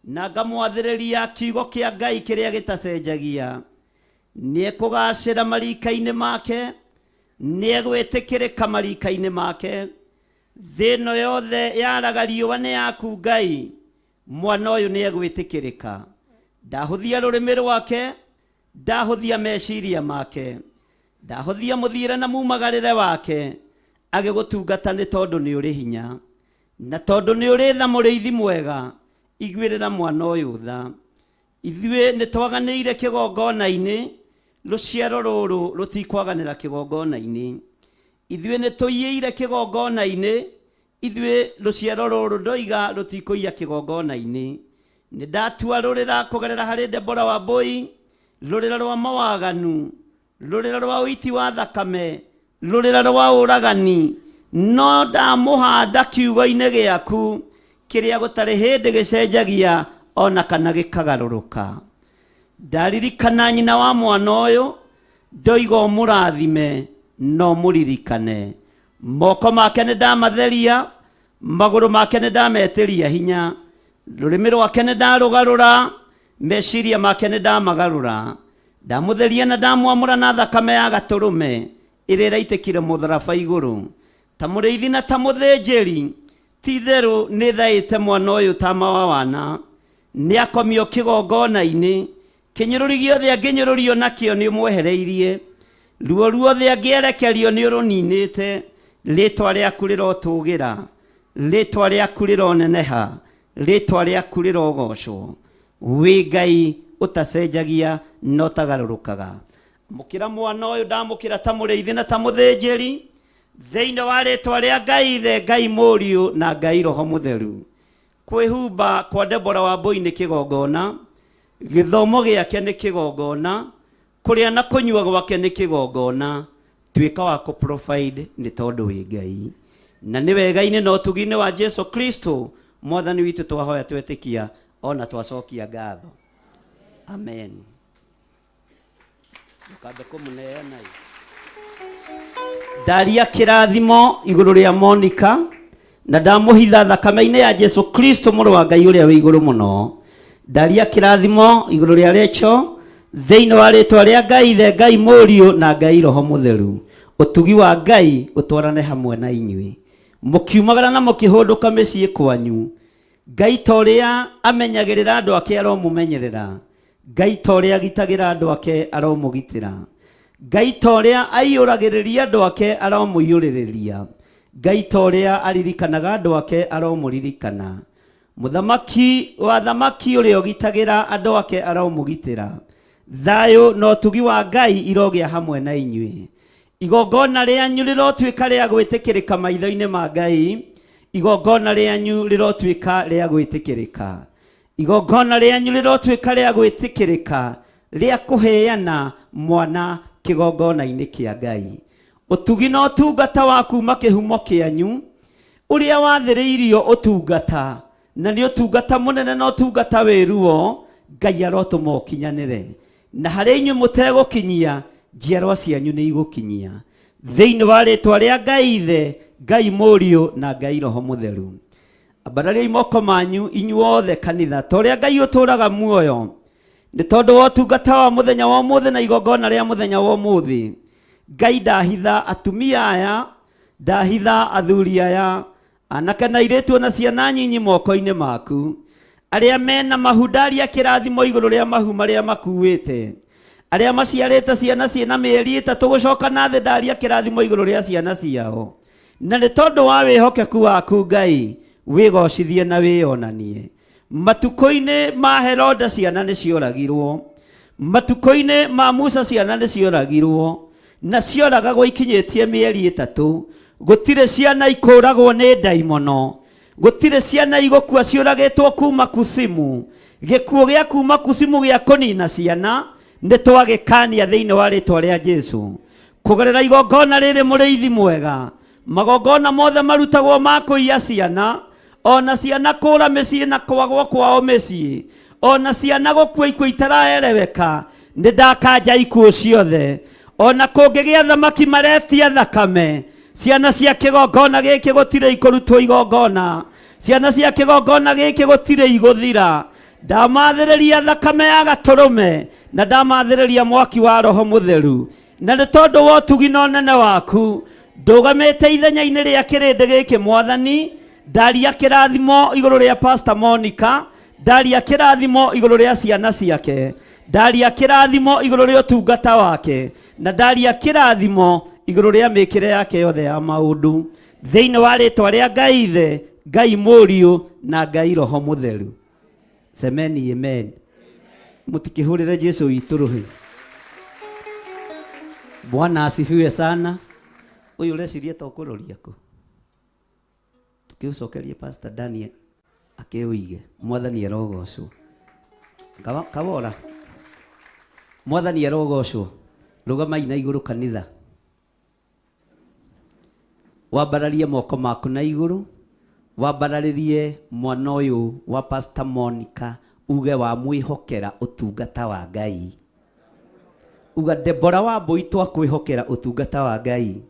na ngamwathĩrĩria kiugo kĩa Ngai kĩrĩa gĩtacenjagia. Nĩekũgacĩra marika-inĩ make, nĩegwĩtĩkĩrĩka marika-inĩ make. Thĩ ĩno yothe yaraga riũa nĩ yaku Ngai, mwana ũyũ nĩegwĩtĩkĩrĩka. Ndahũthia rũrĩmĩ rwake, ndahũthia meciria make, ndahũthia mũthiĩre na mumagarĩre wake, agĩgũtungata nĩ tondũ nĩ ũrĩ hinya, na tondũ nĩ ũrĩ tha mũrĩithi mwega, iguĩrĩra mwana ũyũ tha. Ithuĩ nĩ twaganĩire kĩgongona-inĩ, rũciaro rũrũ rũtikwaganĩra kĩgongona-inĩ. Ithuĩ nĩ tũiyĩire kĩgongona-inĩ, ithuĩ rũciaro rũrũ ndoiga rũtikũiya kĩgongona-inĩ. Nĩ ndatua rũrĩra kũgerera harĩ Debora Wambui, rũrĩra rwa mawaganu, rũrĩra rwa ũiti wa thakame, rũrĩra rwa ũragani, no ndamũhanda kiugo-inĩ gĩaku kĩrĩa gũtarĩ hĩndĩ gĩcenjagia ona kana gĩkagarũrũka. Ndaririkana nyina wa mwana ũyũ, ndoiga ũmũrathime na ũmũririkane. Moko make nĩ ndamatheria, magũrũ make nĩ ndametĩria hinya, rũrĩmĩ rwake nĩ ndarũgarũra, meciria make nĩ ndamagarũra. Ndamũtheria na ndamwamũra na thakame ya gatũrũme ĩrĩa ĩraitĩkire mũtharaba igũrũ. Ta mũrĩithi na ta mũthĩnjĩri, ti itherũ nĩ thaĩte mwana ũyũ tama wa wana. Nĩ akomio kĩgongona-inĩ, kĩnyũrũri gĩothe angĩnyũrũrio nakĩo nĩ ũmwehereirie, ruo ruothe angĩerekerio nĩ ũrũninĩte. Rĩtwa rĩaku rĩrotũgĩra, rĩtwa rĩaku rĩroneneha, rĩtwa rĩaku rĩrogocwo. Wĩ Ngai ũtacenjagia na ũtagarũrũkaga. Amũkĩra mwana ũyũ, ndamũkĩra ta mũrĩithi na ta mũthĩnjĩri, thĩinĩ wa rĩtwa rĩa Ngai Ithe, Ngai Mũriũ na Ngai Roho Mũtheru. Kwĩhumba kwa Debora Wambui nĩ kĩgongona, gĩthomo gĩake nĩ kĩgongona, kũrĩa na kũnyua gwake nĩ kĩgongona. Tuĩka wa kũ provide nĩ tondũ wĩ Ngai. Na nĩ wega-inĩ na ũtugi-inĩ wa Jesu Kristo Mwathani witũ twahoya twetĩkia ona twacokia ngatho. Amen. Ndũkambe kũmũneana. Ndaria kĩrathimo igũrũ rĩa Monica na ndamũhitha thakame-inĩ ya Jesu Kristo mũrũ wa Ngai ũrĩa wĩ igũrũ mũno. Ndaria kĩrathimo igũrũ rĩa Rachel thĩinĩ wa rĩtwa rĩa Ngai Ithe, Ngai Mũriũ na Ngai Roho Mũtheru. Ũtugi wa Ngai ũtwarane hamwe na inyuĩ mũkiumagara na mũkĩhũndũka mĩciĩ kwanyu. Ngai ta ũrĩa amenyagĩrĩra andũ ake aromũmenyerera. Ngai ta ũrĩa agitagĩra andũ ake aromũgitĩra. Ngai ta ũrĩa aiyũragĩrĩria andũ ake aromũiyũrĩrĩria. Ngai ta ũrĩa aririkanaga andũ ake aromũririkana. Mũthamaki wa thamaki ũrĩa ũgitagĩra andũ ake aromũgitĩra. Thayũ na ũtugi wa Ngai irogĩa hamwe na inyuĩ. Igongona rĩanyu rĩrotuĩka rĩa gwĩtĩkĩrĩka maitho-inĩ ma Ngai. Igongona rĩanyu rĩrotuĩka rĩa gwĩtĩkĩrĩka. Igongona rĩanyu rĩrotuĩka rĩa gwĩtĩkĩrĩka, rĩa kũheana mwana kĩgongona-inĩ kĩa Ngai. Ũtugi na ũtungata wa kuma kĩhumo kĩanyu, ũrĩa wathĩrĩirio ũtungata, na nĩ ũtungata mũnene na ũtungata wĩ ruo, Ngai arotũma ũkinyanĩre. Na harĩa inyuĩ mũtegũkinyia, njiarwa cianyu nĩ igũkinyia. Thĩinĩ wa rĩtwa rĩa Ngai Ithe, Ngai Mũriũ na Ngai Roho Mũtheru. Ambarariai moko manyu inyuothe kanitha, ta ũrĩa Ngai ũtũũraga muoyo, nĩ tondũ wa ũtungata wa mũthenya wa ũmũthĩ na igongona rĩa mũthenya wa ũmũthĩ. Ngai ndahitha atumia aya, ndahitha athuri aya, anake na airĩtu ona ciana nyinyi moko-inĩ maku. Arĩa mena mahu ndaria kĩrathimo igũrũ rĩa mahu marĩa makuĩte. Arĩa maciarĩte ciana ciĩna mĩeri 3 gũcoka na thĩ ndaria kĩrathimo igũrũ rĩa ciana ciao. Na nĩ tondũ wa wĩhokeku waku Ngai, wĩgocithie na wĩyonanie. Matukũ-inĩ ma Herode ciana nĩ cioragirwo, matukũ-inĩ ma Musa ciana nĩ cioragirwo, na cioragagwo ikinyĩtie mĩeri 3. Gũtirĩ ciana ikũragwo nĩ ndaimono, gũtirĩ ciana igũkua ciũragĩtwo kuma kusimu. Gĩkuũ gĩa kuma kusimu gĩa kũnina ciana nĩ twagĩkania thĩinĩ wa rĩtwa rĩa Jesu. Kũgerera igongona rĩrĩ mũrĩithi mwega, magongona mothe marutagwo ma kũiya ciana, ona ciana kũra mĩciĩ na kwagwo kwao mĩciĩ, ona ciana gũkua ikuũ itaraereweka, nĩ ndakanja ikuũ ciothe. Ona kũngĩgĩa thamaki maretia thakame, ciana cia kĩgongona gĩkĩ gũtirĩ ikũrutwo igongona, ciana cia kĩgongona gĩkĩ gũtirĩ igũthira. Ndamathĩrĩria thakame ya gatũrũme, na ndamathĩrĩria mwaki wa Roho Mũtheru. Na nĩ tondũ wa ũtugi na ũnene waku, ndũgamĩte ithenya-inĩ rĩa kĩrĩndĩ gĩkĩ Mwathani, ndaria kĩrathimo igũrũ rĩa Pastor Monica, ndaria kĩrathimo igũrũ rĩa ciana ciake, ndaria kĩrathimo igũrũ rĩa ũtungata wake, na ndaria kĩrathimo igũrũ rĩa mĩkĩre yake yothe ya maũndũ, thĩinĩ wa rĩtwa rĩa Ngai Ithe, Ngai Mũriũ na Ngai Roho Mũtheru. Semeni amen. Mũtikĩhũrĩre Jesu witũ rũhĩ. Bwana asifiwe sana. Ũyũ ũreciria ta ũkũroria kũ? Tũkĩũcokerie Pastor Daniel akĩũige. Mwathani arogocwo. Kawora. Mwathani arogocwo. Rũgamai na igũrũ kanitha. Wambararie moko maku na igũrũ, wambararĩrie mwana ũyũ wa Pastor Monica, uge wa mwĩhokera ũtungata wa Ngai. Uga Deborah Wambui twakwĩhokera ũtungata wa Ngai.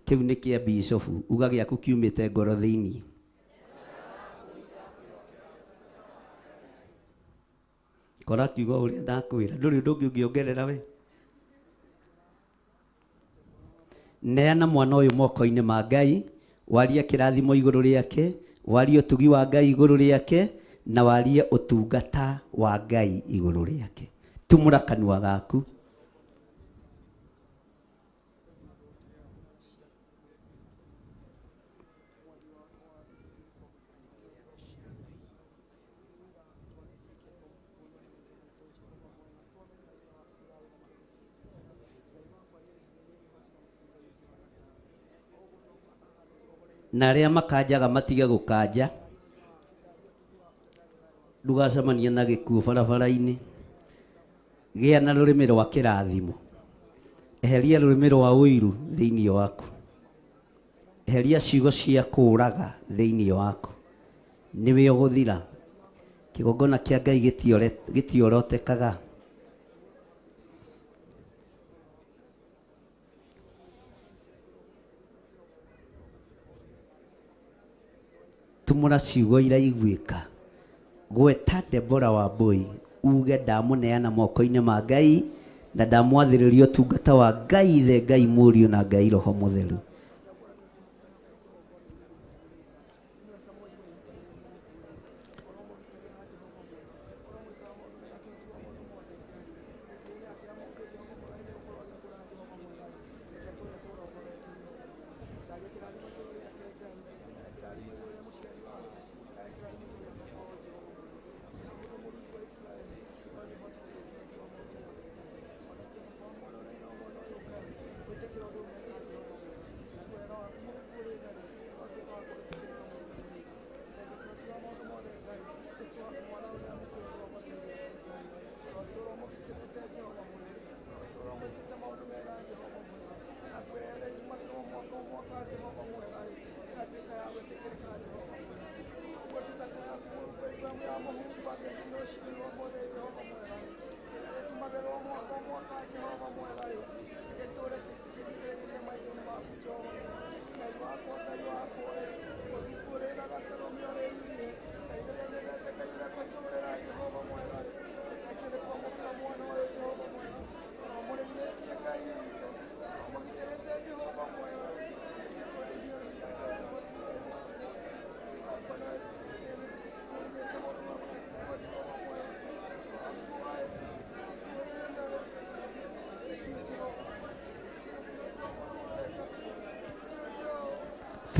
Kĩu nĩ kĩa Bishop, uga gĩaku kiumĩte ngoro thĩinĩ. Kora kiugo ũrĩa ndakwĩra, ndũrĩ ũndũ ũngĩ ũngĩongerera we. Neana mwana ũyũ moko-inĩ ma Ngai, warie kĩrathimo igũrũ rĩake, warie ũtugi wa Ngai igũrũ rĩake, na warie ũtungata wa Ngai igũrũ rĩake. Tumũra kanua gaku. Na arĩa makanjaga matige gũkanja, ndũgacemanie na gĩkuũ barabara-inĩ. Gĩa na rũrĩmĩ rwa kĩrathimo, eheria rũrĩmĩ rwa ũiru thĩinĩ waku, eheria ciugo cia kũũraga thĩinĩ waku, nĩwe ũgũthira. Kĩgongona kĩa Ngai gĩtiorotekaga. Tumũra ciugo iraiguĩka. Gweta Deborah Wambui, uge ndamũneana moko-inĩ ma Ngai na ndamwathĩrĩria ũtungata wa Ngai Ithe, Ngai Mũriũ na Ngai Roho Mũtheru.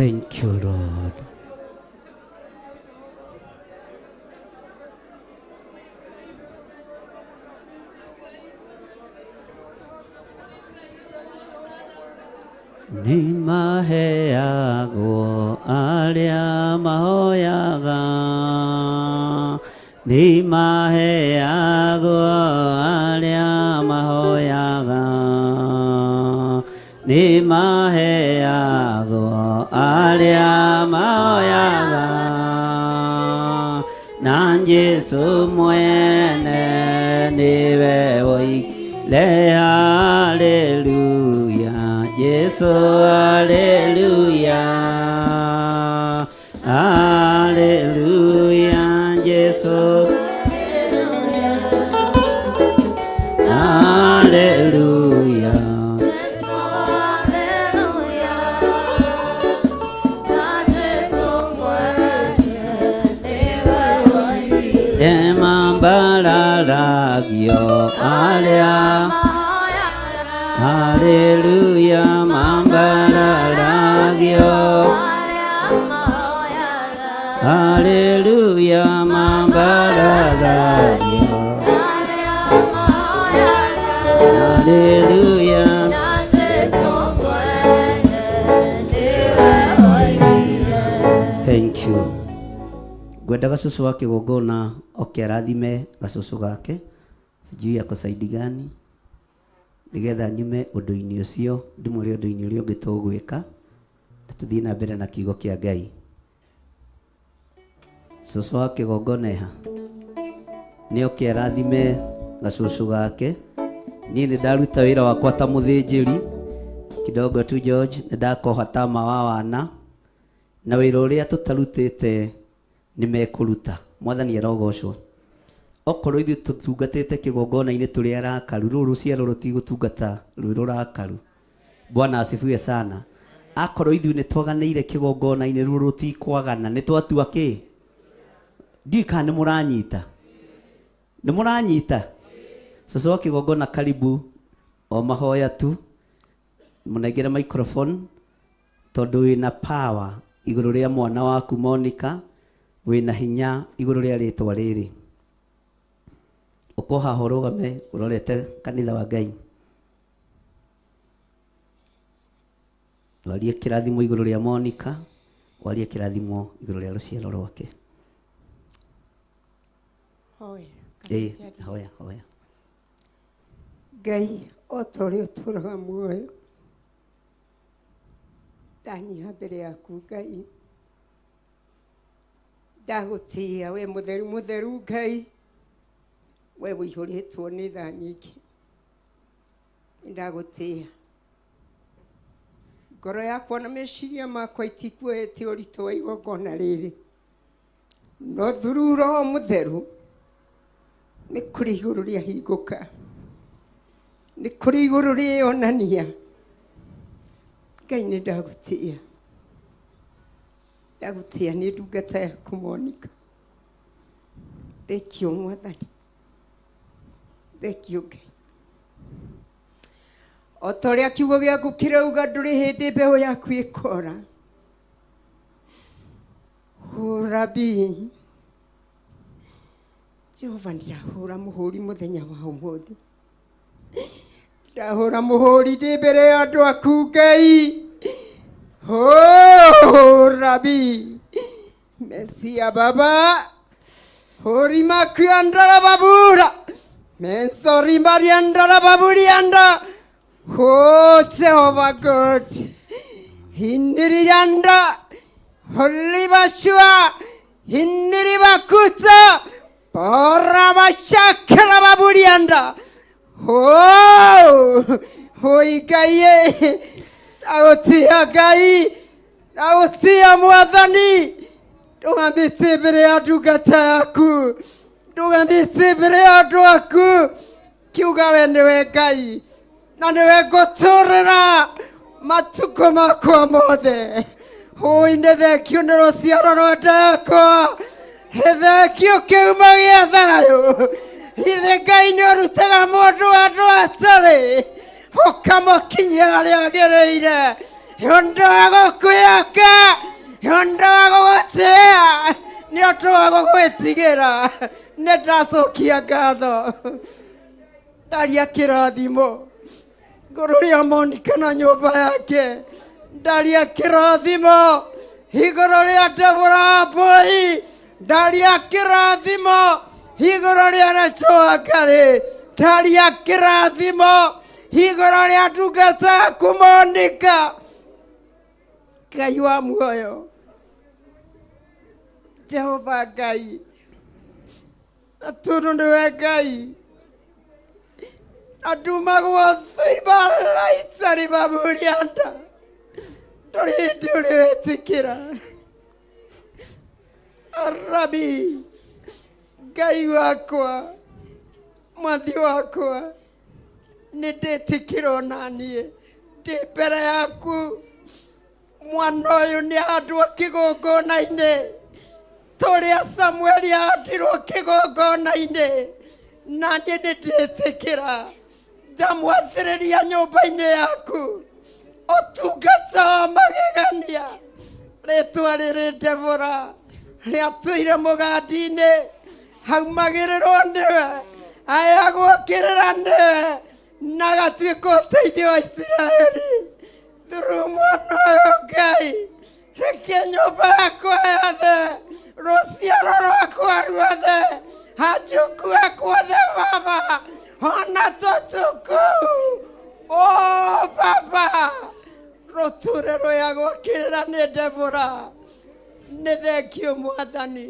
Thank you, Lord. Nĩ maheagwo arĩa mahoyaga, nĩ maheagwo arĩa mahoyaga, nĩ maheagwo arĩa mahoyaga, na Jesũ mwene nĩwe woigire haleluya. Jesu, haleluya, haleluya, Jesu, haleluya. Emambararagio aria, haleluya, mambararagio, haleluya, mambararagio, haleluya. Thank you. Ngwenda gacucu wa kigongona oke arathime gacucu gake, sijui ako saidi gani, nigetha nyume ũndũ-inĩ ũcio ndimũre ũndũ-inĩ ũrĩa ũngĩ tũgwĩka na tũthiĩ na mbere na kiugo kĩa Ngai. Cucu wa kĩgongona eha nĩ oke arathime gacucu gake. Niĩ nĩ ndaruta wĩra wakwa ta mũthĩnjĩri kidogo tu George, nĩ ndakoha tama wa wana na wĩra ũrĩa tũtarutĩte nĩ mekũruta. Mwathani arogocwo. Okorwo ithuĩ tũtungatĩte kĩgongona-inĩ tũrĩ arakaru, rũrũ rũciaro rũtigũtungata rwĩ rũrakaru. Bwana asifiwe sana. Akorwo ithuĩ nĩ twaganĩire kĩgongona-inĩ, rũrũ rũtikwagana, nĩ twatua kĩ? Ndiũĩ kana nĩ mũranyita. Nĩ mũranyita? Cucu wa kĩgongona karibu o mahoya tu, mũnengere microphone tondũ wĩna power igũrũ rĩa mwana waku Monica, wĩna hinya igũrũ rĩa rĩtwa rĩrĩ. Uko haha ũrũgame ũrorete kanitha wa Ngai, warie kĩrathimo igũrũ rĩa Monica, warie kĩrathimo igũrũ rĩa rũciaro rwake. Hoya hoya. Ngai o ta ũrĩa ũtũũraga muoyo, ndanyiha mbere yaku Ngai, ndagũtĩĩa we mũtheru mũtheru Ngai, we ũihũrĩtwo nĩ tha nyingĩ, nĩndagũtĩĩa. Ngoro yakwa na meciria makwa itikuoete ũritũ wa igongona rĩrĩ, no through Roho Mũtheru nĩ kũrĩ igũrũ rĩahingũka, nĩ kũrĩ igũrũ rĩonania. Ngai nĩ ndagũtĩĩa, ndagũtĩĩa nĩ ndungata yaku Monica. Thengio Mwathani, thengio Ngai. O ta ũrĩa kiugo gĩaku kĩrauga, ndũrĩ hĩndĩ mbeũ yaku ĩkora. Hũra bi Jehova, ndĩrahũra mũhũri mũthenya wa ũmũthĩ, ndahũra mũhũri ndĩ mbere ya andũ aku Ngai. Hũra bi Mesia Baba, hũri makuandara babura mensori mariandara baburianda. Oh Jehovah God, hindirianda holibashua hindiribakuta porabashakara baburianda. Oh hoikaye ndagũtĩĩa Ngai, ndagũtĩĩa Mwathani, ndũgambĩte mbere ya ndungata yaku, ndũgambĩte mbere ya andũ aku, kiuga we nĩwe Ngai na nĩwe ngũtũũrĩra matukũ makwa mothe. Hũi nĩ thengio nĩ rũciaro rwa nda yakwa, nĩ thengio kĩhumo gĩa thayũ. Ithe Ngai nĩ ũrutaga mũndũ handũ hatarĩ, ũkamũkinyia harĩa agĩrĩire. Ũndũ wa gũkwĩhoka, ũndũ wa gũgũtĩĩa, nĩ ũndũ wa gũgwĩtigĩra. Nĩ ndacokia ngatho, ndaria kĩrathimo igũrũ rĩa Monica na nyũmba yake, ndaria kĩrathimo igũrũ rĩa Deborah Wambui, ndaria kĩrathimo igũrũ rĩa Rachel Wangari, ndaria kĩrathimo igũrũ rĩa ndungata yaku Monica. Ngai wa muoyo, Jehova Ngai, na tondũ nĩwe Ngai, na ndumagwo thibaraitari mamurianda, ndũrĩ hĩndĩ ũrĩ wetĩkĩra. Arabi, Ngai wakwa, mwathi wakwa, nĩ ndĩtĩkĩra ona niĩ ndĩ mbere yaku. Mwana ũyũ nĩ ahandwo kĩgongona-inĩ tũrĩa Samueli ahandirwo kĩgongona-inĩ, na niĩ nĩ ndĩtĩkĩra ndamwathĩrĩria nyũmba-inĩ yaku ũtungata wa magegania. Rĩtwa rĩrĩ Deborah rĩatũire mũgandi-inĩ, haumagĩrĩrwo nĩwe, aheagwo kĩrĩra nĩwe, na agatuĩka ũteithio wa Isiraeli. Through mwana ũyũ Ngai, reke nyũmba yakwa yothe, rũciaro rwakwa ruothe, anjuku akwa othe Baba, ona tũtukũ, o Baba, rũtũre rũyagwo kĩrĩra nĩ Deborah. Nĩ thengio Mwathani,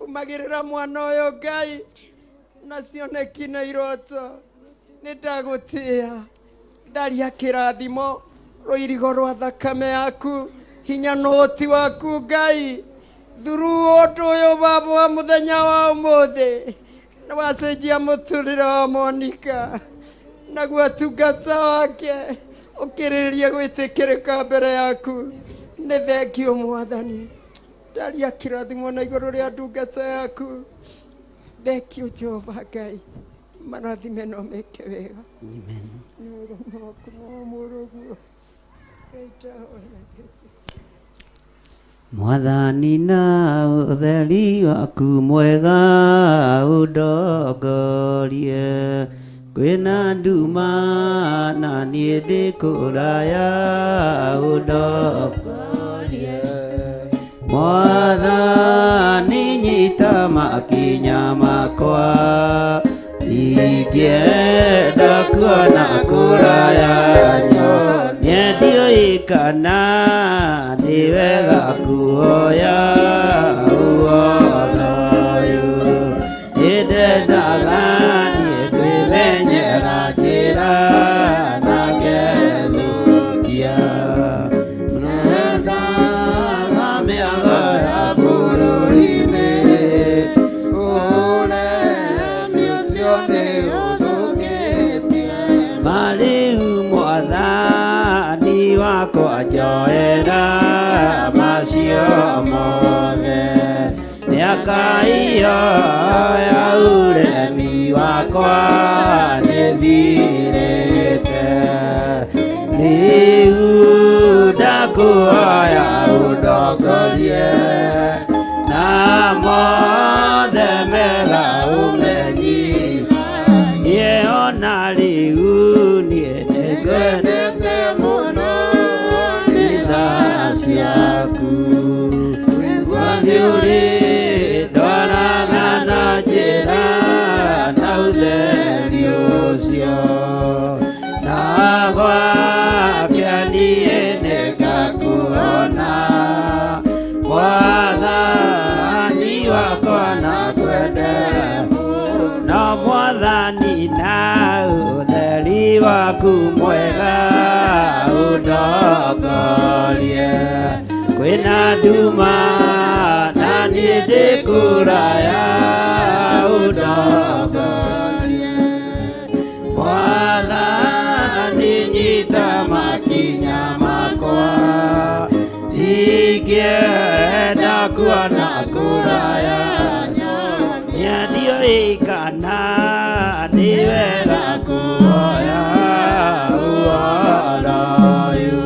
umagĩrĩra mwana ũyũ Ngai na cioneki na iroto. Nĩ ndagũtĩĩa, ndaria kĩrathimo rũirigo rwa thakame yaku, hinya na ũhoti waku Ngai. Through ũndũ ũyũ Baba wa mũthenya wa ũmũthĩ, nĩ wacenjia mũtũrĩre wa Monica, naguo ũtungata wake ũkĩrĩrĩria gwĩtĩkĩrĩka mbere yaku. Nĩ thengio Mwathani, ndaria kĩrathimo na igũrũ rĩa ndungata yaku. Thengio Jehova Ngai, marathime no meke wega. Amen. Nĩ ũrũme waku na wa mũrũguo. Ngai ndahoya ngĩtĩkĩra. Mwathani na ũtheri waku mwega ũndongorie, kwĩna nduma na niĩ ndĩ kũraya ũndongorie. Mwathani nyita makinya makwa, ingĩenda kuona kũraya nyonie ndiũĩ kana nĩ wega kuoya ũhoro ũyũ. Nĩndendaga niĩ kwĩmenyera njĩra na ngethũkia, nendaga mĩago ya bũrũri-inĩ, ũremi ũcio nĩ ũthũkĩtie. Marĩu Mwathani wakwa njoera macio mothe, mĩaka ĩyo ya ũremi wakwa nĩthirĩte. Rĩu ndakũhoya ũndongorie na mothe mega ũmenyithanie, ona rĩu niĩ nĩngwendete mũno nĩ tha ciaku. Nĩguo nĩ ũrĩ ndwaraga na njĩra na ũtheri ũcio, na gwakĩa niĩ nĩngakuona. Mwathani wakwa nakwende no Mwathani na ũtheri waku mwega ũndongorie, kwĩna nduma na niĩ ndĩ kũraya ũndongorie. Mwathani nyita makinya makwa, ingĩenda kuona kũraya nyonie ndiũĩ kana nĩ wega kuoya ũhoro ũyũ.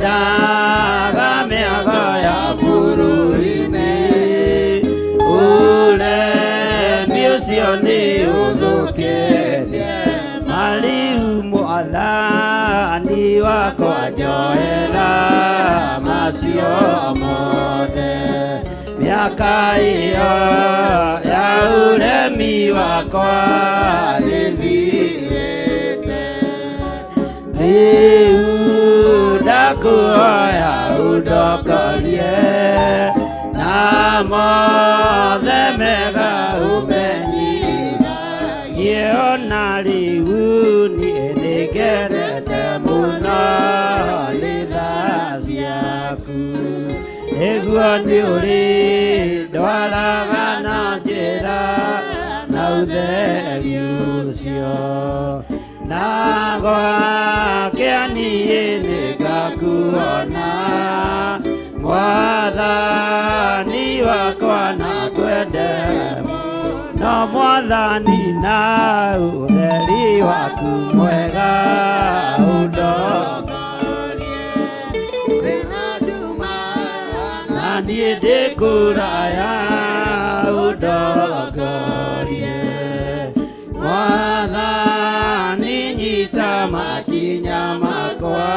Ndiendaga mĩago ya bũrũri-inĩ, ũremi ũcio nĩ ũthũkĩtie. Mariu mwathani wakwa njoera macio mothe, mĩaka ĩyo ya ũremi wakwa nĩthirĩte. Rĩu ndakuhoya ũndongorie na mothe mega ũmenyithagie, ona rĩu niĩ nĩngenete mũno nĩ tha ciaku. Nĩguo nĩ ũrĩ ndwaraga na njĩra na ũtheri ũcio, na gwake niĩ nĩngakuona mwathani wakwa na kwende no mwathani na ũtheri waku mwega ũndongorie. Na niĩ ndĩ kũraya ũndongorie, mwathani nyita makinya makwa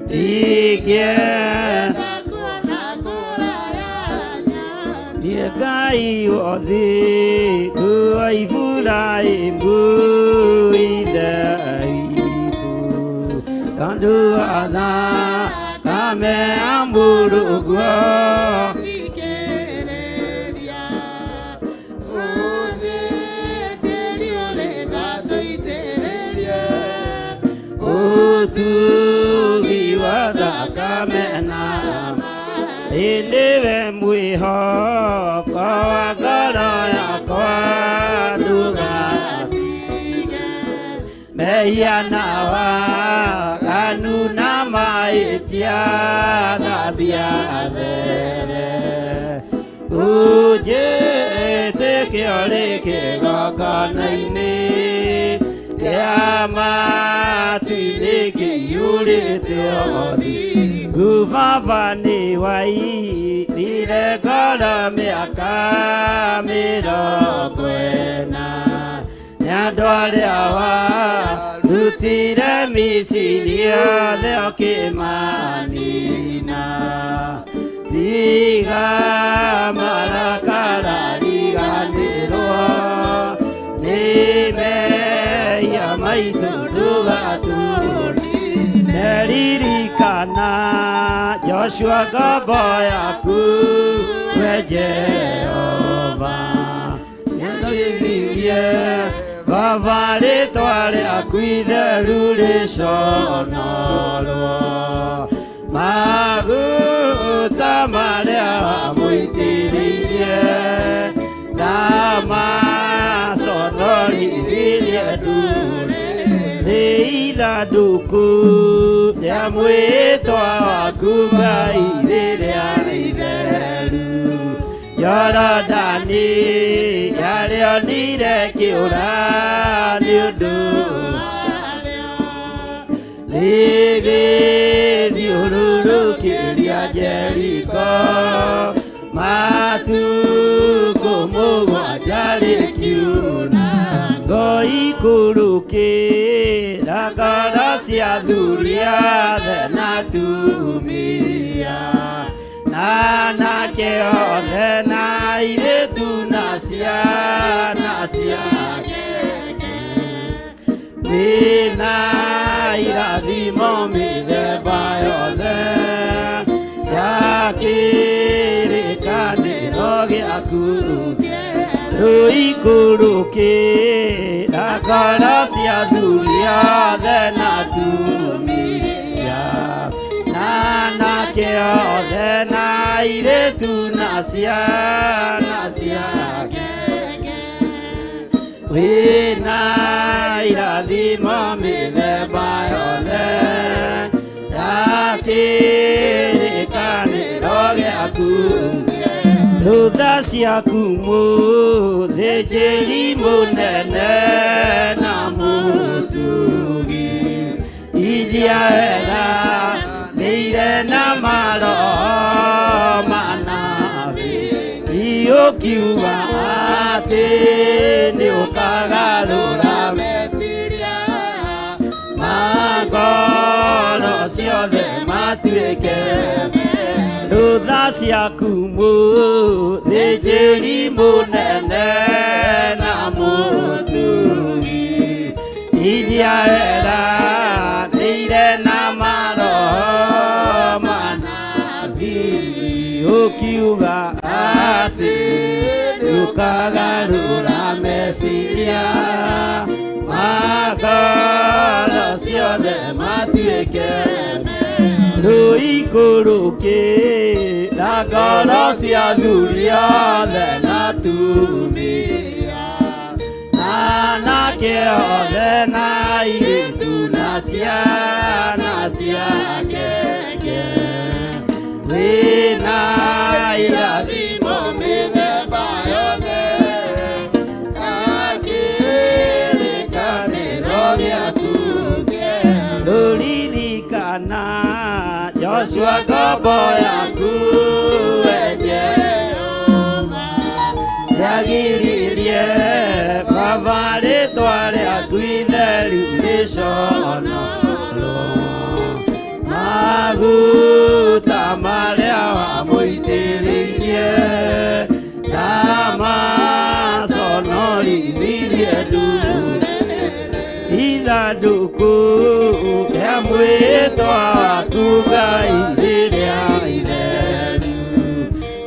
ndingĩenda niĩ Ngai wothe wa Iburahĩmu ithe witũ, tondũ wa thakame ya mũrũguo ũtugi wa thakame na ĩndĩwe mwĩhoko wa ngoro yakwa ndũgatige mehia na waganu na mahĩtia thambia there ũnjĩtĩke ũrĩ kĩgongona-inĩ kĩa matu-inĩ kĩiyũrĩte ũthingu. Baba nĩ waiyire ngoro mĩaka 40 nĩ andũ arĩa warutire Misiri othe ũkĩmanina. Tiga marakara riganĩrwo nĩ mehia maitũ ndũgatũrine. Ririkana Joshua ngombo yaku we Jehova, nĩndũgĩthirie Baba rĩtwa rĩaku itheru rĩconorwo. Maguta marĩa wamũitĩrĩirie ndamaconorithirie ndũrĩrĩ. Ithandũkũ rĩa mwĩtwa waku Ngai rĩrĩa itheru, Jorodani yarĩonire kĩũra nĩ ũndũ rĩgĩthiũrũrũkĩria Jeriko matukũ mũgwanja rĩkiuna. Ngo ikũrũkĩra ngoro cia athuri othe na atumia, na anake othe na airĩtu na ciana ciake. Wĩna irathimo mĩthemba yothe ya kĩrĩkanĩro gĩaku. Rũikũrũkĩra ngoro cia athuri othe na atumia, na anake othe na airĩtu na ciana ciake. Wĩna irathimo mĩthemba yothe ya kĩrĩkanĩro gĩaku. Rũtha ciaku mũthĩnjĩri mũnene na mũtugi, iria hega nĩ Eranĩire na maroho manabii ũkiuga atĩ nĩ ũkagarũra meciria ma ngoro ciothe matuĩke rũtha ciaku mũthĩnjĩri mũnene na mũturi iria eranĩire na maroho manabii ũkiuga atĩ nĩũkagarũra meciria ma ngoro ciothe matuĩke rũikũrũkĩra ngoro cia athuri othe na atumia na anake othe na airĩtu na ciana cia ngenge wĩna irathimo mĩthemba yothe na kĩrĩkanĩro gĩaku rũririkana Joshua ngombo yaku we Jehova rĩagiririe baba rĩtwa rĩaku itheru rĩconorwo maguta marĩa wamũitĩrĩirie ndamaconorithirie ndũrĩrĩ ithandũkũ rĩa mwĩtwa waku Ngai rĩrĩa itheru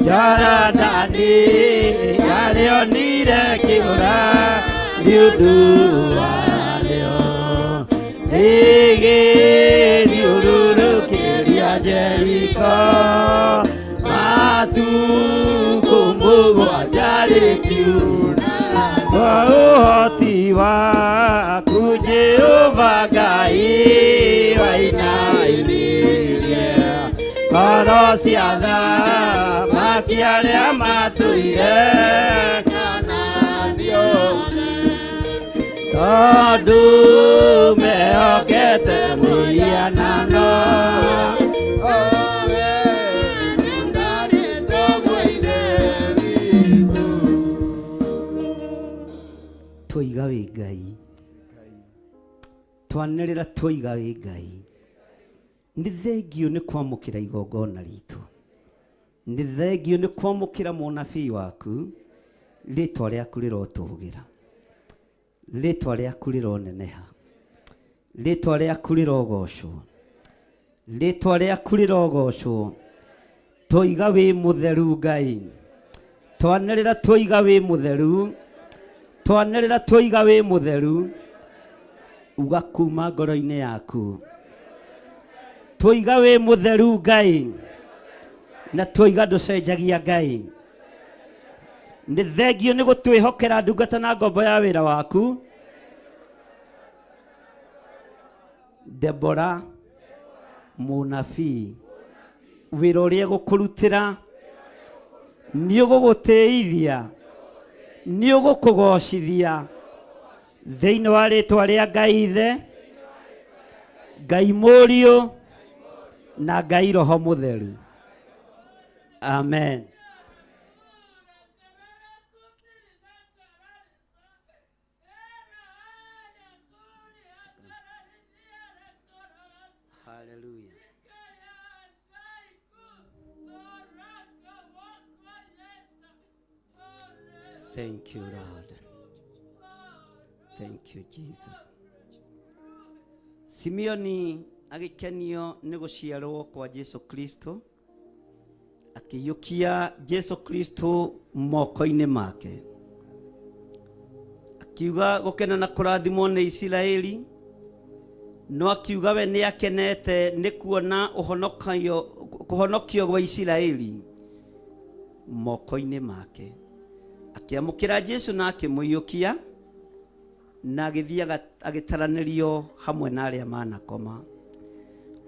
Jorodani yarĩonire kĩũra nĩ ũndũ warĩo rĩgĩthiũrũrũkĩria Jeriko matukũ mũgwanja rĩkiuna kwa ũhoti waku Jehova Ngai wainainirie ngoro cia athamaki arĩa matũire Kanaani othe tondũ mehokete mĩhianano Tũiga wĩ Ngai twanĩrĩra tũiga wĩ Ngai nĩ thengio nĩ kwamũkĩra igongona ritũ nĩ thengio nĩ kwamũkĩra mũnabii waku rĩtwa rĩaku rĩrotũgĩra rĩtwa rĩaku rĩroneneha rĩtwa rĩaku rĩrogocwo rĩtwa rĩaku rĩrogocwo tũiga wĩ mũtheru Ngai twanĩrĩra tũiga wĩ mũtheru twanĩrĩra tũiga wĩ mũtheru uga kuma ngoro-inĩ yaku tũiga wĩ mũtheru Ngai na tũiga ndũcenjagia Ngai nĩ thengio nĩ gũtwĩhokera ndungata na ngombo ya wĩra waku Debora mũnabii wĩra ũrĩa gũkũrutĩra nĩ ũgũgũtĩithia nĩ ũgũkũgocithia thĩinĩ wa rĩtwa rĩa Ngai Ithe Ngai Mũriũ na Ngai Roho Mũtheru amen. Hallelujah. Thank you, Lord. Thank you, Jesus. Simeoni agĩkenio nĩ gũciarwo kwa Jesu Kristo akĩiyũkia Jesu Kristo moko-inĩ make akiuga gũkena na kũrathimwo nĩ Isiraeli no akiuga we nĩ akenete nĩ kuona kũhonokio gwa Isiraeli moko-inĩ make akĩamũkĩra Jesu na akĩmũiyũkia na agĩthiĩ agĩtaranĩrio hamwe na arĩa manakoma.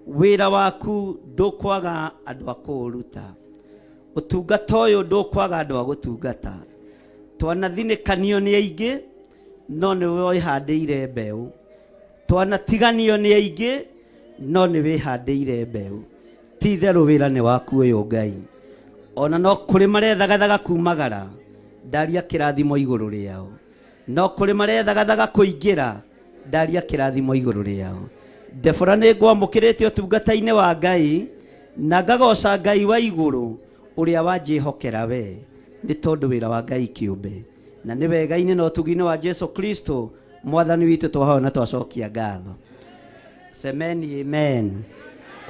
Wĩra waku ndũkwaga andũ a kũũruta, ũtungata ũyũ ndũkwaga andũ a gũtungata. Twanathinĩkanio nĩ aingĩ no nĩwe wĩhandĩire mbeũ, twanatiganio nĩ aingĩ no nĩ wĩhandĩire mbeũ. Ti itherũ wĩra nĩ waku ũyũ Ngai. Ona no kũrĩ marethagathaga kumagara, ndaria kĩrathimo igũrũ rĩao. No kũrĩ marethagathaga kũingĩra, ndaria kĩrathimo igũrũ rĩao. Debora nĩ ngwamũkĩrĩte ũtungata-inĩ wa Ngai, na ngagoca Ngai wa igũrũ ũrĩa wanjĩhokera we, nĩ tondũ wĩra wa Ngai kĩũmbe. Na nĩ wega-inĩ na ũtugi-inĩ wa Jesu Kristo mwathani witũ twahoya na twacokia ngatho. Semeni amen.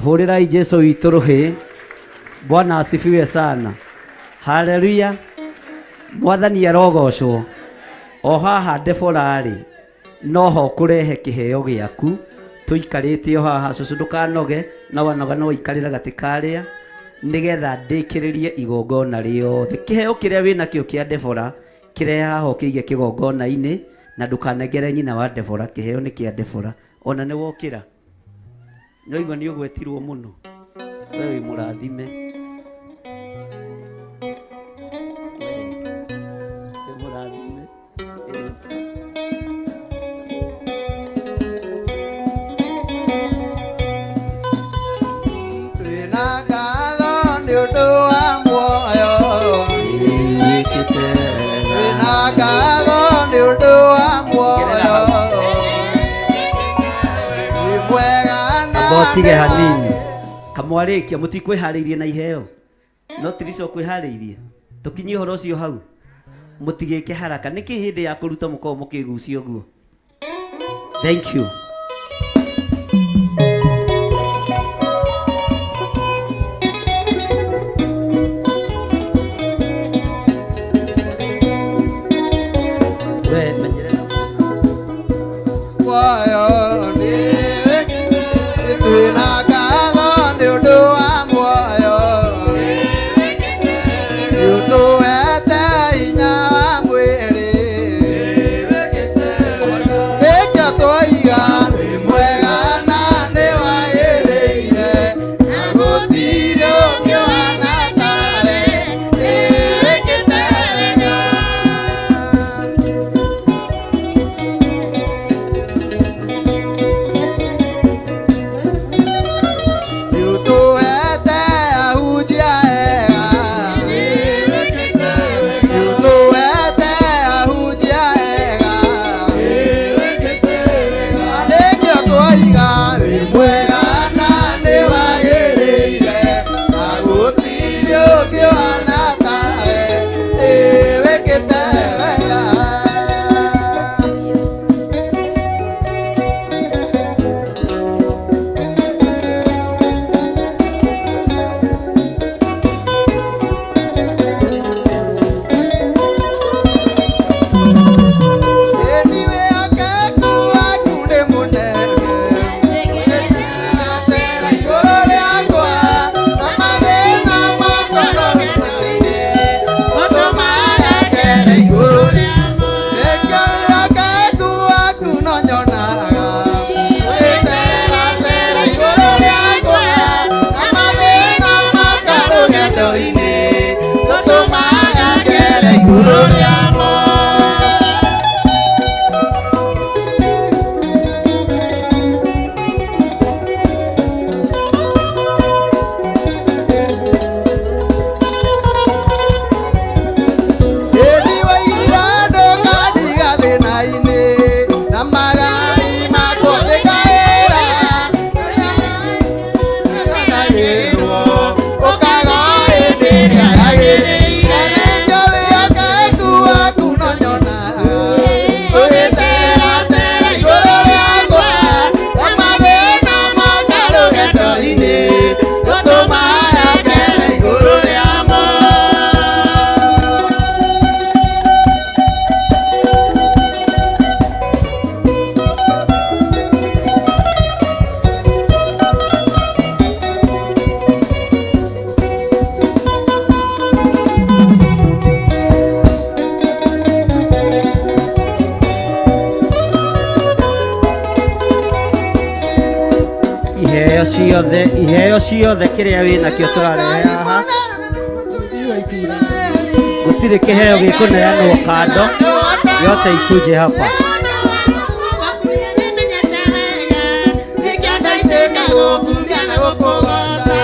Hũrĩrai Jesu witũ rũhĩ. Bwana asifiwe sana. Haleluya. Mwathani arogocwo. O haha Debora-rĩ, noho kũrehe kĩheo gĩaku tũikarĩte o haha cũcũ ndũkanoge na wanoga no ũikarĩre gatĩ karĩa nĩgetha ndĩkĩrĩrie igongona rĩothe. Kĩheo kĩrĩa wĩnakĩo kĩa Debora kĩrehe haha ũkĩige kĩgongona-inĩ na ndũkanengere nyina wa Debora. Kĩheo nĩ kĩa Debora. Ona nĩ wokĩra nĩwaigua nĩ ũgwetirwo mũno, we wĩ mũrathime. We wĩ mũrathime. Twĩna ngatho nĩ ũndũ wa muoyo. Twĩna ngatho nĩ ũndũ wa muoyo. Wĩ mwega na Amba ũtige hanini kamwarĩkia mũtikwĩharĩirie na iheo no tirico kwĩharĩirie tũkinyie ũhoro ũcio hau mũtigĩke haraka nĩkĩ hĩndĩ ya kũruta mũkorwo mũkĩgucia ũguo. Thank you. We menyerera muoyo nĩ twĩna ngatho nĩ ũndũ wa muoyo. Nĩ ũtũhete hinya wa mwĩrĩ. Nĩkĩo twoiga wĩ mwega na nĩ wagĩrĩire, na gũtirĩ ũngĩ ũhaana tawe. Nĩ wĩkĩte wega. Nĩũtũhete ahunjia ega. Nĩũtũhete ahunjia ega. Na nĩkĩo twoiga wĩ mwega na nĩ wagĩrĩire, na gũtirĩ ũngĩ ũhaana tawe. Nĩ wĩkĩte wega. Igũrũ rĩamo. Ĩni waigire ndũkandiga thĩna-inĩ, na magari makwa ndĩkaĩra. Nĩndanagĩrwo, ũkaga hĩndĩ ĩrĩa yagĩrĩire. Nĩkĩo wĩhokeku waku no nyonaga. Ũgĩceeracera igũrũ rĩakwa, na mathĩna moka rũgendo-inĩ, tũtũmaga ngere igũrũ rĩamo. Iheo ciothe, iheo ciothe kĩrĩa wĩnakĩo tũrarehe haha. Gũtirĩ kĩheo gĩkũneanwo kando, yote ikuje hapa. Nĩkĩo ndaitĩka gũkumia na gũkũgooca.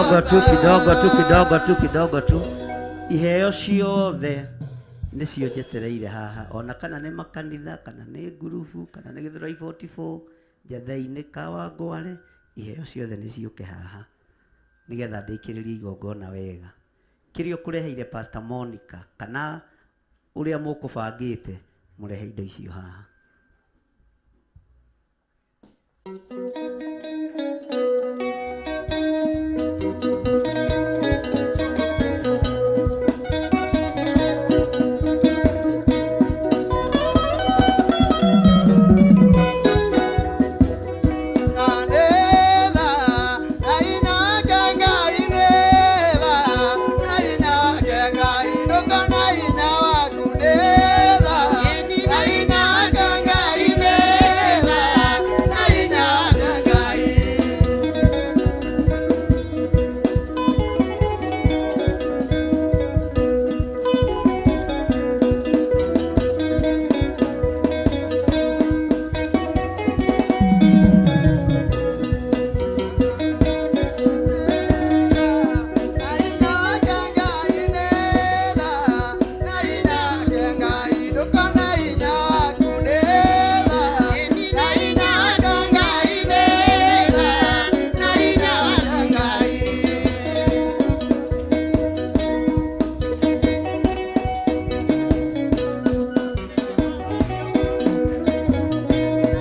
Kidogo tu, kidogo tu, kidogo tu, kidogo tu. Iheo ciothe nĩcio njetereire haha, ona kana nĩ makanitha, kana nĩ ngurubu, kana nĩ Gĩthũrai 44, Njathai-inĩ, Kawangware, iheo ciothe nĩ ciũke haha nĩgetha ndĩkĩrĩrie igongona wega. Kĩrĩa ũkũreheire Pastor Monica kana ũrĩa mũkũbangĩte, mũrehe indo icio haha.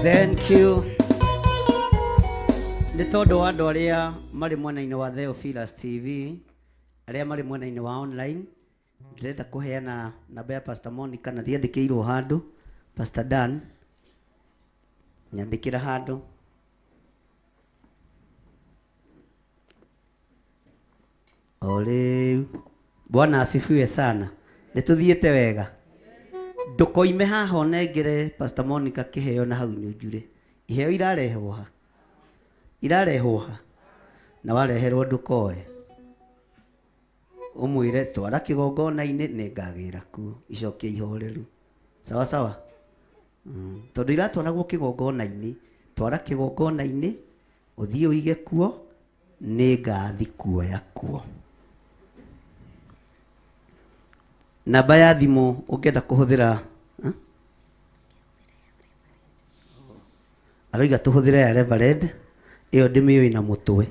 Thank you. Nĩ tondũ wa andũ arĩa marĩ mwena-inĩ wa Theophilus TV, arĩa marĩ mwena-inĩ wa online, ndĩrenda kũheana namba ya Pastor Monica na ndiandĩkĩirwo handũ. Pastor Dan, nyandĩkĩra handũ. O rĩu. Bwana asifiwe sana. Nĩ tũthiĩte wega. Ndũkoime haha ũnengere Pastor Monica kĩheo na hau nyunjure. Iheo irarehwo ha? Irarehwo ha? Na wareherwo ndũkoe. Ũmwĩre twara kĩgongona-inĩ nĩngagĩra kuo. Icokie ihoreru. Sawa sawa? Tondũ iratwaragwo kĩgongona-inĩ, twara kĩgongona-inĩ, ũthiĩ ũige kuo, nĩngathi kuoya kuo. Namba ya thimũ ũngĩenda kũhũthĩra, Aroiga tũhũthĩre ya Reverend, ĩyo ndĩmĩũĩ na mũtwe.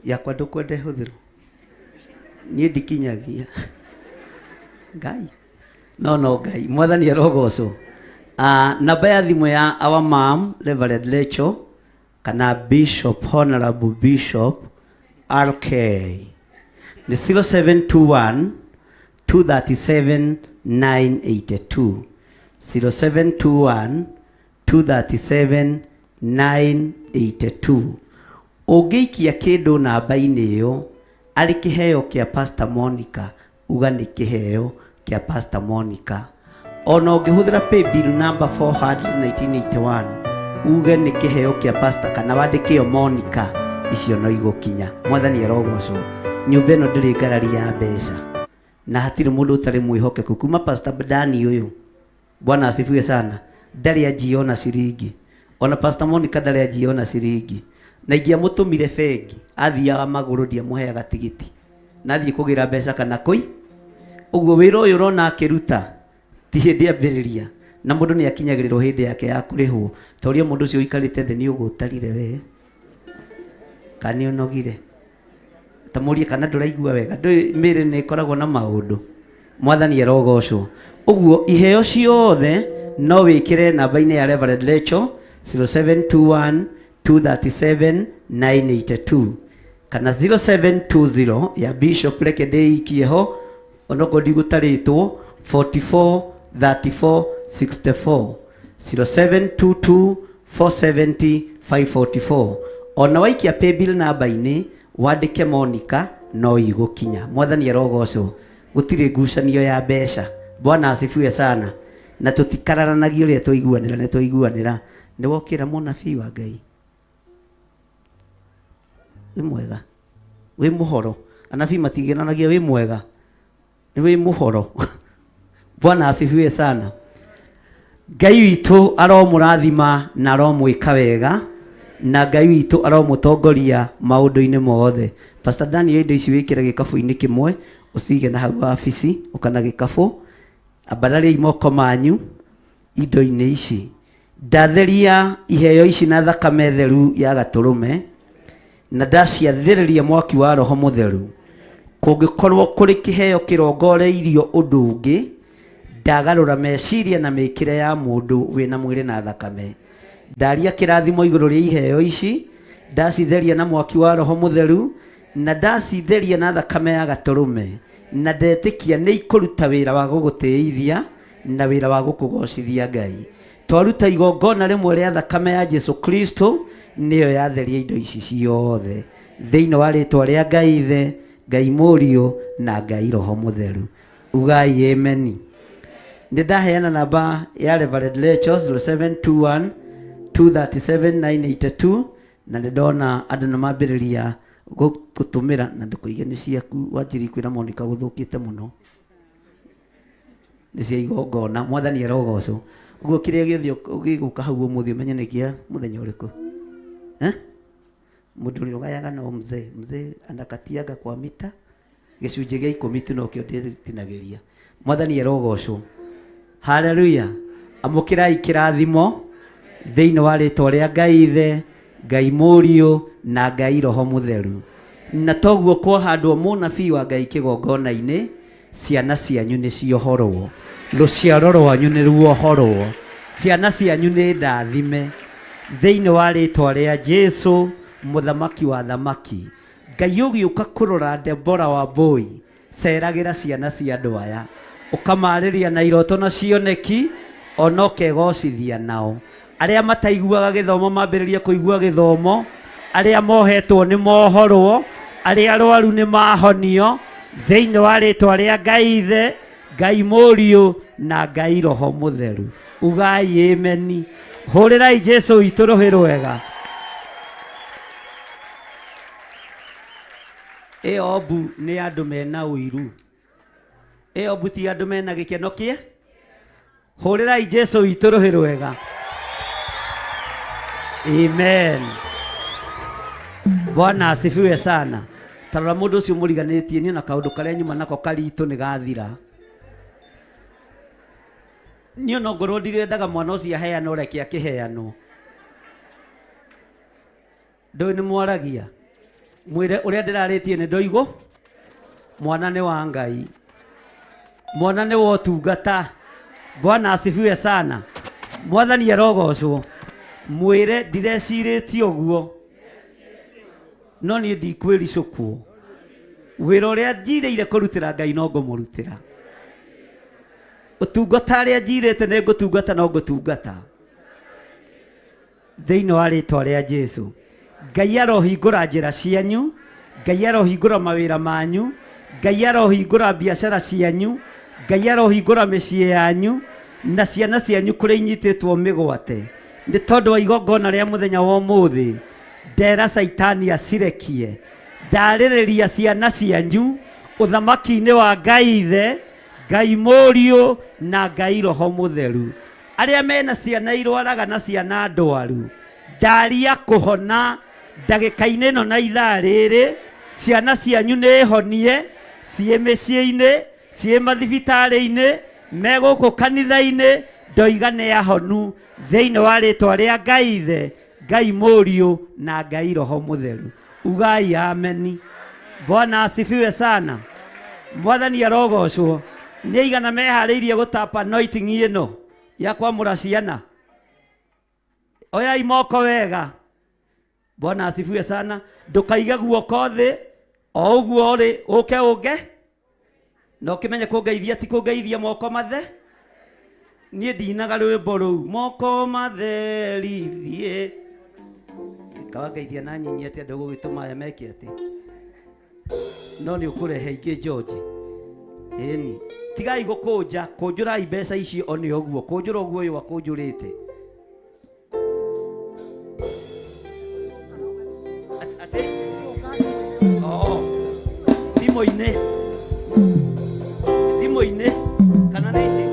Yakwa ndũkwenda ĩhũthĩrwo. Niĩ ndikinyagia. Ngai. No, no, Ngai. Mwathani arogocwo. Namba ya thimũ ya our mom, Reverend Rachel, kana Bishop, Honorable Bishop RK. Ni 0721 237 982. 0721 237 982. Ũngĩikia kĩndũ namba-inĩ ĩyo, arĩ kĩheo kĩa Pastor Monica, uga nĩ kĩheo kĩa Pastor Monica. Ona ũngĩhũthĩra paybill number 41981, uge nĩ kĩheo kĩa Pastor kana wandĩke ĩyo Monica, icio no igũkinya. Mwathani arogocwo. Nyũmba ĩno ndĩrĩ ngarari ya mbeca. Na hatirĩ mũndũ ũtarĩ mwĩhokeku. Kuma Pastor Dani ũyũ, Bwana asifiwe sana, ndarĩ anjia ona ciringi. Ona Pastor Monica ndarĩ anjia ona ciringi. Na ingĩamũtũmire bengi, athiaga magũrũ ndiamũheaga tigiti. Na athiĩ kũgĩra mbeca kana kũi. Ũguo wĩra ũyũ ũrona akĩruta, ti hĩndĩ ambĩrĩria. Na mũndũ nĩ akinyagĩrĩrwo hĩndĩ yake ya kũrĩhwo. Ta ũrĩa mũndũ ũcio ũikarĩte thĩ nĩ ũgũtarire we. Kana nĩ ũnogire. Ta mũrie kana ndũraigua wega. Ndũĩ mĩĩrĩ nĩ ĩkoragwo na maũndũ. Mwathani arogocwo. Ũguo iheo ciothe no wĩkĩre namba-inĩ ya Reverend Rachel 0721 237 982 kana 0720 ya Bishop reke ndĩikie ho onokorwo ndigũtarĩtwo 44 34 64 0722 470 544. Ona waikia paybill namba-inĩ wandĩke Monica no igũkinya. Mwathani arogocwo. Gũtirĩ ngucanio ya mbeca. Bwana asifiwe sana. Na tũtikararanagia ũrĩa twaiguanĩra, nĩ twaiguanĩra. Nĩ wokĩra mũnabii wa Ngai. Wĩ mwega. Wĩ mũhoro. Anabii matigenanagia wĩ mwega. Nĩ wĩ mũhoro. Bwana asifiwe sana. Ngai witũ aromũrathima na aromwĩka wega. Na Ngai witũ aromũtongoria maũndũ-inĩ mothe. Pastor Daniel, indo ici wĩkĩre gĩkabũ-inĩ kĩmwe, ũcige na hau wabici, ũkana gĩkabũ. Ambarariai moko manyu indo-inĩ ici. Ndatheria iheo ici na thakame theru ya gatũrũme, na ndaciathĩrĩria mwaki wa Roho Mũtheru. Kũngĩkorwo kũrĩ kĩheo kĩrongoreirio ũndũ ũngĩ, ndagarũra meciria na mĩkĩre ya mũndũ wĩna mwĩrĩ na thakame. Ndaria kĩrathimo igũrũ rĩa iheo ici, ndacitheria na mwaki wa Roho Mũtheru, na ndacitheria na thakame ya gatũrũme, na ndetĩkia nĩ ikũruta wĩra wa gũgũtĩithia na wĩra wa gũkũgocithia Ngai. Twaruta igongona rĩmwe rĩa thakame ya Jesu Kristo, nĩyo yatheria indo ici ciothe. Thĩinĩ wa rĩtwa rĩa Ngai Ithe, Ngai Mũriũ na Ngai Roho Mũtheru. Ugai ameni. Nĩ ndaheana namba ya Reverend Rachel 0721 237 982, na nĩ ndona andũ nĩ mambĩrĩria gũtũmĩra, na ndũkũige nĩ ciaku wanjiri kwĩra Monica gũthũkĩte mũno. Nĩ cia igongona, Mwathani arogocwo. Ũguo kĩrĩa gĩothe gĩgũka hau ũmũthĩ ũmenye nĩ kĩa mũthenya ũrĩkũ. Mũndũ ũrĩa ũgayaga no mzee, mzee anakatiaga kwa mita gĩcunjĩ gĩa 10 tu nokĩo ndĩtinagĩria. Mwathani arogocwo. Haleluya. Amũkĩrai kĩrathimo thĩinĩ wa rĩtwa rĩa Ngai Ithe, Ngai Mũriũ na Ngai Roho Mũtheru. Na toguo kwahandwo mũnabii wa Ngai kĩgongona-inĩ, ciana cianyu nĩ ciohorwo, rũciaro rwanyu nĩ ruohorwo, ciana cianyu nĩ ndathime thĩinĩ wa rĩtwa rĩa Jesu mũthamaki wa thamaki. Ngai ũgĩũka kũrora Debora wa Mbui, ceragĩra ciana cia andũ aya, ũkamarĩria na iroto na cioneki, ona ũkegocithia nao. Arĩa mataiguaga gĩthomo mambĩrĩrie kũigua gĩthomo, arĩa mohetwo nĩ mohorwo, arĩa arwaru nĩ mahonio, thĩinĩ wa rĩtwa rĩa Ngai Ithe, Ngai Mũriũ na Ngai Roho Mũtheru. Ugai ameni. Hũrĩrai Jesu witũ rũhĩ rwega. Ĩyo mbu nĩ andũ mena ũiru. Ĩyo mbu ti andũ mena gĩkeno kĩa. Hũrĩrai Jesu witũ rũhĩ rwega. Amen. Bwana asifiwe sana. Tarora mũndũ ũcio mũriganĩtie niĩ na kaũndũ karĩa nyuma nako karitũ nĩ gathira. Niĩ no ngorwo ndirendaga mwana ũcio aheanwo, reke akĩheanwo. Ndũĩ nĩ mwaragia. Mwĩre ũrĩa ndĩrarĩtie nĩ ndoigwo. Mwana nĩ wa Ngai. Mwana nĩ wa ũtungata. Bwana asifiwe sana. Mwathani arogocwo. Mwĩre ndirecirĩtie ũguo. No niĩ ndikwĩricũkwo. Wĩra ũrĩa njirĩire kũrutĩra Ngai no ngũmũrutĩra. Ũtungata arĩa njirĩte nĩ ngũtungata no ngũtungata. Thĩinĩ wa rĩtwa rĩa Jesu. Ngai arohingũra njĩra cianyu, Ngai arohingũra mawĩra manyu, Ngai arohingũra biacara cianyu, Ngai arohingũra mĩciĩ yanyu na ciana cianyu kũrĩa inyitĩtwo mĩgwate. Nĩ tondũ wa igongona rĩa mũthenya wa ũmũthĩ, ndera Caitani acirekie. Ndarĩrĩria ciana cianyu ũthamaki-inĩ wa Ngai Ithe, Ngai Mũriũ na Ngai Roho Mũtheru. Arĩa mena ciana irwaraga na ciana ndwaru, ndaria kũhona ndagĩka-inĩ ĩno na ithaa rĩrĩ, ciana cianyu nĩ honie, ciĩ mĩciĩ-inĩ, ciĩ mathibitarĩ-inĩ, me gũkũ kanitha-inĩ, ndoiga nĩ ahonu thĩinĩ wa rĩtwa rĩa Ngai Ithe, Ngai Mũriũ na Ngai Roho Mũtheru. Ugai ameni. Bwana asifiwe sana. Mwathani arogocwo. Nĩ aigana meharĩirie gũtapa anointing ĩno ya kwamũra ciana? Oyai moko wega. Bwana asifiwe sana. Ndũkaige guoko thĩ o ũguo ũrĩ, ũke ũnge na ũkĩmenye kũngeithia ti kũngeithia moko mathe. Niĩ ndinaga rwĩmbo rũu moko matherithie. Kawangeithia na nyinyi atĩa ndũgũgĩtũma aya meke atĩ. No nĩ ũkũrehe ingĩ George. Ĩni. Tigai gũkũnja, kũnjũrai mbeca icio o nĩ ũguo, kũnjũra ũguo ũyũ akũnjũrĩte. Atĩ? Oh. Thimũ-inĩ. Thimũ-inĩ. Kana nĩ ici?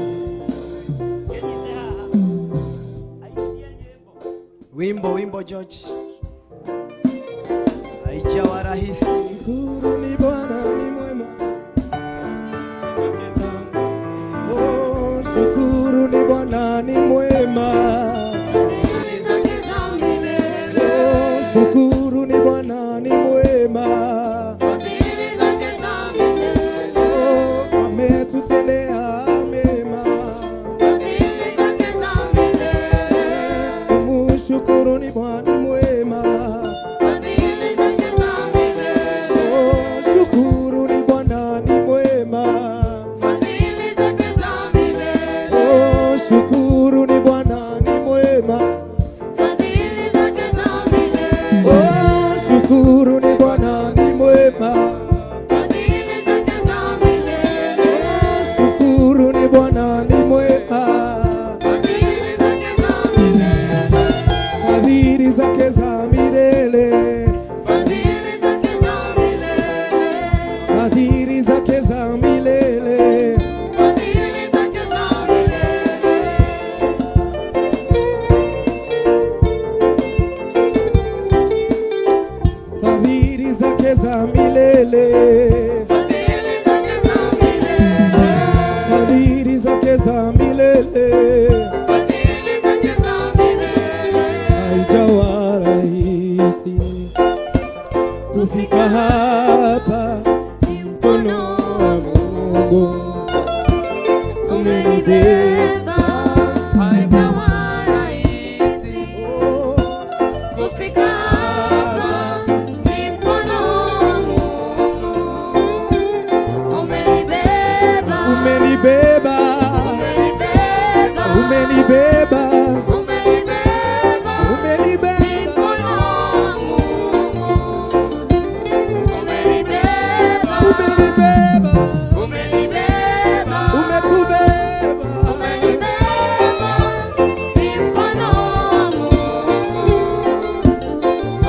Wimbo, wimbo George. Rahisi. Shukuru ni Bwana ni mwema. Oh, shukuru ni Bwana ni mwema. Oh, shukuru ni Bwana ni mwema. Oh, ametutendea mema. Tumushukuru ni Bwana mwema. Oh, shukuru ni Bwana ni mwema. Oh, shukuru ni Bwana ni mwema. Oh, shukuru ni Bwana ni mwema. Oh, shukuru ni Bwana ni mwema. Fadhili zake za milele. Fadhili zake za milele. Fadhili zake za milele. Fadhili zake za milele. Haijawa rahisi kufika hapa, ni mkono wa Mungu umenibeba. Haijawa rahisi kufika hapa, ni mkono wa Mungu umenibeba. Umenibeba, umenibeba, umenibeba, Ni mkono wa Mungu umenibeba. Umenibeba, Umenibeba, umetubeba. Umenibeba, ni mkono wa Mungu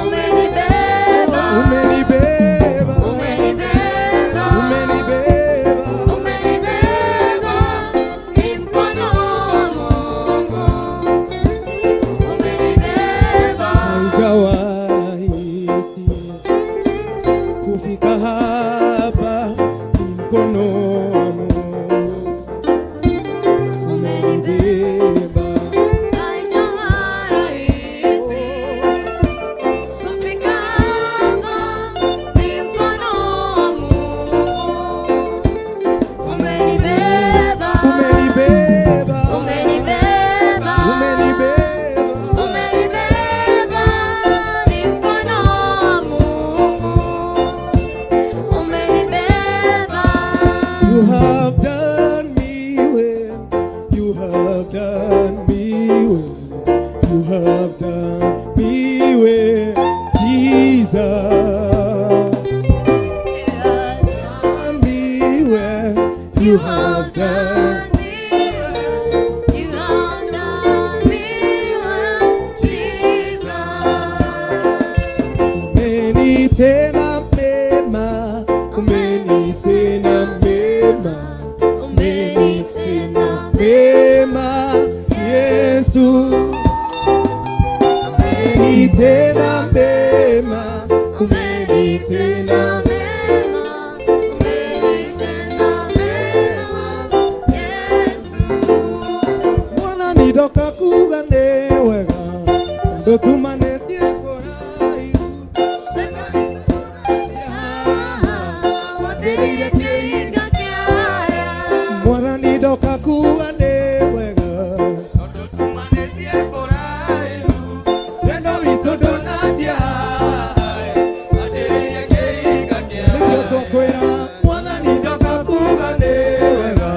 umenibeba. Umenibeba, Umenibeba, umenibeba, umenibeba, ni mkono wa Mungu umenibeba. Haijawa rahisi kufika hapa, ni mkono wa Mungu umenibeba. Haijawa rahisi kufika hapa, ni mkono wa Mungu umenibeba. Umenibeba, Umenibeba, umenibeba, umenibeba, ni mkono wa Mungu umenibeba. You have done me well. You have done me well. You have done me well, Jesus. Done me well. You have done. You have done me well, Jesus. Umenitenda mema, umenitenda mema, umenitenda mema, Yesu. Umenitenda mema, umenitenda mema, umenitenda mema, Yesu. Mwathani ndoka kuga nĩ wega, ndũtumanĩtie kũraihu. Wambĩrĩirie kĩhinga kĩara. Mwathani ndoka kuga nĩ wega, wendo witũ ndũnanjia. Nĩkĩo twakwĩra Mwathani ndoka kuga nĩ wega,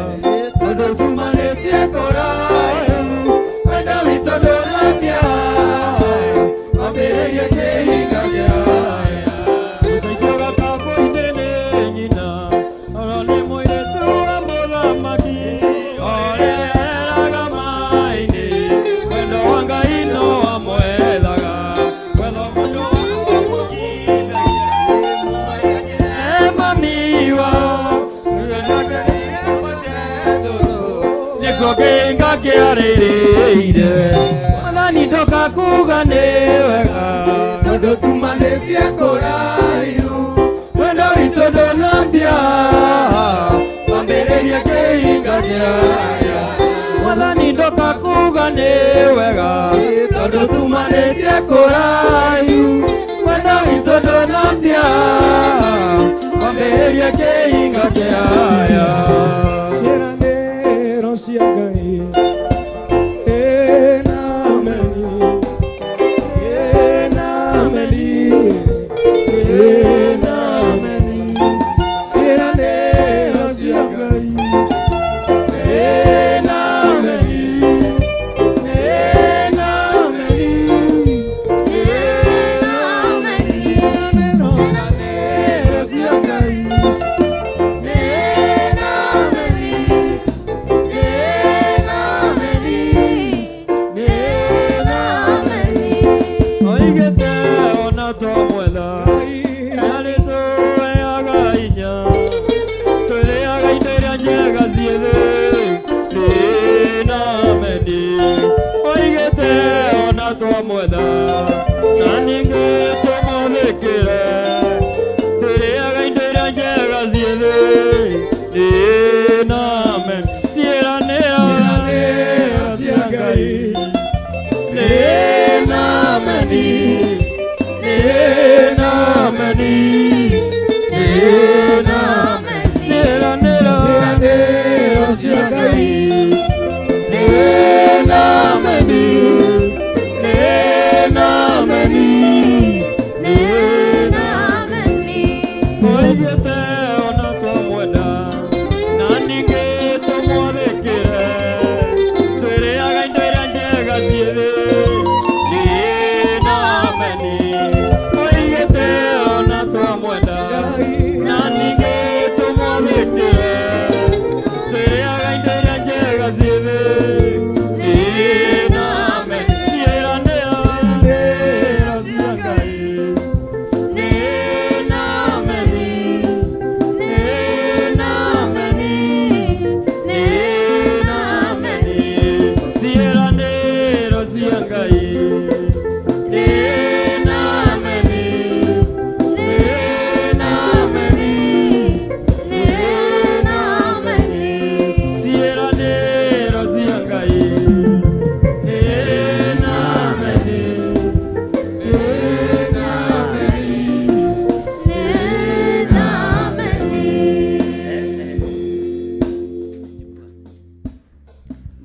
Nĩkuo kĩhinga kĩarĩrĩire. Mwathani ndoka kuga nĩ wega tondũ tumanĩtie kũraihu wendo witũ ndũnatia wambĩrĩirie kĩhikania Mwathani ndoka kuga nĩ wega tondũ tumanĩtie kũraihu wendo witũ ndũnatia wambĩrĩirie kĩhikania Ciĩranĩro cia Ngai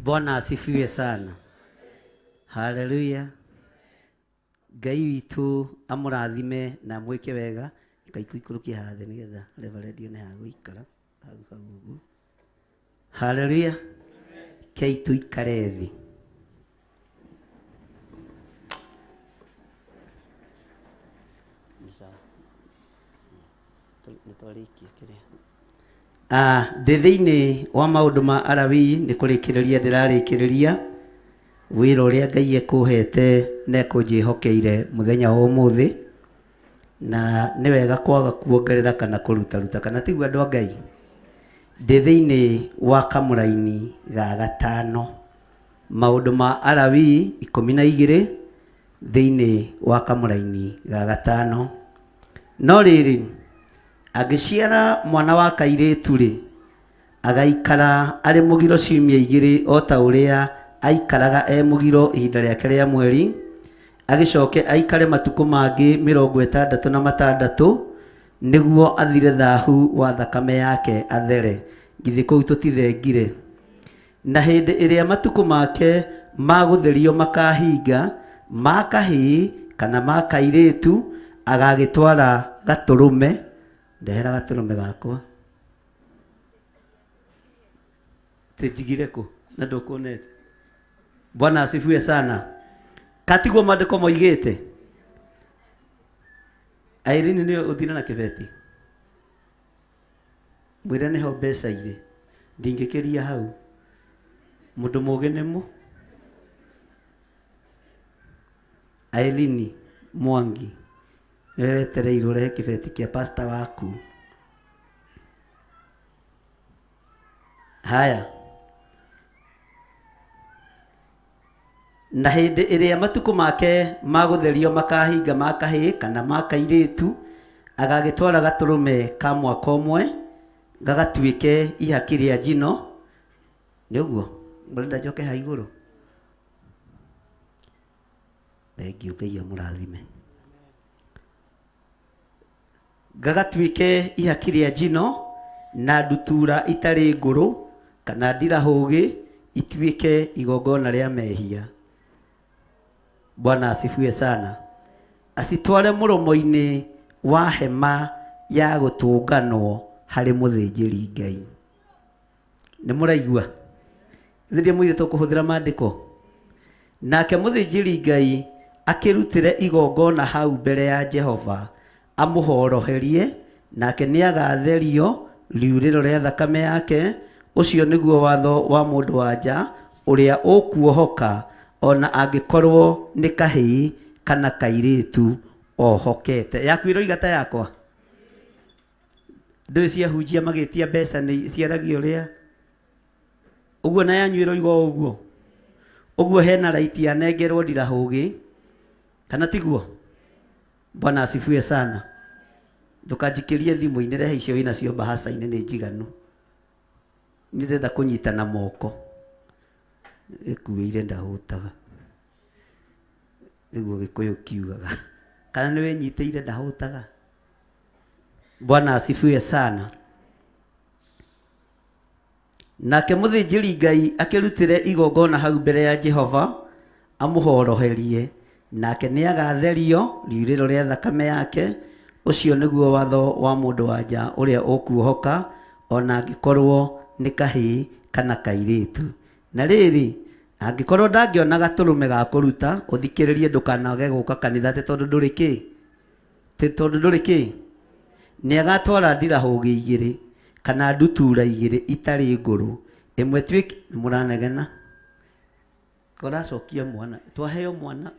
Bwana asifiwe sana. Haleluya. Ngai witũ amũrathime na mwĩke wega. Ngai kũikũrũkie haha thĩ nĩgetha Reverend one ha gũikara hau hau ũguo. Haleluya. Kei tũikare thĩ. Ndĩ thĩinĩ wa maũndũ ma Alawii nĩ kũrĩkĩrĩria ndĩrarĩkĩrĩria wĩra ũrĩa Ngai ekũhete na ekũnjĩhokeire mũthenya wa ũmũthĩ, na nĩ wega kwaga kuongerera kana kũrutaruta kana tiguo andũ a Ngai. Ndĩ thĩinĩ wa kamũraini ga gatano maũndũ ma Alawii 12 thĩinĩ wa kamũraini ga gatano. No rĩrĩ, angĩciara mwana wa kairĩtu rĩ, agaikara arĩ mũgiro ciumia igĩrĩ o ta ũrĩa aikaraga e mũgiro ihinda rĩake rĩa mweri, agĩcoke aikare matukũ mangĩ 66 nĩguo athire thahu wa thakame yake athere. Githĩ kũu tũtithengire? Na hĩndĩ ĩrĩa matukũ make ma gũtherio makahinga, ma kahĩĩ kana ma kairĩtu, agagĩtwara gatũrũme. Ndehera gatũrũme gakwa tĩnjigire kũ na ndũkuonete. Bwana asifiwe sana. Katiguo maandĩko moigĩte. Irene nĩwe ũthire na kĩbeti, mwĩre nĩho mbeca irĩ, ndingĩkĩria hau. Mũndũ mũũgĩ nĩ mũ Irene Mwangi nĩwe wetereirwo ũrehe kĩbeti kĩa pastor waku. Haya, Na hĩndĩ ĩrĩa matukũ make ma gũtherio makahinga ma kahĩĩ kana ma kairĩtu, agagĩtwara gatũrũme ka mwaka ũmwe gagatuĩke ihaki rĩa njino. Nĩ ũguo? Mũrenda njoke ha igũrũ? Thengiũ, Ngai amũrathime. Gagatuĩke ihaki rĩa njino na ndutura itarĩ ngũrũ kana ndirahũgĩ ituĩke igongona rĩa mehia. Bwana asifiwe sana. Acitware mũromo-inĩ wa hema ya gũtũnganwo harĩ mũthĩnjĩri Ngai. Nĩ mũraigua? Ithuĩ mũirĩtu tũkũhũthĩra maandĩko. Nake mũthĩnjĩri Ngai akĩrutĩre igongona hau mbere ya Jehova amũhoroherie, nake nĩagatherio riurĩro rĩa thakame yake. Ũcio nĩguo watho wa mũndũ wa nja ũrĩa ũkuohoka, ona angĩkorwo nĩ kahĩĩ kana kairĩtu ohokete. Yaku ĩroiga ta yakwa? Ndũĩ ciahunjia magĩtia mbeca nĩ ciaragia ũrĩa ũguo, na yanyu ĩroiga o ũguo ũguo. Hena raiti yanengerwo ndirahũgĩ kana tiguo? Bwana asifiwe sana. Ndũkanjikĩrie thimũ-inĩ, rehe icio wĩnacio mbahaca-inĩ nĩ njiganu. Nĩ ndĩrenda kũnyitana moko ĩkuĩire ndahũtaga, nĩguo Gĩkũyũ kiugaga, kana nĩ wĩnyitĩire ndahũtaga. Bwana asifiwe sana. Nake mũthĩnjĩri Ngai akĩrutĩre igongona hau mbere ya Jehova amũhoroherie, nake nĩagatherio riurĩro rĩa thakame yake. Ũcio nĩguo watho wa mũndũ wa nja ũrĩa ũkuohoka, ona angĩkorwo nĩ kahĩĩ kana kairĩtu. Na rĩrĩ, angĩkorwo ndangĩona gatũrũme ga kũruta, ũthikĩrĩrie, ndũkanage gũka kanitha atĩ tondũ ndũrĩ kĩ, tĩ tondũ ndũrĩ kĩ. Nĩagatwara ndirahũgĩ igĩrĩ kana ndutura igĩrĩ itarĩ ngũrũ, ĩmwe ĩtuĩke nĩ mũranegena koracokia mwana twaheo mwana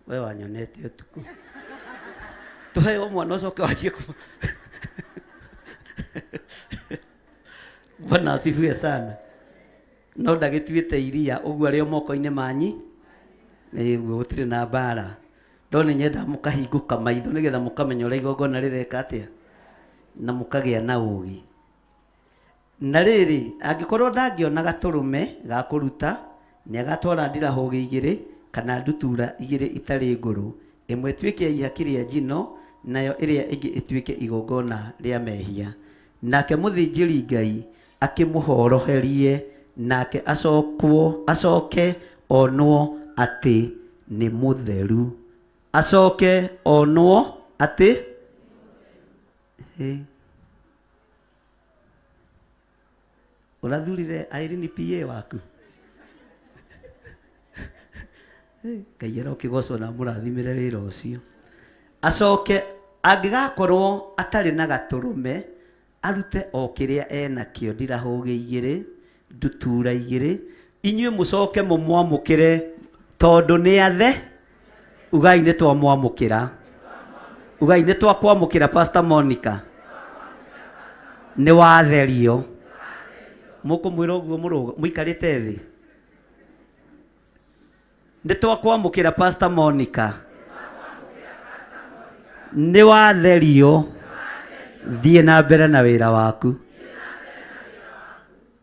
we wanyonete ũtukũ tũheo mwana ũcoke wanjie kũ. Bwana asifiwe sana. No ndagĩtuĩte iria ũguo arĩ o moko-inĩ manyi ĩguo gũtirĩ na mbara, no nĩ nyenda mũkahingũka maitho nĩgetha mũkamenya ũrĩa igongona rĩreka atĩa na mũkagĩa na ũũgĩ. Na rĩrĩ, angĩkorwo ndangĩona gatũrũme ga kũruta, nĩagatwara ndirahũgĩ igĩrĩ kana ndutura igĩrĩ itarĩ ngũrũ, ĩmwe ĩtuĩke ya ihaki rĩa njino, nayo ĩrĩa ĩngĩ ĩtuĩke igongona rĩa mehia. Nake mũthĩnjĩri Ngai akĩmũhoroherie, nake acokwo acoke onwo atĩ nĩ mũtheru. Acoke onwo atĩ ũrathurire Irene PA waku. Ngai arokĩgocwo na amũrathimĩre wĩra ũcio. Acoke angĩgakorwo atarĩ na gatũrũme, arute o kĩrĩa enakĩo, ndirahũgĩ igĩrĩ, ndutura igĩrĩ. Inyuĩ mũcoke mũmwamũkĩre tondũ nĩ athe. Ugai nĩ twamwamũkĩra. Ugai nĩ twakwamũkĩra Pastor Monica. Nĩ watherio. Mũkũmwĩra ũguo mũikarĩte thĩ. Nĩ twakwamũkĩra Pastor Monica. Nĩ watherio. Thiĩ na mbere na wĩra waku.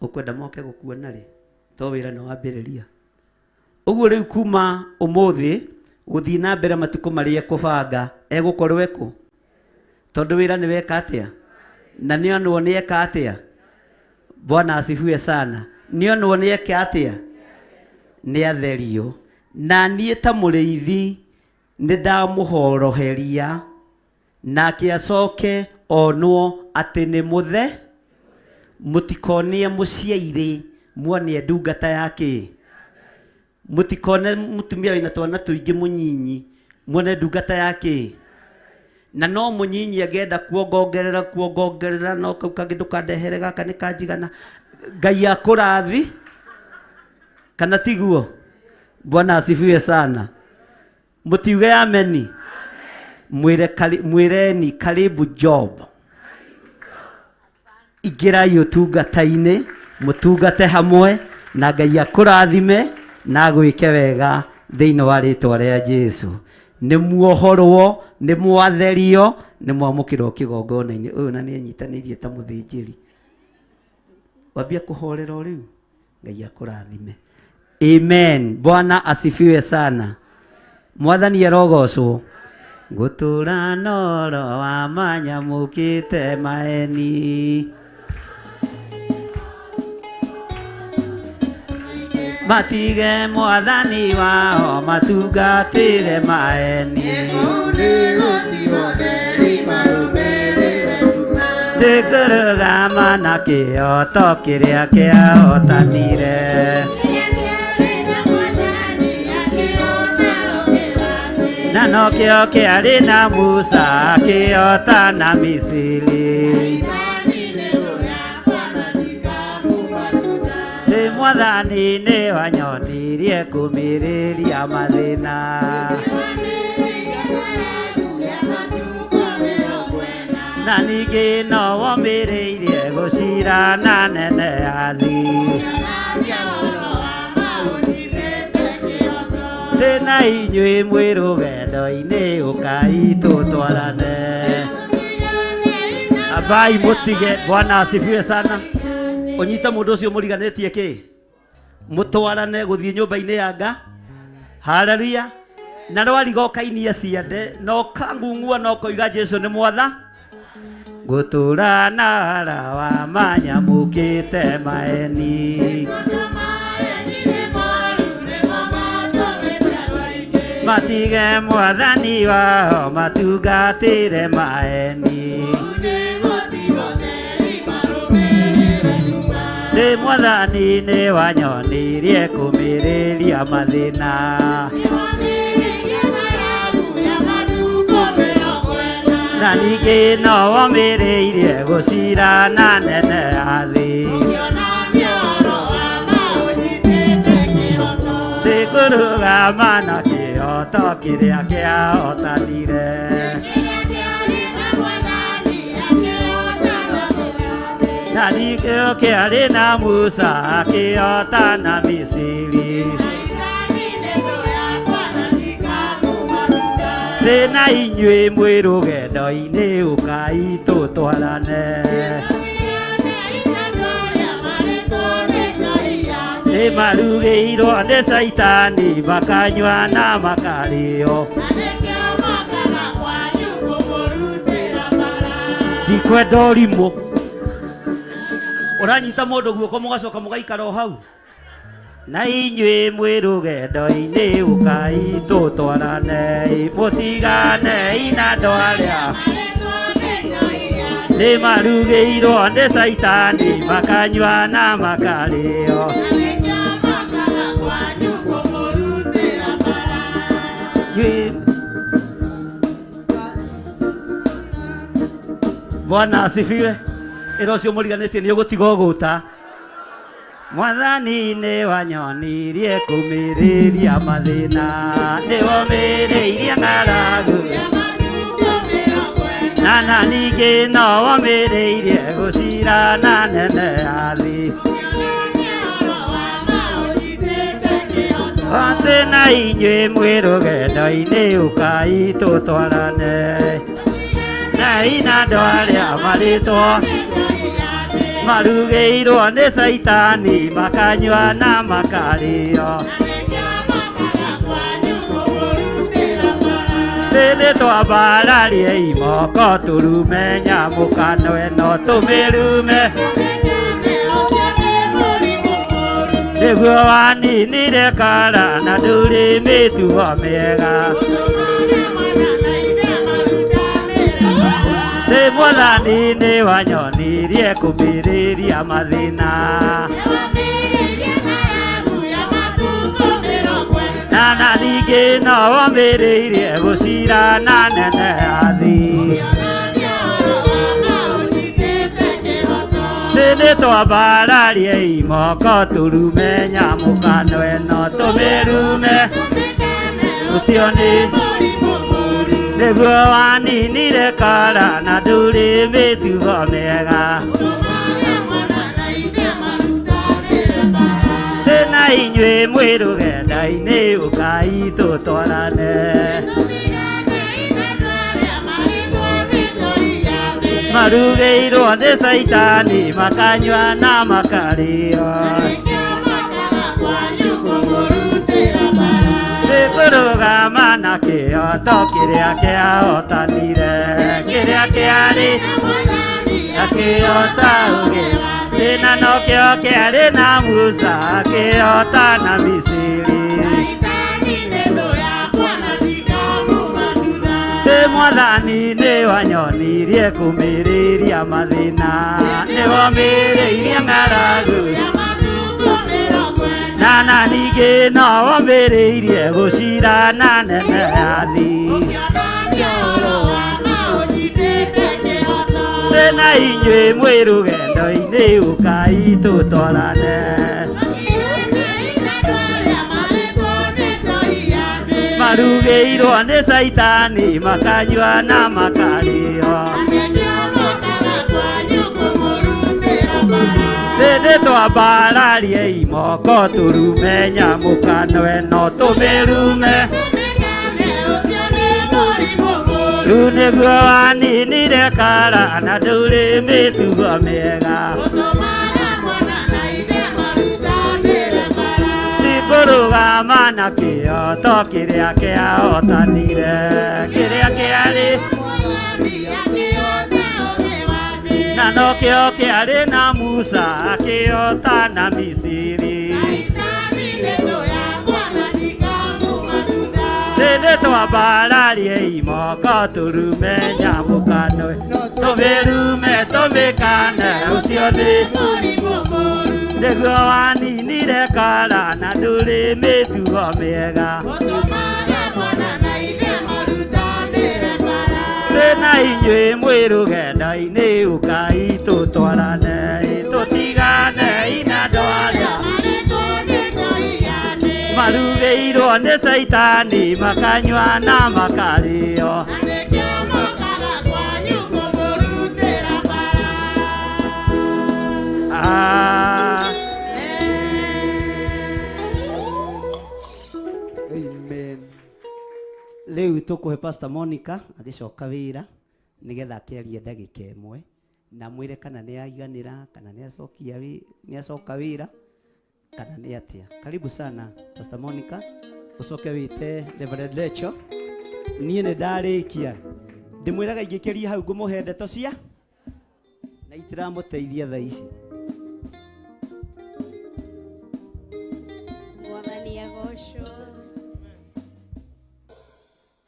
Ũkwenda moke gũkuona rĩ? To wĩra nĩ wambĩrĩria. Ũguo rĩu kuma ũmũthĩ gũthiĩ na mbere matukũ marĩa ekũbanga egũkorwo ekũ? Tondũ wĩra nĩ weka atĩa? Na nĩ onwo nĩ eka atĩa? Bwana asifiwe sana. Nĩ onwo nĩ eka atĩa? Nĩ atherio. Na niĩ ta mũrĩithi nĩ ndamũhoroheria, nake acoke onwo atĩ nĩ mũthe. Mũtikonie mũciairĩ muonie ndungata yake. Mũtikone mũtumia wĩna twana tũingĩ mũnyinyi muone ndungata yake. Na no mũnyinyi angĩenda kuongongerera kuongongerera, no kau kangĩ ndũkandehere gaka nĩ kanjigana. Ngai akũrathi kana tiguo? Bwana asifiwe sana. Mũtiuge ameni. Mwĩre mwĩreni karibu job. Ingĩrai ũtungata-inĩ, mũtungate hamwe na Ngai akũrathime na agwĩke wega thĩinĩ wa rĩtwa rĩa Jesu. Nĩ muohorwo, nĩ mwatherio, nĩ mwamũkĩrwo kĩgongona-inĩ. Ũyũ na nĩ anyitanĩirie ta mũthĩnjĩri. Wambia kũhorera o rĩu, Ngai akũrathime. Amen. Bwana asifiwe sana. Mwathani arogocwo. Gũtũra noro wa manyamũkĩte maeni. Matige mwathani wao matungatĩre maeni. Ndĩkũrũgama na kĩhoto kĩrĩa kĩahotanire. Na nokĩo kĩarĩ na Musa akĩhotana Misiri. Ndĩ mwathani nĩ wanyonirie kũmĩrĩria mathĩna. Na ningĩ no womĩrĩirie gũcira na nene ya thĩ. Ndĩ na inyuĩ mwĩ rũgendo-inĩ ũkai tũtwarane. Ambai mũtige. Bwana asifiwe sana. Ũnyite mũndũ ũcio mũriganĩtie kĩ? Mũtwarane gũthiĩ nyũmba-inĩ ya Nga. Haleluya. Na rwariga ũkainia ciande na ũkangung'ua na ũkoiga Jesu nĩ mwatha. Gũtũra na hara wa manyamũkĩte maeni. Matige mwathani wao matungatĩre maeni. Ndĩ mwathani nĩ wanyonirie kũmĩrĩria mathĩna. Na ningĩ no womĩrĩirie gũcira na nene ya thĩ. Ndĩkũrũgama na kĩhoto kĩrĩa kĩahotanire. Na ningĩ kĩarĩ na Musa akĩhotana Misiri. Ndĩ na inyuĩ mwĩ rũgendo-inĩ ũkai tũtwarane. Nĩ marugĩirwo nĩ Caitani makanyua na makarĩo. Ndikwenda ũrimũ. Ũranyita mũndũ guoko mũgacoka mũgaikara o hau. Na inyuĩ mwĩ rũgendo-inĩ ũkai tũtwarane. Mũtiganei na andũ arĩa nĩ marugĩirwo nĩ Caitani makanyua na makarĩo. Bwana asifiwe. Ĩra ũcio mũriganĩtie nĩ ũgũtiga ũgũta. Mwathani nĩ wanyonirie kũmĩrĩria mathĩna. Nĩ womĩrĩirie ng'aragu. Na ningĩ no womĩrĩirie gũcira na nene ya thĩ. Atĩ na inyuĩ mwĩ rũgendo-inĩ ũkai tũtwarane. Na ina andũ arĩa marĩtwo marugĩirwo nĩ Caitani makanyua na makarĩo. Thĩ twambararie imoko tũrume nyamũkano ĩno tũmĩrume. Nĩguo waninire kara na ndũrĩ mĩtugo mĩega. Ndĩ mwathani nĩ wanyonirie kũmĩrĩria mathĩna. Na ningĩ no womĩrĩirie gũcira na nene ya thĩ. Thĩ nĩ twambararie imoko tũrume nyamũkano ĩno tũmĩrume. Ũcio nĩ nĩguo waninire kara na ndũrĩ mĩtugo mĩega. mwĩ rũgenda-inĩ ũkai tũtwarane. Marugĩirwo nĩ caitani makanyua na makarĩo. Tũkũrũgama na kĩoto kĩrĩa kĩahotanire, kĩrĩa kĩarĩ na kĩota ũgĩ thĩna nokĩo kĩarĩ na Musa akĩhota na Misiri. Ĩ Mwathani nĩwanyonirie kũmĩrĩria mathĩna, nĩwomĩrĩirie ng'aragu na ningĩ no womĩrĩirie gũcirana nene ya thĩ. Tena inyuĩ mwĩ rũgendo-inĩ ũkai tũtwarane. Marugĩirwo nĩ caitani makanyua na makarĩo. Rĩndĩ twambararie imoko tũrume nyamũkano ĩno tũmĩrume. Rĩu nĩguo waninire kara na ndũrĩ mĩtugo mĩega. Tikũrũgama na kĩoto kĩrĩa kĩahotanire, kĩrĩa kĩarĩ na nokĩo kĩarĩ na Musa akĩhota na Misiri. Rĩndĩ twambararie imoko tũrume nyamũkano tũmĩrume tũmĩkane ũcio nĩ nĩguo waninire kara na ndũrĩ mĩtugo mĩega. Tena inyuĩ mwĩ rũgendo-inĩ ũkai tũtwarane, tũtigane na andũ arĩa marugĩirwo nĩ caitani makanyua na makarĩo. Amen. Rĩu tũkũhe Pastor Monica agĩcoka wĩra nĩgetha akĩarie ndagĩka ĩmwe na mwĩre kana nĩ aiganĩra kana nĩ acokia nĩ acoka wĩra kana nĩ atĩa. Karibu sana Pastor Monica, ũcoke wĩte Reverend Lecho. Niĩ nĩ ndarĩkia ndĩmwĩraga ingĩkĩria hau ngũmũhe ndeto cia na itiramũteithia thaa ici. Mwathani agocwo.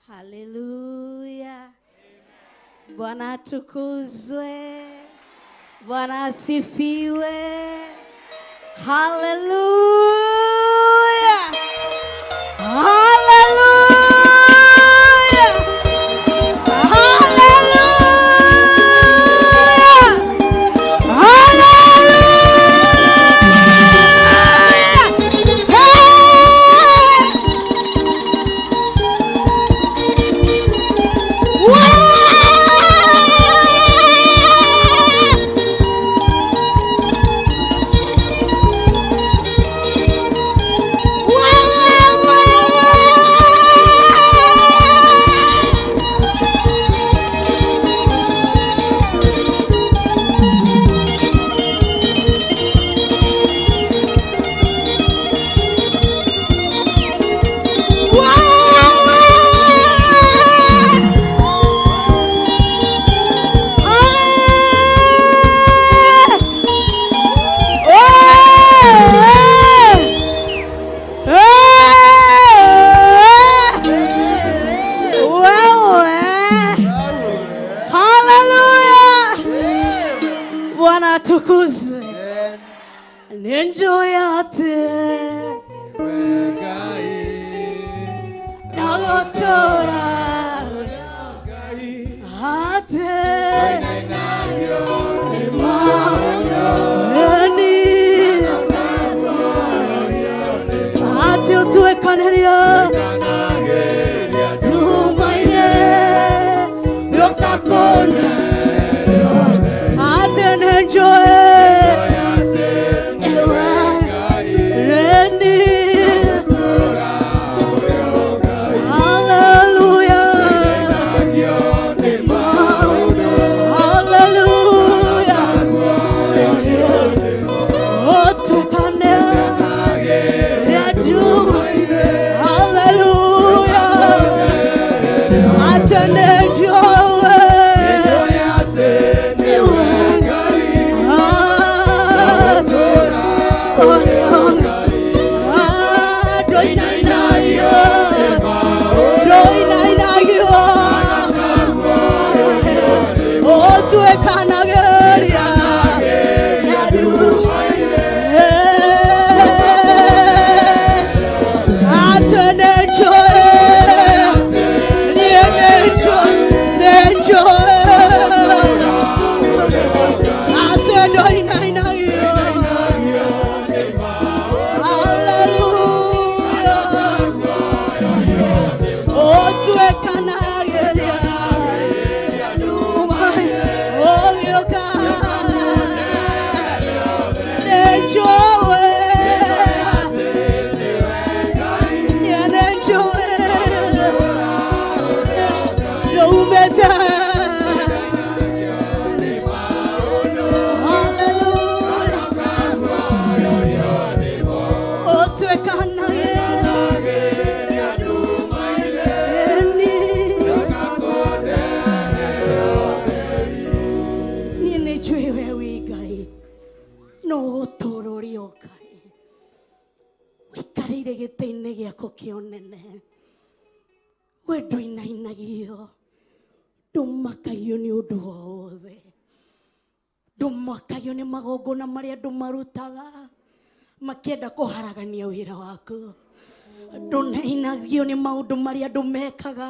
Haleluya. Bwana atukuzwe. Bwana asifiwe. Haleluya. Haleluya. Haleluya. Haleluya. Hey! Bwana atukuzwe. Nenjoyate nagotora ate eni ate utuekaneria numaine yokakona ate nenjoe. Reni. Ndoinainagio. Hallelujah. Ũtuĩkanagĩria nduma-inĩ, ũgĩũka. Nĩnjũĩ, nĩnjũĩ, nĩumĩte. Niĩ nĩ njũĩ we wĩ Ngai no gũtũũra ũrĩ o Ngai ũikarĩire gĩtĩ-inĩ gĩaku kĩa ũnene we ndũinainagio ndũmakagio nĩ ũndũ o wothe ndũmakagio nĩ magongona marĩa andũ marutaga makĩenda kũharagania wĩra waku ndũnainagio nĩ maũndũ marĩa andũ mekaga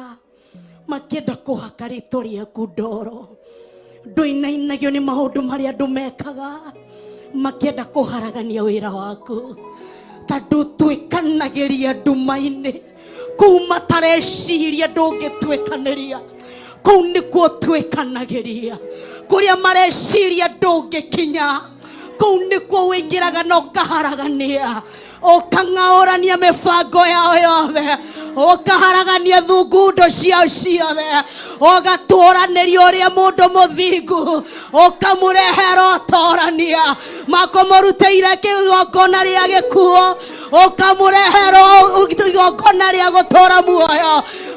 makĩenda kũhaka rĩtwa rĩaku ndoro ndũinainagio nĩ maũndũ marĩa andũ mekaga makĩenda kũharagania wĩra waku tondũ twĩkanagĩria nduma-inĩ kũu matareciria ndũngĩtuĩkanĩria kũu nĩkuo twĩkanagĩria kũrĩa mareciria ndũngĩkinya kũu nĩkuo wĩingĩraga na ũkaharagania ũkang'aũrania mĩbango yao yothe ũkaharagania thungundo ciao ciothe ũgatũranĩria ũrĩa mũndũ mũthingu ũkamũrehera ũtorania makũmũrutĩire kĩgongona rĩa gĩkuũ ũkamũrehera igongona rĩa gũtũra muoyo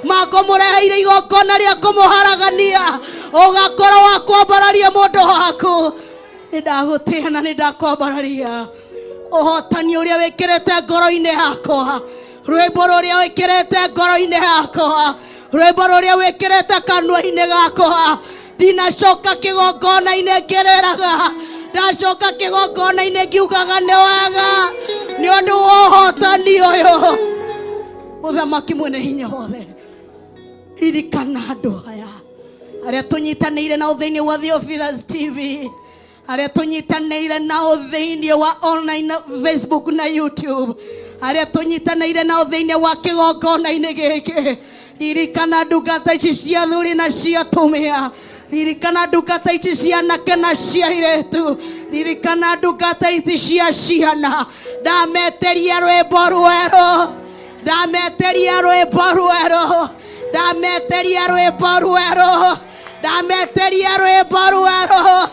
makũmũreheire igongona rĩa kũmũharagania ũgakorwo wa kwambararia mũndũ waku nĩ ndagũtĩa na nĩ ndakwambararia ũhotani ũrĩa wĩkĩrĩte ngoro-inĩ yakwa rwĩmbo rũrĩa wĩkĩrĩte ngoro-inĩ yakwa rwĩmbo rũrĩa wĩkĩrĩte kanua-inĩ gakwa ndinacoka kĩgongona-inĩ ngĩrĩraga ndacoka kĩgongona-inĩ ngiugaga nĩ wega nĩ ũndũ wa ũhotani ũyũ mũthamaki mwene hinya wothe ririkana andũ aya arĩa tũnyitanĩire nao thĩinĩ wa Theophilus TV arĩa tũnyitanĩire nao thĩinĩ wa online Facebook na YouTube arĩa tũnyitanĩire nao thĩinĩ wa kĩgongona-inĩ gĩkĩ ririkana ndungata ici cia athuri na cia atumia ririkana ndungata ici cia anake na cia airĩtu ririkana ndungata ici cia ciana ndameteria rwĩmbo rwerũ ndameteria rwĩmbo rwerũ ndameteria rwĩmbo rwerũ ndameteria rwĩmbo rwerũ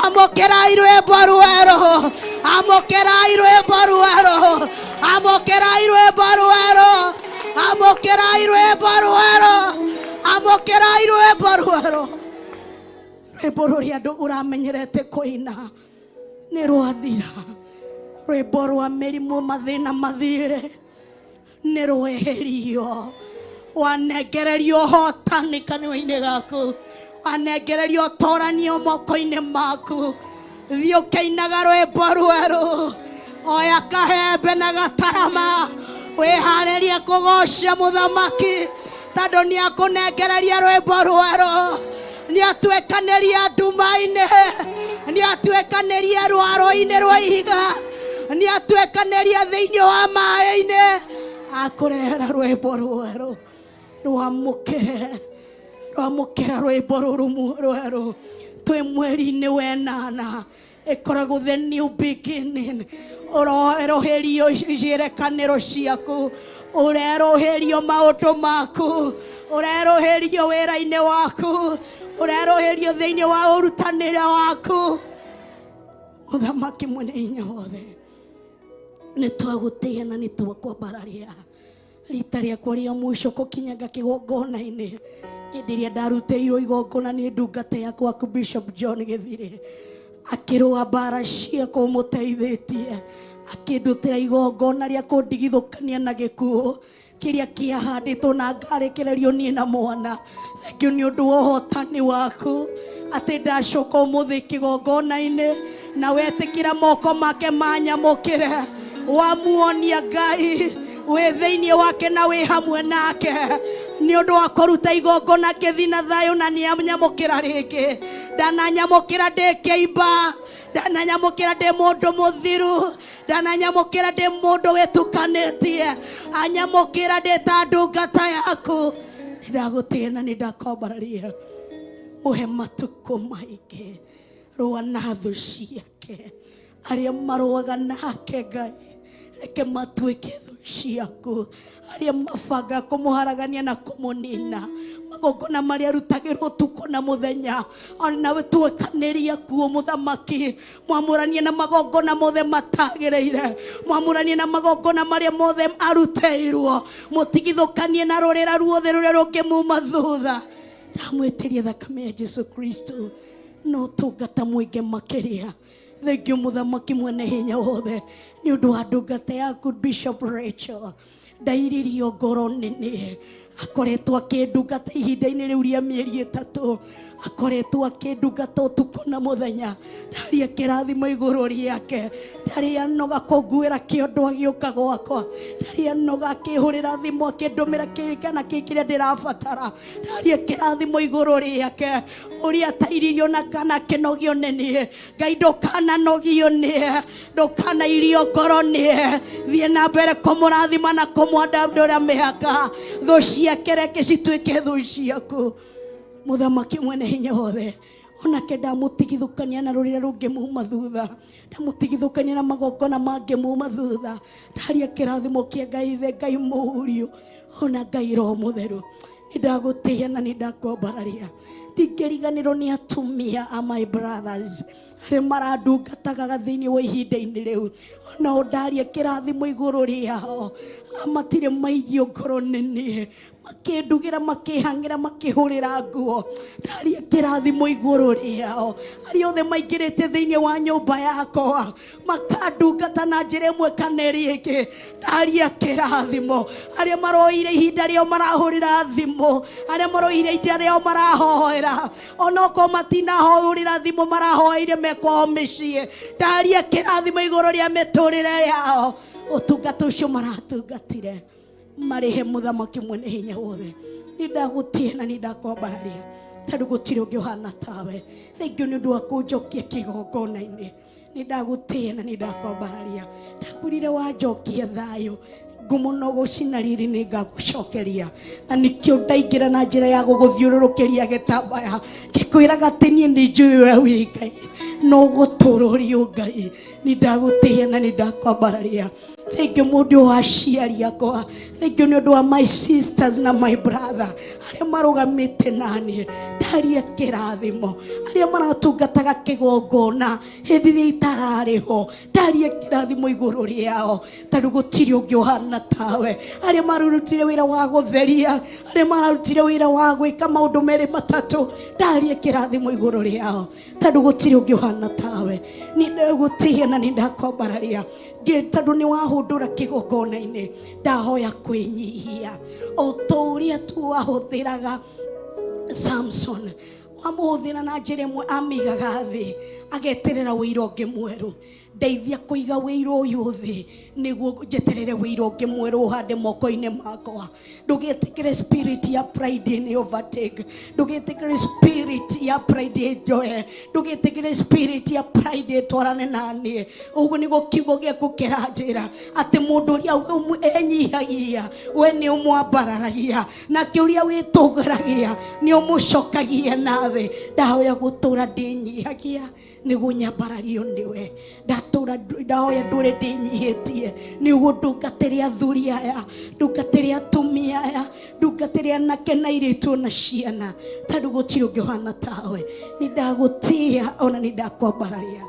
amũkĩrai rwĩmbo rwerũ amũkĩrai rwĩmbo rwerũ amũkĩrai rwĩmbo rwerũ amũkĩrai rwĩmbo rwerũ amũkĩrai rwĩmbo rwerũ rwĩmbo rũrĩa andũ ũramenyerete kũina nĩ rwathira rwĩmbo rwa mĩrimũ mathĩna mathire nĩ rweherio wanengererio ũhotani kanua-inĩ gaku wanengererio ũtoranio moko-inĩ maku thiĩ ũkĩinaga rwĩmbo rwerũ oya kahembe na gatarama wĩharĩrie kũgoca mũthamaki tondũ nĩ akũnengereria rwĩmbo rwerũ nĩ atuĩkanĩria nduma-inĩ nĩ atuĩkanĩria rwaro-inĩ rwa ihiga nĩ atuĩkanĩria thĩinĩ wa maĩ-inĩ akũrehera rwĩmbo rwerũ rwamũkĩre rwamũkĩra rwĩmbo rũrũ rwerũ twĩ mweri-inĩ wenana ĩkoragwo the new beginning ũrerũhĩrio ciĩrekanĩro ciaku ũrerũhĩrio maũndũ maku ũrerũhĩrio wĩra-inĩ waku ũrerũhĩrio thĩinĩ wa ũrutanĩre waku mũthamaki mwene hinya wothe nĩ twagũtĩa na nĩ twakwambararia rita rĩakwa rĩa mũico kũkinyanga kĩgongona-inĩ hĩndĩ ĩrĩa ndarutĩirwo igongona nĩ ndungata yakwa Bishop John Gĩthire akĩrũa mbara ciakwa ũmũteithĩtie akĩndutĩra igongona rĩa kũndigithũkania na gĩkuũ kĩrĩa kĩahandĩtwo na ngarekererio niĩ na mwana thengio nĩ ũndũ wa ũhotani waku atĩ ndacoka ũmũthĩ kĩgongona-inĩ na wetĩkĩra moko make manyamũkĩre wamuonia Ngai wĩ thĩinĩ wake na wĩ hamwe nake Nĩ ũndũ wa kũruta igongona ngĩthiĩ na thayũ na nĩanyamũkĩra rĩngĩ. Ndananyamũkĩra ndĩ kĩimba, ndananyamũkĩra ndĩ mũndũ mũthiru, ndananyamũkĩra ndĩ mũndũ wĩtukanĩtie, anyamũkĩra ndĩ ta ndungata yaku. Nĩndagũtĩĩa na nĩndakwambararia. Mũhe matukũ maingĩ, rũa na thũ ciake, arĩa marũaga nake Ngai, reke matuĩke thũ ciaku, arĩa mabanga kũmũharagania na kũmũnina, magongona marĩa arutagĩrwo ũtukũ na mũthenya, ona tuĩkanĩria kuo mũthamaki, mwamũranie na magongona mothe matagĩrĩire, mwamũranie na magongona marĩa mothe arutĩirwo, mũtigithũkanie na rũrĩra ruothe rũrĩa rũngĩmuma thutha. Ndamwĩtĩria thakame ya Jesu Kristo no tungata mũingĩ makĩria. Thengio mũthamaki mwene hinya wothe nĩ ũndũ wa ndungata yaku Bishop Rachel. Ndairirio ngoro nene, akoretwo akĩndungata ihinda-inĩ rĩu rĩa mĩeri 3, akoretwo akĩndungata ũtukũ na mũthenya. Ndaria kĩrathimo igũrũ rĩake, ndarĩ anoga kũnguĩra kĩondo agĩũka gwakwa, ndarĩ anoga akĩhũrĩra thimũ akĩndũmĩra kĩrĩ kana kĩ kĩrĩa ndĩrabatara. Ndaria kĩrathimo igũrũ rĩake, ũrĩa atairirio na kana akĩnogio nĩ niĩ. Ngai ndũkananogio nĩe, ndũkanairio ngoro nĩe, thiĩ na mbere kũmũrathima na kũmwandandũra mĩhaka. Thũ ciake reke cituĩke thũ ciaku. Mũthamaki mwene hinya wothe, onake ndamũtigithũkania na rũrĩra rũngĩmuma thutha, ndamũtigithũkania na magongona mangĩmuma thutha. Ndaria kĩrathimo kĩa Ngai Ithe, Ngai Mũriũ, ona Ngai Roho Mũtheru. Nĩndagũtĩĩa na nĩndakwambararia. Ndingĩriganĩrwo nĩ atumia a my brothers arĩa marandungataga thĩinĩ wa ihinda-inĩ rĩu, onao ndaria kĩrathimo igũrũ rĩao. Matirĩ maigio ngoro nĩ niĩ, makĩndugĩra, makĩhang'ĩra, makĩhũrĩra nguo. Ndaria kĩrathimo igũrũ rĩao. Arĩa othe maingĩrĩte thĩinĩ wa nyũmba yakwa makandungata na njĩra ĩmwe kana ĩrĩa ĩngĩ, ndaria kĩrathimo. Arĩa maroire ihinda rĩao marahũrĩra thimũ, arĩa maroire ihinda rĩao marahoera, onokorwo matinahũrĩra thimũ marahoeire me kwao mĩciĩ, ndaria kĩrathimo igũrũ rĩa mĩtũrĩre yao. Ũtungata ũcio maratungatire marĩhe mũthamaki mwene hinya wothe. Nĩndagũtĩĩa na nĩndakwambararia, tondũ gũtirĩ ũngĩ ũhana tawe. Thengiũ nĩ ũndũ wa kũnjokia kĩgongona-inĩ. Nĩndagũtĩĩa na nĩndakwambararia. Ndakwĩrire wanjokia thayũ, ngumo no gũcina riri nĩngagũcokeria. Na nĩkĩo ndaingĩra na njĩra ya gũgũthiũrũrũkĩria gĩtambaya, ngĩkwĩraga atĩ niĩ nĩnjũĩ we wĩ Ngai, no gũtũrũrio Ngai. Nĩndagũtĩĩa na nĩndakwambararia. Thank you mũndũ wa aciari akwa. Thank you nĩ ũndũ wa my sisters na my brother arĩa marũgamĩte naniĩ. Ndaria kĩrathimo. Arĩa maratungataga kĩgongona hĩndĩ ĩrĩa itararĩ ho, ndaria kĩrathimo igũrũ rĩao, tondũ gũtirĩ ũngĩ ũhana tawe. Arĩa mararutire wĩra wa gũtheria, arĩa mararutire wĩra wa gwĩka maũndũ merĩ matatũ, ndaria kĩrathimo igũrũ rĩao, tondũ gũtirĩ ũngĩ ũhana tawe. Nĩndagũtĩĩa na nĩndakwambararia, tondũ nĩwahũndũra kĩgongona-inĩ. Ndahoya kwĩnyihia o ta ũrĩa tu wahũthĩraga Samson, wamũhũthĩra na njĩra ĩmwe, amĩigaga thĩ ageterera wĩira ũngĩ mwerũ. Ndeithia kũiga wĩira ũyũ thĩ nĩguo njeterere wĩira ũngĩ mwerũ ũhande moko-inĩ makwa. Ndũgetĩkĩre spirit ya pride nĩ overtake, ndũgetĩkĩre spirit ya pride ĩnjoe, ndũgetĩkĩre spirit ya pride ĩtwarane na niĩ. Ũguo nĩguo kiugo gĩaku kĩranjĩra atĩ mũndũ ũrĩa enyihagia we nĩ ũmwambararagia, nake ũrĩa wĩtũgũragia nĩ ũmũcokagia na thĩ. Ndahoya gũtũra ndĩnyihagia nĩguo nyambarario nĩwe. Ndatũra ndahoya ndũre ndĩnyihĩtie nĩguo ndungatĩre athuri aya, ndungatĩre atumia aya, ndungatĩre anake na airĩtu ona ciana, tondũ gũtirĩ ũngĩ ũhana tawe. Nĩndagũtĩĩa ona nĩndakwambararia.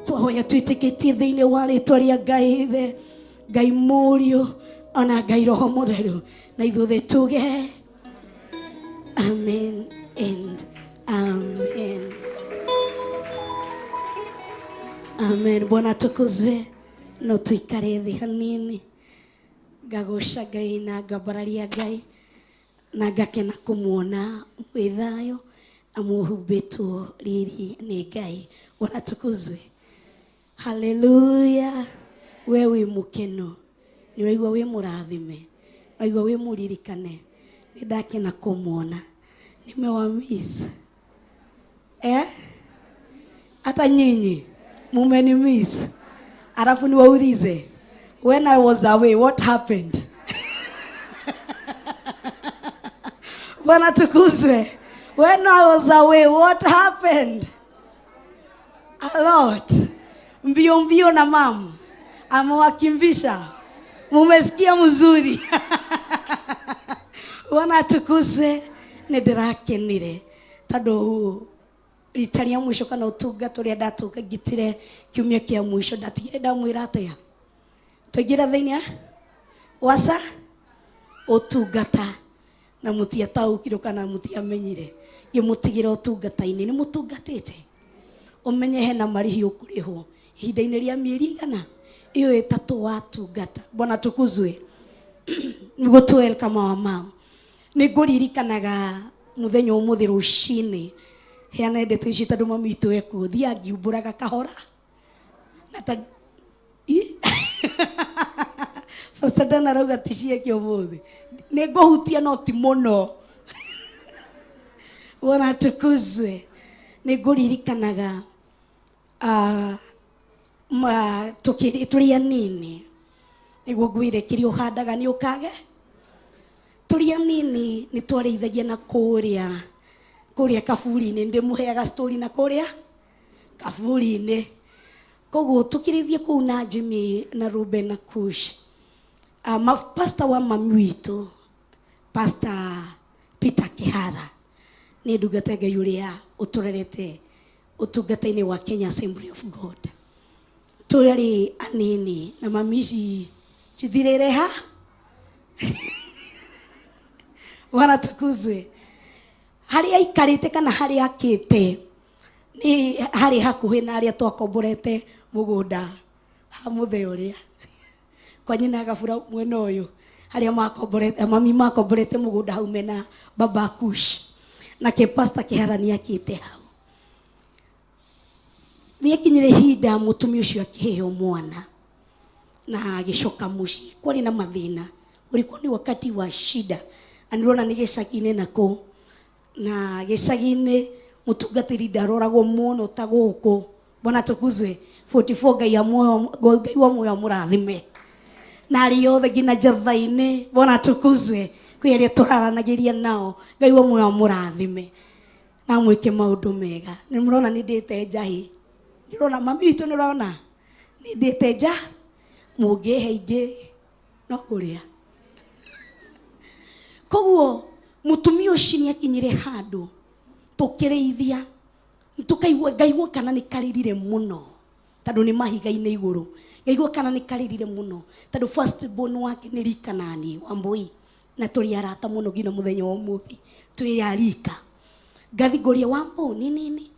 Twahoya twĩtĩkĩtie thĩinĩ wa rĩtwa rĩa Ngai Ithe, Ngai Mũriũ ona Ngai Roho Mũtheru, na ithuothe tuge amen and amen. Amen. Bwana atukuzwe. No tuikare thĩ hanini, ngagoca Ngai na ngambararia Ngai na ngakena kũmuona mwĩ thayũ na mũhumbĩtwo riri nĩ Ngai. Bwana atukuzwe. Haleluya. We wĩ mũkenu, nĩ ũraigua wĩ mũrathime, ũraigua wĩ mũririkane, Nĩ ndakena kũmuona. Nimewamiss. Hata nyinyi mumenimiss. Alafu niwaulize, when I was away, what happened? Bwana tukuzwe. When I was away, what happened? A lot. Mbio mbio na mamu amewakimbisha. Mumesikia mzuri. Bwana tukuzwe. Nĩ ndĩrakenire tondũ rita rĩa mũico kana ũtungata ũrĩa ndatungangitire kiumia kĩa mũico ndatigire ndamwĩra atĩa tũingĩra thĩinĩ wasa ũtungata na mũtiataũkirwo kana mũtiamenyire ngĩmũtigĩra ũtungata-inĩ nĩ mũtungatĩte ũmenye hena marĩhi ũkũrĩhwo ihinda-inĩ rĩa mĩeri igana ĩyo ĩtatũ watungata. Bwana tukuzwe. Nĩguo tu welcome our mom. Nĩ ngũririkanaga mũthenya ũmũthĩ rũcinĩ heana ndeto ici tondũ mami witũ ekuo thiaga ngiumbũraga kahora na ta Pastor Dan arauga ti cieke ũmũthĩ nĩ ngũhutia no ti mũno. Bwana tukuzwe. Nĩ ngũririkanaga tũrĩ anini nĩguo ngwĩre kĩrĩa ũhandaga nĩ ũkage. Tũrĩ anini nĩ twarĩithagia na kũrĩa kũrĩa kaburi-inĩ ndĩmũheaga story na kũrĩa kaburi-inĩ koguo tũkĩrĩithia kũu na Jimmy na Ruben na Kush. Pastor wa mami witũ Pastor Peter Kihara nĩ ndungata ya Ngai ũrĩa ũtũrerete ũtungata-inĩ wa Kenya Assembly of God. Tũrĩ anini na mami ici cithirĩre ha. Bwana tukuzwe. Harĩa aikarĩte kana harĩa akĩte nĩ harĩ hakuhĩ na harĩa twakomborete mũgũnda ha mũthee ũrĩa kwa nyina Gabura mwena ũyũ harĩa makomborete mami makomborete mũgũnda hau mena baba Kush nake Pastor Kihara nĩ akĩte hau. Nĩ akinyire ihinda mũtumia ũcio akĩheo mwana na agĩcoka mũciĩ. Kwarĩ na mathĩna, ulikuwa ni wakati wa shida. Andĩrona nĩ gĩcagi-inĩ nako na gĩcagi-inĩ mũtungatĩri ndaroragwo mũno ta gũkũ. Bwana tukuzwe. 44 Ngai Ngai wa muoyo amũrathime na arĩa othe nginya njatha-inĩ. Bwana tukuzwe. Kwĩ arĩa tũraranagĩria nao Ngai wa muoyo amũrathime na amwĩke maũndũ mega. Nĩ mũrona nĩ ndĩte njahi, nĩ ũrona mami witũ, nĩ ũrona nĩ ndĩte nja mũngĩhe ingĩ no kũrĩa. Koguo mũtumia ũcio nĩ akinyire handũ tũkĩrĩithia tũkaigua ngaigua kana nĩ karĩrire mũno tondũ nĩ mahiga-inĩ igũrũ ngaigua kana nĩ karĩrire mũno tondũ first born wake nĩ rika nani Wambui na tũrĩ arata mũno nginya mũthenya wa ũmũthĩ twĩ arika. Ngathi ngũria Wambo ni nini?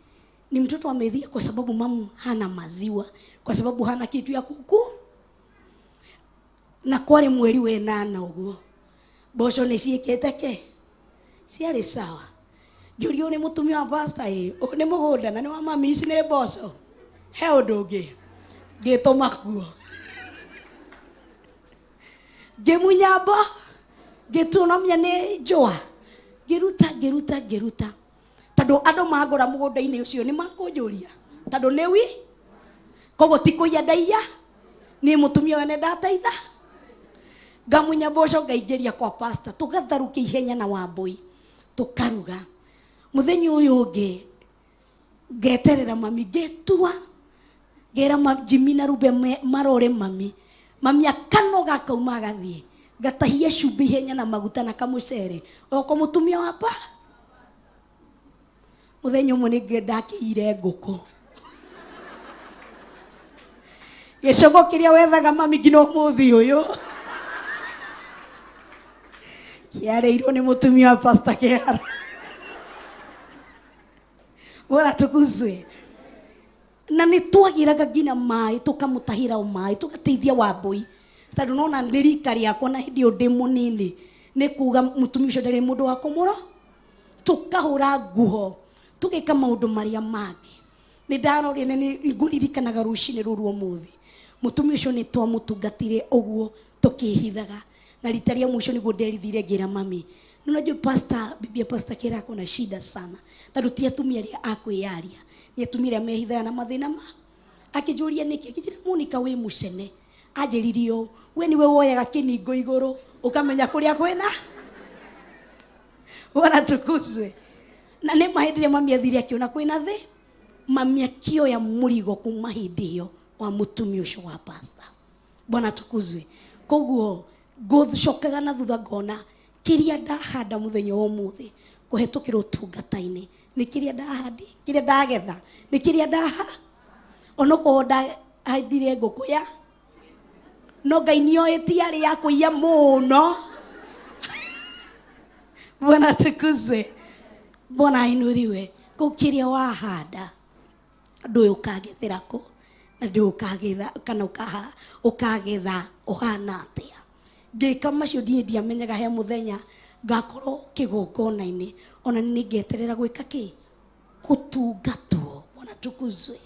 Ni mtoto amedhia kwa sababu mamu hana maziwa, kwa sababu hana kitu ya kuku. Na kwarĩ mweri wenana ũguo mboco nĩ ciĩkĩte kĩ ciarĩ sawa. Ngĩũrio nĩ mũtumia wa pastor ĩ ũyũ nĩ mũgũnda na nĩ wa mami ici nĩ mboco he ũndũ ũngĩ ngĩtũma kuo ngĩmunya mbo ngĩtuonomia nĩ njũa ngĩruta ngĩruta ngĩruta tondũ andũ mangũra mũgũnda-inĩ ũcio nĩ makũnjũria tondũ nĩ wi koguo ti kũiya ndaiya nĩ mũtumia wene ndateitha. Ngamunya mboco ngaingĩria kwa pastor tũgatharũkia ihenya na Wambui tũkaruga. Mũthenya ũyũ ũngĩ ngeterera mami ngĩtua ngera Jimmy na Rube marore mami mami akanoga akauma agathiĩ ngatahia cumbĩ ihenya na maguta na kamũcere oko mũtumia wapa. Mũthenya ũmwe nĩ ndakĩire ngũkũ gĩcogo kĩrĩa wethaga mami nginya ũmũthĩ ũyũ kĩarĩirwo nĩ mũtumia wa Pastor Kihara. Bwana tukuzwe. Na nĩ twagĩraga nginya maĩ tũkamũtahĩra o maĩ tũgateithia Wambui tondũ nona nĩ rika rĩakwa na hĩndĩ ĩyo ndĩ mũnini nĩ kuga mũtumia ũcio ndarĩ mũndũ wa kũmũro. Tũkahũra nguo tũgĩka maũndũ marĩa mangĩ. Nĩ ndarorire na nĩ ngũririkanaga rũcinĩ rũrũ ũmũthĩ mũtumia ũcio nĩ twamũtungatire ũguo tũkĩhithaga na rita rĩa mũico nĩguo nderithire ngĩra mami Unajua pastor, bibi ya pastor Kira ako na shida sana tondu ti atumia aria akwiyaria, ni atumia aria mehithaga na mathina ma akijũria nĩkĩ, akĩnjĩra Monica wĩ mũcene, anjĩrire ũũ, we nĩwe woyaga kĩningo igũrũ ũkamenya kũrĩa kwĩna. Bwana tukuzwe. Na nĩ ma hĩndĩ ĩrĩa mami athire akĩona kwĩna thĩ, mami akĩoya mũrigo kuma hĩndĩ ĩyo wa mũtumia ũcio wa pastor. Bwana tukuzwe. Koguo ngũcokaga na thutha ngona kĩrĩa ndahanda mũthenya wa ũmũthĩ kũhetũkĩra ũtungata-inĩ nĩ kĩrĩa ndahandi, kĩrĩa ndagetha, nĩ kĩrĩa ndaha, onokorwo ndahandire ngũkũ ya no Ngai nĩoĩ ti yarĩ ya kũiya mũno. Bwana tukuzwe. Bwana ainuliwe. Kũu kĩrĩa wahanda ndũĩ ũkagethera kũ na ndũĩ ũkagetha kana ũkagetha ũhana atĩa. Ngĩka macio ndiĩ ndiamenyaga he mũthenya ngakorwo kĩgongona-inĩ, ona nĩ ngeterera gwĩka kĩ, gũtungatwo. Bwana tukuzwe.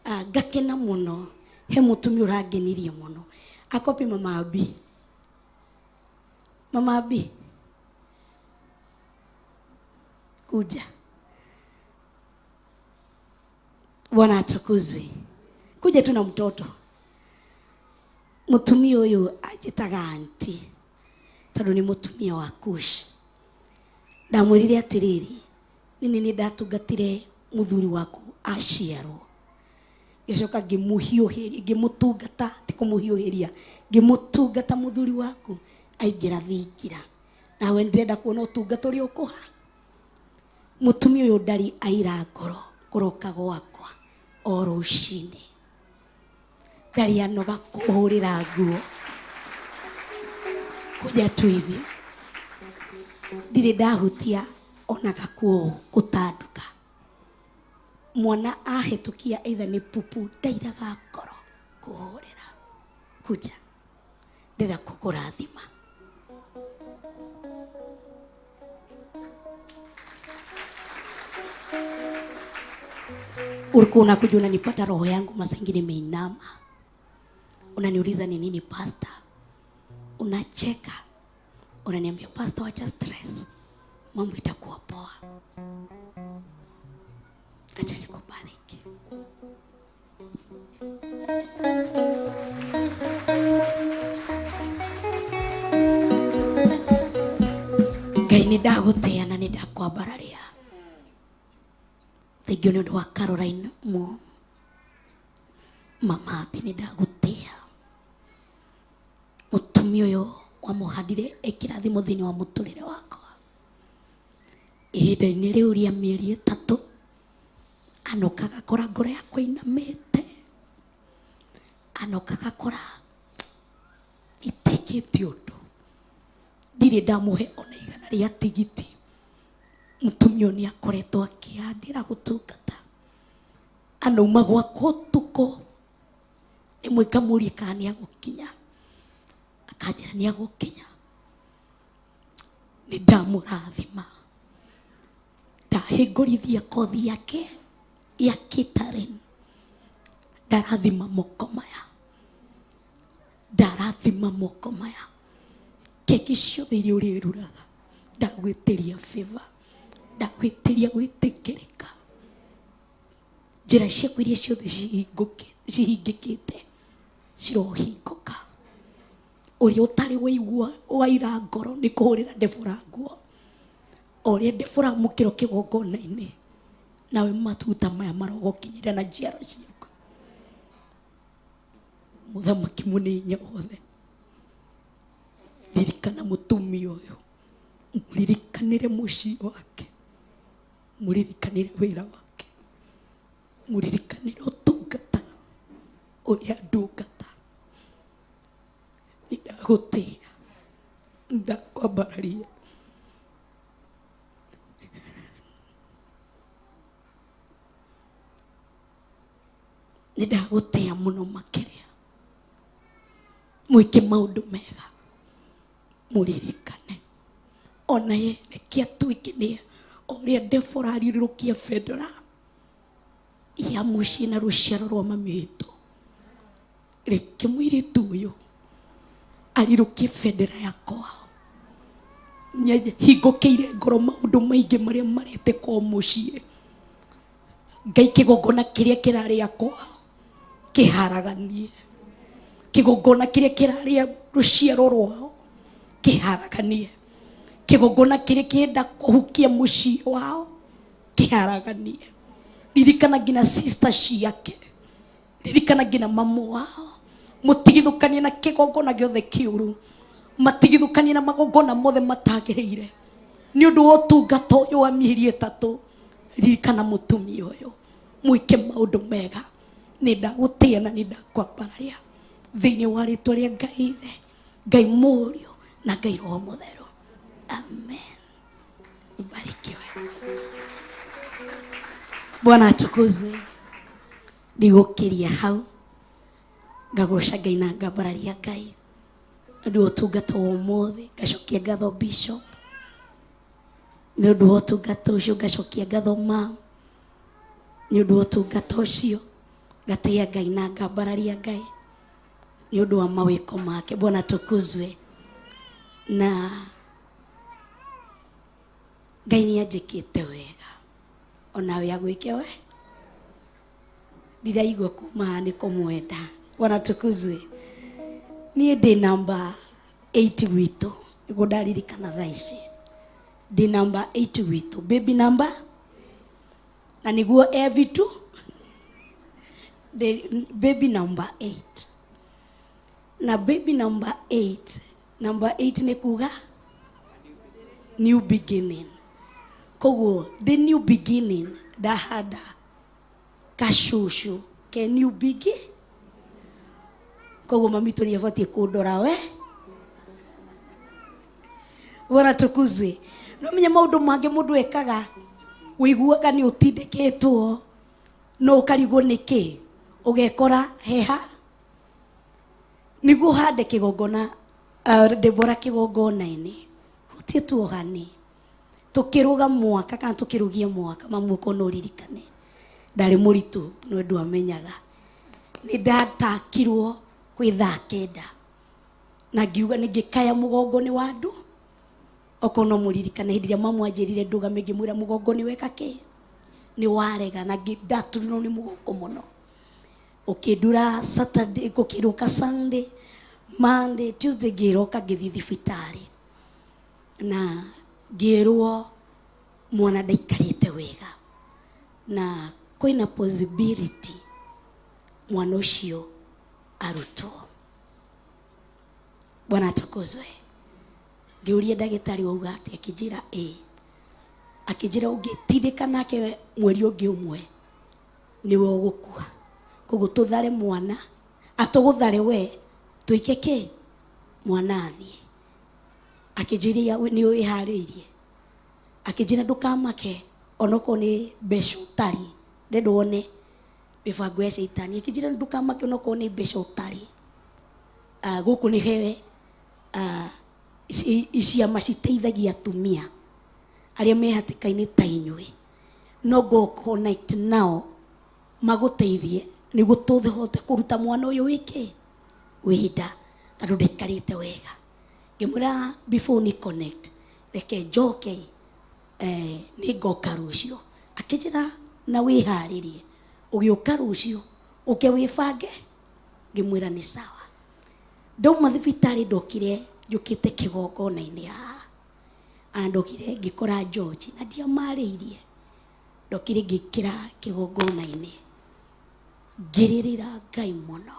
Ngakena mũno, he mũtumia ũrangenirie mũno. Akopi Mama Abi. Mama Abi. Kuja. Bwana atukuzwe. Kuja tu na mtoto. Mutumia uyu ajitaga anti tondu ni mutumia wa Kush. Ndamwirire atiriri, nini ni ndatungatire muthuri waku aciarwo, ngicoka ngimuhiuhiria, ngimutungata, ti kumuhiuhiria, ngimutungata muthuri waku aingira thingira, nawe ndirenda kuona utungata uria ukuha. Mutumia uyu ndari aira ngoro kuroka gwakwa o rucini, ndari anoga kuhurira nguo kuja tu hivi, ndirĩ ndahutia ona gakuo gũtanduka. Mwana ahĩtũkia either nĩ pupu, ndairaga ngoro kũhũrĩra. Kuja ndĩrenda kũkũrathima. Ulikuwa unakuja unanipata roho yangu masaa ingine imeinama, unaniuliza ni nini pastor, unacheka, unaniambia pastor wacha stress, mambo itakuwa poa. Acha nikubariki. Ngai nĩ ndagũtĩa na nĩ ndakwambararia. Thengiũ nĩ ũndũ wa Caroline mo Mama Abi, nĩ ndagũtĩa. Mũtumia ũyũ wamũhandire ekĩrathimo thĩinĩ wa mũtũrĩre wakwa. Ihinda-inĩ rĩu rĩa mĩeri 3 anokaga kora ngoro yakwa inamĩte, anokaga kora itekĩte ũndũ, ndirĩ ndamũhe ona 100 rĩa tigiti. Mũtumia ũyũ nĩ akoretwo akĩhandĩra gũtungata, anauma gwakwa ũtukũ, rĩmwe ngamũria kana nĩ agũkinya, akanjĩra nĩ agũkinya. Nĩ ndamũrathima, ndahingũrithia kothi yake ya catering, ndarathima moko maya, ndarathima moko maya, keki ciothe iria ũrĩruraga ndagwĩtĩria favor, ndagwĩtĩria gwĩtĩkĩrĩka, njĩra ciaku iria ciothe cihingĩkĩte cirohingũka. Ũrĩa ũtarĩ waigua waira ngoro nĩ kũhũrĩra Debora nguo, o ũrĩa Debora amũkĩrwo kĩgongona-inĩ, nawe matuta maya marogũkinyĩra na njiaro ciaku. Mũthamaki mũnene wothe, ririkana mũtumia ũyũ, mũririkanĩre mũciĩ wake, mũririkanĩre wĩra wake, mũririkanĩre ũtungata ũrĩa ndungata. Nĩ ndagũtĩa, ndakwambararia. Nĩ ndagũtĩa mũno makĩria. Mwĩke maũndũ mega, mũririkane ona ye reke atuĩke nĩ ũrĩa Debora ariũrũkia bendera ya mũciĩ na rũciaro rwa mami witũ. Reke mũirĩtu ũyũ arirũkie bendera ya kwao Hingũkĩire ngoro maũndũ maingĩ marĩa maretĩkwo mũciĩ. Ngai kĩgongona kĩrĩa kĩrarĩa kwao kĩharaganie. Kĩgongona kĩrĩa kĩrarĩa rũciaro rwao kĩharaganie. Kĩgongona kĩrĩa kĩrenda kũhukia mũciĩ wao kĩharaganie. Ririkana nginya sister ciake, ririkana nginya mamu wao. Mũtigithũkanie na kĩgongona gĩothe kĩũru, matigithũkanie na magongona mothe matagĩrĩire. Nĩ ũndũ wa ũtungata ũyũ wa mĩeri ĩtatũ, ririkana mũtumia ũyũ, mwĩke maũndũ mega. Nĩ ndagũtĩĩa na nĩ ndakwambararia thĩinĩ wa rĩtwa rĩa Ngai Ithe, Ngai Mũriũ na Ngai Roho Mũtheru. Amen. Ubarikiwe. Bwana atukuzwe. Ndigũkĩria hau, ngagoca Ngai na ngambararia Ngai nĩ ũndũ wa ũtungata wa ũmũthĩ. Ngacokia ngatho Bishop nĩ ũndũ wa ũtungata ũcio, ngacokia ngatho mam nĩ ũndũ wa ũtungata ũcio, ngatĩĩa Ngai na ngambararia Ngai nĩ ũndũ wa mawĩko make. Bwana atukuzwe. Na Ngai nĩ anjĩkĩte wega, onawe agwĩke we. Ndiraigua kuma haha nĩ kũmwenda. Bwana atukuzwe. Niĩ ndĩ namba 8 gwitũ, nĩguo ndaririkana thaa ici. Ndĩ namba 8 gwitũ, baby number, na nĩguo e vitu baby number 8. Na baby number 8, number 8 nĩ kuga new beginning. Koguo the new beginning ndahanda kacũcũ ke new beginning. Koguo mami tũ nĩabatiĩ kũndora we. Bwana atukuzwe. No menye maũndũ mangĩ mũndũ ekaga, ũiguaga nĩ ũtindĩkĩtwo, no ũkarigwo nĩkĩ, ũgekora heha. Nĩguo ũhande kĩgongona, Debora kĩgongona-inĩ, hutie tuohane. Tũkĩrũga mwaka kana tũkĩrũgia mwaka, mamu okorwo no ũririkane, ndarĩ mũritũ no ndwamenyaga. Nĩ ndatakirwo kwĩ thaa kenda na ngiuga nĩ ngĩkaya mũgongo nĩ wa andũ. Okorwo no mũririkane hĩndĩ ĩrĩa mamu anjĩrire ndũgame, ngĩmwĩra mũgongo nĩ weka kĩ, nĩ warega, na ndaturirwo nĩ mũgongo mũno. Ũkĩndura Saturday, gũkĩrũka Sunday, Monday, Tuesday ngĩroka ngĩthiĩ thibitarĩ na ngĩrwo mwana ndaikarĩte wega na kwĩna possibility mwana ũcio arutwo. Bwana atukuzwe. Ngĩũria ndagĩtarĩ wauga atĩa, akĩnjĩra ĩĩ. Akĩnjĩra ũngĩtindĩka nake mweri ũngĩ ũmwe nĩwe ũgũkua. Koguo tũthare mwana, atũgũthare we, twĩke kĩ? Mwana athiĩ. Akĩnjĩra nĩ wĩharĩirie. Akĩnjĩra ndũkamake onokorwo nĩ mbeca ũtarĩ, ndenda wone mĩbango ya caitani. Akĩnjĩra ndũkamake onokorwo nĩ mbeca ũtarĩ. Gũkũ nĩ he ciama citeithagia atumia arĩa me hatĩka-inĩ ta inyuĩ. No go connect nao magũteithie nĩguo tũhote kũruta mwana ũyũ wĩkĩ wĩnda, tondũ ndaikarĩte wega. Ngĩmwĩra before ni connect reke njoke, nĩ ngoka rũciũ. Akĩnjĩra na wĩharĩrie, ũgĩũka rũciũ ũke wĩbange. Ngĩmwĩra nĩ sawa. Ndauma thibitarĩ ndokire njũkĩte kĩgongona-inĩ haha, na ndokire ngĩkora George na ndiamarĩirie. Ndokire ngĩkĩra kĩgongona-inĩ, ngĩrĩrĩra Ngai mũno,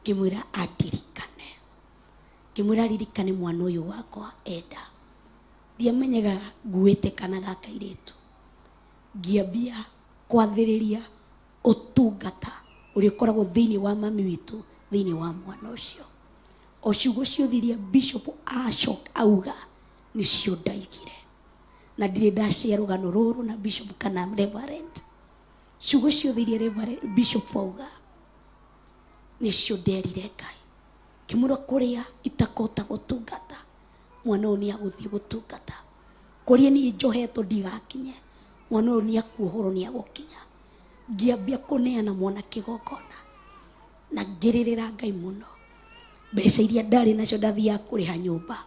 ngĩmwĩra andirikane, ngĩmwĩra aririkane mwana ũyũ wakwa enda. Ndiamenyaga nguĩte kana ga kairĩtu. Ngĩambia kwathĩrĩria ũtungata ũrĩa ũkoragwo thĩinĩ wa mami witũ, thĩinĩ wa mwana ũcio. O ciugo ciothe iria Bishop acoka auga nĩcio ndaigire, na ndirĩ ndacea rũgano rũrũ na Bishop kana Reverend. Ciugo ciothe iria Reverend Bishop auga nĩcio nderire Ngai. Ngĩmwĩra kũrĩa itakũhota gũtungata, mwana ũyũ nĩagũthiĩ gũtungata. Kũrĩa niĩ njohetwo ndigakinye, mwana ũyũ nĩakuohorwo nĩagũkinya. Ngĩambia kũneana mwana kĩgongona na ngĩrĩrĩra Ngai mũno. Mbeca iria ndarĩ nacio ndathiaga kũrĩha nyũmba,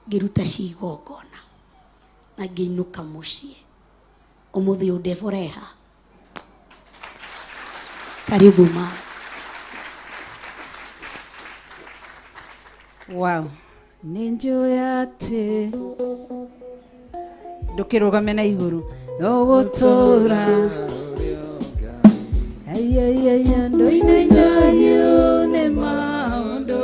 Ngĩruta ci igongona na ngĩinũka mũciĩ. Ũmũthĩ ũyũ Deborah, karibu mama. Wow. Nĩ njũĩ atĩ ndũkĩrũgame na igũrũ no gũtũra aiaiaia ndoinainagio nĩ maũndũ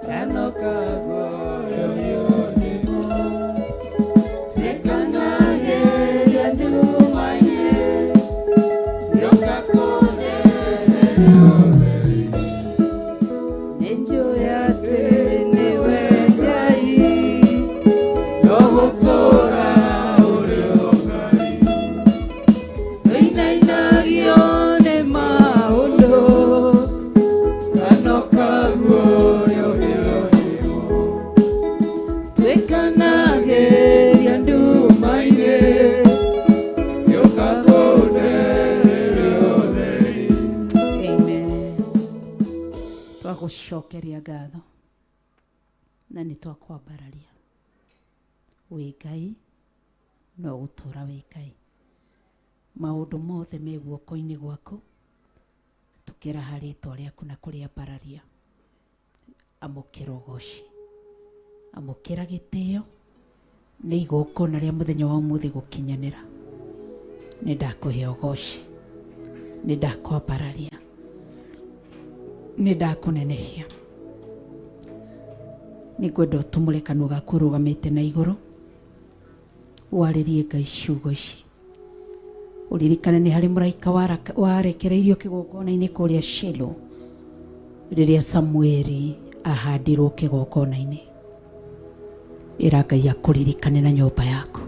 kano kaguoyoyo nĩmo twĩkanageria ndumanye yoka kũnererio nĩ njũĩ atĩ nĩwe Ngai no gũtũra ũrĩ o Ngai ndoinainagio nĩ maũndũ kano kaguoyoyo nĩmo twĩkanageria ndumaine yoka kũnererio. Amen. Twagũcokeria ngatho na nĩ twakwambararia wĩ Ngai no gũtũra wĩ Ngai. Maũndũ mothe me guoko-inĩ gwaku, tũkĩraha rĩtwa rĩaku na kũrĩambararia. Amũkĩra ũgoci, amũkĩra gĩtĩo nĩ igongona rĩa mũthenya wa ũmũthĩ gũkinyanĩra. Nĩ ndakũhe ũgoci, nĩ ndakwambararia, nĩ ndakũnenehia. Nĩ ngwenda ũtumũre kanua gaku ũrũgamĩte na igũrũ, warĩrie Ngai ciugo ici. Ũririkane nĩ harĩ mũraika warekereirio kĩgongona-inĩ kũrĩa Shilo rĩrĩa Samueli ahandirwo kĩgongona-inĩ. Ĩra Ngai akũririkane na nyũmba yaku.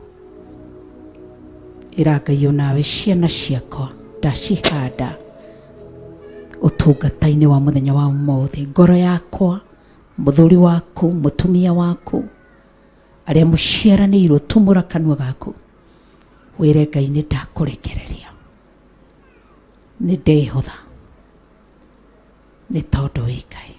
Ĩra Ngai onawe ciana ciakwa ndacihanda ũtungata-inĩ wa mũthenya wa ũmũthĩ. Ngoro yakwa, mũthuri waku, mũtumia waku, arĩa mũciaranĩirwo, tumũra kanua gaku wĩre Ngai nĩ ndakũrekereria, nĩ ndehotha nĩ tondũ wĩ Ngai.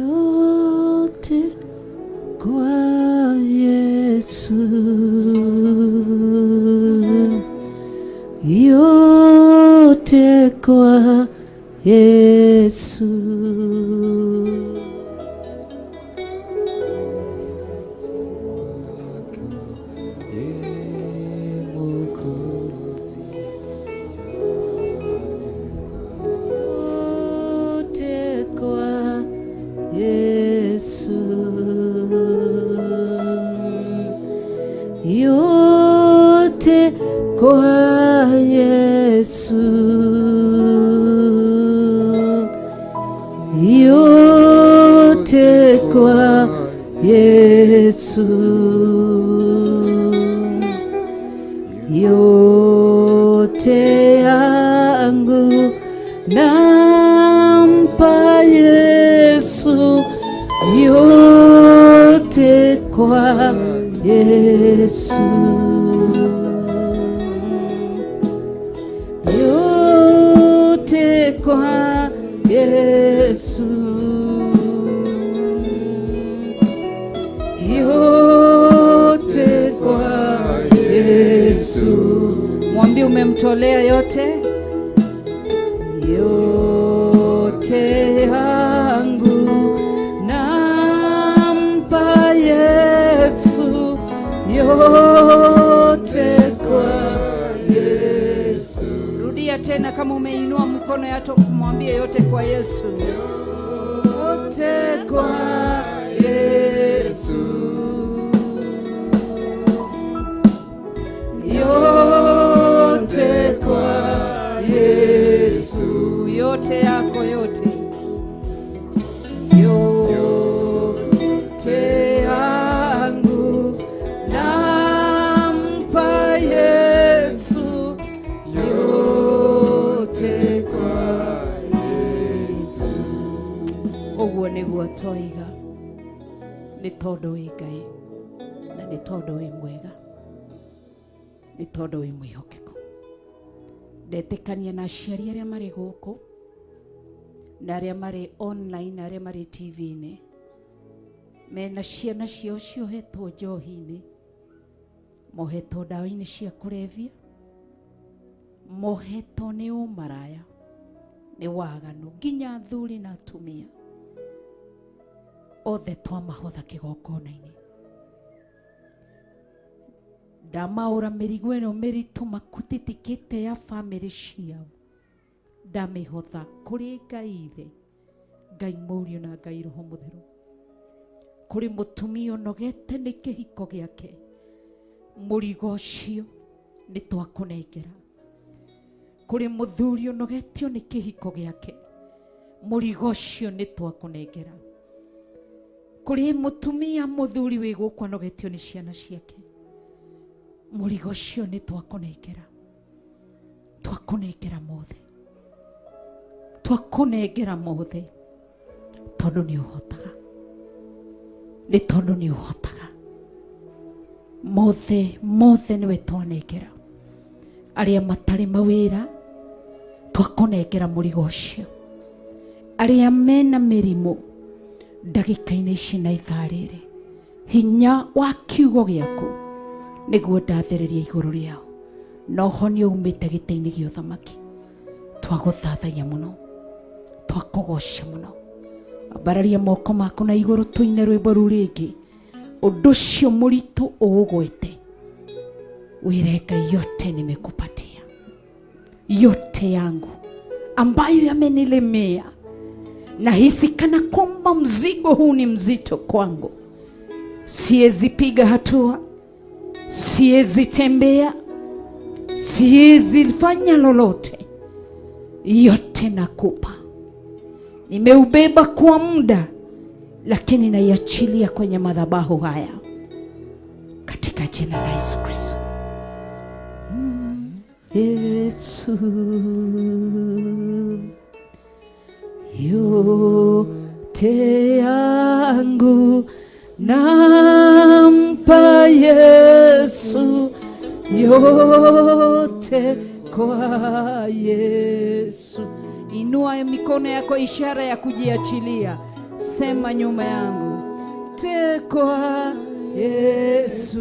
Yote kwa Yesu, yote kwa Yesu. Yote kwa Yesu, yote kwa Yesu, yote kwa Yesu, yote yangu nampa Yesu, yote kwa Yesu, yote kwa Yesu, yote kwa Yesu. Mwambie umemtolea yote, yote yangu nampa Yesu, yote kwa Yesu. Rudia tena kama umeinua mikono yako kumwambia yote kwa Yesu. Yote kwa Yesu. Yote Nĩguo twoiga nĩ tondũ wĩ Ngai na nĩ tondũ wĩ mwega, nĩ tondũ wĩ mwĩhokeku. Ndetĩkania na aciari arĩa marĩ gũkũ na arĩa marĩ online na arĩa marĩ TV-inĩ mena ciana ciao ciohetwo njohi-inĩ, mohetwo ndawa-inĩ cia kũrebia, mohetwo nĩ ũmaraya, nĩ waganu, nginya athuri na atumia othe twamahotha kĩgongona-inĩ. Ndamaũra mĩrigo ĩno mĩritũ makutitikĩte ya bamĩrĩ ciao, ndamĩhotha kũrĩ Ngai Ithe, Ngai Mũriũ na Ngai Roho Mũtheru. Kũrĩ mũtumia ũnogete nĩ kĩhiko gĩake, mũrigo ũcio nĩ twakũnengera. Kũrĩ mũthuri ũnogetio nĩ kĩhiko gĩake, mũrigo ũcio nĩ twakũnengera. Kũrĩ mũtumia mũthuri wĩ gũkũ anogetio nĩ ciana ciake, mũrigo ũcio nĩ twakũnengera. Twakũnengera mothe, twakũnengera mothe, tondũ nĩ ũhotaga, nĩ tondũ nĩ ũhotaga mothe. Mothe nĩwe twanengera. Arĩa matarĩ mawĩra twakũnengera mũrigo ũcio. Arĩa mena mĩrimũ ndagĩka-inĩ ici na ithaa rĩrĩ, hinya wa kiugo gĩaku nĩguo ndathĩrĩria igũrũ rĩao, na ũhonio umĩte gĩtĩ-inĩ gĩa ũthamaki. Twagũthathaiya mũno, twakũgoca mũno. Ambararia moko maku na igũrũ tũine rwĩmbo rũu rĩngĩ. Ũndũ ũcio mũritũ ũũgwete, wĩre Ngai, yote nimekupatia, yote yangu ambayo yamenilemea, nahisi kana kwamba mzigo huu ni mzito kwangu, siwezi piga hatua, siwezi tembea, siwezi fanya lolote, yote nakupa. Nimeubeba kwa muda, lakini naiachilia kwenye madhabahu haya katika jina la Yesu Kristo. Yesu, yote yangu nampa Yesu, yote kwa Yesu. Inua mikono yako, ishara ya kujiachilia. Sema nyuma yangu, te kwa Yesu,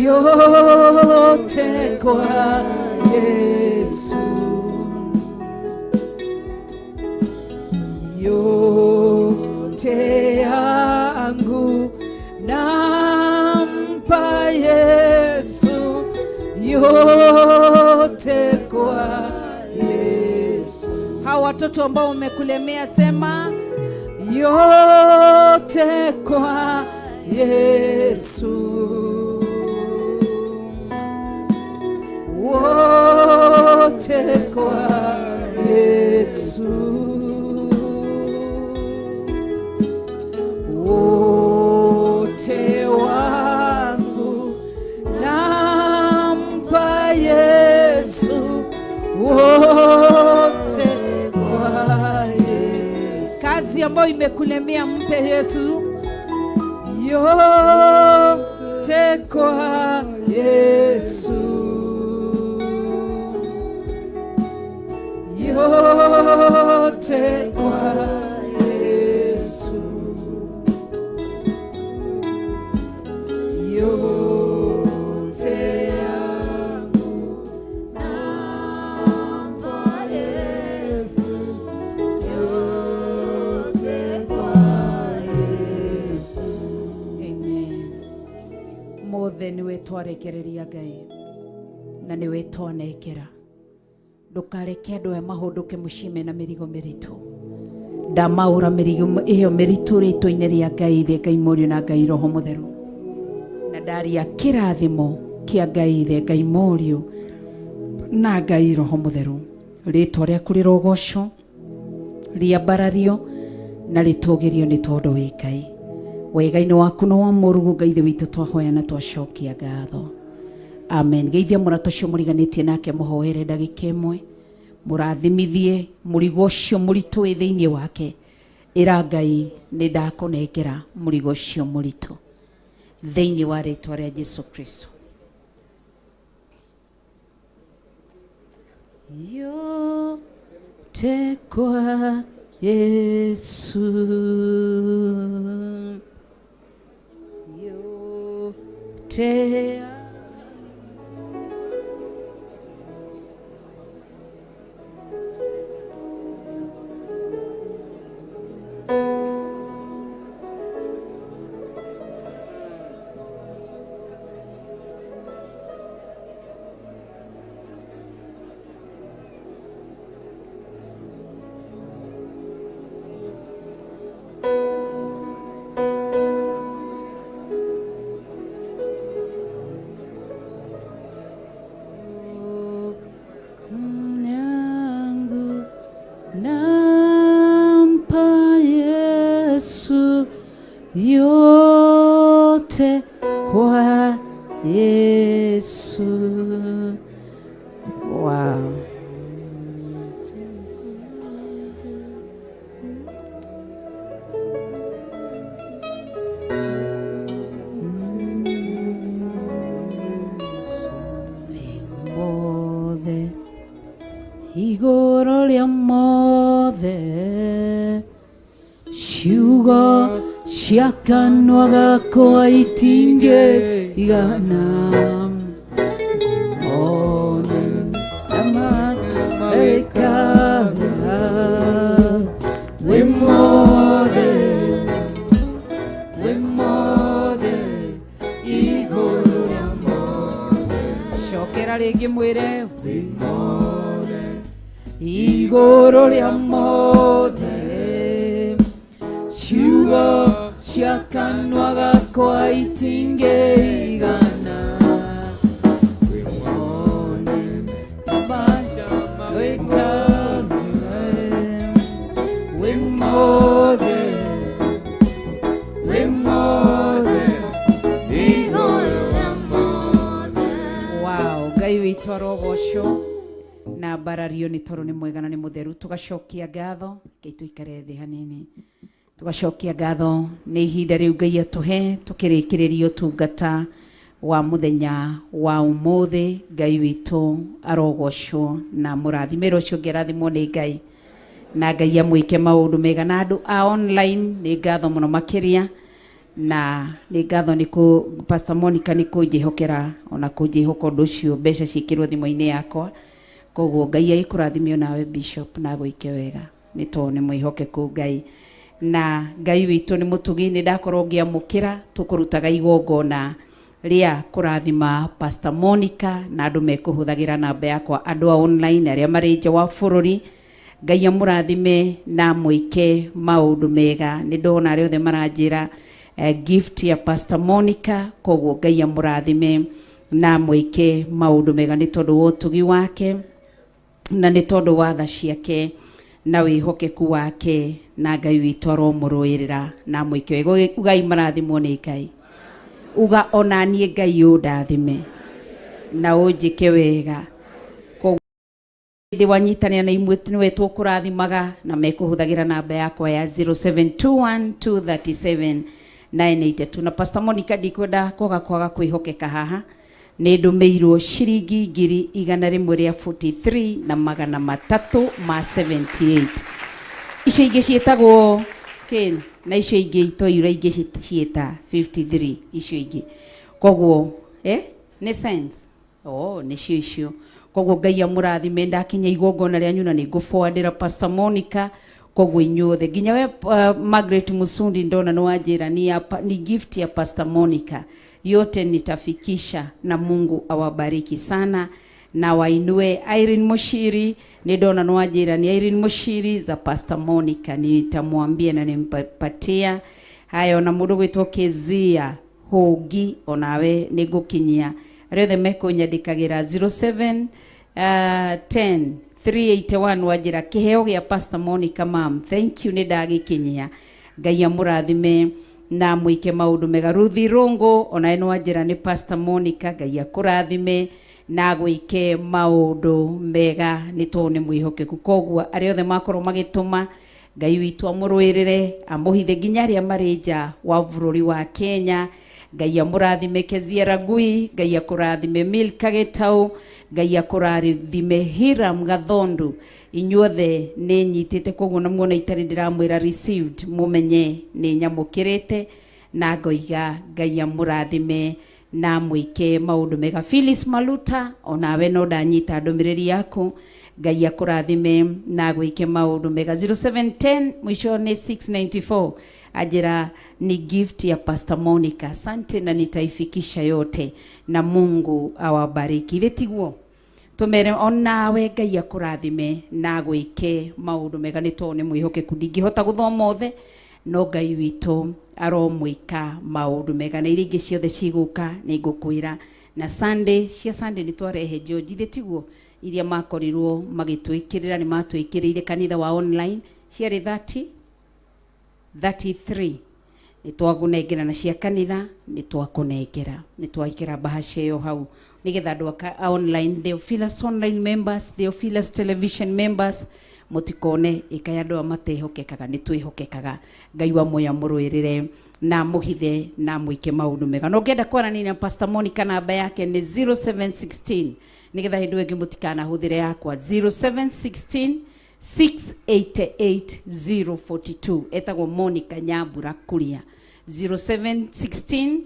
yote kwa Yesu, yote yangu nampa Yesu, yote kwa Yesu. Hawa watoto ambao umekulemea, sema yote kwa Yesu, wote kwa Yesu, wote wangu nampa Yesu, wote kwa Yesu. Kazi ambayo imekulemea mpe Yesu, yote kwa Yesu, yote kwa Yesu, yote yangu nampa Yesu, yote kwa Yesu. Amen. Mothe niwe twarekereria Ngai na niwe twanengera. Ndukareke andũ aya mahũndũke mũciĩ mena mĩrigo mĩritũ. Ndamaũra mĩrigo ĩyo mĩritũ rĩtwa-inĩ rĩa Ngai Ithe, Ngai Mũriũ na Ngai Roho Mũtheru. Na ndaria kĩrathimo kĩa Ngai Ithe, Ngai Mũriũ na Ngai Roho Mũtheru. Rĩtwa rĩaku rĩrogocwo, rĩambarario na rĩtũgĩrio nĩ tondũ wĩ Ngai. Wega-inĩ waku na wa Mũrungu Ngai Ithe witũ twahoya na twacokia ngatho. Amen. Geithia mũrata ũcio mũriganĩtie nake, mũhoere ndagĩka ĩmwe. Mũrathimithie mũrigo ũcio mũritũ wĩ thĩinĩ wake. Ĩra Ngai nĩ ndakũnengera mũrigo ũcio mũritũ thĩinĩ wa rĩtwa rĩa Jesu Kristo. Yote kwa Yesu, yote yangu nampa Yesu, yote kwa Yesu. Wow. Mothe igũrũ rĩa mothe, ciugo cia kanua gakwa itingĩigana. One na wĩkaga wĩ mothe, wĩ mothe igũrũ rĩa mothe. Cokera rĩngĩ mwĩre wĩ mothe igũrũ rĩa mothe, ciugo cia kanua gakwa itingĩigana. Wĩ mothe wĩkaga wĩ mothe, wĩ mothe igũrũ rĩa mothe. Wow, Ngai witũ arogocwo na mbarario nĩ tondũ nĩ mwega na nĩ mũtheru. Tũgacokia ngatho, Ngai tũikare thĩ hanini. Tũgacokia ngatho nĩ ihinda rĩu Ngai atũhe tũkĩrĩkĩrĩria ũtungata wa mũthenya wa ũmũthĩ. Ngai witũ arogocwo na mũrathime. Ũcio ũngĩ arathimwo nĩ Ngai na Ngai amwĩke maũndũ mega. Na andũ a online nĩ ngatho mũno makĩria, na nĩ ngatho nĩ kũ Pastor Monica nĩ kũnjĩhokera ona kũnjĩhoka ũndũ ũcio, mbeca ciĩkĩrwo thimũ-inĩ yakwa. Koguo Ngai agĩkũrathime onawe Bishop na agwĩke wega nĩ tondũ nĩ mwĩhokeku Ngai. Na Ngai witũ nĩ mũtugi, nĩ ndakorwo ngĩamũkĩra tũkũrutaga igongona rĩa kũrathima Pastor Monica na andũ mekũhũthagĩra namba yakwa, andũ a online arĩa marĩ nja wa bũrũri. Ngai amũrathime na amwĩke maũndũ mega. Nĩ ndona arĩa othe maranjĩra gift ya Pastor Monica, koguo Ngai amũrathime na amwĩke maũndũ mega nĩ tondũ wa ũtugi wake na nĩ tondũ wa tha ciake na wĩhokeku wake, na Ngai witũ aromũrũĩrĩra na amwĩke wega. Ugai marathimwo nĩ Ngai. Uga ona niĩ Ngai ũndathime na ũnjĩke wega. Koguo hĩndĩ wanyitanĩra na imwe nĩwe tũkũrathimaga na mekũhũthagĩra namba yakwa ya 0721237982. Na Pastor Monica ndikwenda kwaga kwĩhokeka haha, nĩ ndũmĩirwo ciringi 143 na 378. Icio ingĩ ciĩtagwo kĩ na icio ingĩ itoira ingĩ ciĩta 53 icio ingĩ. Koguo nĩ cents. Oh, nĩcio icio. Koguo Ngai amũrathime, ndakinya igongona rĩanyu na nĩngũforwardĩra Pastor Monica. Koguo inyuothe nginya we Margaret Musundi ndona nĩ wanjĩra ni gift ya Pastor Monica, yote nitafikisha na Mungu awabariki sana na wainue. Irene Mushiri nĩ ndona nĩ wanjĩra ni Irene Mushiri za Pastor Monica, nitamwambia na nimpatia haya. Ona mũndũ gwĩtwo Kezia Hogi onawe nĩ ngũkinyia. Arĩa othe mekũnyandĩkagĩra 07 10 381 wanjĩra kĩheo gĩa Pastor Monica mam, thank you, nĩ ndagĩkinyia. Ngai amũrathime na mwĩke maũndũ mega. Ruthi Rongo onawe nĩ wanjĩra nĩ Pastor Monica, Ngai akũrathime Na gwike maundu mega ni to ni mwihokeku. Koguo aria othe makorwo magituma Ngai witũ amũrũĩrĩre amũhithe nginya arĩa marĩ nja wa bũrũri wa Kenya. Ngai amũrathime Kezia Ragui, Ngai akũrathime Milka Gĩtau, Ngai akũrathime Hiram Gathondu. Inyuothe nĩ nyitĩte, koguo na muona itarĩ ndĩramwĩra received, mũmenye nĩ nyamũkĩrĩte na ngoiga Ngai amũrathime na mwĩke maũndũ mega. Phyllis Maluta, onawe no ndanyita ndũmĩrĩri yaku, Ngai akũrathime na gwĩke maũndũ mega. 0710 mwisho ni 694 ajira ni gift ya Pastor Monica. Asante na nitaifikisha yote na Mungu awabariki. Ile tiguo tumere onawe Ngai akũrathime na gwĩke maũndũ mega nĩ tondũ nĩ mwĩhokeku. Ndingĩhota gũthoma othe no Ngai witũ aromwĩka maũndũ mega na iria ingĩ ciothe cigũka nĩ ngũkwĩra. Na Sunday cia Sunday nĩ twarehe George ithe tiguo iria makorirwo magĩtwĩkĩrĩra nĩ matwĩkĩrĩire kanitha wa online ciarĩ 30 33 nĩ twakũnengera na cia kanitha nĩ twakũnengera nĩ twekĩra bahasha ĩyo hau nĩgetha andũ a online Theophilus online members, Theophilus television members mutikone ĩka andũ a matehokekaga nĩ twĩhokekaga. Ngai wa moya mũrũĩrĩre na mũhithe na mwĩke maũndũ mega. Na ũngĩenda kwaranĩria na Pastor Monica namba yake nĩ 0716 nĩgetha hĩndĩ ĩngĩ mũtikanahũthĩre yakwa 0716 688 042. Etagwo Monica Nyambura Kuria 0716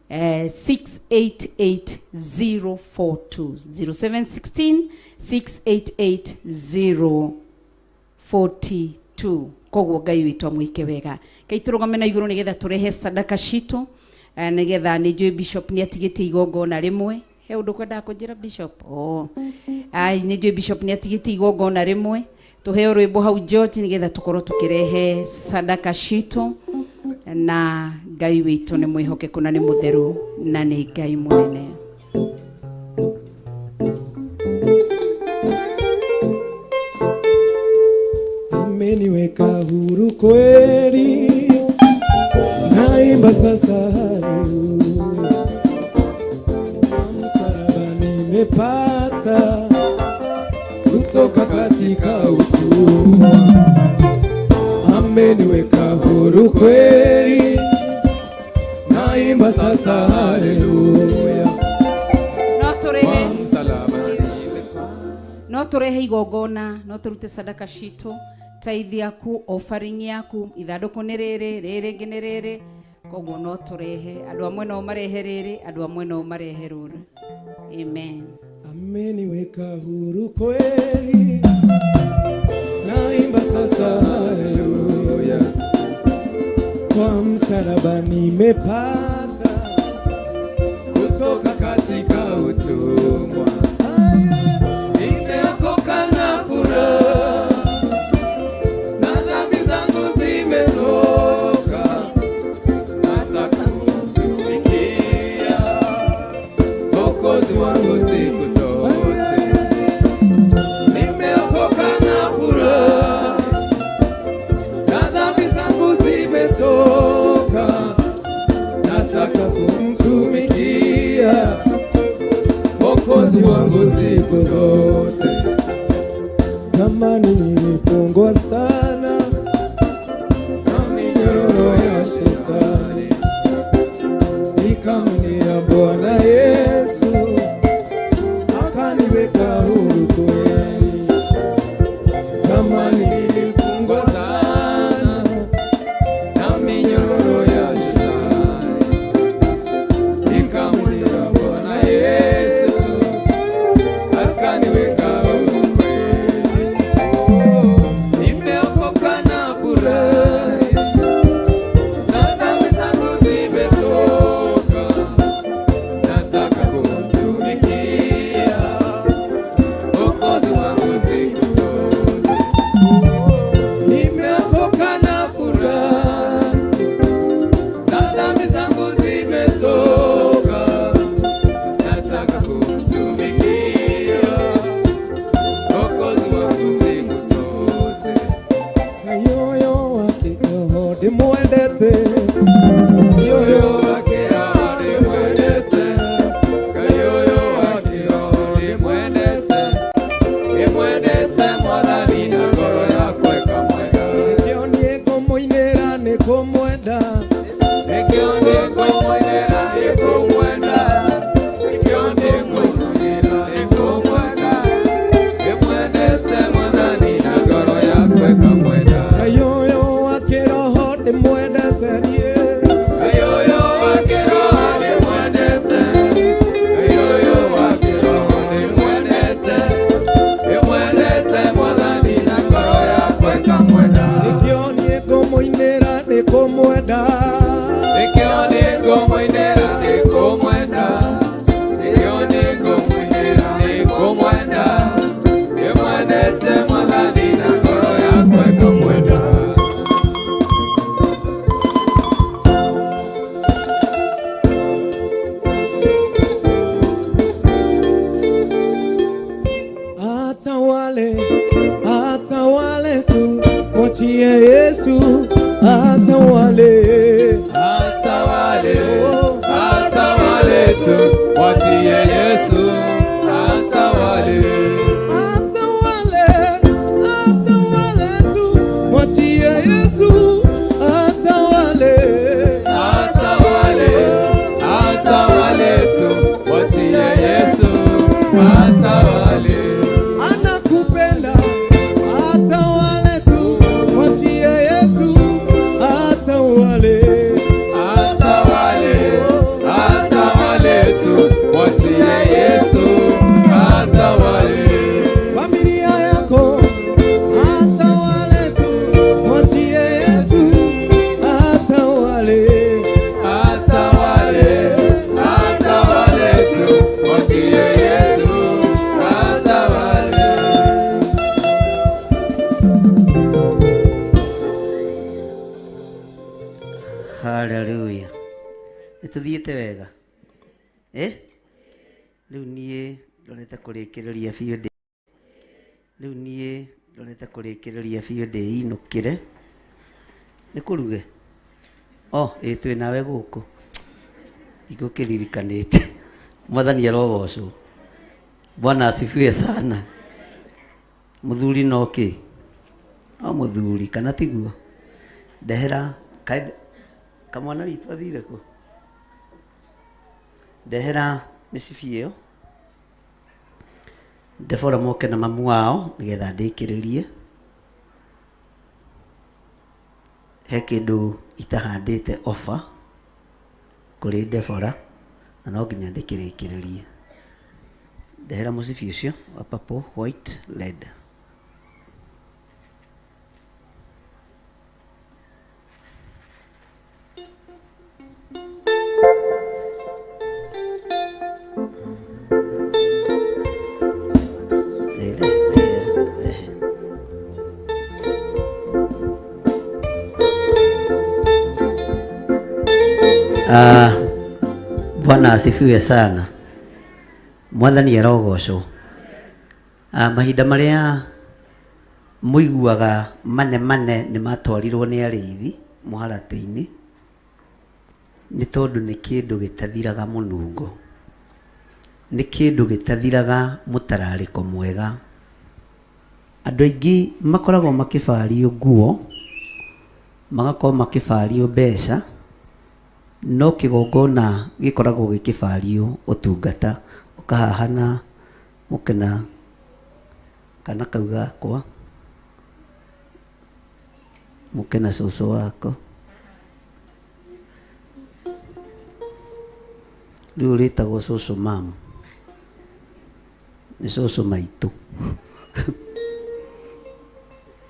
688 042 0716 688 042. Koguo Ngai witũ amwĩke wega. Ngai tũrũgame na igũrũ nĩgetha tũrehe sadaka citũ nĩgetha nĩ njũĩ Bishop nĩ atigĩtie igongona rĩmwe. He ũndũ kwendaga kũnjĩra Bishop? Oh. Ai nĩ njũĩ Bishop nĩ atigĩtie igongona rĩmwe. Tũheo rwĩmbo hau George nĩgetha tũkorwo tũkĩrehe sadaka citũ na Ngai witũ nĩ mwĩhokeku na nĩ mũtheru na nĩ Ngai mũnene. Ameniweka huru kweli, naimba sasa haleluya. Msalaba nimepata kutoka katika utumwa. Ameniweka huru kweli, naimba sasa haleluya. No turehe igongona, no turute sadaka citũ, tithe yaku, offering yaku, ithandũkũ nĩ rĩrĩ, rĩrĩ rĩngĩ nĩ rĩrĩ. Koguo no turehe, andũ amwe no marehe rĩrĩ, andũ amwe no marehe rũrũ. Amen. Ameniweka huru kweli, naimba sasa haleluya. Kwa msalaba nimepata kutoka katika utumwa. Nimeokoka na furaha, na dhambi zangu zimetoka. Nataka kumtumikia Mwokozi wangu siku zote. Nimeokoka na furaha, na dhambi zangu zimetoka. Nataka kumtumikia Mwokozi wangu siku zote. Zamani nilifungwa sana na minyororo ya shetani, nikamwambia Bwana Yesu akaniweka huru kweli. Zamani nilifungwa sana na minyororo ya shetani, nikamwambia Bwana Yesu akaniweka huru kweli. Nimeokoka na furaha, na dhambi zangu zimetoka. Nataka kumtumikia Mwokozi wangu siku zote. Nimeokoka na furaha, na dhambi zangu zimetoka. Nataka kumtumikia Mwokozi wangu siku zote. Yoyo wake roho ndimwendete, yoyo wake roho ndimwendete, yoyo wake roho atawale, Atawale, atawale tu, mwachie Yesu atawale. Atawale, atawale tu, mwachie Yesu atawale. Atawale, atawale tu, mwachie Yesu atawale. Anakupenda, atawale tu, mwachie Yesu atawale. Atawale, atawale tu, mwachie Yesu atawale. Familia yako atawale tu, mwachie Yesu atawale. Atawale, atawale tu, mwachie Yesu atawale. Haleluya. Nĩ tũthiĩte wega. Eh? Rĩu niĩ ndorete kũrĩkĩrĩria biũ ndĩ Rĩu niĩ ndorete kũrĩkĩrĩria biũ ndĩinũkĩre. Nĩ kũruge? Oh, ĩ twĩ nawe gũkũ. Ndigũkĩririkanĩte. Mwathani arogocwo. Bwana asifiwe sana. Mũthuri no kĩ? No mũthuri kana tiguo? Ndehera kaĩ kamwana witũ athire kũ? Ndehera mĩcibi ĩyo. Debora moke na mamu wao nĩgetha ndĩkĩrĩrie. He kĩndũ itahandĩte offer kũrĩ Debora na no nginya ndĩkĩrĩkĩrĩrie. Ndehera mũcibi ũcio wa purple, white, red. Lele, lele, ehe. Ah, Bwana asifiwe sana. Mwathani arogocwo. Ah, mahinda marĩa mũiguaga manemane nĩ matwarirwo nĩ arĩithi mũharatĩ-inĩ nĩ tondũ nĩ kĩndũ gĩtathiraga mũnungo, nĩ kĩndũ gĩtathiraga mũtararĩko mwega. Andũ aingĩ makoragwo makĩbario nguo, magakorwo makĩbario mbeca, no kĩgongona gĩkoragwo gĩkĩbario ũtungata. Ũkahahana mũkena kana kau gakwa, mũkena cũcũ wako. Rĩu rĩtagwo cũcũ mamu, nĩ cũcũ maitũ.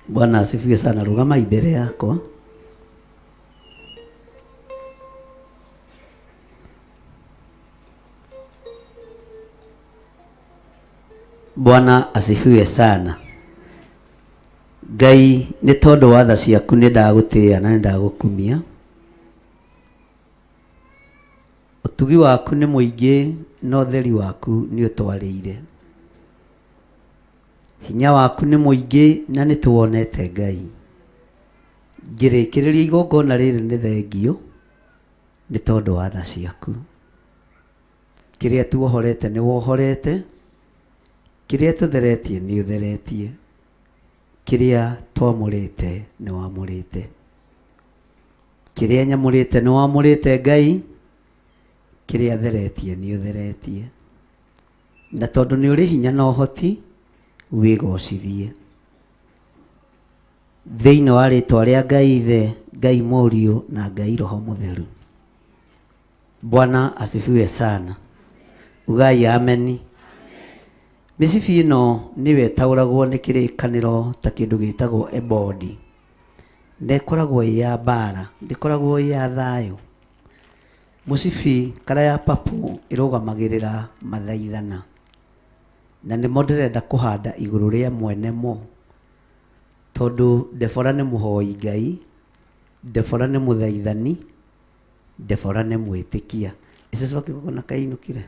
Bwana asifiwe sana. Rũgamai mbere yakwa. Bwana asifiwe sana. Ngai nĩ tondũ wa tha ciaku nĩ ndagũtĩĩa na nĩ ndagũkumia. Ũtugi waku nĩ mũingĩ na ũtheri waku nĩ ũtwarĩire. Hinya waku nĩ mũingĩ na nĩ tũwonete Ngai. Ngĩrĩkĩrĩria igongona rĩrĩ nĩ thengio nĩ tondũ wa tha ciaku. Kĩrĩa tuohorete nĩ wohorete, kĩrĩa tũtheretie nĩ ũtheretie, kĩrĩa twamũrĩte nĩ wamũrĩte, kĩrĩa nyamũrĩte nĩ wamũrĩte Ngai, kĩrĩa theretie nĩ ũtheretie. Na tondũ nĩ ũrĩ hinya na ũhoti, wĩgocithie thĩinĩ wa rĩtwa rĩa Ngai Ithe, Ngai Mũriũ na Ngai Roho Mũtheru. Bwana asifiwe sana. Ugai ameni. Mĩcibi ĩno nĩyo ĩtaũragwo nĩ kĩrĩkanĩro ta kĩndũ gĩtagwo ebodi. Na ĩkoragwo ĩ ya mbara, ndĩkoragwo ĩ ya thayũ. Mũcibi kara ya purple ĩrũgamagĩrĩra mathaithana. Na nĩmo ndĩrenda kũhanda igũrũ rĩa mwene mo. Tondũ Debora nĩ mũhoi Ngai, Debora nĩ mũthaithani, Debora nĩ mwĩtĩkia. Ĩcũcũ akĩgongona kainũkire?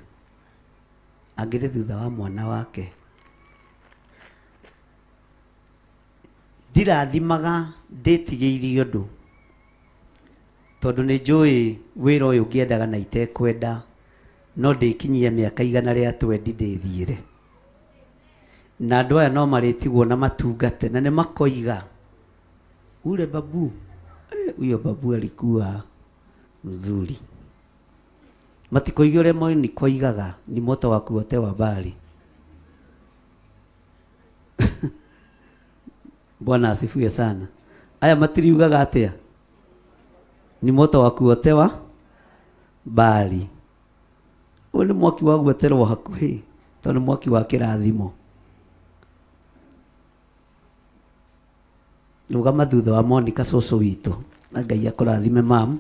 Angĩrĩ thutha wa mwana wake. Ndirathimaga ndĩtigĩirie ũndũ. Tondũ nĩ njũĩ wĩra ũyũ ngĩendaga na itekwenda no ndĩkinyie mĩaka 120 ndĩthiĩre. Na andũ aya no marĩtigwo na matungate na nĩ makoiga ule babu huyo babu alikuwa mzuri. Matikoiga ũrĩa Monica oigaga ni moto wa kuotewa mbali. Bwana asifiwe sana. Aya matiriugaga atia? Ni moto wa kuotewa mbali. Ũyũ nĩ mwaki wa gweterwo hakuhĩ tondũ nĩ mwaki wa kĩrathimo. Rũgama thutha wa Monica cũcũ witũ na Ngai akũrathime mam,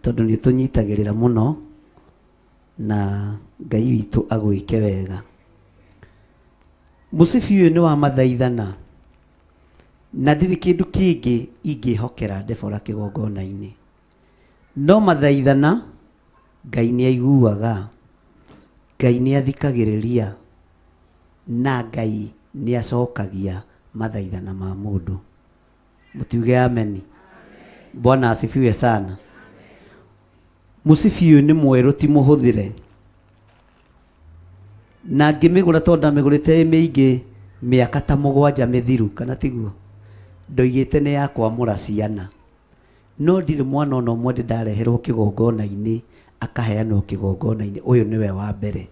tondũ nĩ ũtũnyitagĩrĩra mũno na Ngai witũ agwĩke wega. Mũcibi ũyũ nĩ wa mathaithana na ndirĩ kĩndũ kĩngĩ ingĩhokera Deborah kĩgongona-inĩ. No mathaithana Ngai nĩ aiguaga, Ngai nĩ athikagĩrĩria na Ngai nĩ acokagia mathaithana ma mũndũ. Mũtiuge ameni. Bwana asifiwe sana. Mũcibi ũyũ nĩ mwerũ ti mũhũthĩre. Na ngĩmĩgũra tondũ ndamĩgũrĩte ĩ mĩingĩ mĩaka ta 7 mĩthiru kana tiguo? Ndoigĩte nĩ ya kwamũra ciana. No ndirĩ mwana ona ũmwe ndĩ ndareherwo kĩgongona-inĩ akaheanwo kĩgongona-inĩ, ũyũ nĩwe wa mbere.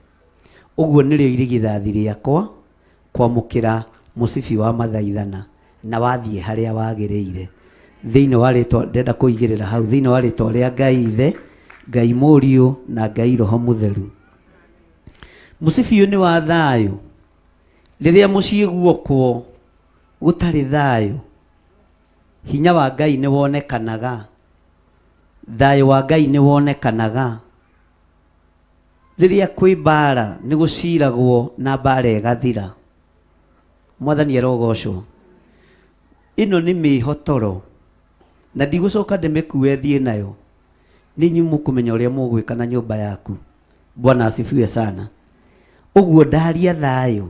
Ũguo nĩrĩo irigithathi rĩakwa kwamũkĩra mũcibi wa mathaithana na wathiĩ harĩa wagĩrĩire. Thĩinĩ wa rĩtwa ndĩrenda kũigĩrĩra hau, thĩinĩ wa rĩtwa rĩa Ngai Ithe, Ngai Mũriũ na Ngai Roho Mũtheru. Mũcibi ũyũ nĩ wa thayũ. Rĩrĩa mũciĩ guokwo gũtarĩ thayũ, hinya wa Ngai nĩ wonekanaga, thayũ wa Ngai nĩ wonekanaga. Rĩrĩa kwĩ mbara nĩ gũciragwo na mbara ĩgathira. Mwathani arogocwo. Ĩno nĩ mĩhotoro na ndigũcoka ndĩmĩkue thiĩ nayo. Nĩ inyuĩ mũkũmenya ũrĩa mũgwĩka na nyũmba yaku. Bwana asifiwe sana. Ũguo ndaria thayũ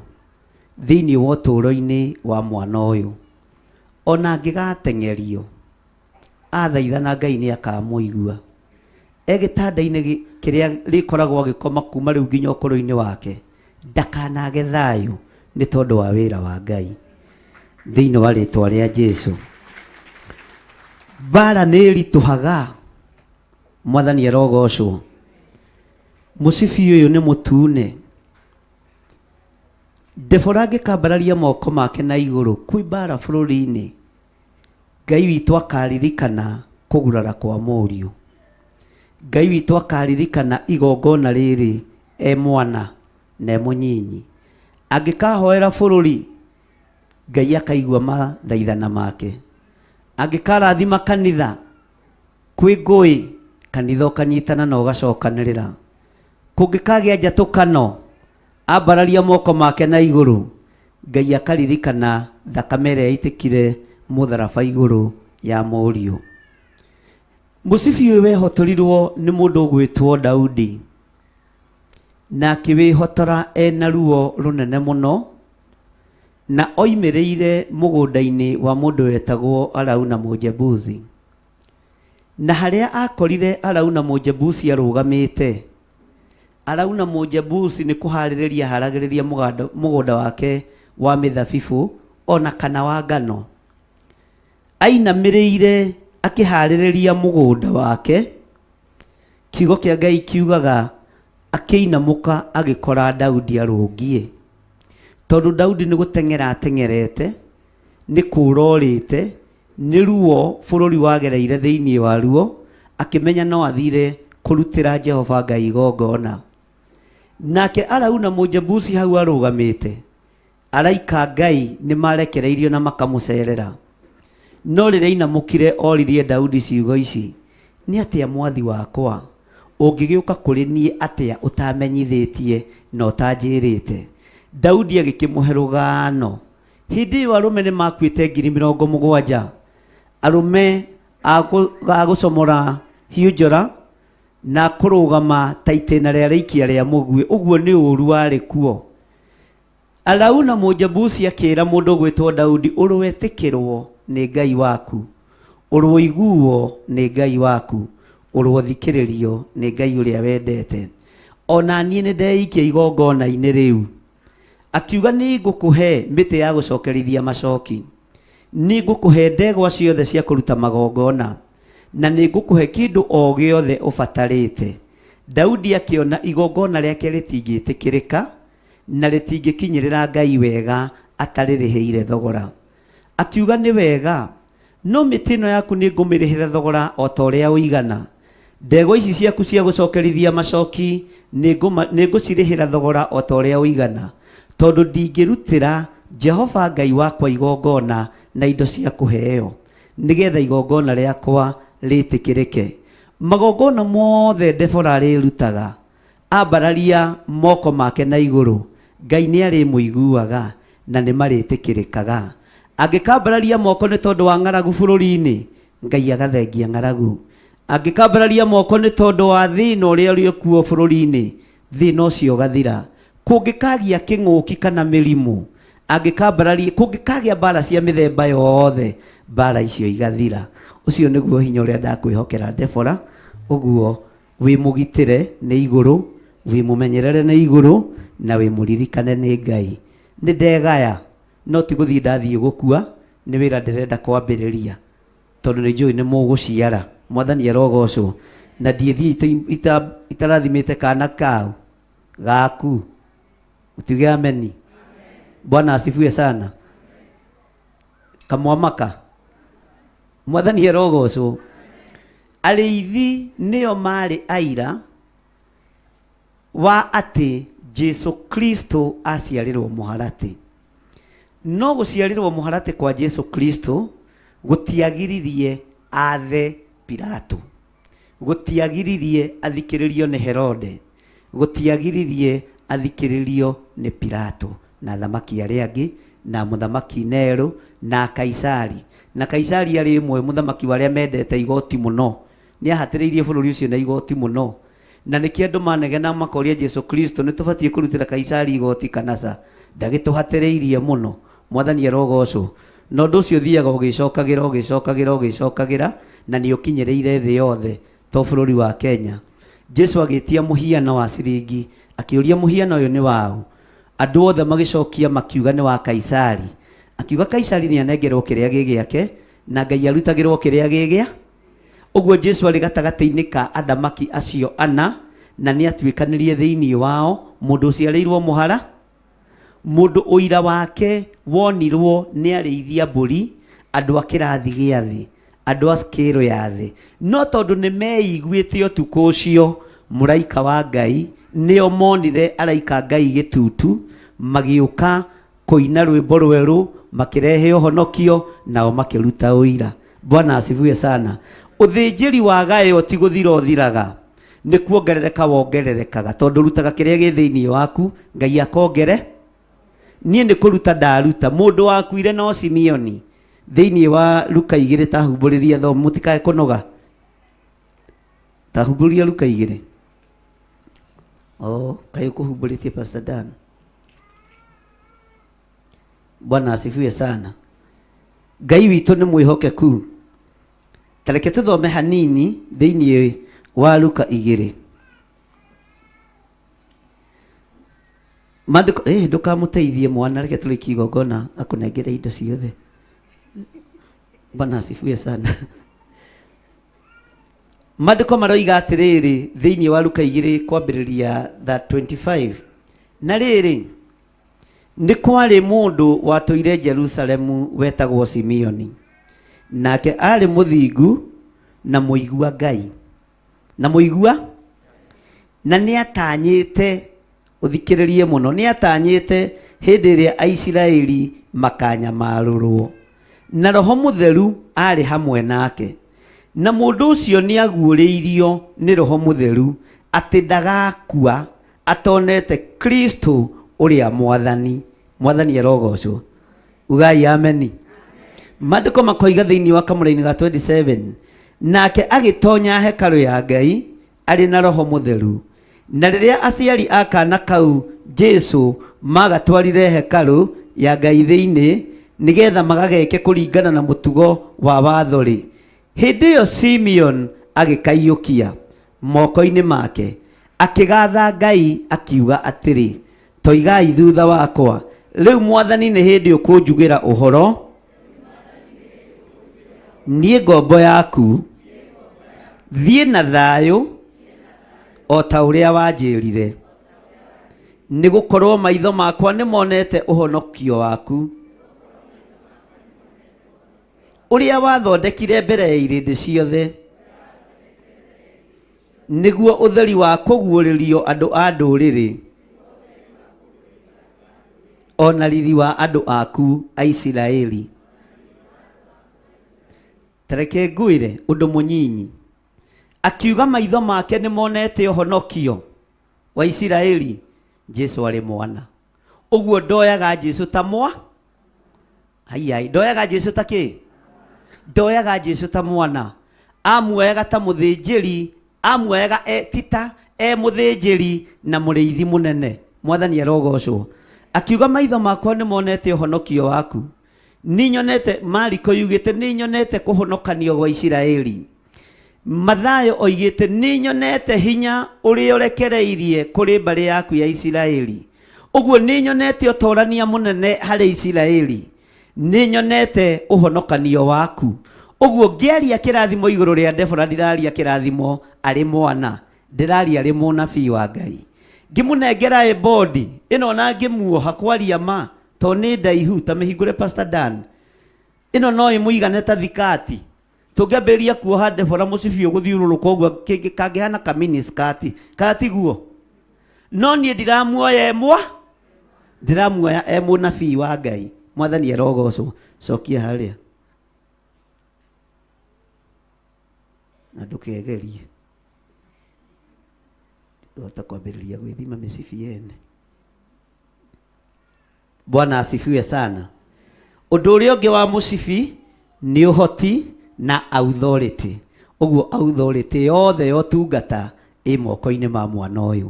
thĩinĩ wa ũtũũro-inĩ wa mwana ũyũ. Ona angĩgateng'erio athaithana Ngai nĩ akamũigua. E gĩtanda-inĩ kĩrĩa rĩkoragwo agĩkoma kuma rĩu nginya ũkũrũ-inĩ wake, ndakanage thayũ nĩ tondũ wa wĩra wa Ngai. Thĩinĩ wa rĩtwa rĩa Jesũ. Mbara nĩ ĩritũhaga. Mwathani arogocwo. Mũcibi ũyũ nĩ mũtune. Deborah angĩkambararia moko make na igũrũ kwĩ mbara bũrũri-inĩ, Ngai witũ akaririkana kũgurara kwa mũriũ. Ngai witũ akaririkana igongona rĩrĩ e mwana na e mũnyinyi. Angĩkahoera bũrũri, Ngai akaigua mathaithana make. Angĩkarathima kanitha, kwĩ ngũĩ, kanitha ũkanyitana na ũgacokanĩrĩra. Kũngĩkagĩa njatũkano, ambararia moko make na igũrũ, Ngai akaririkana thakame ĩrĩa yaitĩkire mũtharaba igũrũ ya mũriũ. Mũcibi ũyũ wehotorirwo nĩ mũndũ ũgwĩtwo Daudi, na akĩwĩhotora ena ruo rũnene mũno, na oimĩrĩire mũgũnda-inĩ wa mũndũ wetagwo Arauna Mũjebusi. Na harĩa akorire Arauna Mũjebusi arũgamĩte, Arauna Mũjebusi nĩ kũharĩrĩria haragĩrĩria mũgũnda wake wa mĩthabibũ ona kana wa ngano. Ainamĩrĩire akĩharĩrĩria mũgũnda wake. Kiugo kĩa Ngai kiugaga akĩinamũka agĩkora Daudi arũngiĩ. Tondũ Daudi nĩ gũteng'era ateng'erete, nĩ kũũra orĩte, nĩ ruo bũrũri wagereire thĩinĩ wa ruo, akĩmenya no athire kũrutĩra Jehova Ngai igongona. Nake Arauna Mũjebusi hau arũgamĩte, araika Ngai nĩ marekereirio na makamũcerera. No rĩrĩa ainamũkire oririe Daudi ciugo ici, nĩ atĩa mwathi wakwa ũngĩgĩũka kũrĩ niĩ atĩa ũtamenyithĩtie na ũtanjĩrĩte? Daudi agĩkĩmũhe rũgano. Hĩndĩ ĩyo arũme nĩ makuĩte 70,000, arũme a gũcomora hiũ njora na kũrũgama ta itĩna rĩa rĩikia rĩa mũguĩ. Ũguo nĩ ũũru warĩ kuo. Arauna Mũjebusi akĩra mũndũ ũgwĩtwo Daudi, ũrũetĩkĩrwo nĩ Ngai waku, Ũroiguo nĩ Ngai waku, ũrothikĩrĩrio nĩ Ngai ũrĩa wendete. Ona niĩ nĩ ndeikia igongona-inĩ rĩu. Akiuga nĩ ngũkũhe mĩtĩ ya gũcokerithia macoki, nĩ ngũkũhe ndegwa ciothe cia kũruta magongona, na nĩ ngũkũhe kĩndũ o gĩothe ũbatarĩte. Daudi akĩona igongona rĩake rĩtingĩtĩkĩrĩka na rĩtingĩkinyĩrĩra Ngai wega atarĩrĩhĩire thogora. Akiuga nĩ wega, no mĩtĩ ĩno yaku nĩ ngũmĩrĩhĩra thogora o ta ũrĩa ũigana. Ndegwa ici ciaku cia gũcokerithia macoki nĩ ngũcirĩhĩra thogora o ta ũrĩa ũigana, tondũ ndingĩrutĩra Jehova Ngai wakwa igongona na indo cia kũheo, nĩgetha igongona rĩakwa rĩtĩkĩrĩke. Magongona mothe Debora arĩrutaga, ambararia moko make na igũrũ, Ngai nĩ arĩmũiguaga na nĩ marĩtĩkĩrĩkaga. Angĩkambararia moko nĩ tondũ wa ng'aragu bũrũri-inĩ, Ngai agathengia ng'aragu. Angĩkambararia moko nĩ tondũ wa thĩna ũrĩa ũrĩ kuo bũrũri-inĩ, thĩna ũcio ũgathira. Kũngĩkagĩa kĩng'ũki kana mĩrimũ, angĩkambararia, kũngĩkagĩa mbara cia mĩthemba yothe, mbara icio igathira. Ũcio nĩguo hinya ũrĩa ndakwĩhokera Debora, ũguo wĩ mũgitĩre nĩ igũrũ, wĩ mũmenyerere nĩ igũrũ, na wĩ mũririkane nĩ Ngai. Nĩ ndegaya, no ti gũthiĩ ndathiĩ gũkua, nĩ wĩra ndĩrenda kwambĩrĩria, tondũ nĩ njũĩ nĩ mũgũciara. Mwathani arogocwo. Na ndiĩthiĩ itarathimĩte kana kau gaku. Utuge ameni. Bwana asifiwe sana. Kamwamaka. Mwathani arogocwo. Arĩithi nĩo marĩ aira wa atĩ Jesu Kristo aciarĩrwo mũharatĩ. No gũciarĩrwo mũharatĩ kwa Jesu Kristo gũtiagiririe athe Pilato, gũtiagiririe athikĩrĩrio nĩ Herode, gũtiagiririe athikĩrĩrio nĩ Pilato na athamaki arĩa angĩ, na mũthamaki Nero na Kaisari. Na Kaisari arĩ ĩmwe mũthamaki wa arĩa mendete igoti mũno, nĩ ahatĩrĩirie bũrũri ũcio na igoti mũno. Na nĩkĩo andũ manegena makoria Jesu Kristo nĩ tũbatiĩ kũrutĩra Kaisari igoti kana ca, ndagĩtũhatĩrĩirie mũno. Mwathani arogocwo. Na ũndũ ũcio ũthiaga ũgĩcokagĩra ũgĩcokagĩra ũgĩcokagĩra, na nĩ ũkinyĩrĩire thĩ yothe to bũrũri wa Kenya. Jesu agĩtia mũhiano wa ciringi, akĩũria mũhiano ũyũ nĩ waũ. Andũ othe magĩcokia makiuga nĩ wa Kaisari. Akiuga Kaisari nĩ anengerwo kĩrĩa gĩ gĩake, na Ngai arutagĩrwo kĩrĩa gĩ gĩa. Ũguo Jesu arĩ gatagatĩ-inĩ ka athamaki acio ana, na nĩ atuĩkanĩrie thĩinĩ wao mũndũ ũciarĩirwo mũhara, mũndũ ũira wake wonirwo nĩ arĩithia mbũri, andũ a kĩrathi gĩa thĩ, andũ a scale ya thĩ. No tondũ nĩ meiguĩte ũtukũ ũcio mũraika wa Ngai, nĩo monire araika Ngai gĩtutu, magĩũka kũina rwĩmbo rwerũ, makĩrehe ũhonokio, nao makĩruta ũira. Bwana asifiwe sana. Ũthĩnjĩri wa gayo ti gũthira ũthiraga, nĩ kuongerereka wongererekaga, tondũ ũrutaga kĩrĩa gĩ thĩinĩ waku, Ngai akongere. Niĩ nĩ kũruta ndaruta. Mũndũ wakuire no Simeoni thĩinĩ wa Luka 2, tahumbũrĩria thomo, mũtikae kũnoga. Tahumbũrĩria Luka 2. Oh, kaĩ ũkũhumbũrĩtie Pastor Dan. Bwana asifiwe sana. Ngai witũ nĩ mwĩhokeku. Tareke tũthome hanini thĩinĩ wa Luka 2. Maandĩko, ndũkamũteithie mwana, reke tũrĩkie igongona akũnengere indo ciothe. Bwana asifiwe sana. Maandĩko maroiga atĩrĩrĩ thĩinĩ wa Luka 2 kwambĩrĩria 25. Na rĩrĩ, nĩ kwarĩ mũndũ watũire Jerusalemu wetagwo Simeoni, nake arĩ mũthingu na mũigua Ngai, na mũigua, na nĩatanyĩte, ũthikĩrĩrie mũno, nĩatanyĩte hĩndĩ ĩrĩa Aisiraeli makanyamarũrwo, na Roho Mũtheru arĩ hamwe nake. Na mũndũ ũcio nĩaguũrĩirio nĩ Roho Mũtheru atĩ ndagakua atonete Kristo ũrĩa Mwathani. Mwathani arogocwo. Ugai ameni. Maandĩko makoiga thĩinĩ wa kamũraini ga 27, nake agĩtonya hekarũ ya Ngai arĩ na Roho Mũtheru. Na rĩrĩa aciari a kana kau Jesu magatwarire hekarũ ya Ngai thĩinĩ, nĩgetha magageke kũringana na mũtugo wa watho-rĩ, Hĩndĩ ĩyo Simeon agĩkaiyũkia moko-inĩ make, akĩgatha Ngai akiuga atĩrĩ, toigai thutha wakwa, rĩu Mwathani nĩ hĩndĩ ũkũnjugĩra ũhoro, niĩ ngombo yaku, thiĩ na thayũ o ta ũrĩa wanjĩrire, nĩ gũkorwo maitho makwa nĩ monete ũhonokio waku, ũrĩa wathondekire mbere ya irĩndĩ ciothe, nĩguo ũtheri wa kũguũrĩrio andũ a ndũrĩrĩ, o na riri wa andũ aku a Isiraeli. Ta reke ngwĩre ũndũ mũnyinyi. Akiuga maitho make nĩ monete ũhonokio wa Isiraeli, Jesu arĩ mwana. Ũguo ndoyaga Jesu ta mwa Aiai, ndoyaga Jesu ta kĩ? Ndoyaga Jesu ta mwana. Amuoyaga ta mũthĩnjĩri, amuoyaga e, tita e mũthĩnjĩri na mũrĩithi mũnene. Mwathani arogocwo. Akiuga maitho makwa nĩ monete ũhonokio waku. Nĩ nyonete, Mariko yugĩte nĩ nyonete kũhonokanio gwa Isiraeli. Mathayo oigĩte nĩ nyonete hinya ũrĩa ũrekereirie kũrĩ mbarĩ yaku ya Isiraeli. Ũguo nĩ nyonete ũtorania mũnene harĩ Isiraeli. Nĩ nyonete ũhonokanio waku. Ũguo ngĩaria kĩrathimo igũrũ rĩa Debora ndiraria kĩrathimo arĩ mwana, ndĩraria arĩ mũnabii wa Ngai. Ngĩmũnengera ebodi ĩno na ngĩmuoha kwaria ma to nĩ ndaihu ta mĩhingũre Pastor Dan. Ĩno no ĩmũigane ta thikati. Tũngĩambĩrĩria kuoha Debora mũcibi ũgũthiũrũrũka ũguo kangĩhana ka mini skirt. Kana tiguo? No niĩ ndiramuoya ĩmwa, ndĩramuoya e mũnabii wa Ngai. Mwathani arogocwo. Cokia harĩa. Na ndũkegerie. Wahota kwambĩrĩria gwĩthima mĩcibi yene. Bwana asifiwe sana. Ũndũ ũrĩa ũngĩ wa mũcibi nĩ ũhoti na authority. Ũguo authority yothe ya ũtungata ĩ moko-inĩ ma mwana ũyũ.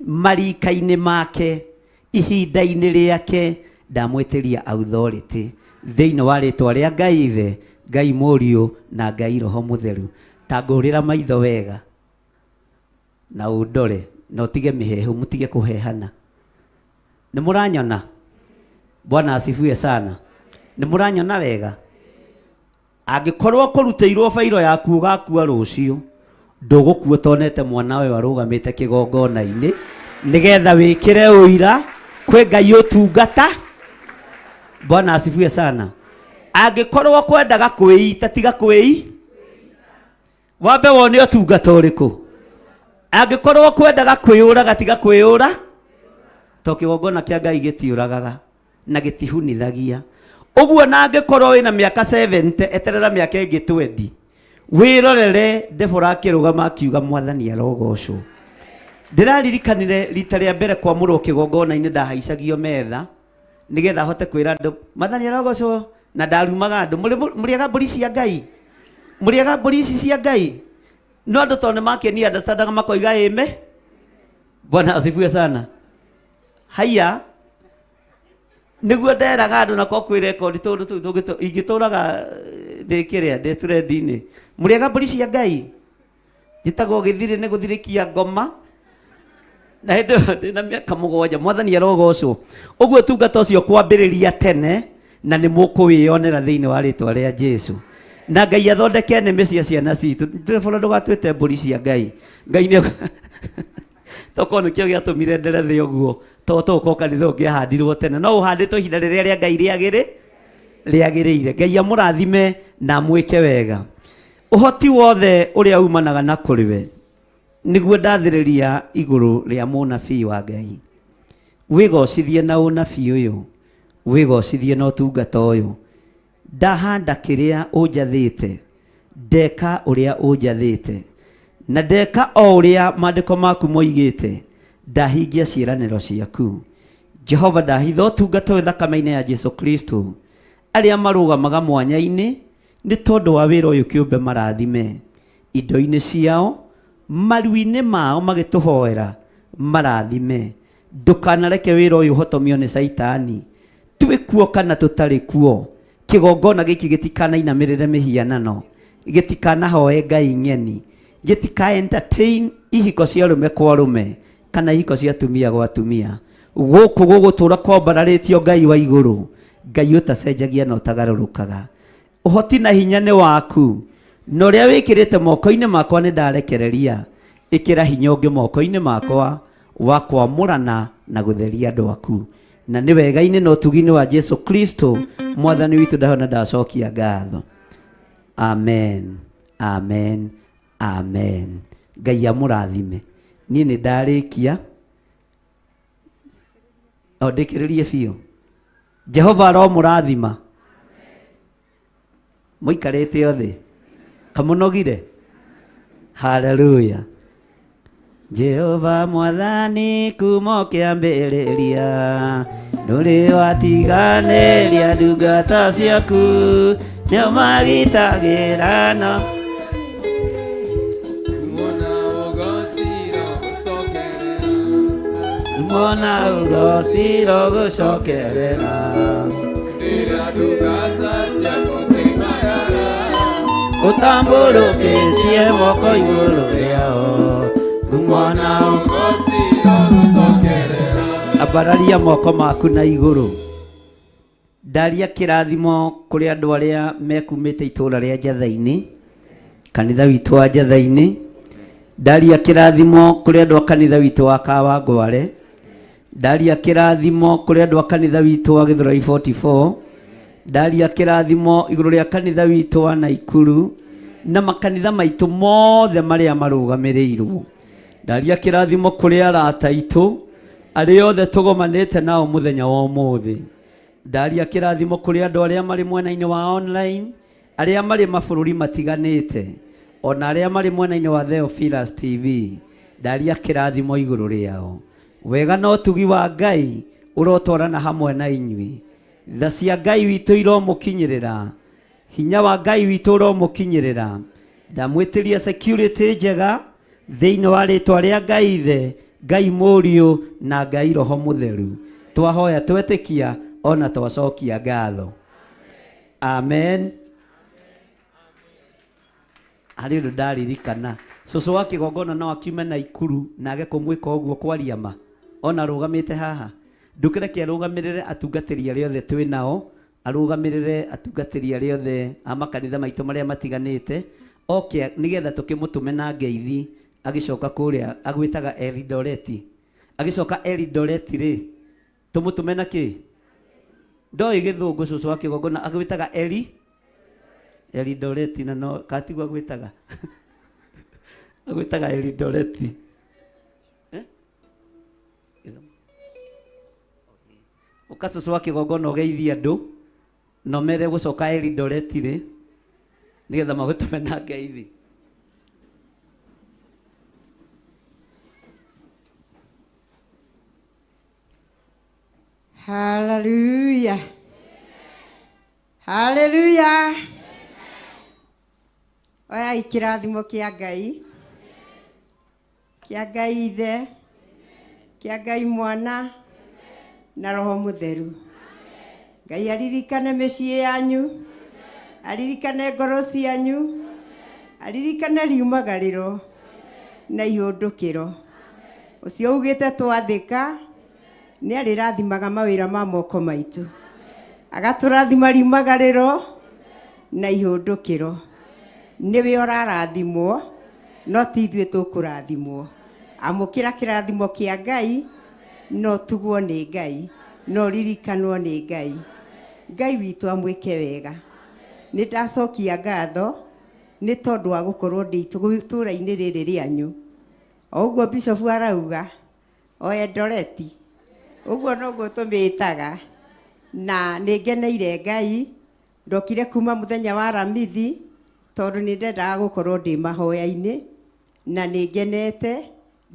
Marika-inĩ make, ihinda-inĩ rĩake, ndamwĩtĩria authority thĩinĩ wa rĩtwa rĩa Ngai Ithe, Ngai Mũriũ na Ngai Roho Mũtheru. Ta ngũrĩra maitho wega na ũndore na ũtige mĩheehũ, mũtige kũhehana. Nĩ mũranyona? Bwana asifiwe sana. Nĩ mũranyona wega? Angĩkorwo kũrutĩirwo bairo yaku ũgakua rũciũ, ndũgũkua ũtonete mwana ũyũ arũgamĩte kĩgongona-inĩ nĩgetha wĩkĩre ũira kwĩ Ngai ũtungata. Bwana asifiwe sana. Angĩkorwo kwendaga kwĩita tiga kwĩi, wambe wone ũtungata ũrĩkũ. Angĩkorwo kwendaga kwĩyũraga tiga kwĩyũra, to kĩgongona kĩa Ngai gĩtiũragaga na gĩtihunithagia. Ũguo na angĩkorwo wĩna mĩaka 70 eterera mĩaka ĩngĩ 20 wĩrorere Debora akĩrũgama akiuga Mwathani arogocwo. Ndĩraririkanire rita rĩa mbere kwamũrwo kĩgongona-inĩ ndahaicagio metha nĩgetha hote kwĩra andũ Mwathani arogocwo, na ndarumaga andũ mũrĩaga mbũri cia Ngai, mũrĩaga mbũri ici cia Ngai. No andũ tondũ nĩmakenia understandaga makoiga ĩme. Bwana asifiwe sana. Haiya, nĩguo nderaga andũ na ko kwĩ rekondi tũndũ tũu ingĩtũraga ndĩ kĩrĩa ndĩ trend-inĩ. Mũrĩaga mbũri cia Ngai, njĩtagwo gĩthirĩ nĩ gũthirĩkia ngoma. Na hĩndĩ ĩyo ndĩna mĩaka 7. Mwathani arogocwo. Ũguo ũtungata ũcio kwambĩrĩria tene na nĩ mũkũwĩyonera thĩinĩ wa rĩtwa rĩa Jesu. Na Ngai athondeke nĩmĩ cia ciana citũ. Ndĩrebora ndũgatuĩte mbũri cia Ngai. Ngai nĩ tokorwo nĩkĩo gĩatũmire nderethe ũguo, to tũgũkorwo kanitha ũngĩahandirwo tene, no ũhandĩtwo ihinda rĩrĩa rĩa Ngai rĩagĩrĩire. Ngai amũrathime na amwĩke wega. Ũhoti wothe ũrĩa umanaga na kũrĩ we nĩguo ndathĩrĩria igũrũ rĩa mũnabii wa Ngai. Wĩgocithie na ũnabii ũyũ, wĩgocithie na ũtungata ũyũ. Ndahanda kĩrĩa ũnjathĩte, ndeka ũrĩa ũnjathĩte, na ndeka o ũrĩa maandĩko maku moigĩte, ndahingia ciĩranĩro ciaku. Jehova, ndahitha ũtungata ũyũ thakame-inĩ ya Jesu Kristo. Arĩa marũgamaga mwanya-inĩ nĩ tondũ wa wĩra ũyũ kĩũmbe marathime, indo-inĩ ciao, maru-inĩ mao magĩtũhoera marathime. Ndũkanareke wĩra ũyũ ũhotomio nĩ Caitani. Twĩ kuo kana tũtarĩ kuo, kĩgongona gĩkĩ gĩtikanainamĩrĩre mĩhianano. Gĩtikanahoe ngai ng'eni, gĩtika entertain ihiko cia arũme kwa arũme kana ihiko cia atumia gwa atumia. Gũkũ gũgũtũra kwambararĩtio Ngai wa igũrũ, Ngai ũtacenjagia na ũtagarũrũkaga. Ũhoti na hinya nĩ waku, na ũrĩa wĩkĩrĩte moko-inĩ makwa nĩ ndarekereria. Ĩkĩra hinya ũngĩ moko-inĩ makwa wa kwamũrana na gũtheria andũ aku. Na nĩ wega-inĩ na ũtugi-inĩ wa Jesu Kristo mwathani witũ ndahona ndacokia ngatho. Amen, amen, amen. Ngai amũrathime. Niĩ nĩ ndarĩkia. O ndĩkĩrĩrie biũ. Jehova aromũrathima. Mũikarĩte othe. Kamũnogire. Hallelujah. Jehova mwathani kuma ũkĩambĩrĩria, ndũrĩ watiganĩria ndungata ciaku, nĩũmagitagĩra no mona ũgociro gũcokerera. Ũtambũrũkĩtie moko igũrũ rĩao, mona ũgociro gũcokerera. Ambararia moko maku na igũrũ. Ndaria kĩrathimo kũrĩ andũ arĩa mekumĩte itũũra rĩa Njathai-inĩ, kanitha witũ wa Njathai-inĩ. Ndaria kĩrathimo kũrĩ andũ a kanitha witũ wa Kawangware. Ndaria kĩrathimo kũrĩ andũ a kanitha witũ wa Gĩthũrai 44. Ndaria kĩrathimo igũrũ rĩa kanitha witũ wa Naikuru na makanitha maitũ mothe marĩa marũgamĩrĩirwo. Ndaria kĩrathimo kũrĩ arata aitũ arĩa othe tũgomanĩte nao mũthenya wa ũmũthĩ. Ndaria kĩrathimo kũrĩ andũ arĩa marĩ mwena-inĩ wa online, arĩa marĩ mabũrũri matiganĩte, ona arĩa marĩ mwena-inĩ wa Theophilus TV. Ndaria kĩrathimo igũrũ rĩao. Wega na ũtugi wa Ngai ũrotwarana hamwe na inyuĩ. Tha cia Ngai witũ iromũkinyĩrĩra, hinya wa Ngai witũ ũromũkinyĩrĩra. Ndamwĩtĩria security njega thĩinĩ wa rĩtwa rĩa Ngai Ithe, Ngai Mũriũ na Ngai Roho Mũtheru. Twahoya twetĩkia ona twacokia ngatho. Amen. Harĩ ũndũ ndaririkana. Cũcũ wa kĩgongona no akiume Naikuru na age kũmwĩka ũguo kwaria ma. Ona arũgamĩte haha. Ndũkĩreke arũgamĩrĩre atungatĩri arĩa othe twĩ nao, arũgamĩrĩre atungatĩri arĩa othe a makanitha maitũ marĩa matiganĩte, oke nĩgetha tũkĩmũtũme na ngeithi agĩcoka kũrĩa agwĩtaga Eldoret. Agĩcoka Eldoret rĩ, tũmũtũme na kĩ? Ndoĩ gĩthũngũ cũcũ wa kĩgongona agwĩtaga Eli Eldoret na no katigwo agwĩtaga agwĩtaga Eldoret. Ũka cũcũ wa kĩgongona ũgeithie andũ na ũmere gũcoka Eldoret rĩ, nĩgetha magũtũme na ngeithi. Hallelujah. Hallelujah. Oya kĩrathimo kĩa Ngai, kĩa Ngai Ithe, kĩa Ngai Mwana na Roho Mũtheru. Ngai aririkane mĩciĩ yanyu, aririkane ngoro cianyu, aririkane riumagarĩro na ihũndũkĩro. Ũcio ugĩte twathĩka nĩ arĩrathimaga mawĩra ma moko maitũ, agatũrathima riumagarĩro na ihũndũkĩro. Nĩwe ũrarathimwo no ti ithuĩ tũkũrathimwo. Amũkĩra kĩrathimo kĩa Ngai no tugwo nĩ Ngai, no ririkanwo nĩ Ngai. Ngai witũ amwĩke wega. Nĩ ndacokia ngatho nĩ tondũ wa gũkorwo ndĩ itũũra-inĩ rĩrĩ rĩanyu. O ũguo Bishop arauga o Eldoret, ũguo noguo tũmĩtaga. Na nĩ ngeneire Ngai, ndokire kuma mũthenya wa Aramithi tondũ nĩ ndendaga gũkorwo ndĩ mahoya-inĩ, na nĩ ngenete,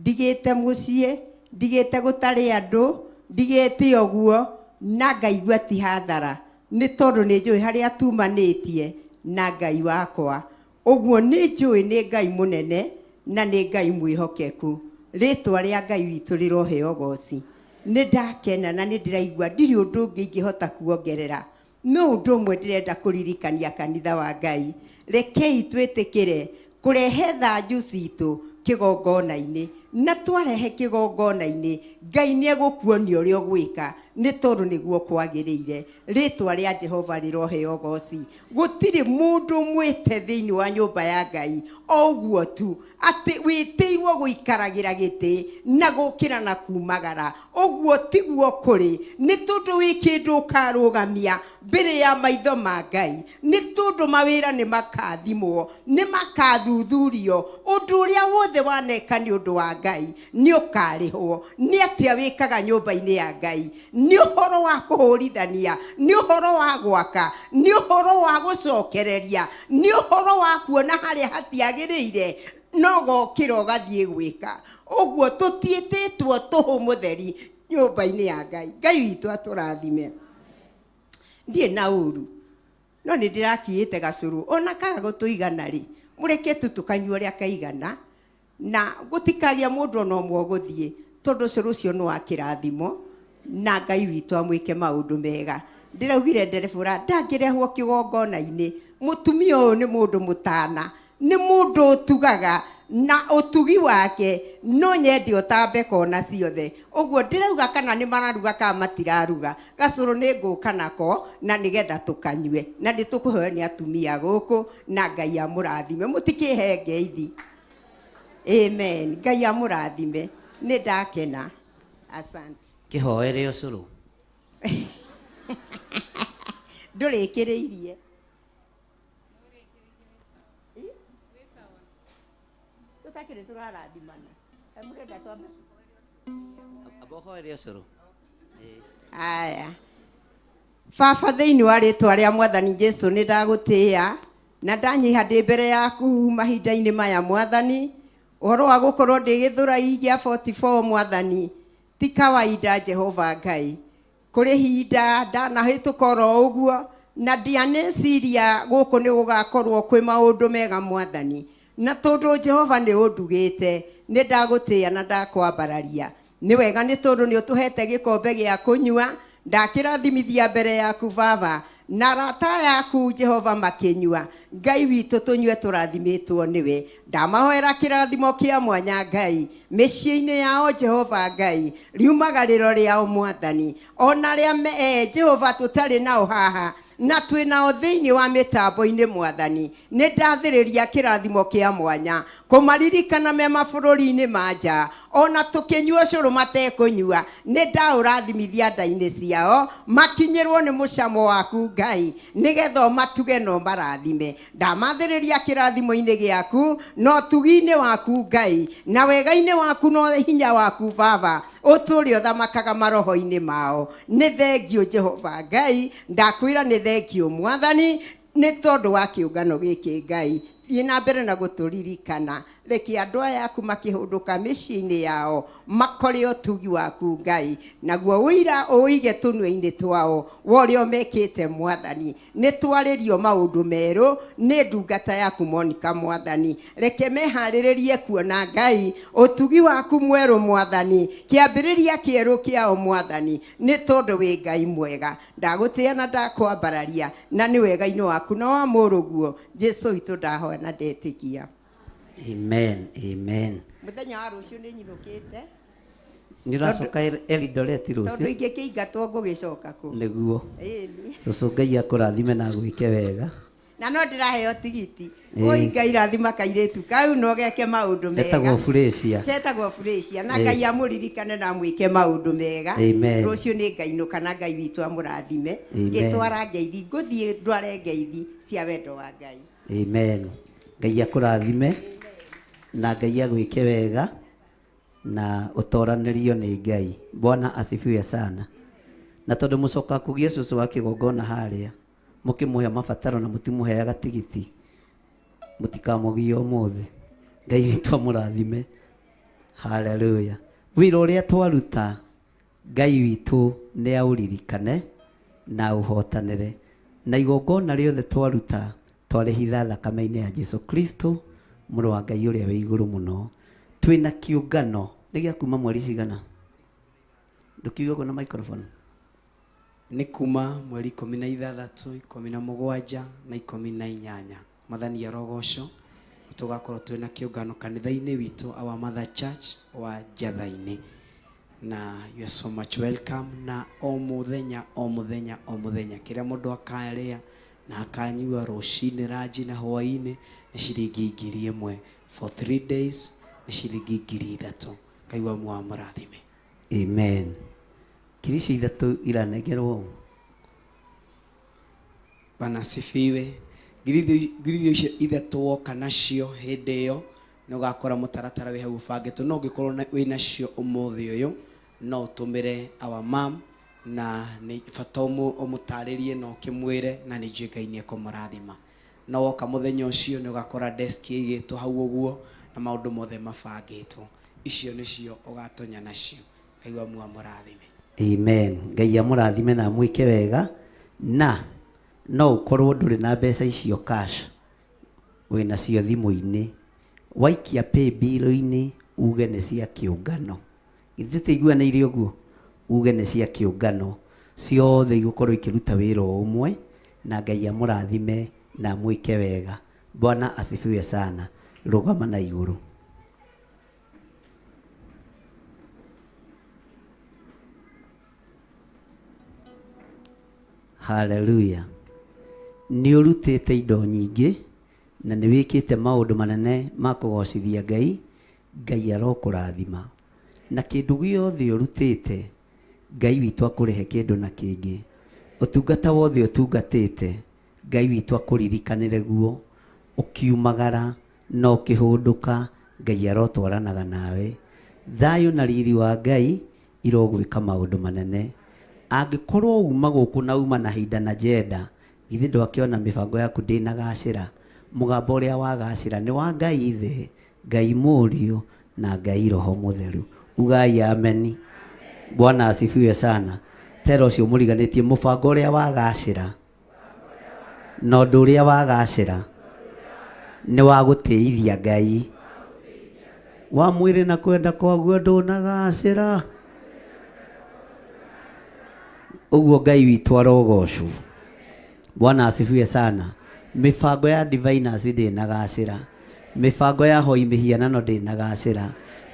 ndigĩte mũciĩ, ndigĩte gũtarĩ andũ, ndigĩte ũguo, na ngaigua ti hathara, nĩ tondũ nĩ njũĩ harĩa tumanĩtie na Ngai wakwa. Ũguo nĩ njũĩ nĩ Ngai mũnene na nĩ Ngai mwĩhokeku. Rĩtwa rĩa Ngai witũ rĩroheo goci. Nĩ ndakena na nĩ ndĩraigua ndirĩ ũndũ ũngĩ ingĩhota kuongerera. No ũndũ ũmwe ndĩrenda kũririkania kanitha wa Ngai, Rekei twĩtĩkĩre kũrehe thanju citũ kĩgongona-inĩ, na twarehe kĩgongona-inĩ Ngai nĩ egũkuonia ũrĩa ũgwĩka, nĩ tondũ nĩguo kwagĩrĩire. Rĩtwa rĩa Jehova rĩroheo goci. Gũtirĩ mũndũ mwĩte thĩinĩ wa nyũmba ya Ngai o ũguo tu atĩ wĩtĩirwo gũikaragĩra gĩtĩ na gũkĩra na kumagara, ũguo tiguo kũrĩ. Nĩ tondũ wĩ kĩndũ ũkarũgamia mbere ya maitho ma Ngai, nĩ tondũ mawĩra nĩ makathimwo, nĩ makathuthurio. Ũndũ ũrĩa wothe waneka nĩ ũndũ wa Ngai nĩ ũkarĩhwo. Nĩ atĩa wĩkaga nyũmba-inĩ ya Ngai? Nĩ ũhoro wa kũhũrithania, nĩ ũhoro wa gwaka, nĩ ũhoro wa gũcokereria, nĩ ũhoro wa kuona harĩa hatiagĩrĩire no gokĩra ũgathiĩ gwĩka. Ũguo tũtiĩtĩtwo tũhũ mũtheri nyũmba-inĩ ya Ngai. Ngai witũ atũrathime. Ndirĩ na ũru, no nĩ ndĩrakiĩte gacũrũ ona kaga gũtũigana rĩ, mũreke tu tũkanyua ũrĩa kaigana, na gũtikagĩa mũndũ ona ũmwe ũgũthiĩ, tondũ ũcũrũ ũcio nĩ wa kĩrathimo, na Ngai witũ amwĩke maũndũ mega. Ndĩraugire nderebũra ndangĩrehwo kĩgongona-inĩ. Mũtumia ũyũ nĩ mũndũ mũtana, nĩ mũndũ ũtugaga, na ũtugi wake no nyende ũtambe kona ciothe. Ũguo ndĩrauga kana nĩ mararuga kana matiraruga, gacũrũ nĩ ngũka nako na nĩgetha tũkanyue, na nĩ tũkũheo nĩ atumia gũkũ, na Ngai amũrathime. Mũtikĩhe ngeithi. Amen. Ngai amũrathime. Nĩ ndakena. Asante. Kĩhoere ũcũrũ. Ndũrĩkĩrĩirie. Tũtakĩrĩ tũrarathimana. Mũrenda twambe. Amba ũhoere ũcũrũ. Aya. Baba, thĩinĩ wa rĩtwa rĩa Mwathani Jesu nĩ ndagũtĩĩa na ndanyiha ndĩ mbere yaku mahinda-inĩ maya Mwathani. Ũhoro wa gũkorwo ndĩ gĩthũrai gĩa 44 Mwathani ti kawaida Jehova Ngai. Kũrĩ hinda ndanahĩtũka oro ũguo na ndianeciria gũkũ nĩ gũgakorwo kwĩ maũndũ mega Mwathani, na tondũ Jehova nĩ ũndugĩte nĩ ndagũtĩĩa na ndakwambararia. Nĩ wega nĩ tondũ nĩ ũtũhete gĩkombe gĩa kũnyua, ndakĩrathimithia mbere yaku Baba, na arata yaku Jehova makĩnyua. Ngai witũ tũnyue tũrathimĩtwo nĩwe. Ndamahoera kĩrathimo kĩa mwanya Ngai mĩciĩ-inĩ yao Jehova Ngai, riumagarĩro rĩao Mwathani, ona rĩa Jehova tũtarĩ nao haha na twĩ nao thĩinĩ wa mĩtambo-inĩ Mwathani, nĩ ndathĩrĩria kĩrathimo kĩa mwanya kũmaririkana me mabũrũri-inĩ ma nja, ona tũkĩnyua ũcũrũ matekũnyua, nĩ ndaũrathimithia nda-inĩ ciao makinyĩrwo nĩ mũcamo waku Ngai, nĩgetha ũmatuge na ũmarathime. Ndamathĩrĩria kĩrathimo-inĩ gĩaku na ũtugi-inĩ waku Ngai, na wega-inĩ waku na hinya waku Baba, ũtũũre ũthamakaga maroho-inĩ mao. Nĩ thengio Jehova Ngai, ndakwĩra nĩ thengio Mwathani, nĩ tondũ wa kĩũngano gĩkĩ Ngai. Thiĩ na mbere na gũtũririkana, reke andũ aya aku makĩhũndũka mĩciĩ-inĩ yao makore ũtugi waku Ngai, naguo ũira ũige tũnua-inĩ twao wa ũrĩa mekĩte Mwathani. Nĩ twarĩrio maũndũ merũ nĩ ndungata yaku Monica Mwathani, reke meharĩrĩrie kuona Ngai ũtugi waku mwerũ Mwathani, kĩambĩrĩria kĩerũ kĩao Mwathani, nĩ tondũ wĩ Ngai mwega. Ndagũtĩĩa na ndakwambararia, na nĩ wega-inĩ waku na wa mũrũguo Jesu witũ ndahoya na ndetĩkia. Amen, amen. Mũthenya wa rũciũ nĩ nyinũkĩte. Nĩ ũracoka Eldoret Tondũ rũciũ? ingĩkĩingatwo ngũgĩcoka kũ? Nĩguo. Ĩni. Cũcũ Ngai akũrathime na agwĩke wega. Na no ndĩraheo tigiti. Oi Ngai rathima kairĩtu kau no geke maũndũ mega. Getagwo Furacia. Getagwo Furacia, na Ngai amũririkane na amwĩke maũndũ mega. Amen. Rũciũ nĩ ngainũka na Ngai witũ amũrathime. Amen. Ngĩtwara ngeithi, ngũthiĩ ndware ngeithi cia wendo wa Ngai. Amen. Ngai akũrathime na Ngai agwĩke wega na ũtoranĩrio nĩ Ngai. Bwana asifiwe sana. Na tondũ mũcoka kũgĩa cũcũ wa kĩgongona harĩa, mũkĩmũhe mabataro na mũtimũheaga tigiti, mũtikamũgie ũmũthĩ. Ngai witũ amũrathime. Haleluya. Wĩra ũrĩa twaruta, Ngai witũ nĩ aũririkane na ũhotanĩre. Na igongona rĩothe twaruta, twarĩhitha thakame-inĩ ya Jesu Kristo, mũrũ wa Ngai ũrĩa wĩ igũrũ mũno. Twĩna kĩũngano nĩ gĩa kuma mweri cigana? Ndũkiuge ũguo na microphone. Nĩ kuma mweri 16, 17 na 18. Mwathani arogocwo. Tũgakorwo twĩna kĩũngano kanitha-inĩ witũ our mother church wa Njatha-inĩ, na you are so much welcome. Na o mũthenya o mũthenya o mũthenya kĩrĩa mũndũ akarĩa na akanyua rũcinĩ, ranji na hwaĩ-inĩ nĩ ciringi 1000, for 3 days nĩ ciringi 3000. Ngai wa mũrathime. Amen. Ngiri icio ithatũ iranengerwo. Bwana asifiwe. Ngiri icio ithatũ woka nacio hĩndĩ ĩyo nĩ ũgakora mũtaratara wĩ hau ũbangĩtwo. No ũngĩkorwo wĩ nacio ũmũthĩ ũyũ no ũtũmĩre our mom, na nĩ bata ũmũtarĩrie na ũkĩmwĩre, na nĩ njũĩ Ngai nĩ ekũmũrathima. No woka mũthenya ũcio nĩ ũgakora desk ĩigĩtwo hau ũguo na maũndũ mothe mabangĩtwo. Icio nĩcio ũgatonya nacio. Ngai wa mũrathime. Amen. Ngai amũrathime na amwĩke wega. Na no ũkorwo ndũrĩ na mbeca icio cash, wĩna cio thimũ-inĩ, waikia pay bill-inĩ uge nĩ cia kĩũngano. Githĩ tũtiguanĩire ũguo? Uge nĩ cia kĩũngano, ciothe igũkorwo ikĩruta wĩra o ũmwe, na Ngai amũrathime na amwĩke wega. Bwana asifiwe sana. Rũgama na igũrũ. Hallelujah. Nĩ ũrutĩte indo nyingĩ na nĩ wĩkĩte maũndũ manene ma kũgocithia Ngai. Ngai arokũrathima. Na kĩndũ gĩothe ũrutĩte, Ngai witũ akũrĩhe kĩndũ na kĩngĩ. Ũtungata wothe ũtungatĩte, Ngai witũ akũririkanĩre guo. Ũkiumagara na ũkĩhũndũka, Ngai arotwaranaga nawe. Thayũ na riri wa Ngai irogwĩka maũndũ manene. Angĩkorwo uma gũkũ na uma na hinda na njenda, githĩ ndwakĩona mĩbango yaku ndĩnagacĩra? Mũgambo ũrĩa wagacĩra nĩ wa Ngai Ithe, Ngai Mũriũ na Ngai Roho Mũtheru. Ugai ameni. Bwana asifiwe sana. Tera ũcio mũriganĩtie mũbango ũrĩa wagacĩra na ũndũ ũrĩa wagacĩra nĩ wa gũtĩithia Ngai. Wa mwĩrĩ na kwenda kwaguo ndũnagacĩra. Ũguo Ngai witũ arogocwo. Bwana asifiwe sana. Mĩbango ya diviners ndĩnagacĩra. Mĩbango ya hoi mĩhianano ndĩnagacĩra.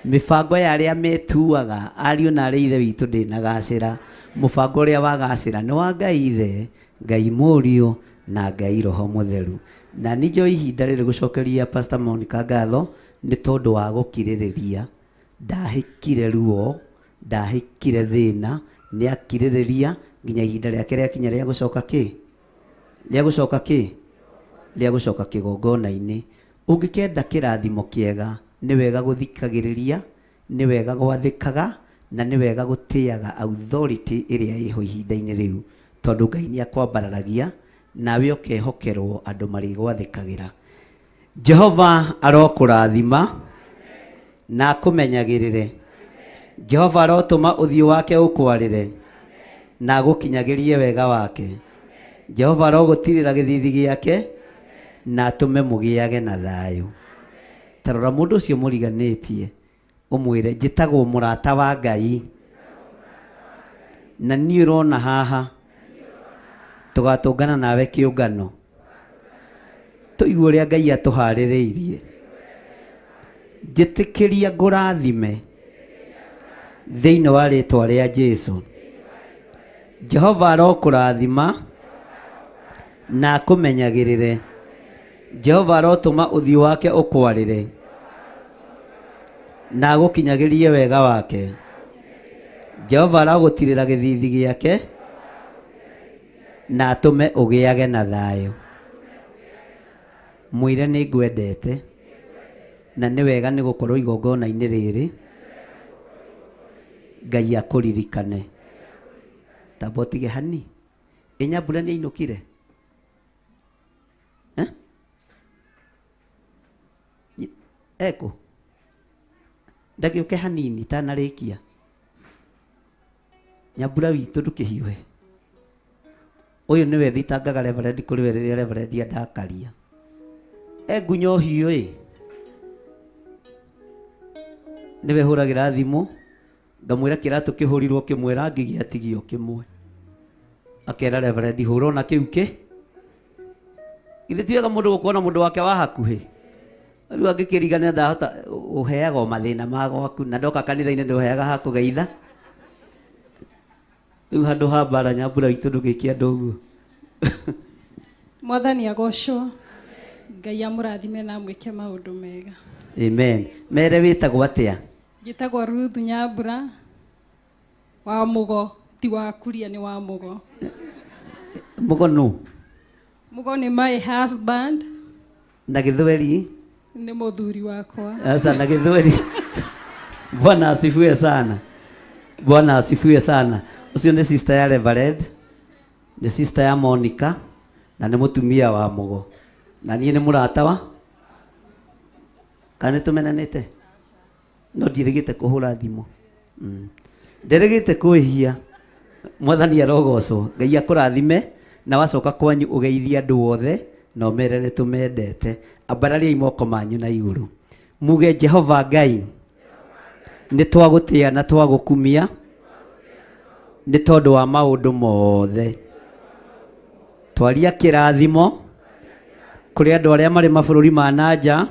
Mĩbango ya arĩa metuaga ariũ na arĩa ithe witũ ndĩnagacĩra. Mũbango ũrĩa wagacĩra nĩ wa Ngai Ithe, Ngai Mũriũ na Ngai Roho Mũtheru. Na nĩnjũĩ ihinda rĩrĩ gũcokeria Pastor Monica ngatho nĩ tondũ wa gũkirĩrĩria. Ndahĩkire ruo, ndahĩkire thĩna, nĩ akirĩrĩria nginya ihinda rĩake rĩakinya rĩa gũcoka kĩ? Rĩa gũcoka kĩ? Rĩa gũcoka kĩgongona-inĩ. Ũngĩkenda kĩrathimo kĩega, nĩ wega gũthikagĩrĩria, nĩ wega gwathĩkaga, na nĩ wega gũtĩaga authority ĩrĩa ĩho ihinda-inĩ rĩu, tondũ Ngai nĩ akwambararagia nawe ũkehokerwo andũ marĩgwathĩkagĩra. Jehova arokũrathima na akũmenyagĩrĩre. Jehova arotũma ũthiũ wake ũkwarĩre na agũkinyagĩrie wega wake. Jehova arogũtirĩra gĩthithi gĩake na atũme mũgĩage na thayũ. Ta rora mũndũ ũcio mũriganĩtie ũmwĩre, njĩtagwo mũrata wa Ngai na niĩ ũrona haha tũgatũngana nawe kĩũngano, tũigue ũrĩa Ngai atũharĩrĩirie. Njĩtĩkĩria ngũrathime thĩinĩ wa rĩtwa rĩa Jesũ. Jehova arokũrathima na akũmenyagĩrĩre. Jehova arotũma ũthiũ wake ũkwarĩre na agũkinyagĩrie wega wake. Jehova arogũtirĩra gĩthithi gĩake na atũme ũgĩage na thayũ. Mwĩre nĩ ngwendete na nĩ wega nĩ gũkorwo igongona-inĩ rĩrĩ. Ngai akũririkane. Tamba ũtige hani. Ĩ Nyambura nĩ ainũkire? Eh? Ekũ? Ndagĩũke hanini tanarĩkia. Nyambura witũ ndũkĩhiũhe. Ũyũ nĩwe thitangaga reverend kũrĩ we rĩrĩa reverend andakaria. Engunya ũhiũ ĩ. Nĩwe hũragĩra thimũ ngamwĩra kĩratũ kĩhũrirwo kĩmwe rangi gĩatigio kĩmwe. Akera reverend hũra ona kĩu kĩ. Githĩ ti wega mũndũ gũkorwo na mũndũ wake wa hakuhĩ? Rĩu angĩkĩriganĩra ndahota ũheaga o mathĩna ma gwaku na ndoka kanitha-inĩ ndũheaga ha kũgeitha. Rĩu handũ ha mbara Nyambura witũ ndũgĩke andũ ũguo. Mwathani agocwo. Ngai amũrathime na amwĩke maũndũ mega. Amen. Mere wĩtagwo atĩa? Njĩtagwo Ruth Nyambura wa Mũgo, ti wa Kuria, nĩ wa Mũgo. Mũgo nũ? Mũgo nĩ my husband. Na gĩthweri? Nĩ mũthuri wakwa. Sasa na gĩthweri. Bwana asifiwe sana. Bwana asifiwe sana. Ũcio nĩ sister ya Reverend, nĩ sister ya Monica na nĩ mũtumia wa Mũgo. Na niĩ nĩ mũrata wa kana nĩ tũmenanĩte? No ndirĩgĩte kũhũra thimũ. Ndirĩgĩte kwĩhia. Mwathani arogocwo. Ngai akũrathime na wacoka kwanyu ũgeithie andũ othe na ũmere nĩ tũmendete. Ambarariai moko manyu na igũrũ. Muge Jehova Ngai, nĩ twagũtĩa na twagũkumia nĩ tondũ wa maũndũ mothe. Twaria kĩrathimo kũrĩ andũ arĩa marĩ mabũrũri ma na nja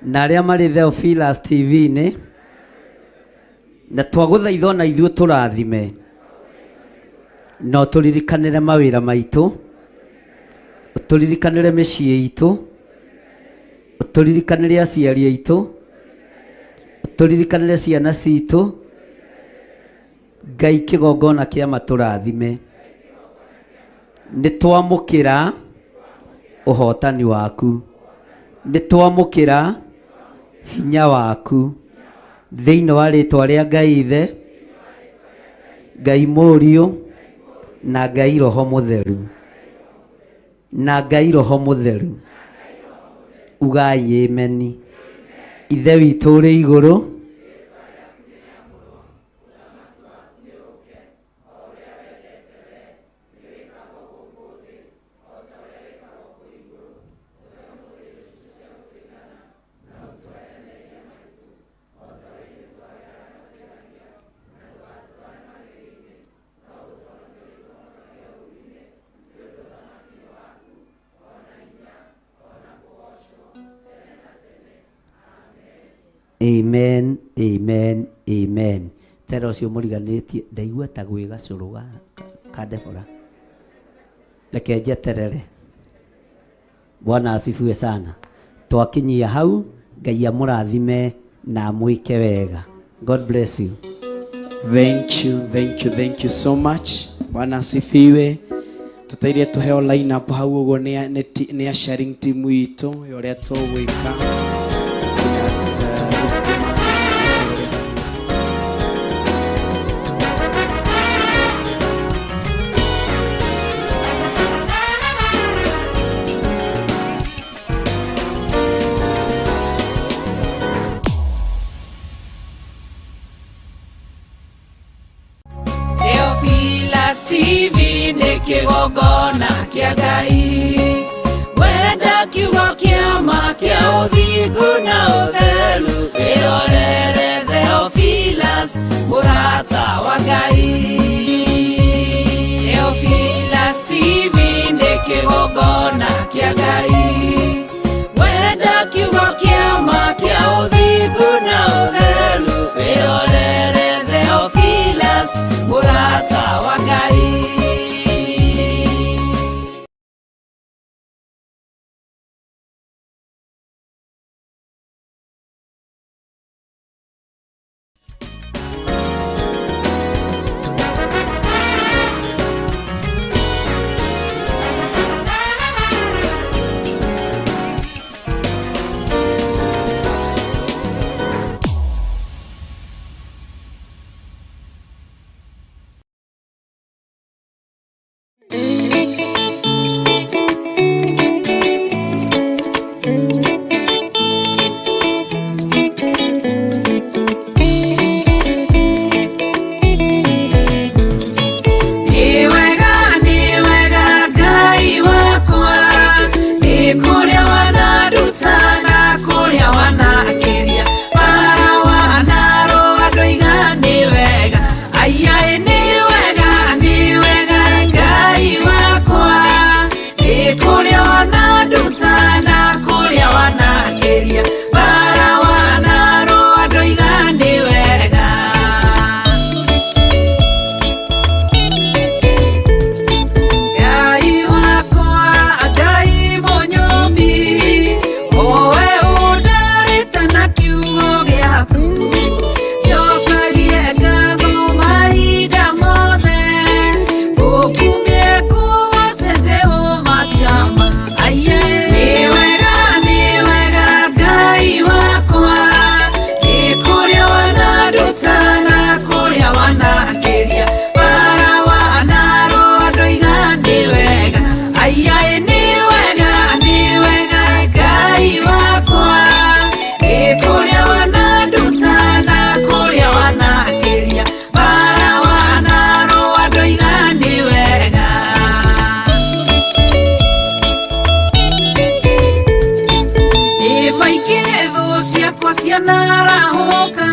na arĩa marĩ Theophilus TV-inĩ, na twagũthaitha ona ithuĩ tũrathime na ũtũririkanĩre mawĩra maitũ, ũtũririkanĩre mĩciĩ itũ, ũtũririkanĩre aciari aitũ, ũtũririkanĩre ciana citũ. Ngai kĩgongona kĩa matũrathime. Nĩ twamũkĩra ũhotani waku, nĩ twamũkĩra hinya waku thĩinĩ wa rĩtwa rĩa Ngai Ithe, Ngai Mũriũ na Ngai Roho Mũtheru, na Ngai Roho Mũtheru. Ugai ameni. Ithe witũ ũrĩ igũrũ, Amen, amen, amen. Tera ũcio mũriganĩtie ndaigua ta gwĩ gacũrũ ka Debora. Reke njeterere. Bwana asifiwe sana. Twakinyia hau, Ngai amũrathime na amwĩke wega. God bless you. Thank you, thank you, thank you so much. Bwana asifiwe. Tũteithie tũheo line up hau ũguo nĩ a sharing team itũ ya ũrĩa tũgwĩka. Theophilus TV nĩ kĩgongona kĩa Ngai. Wenda kiugo kĩa ma kĩa ũthingu na ũtheru, wĩrorere Theophilus mũrata wa Ngai. Theophilus TV nĩ kĩgongona kĩa Ngai. Wenda kiugo kĩa ma kĩa ũthingu na ũtheru, wĩrorere Theophilus mũrata wa Ngai. Ciakwa cianarahũka.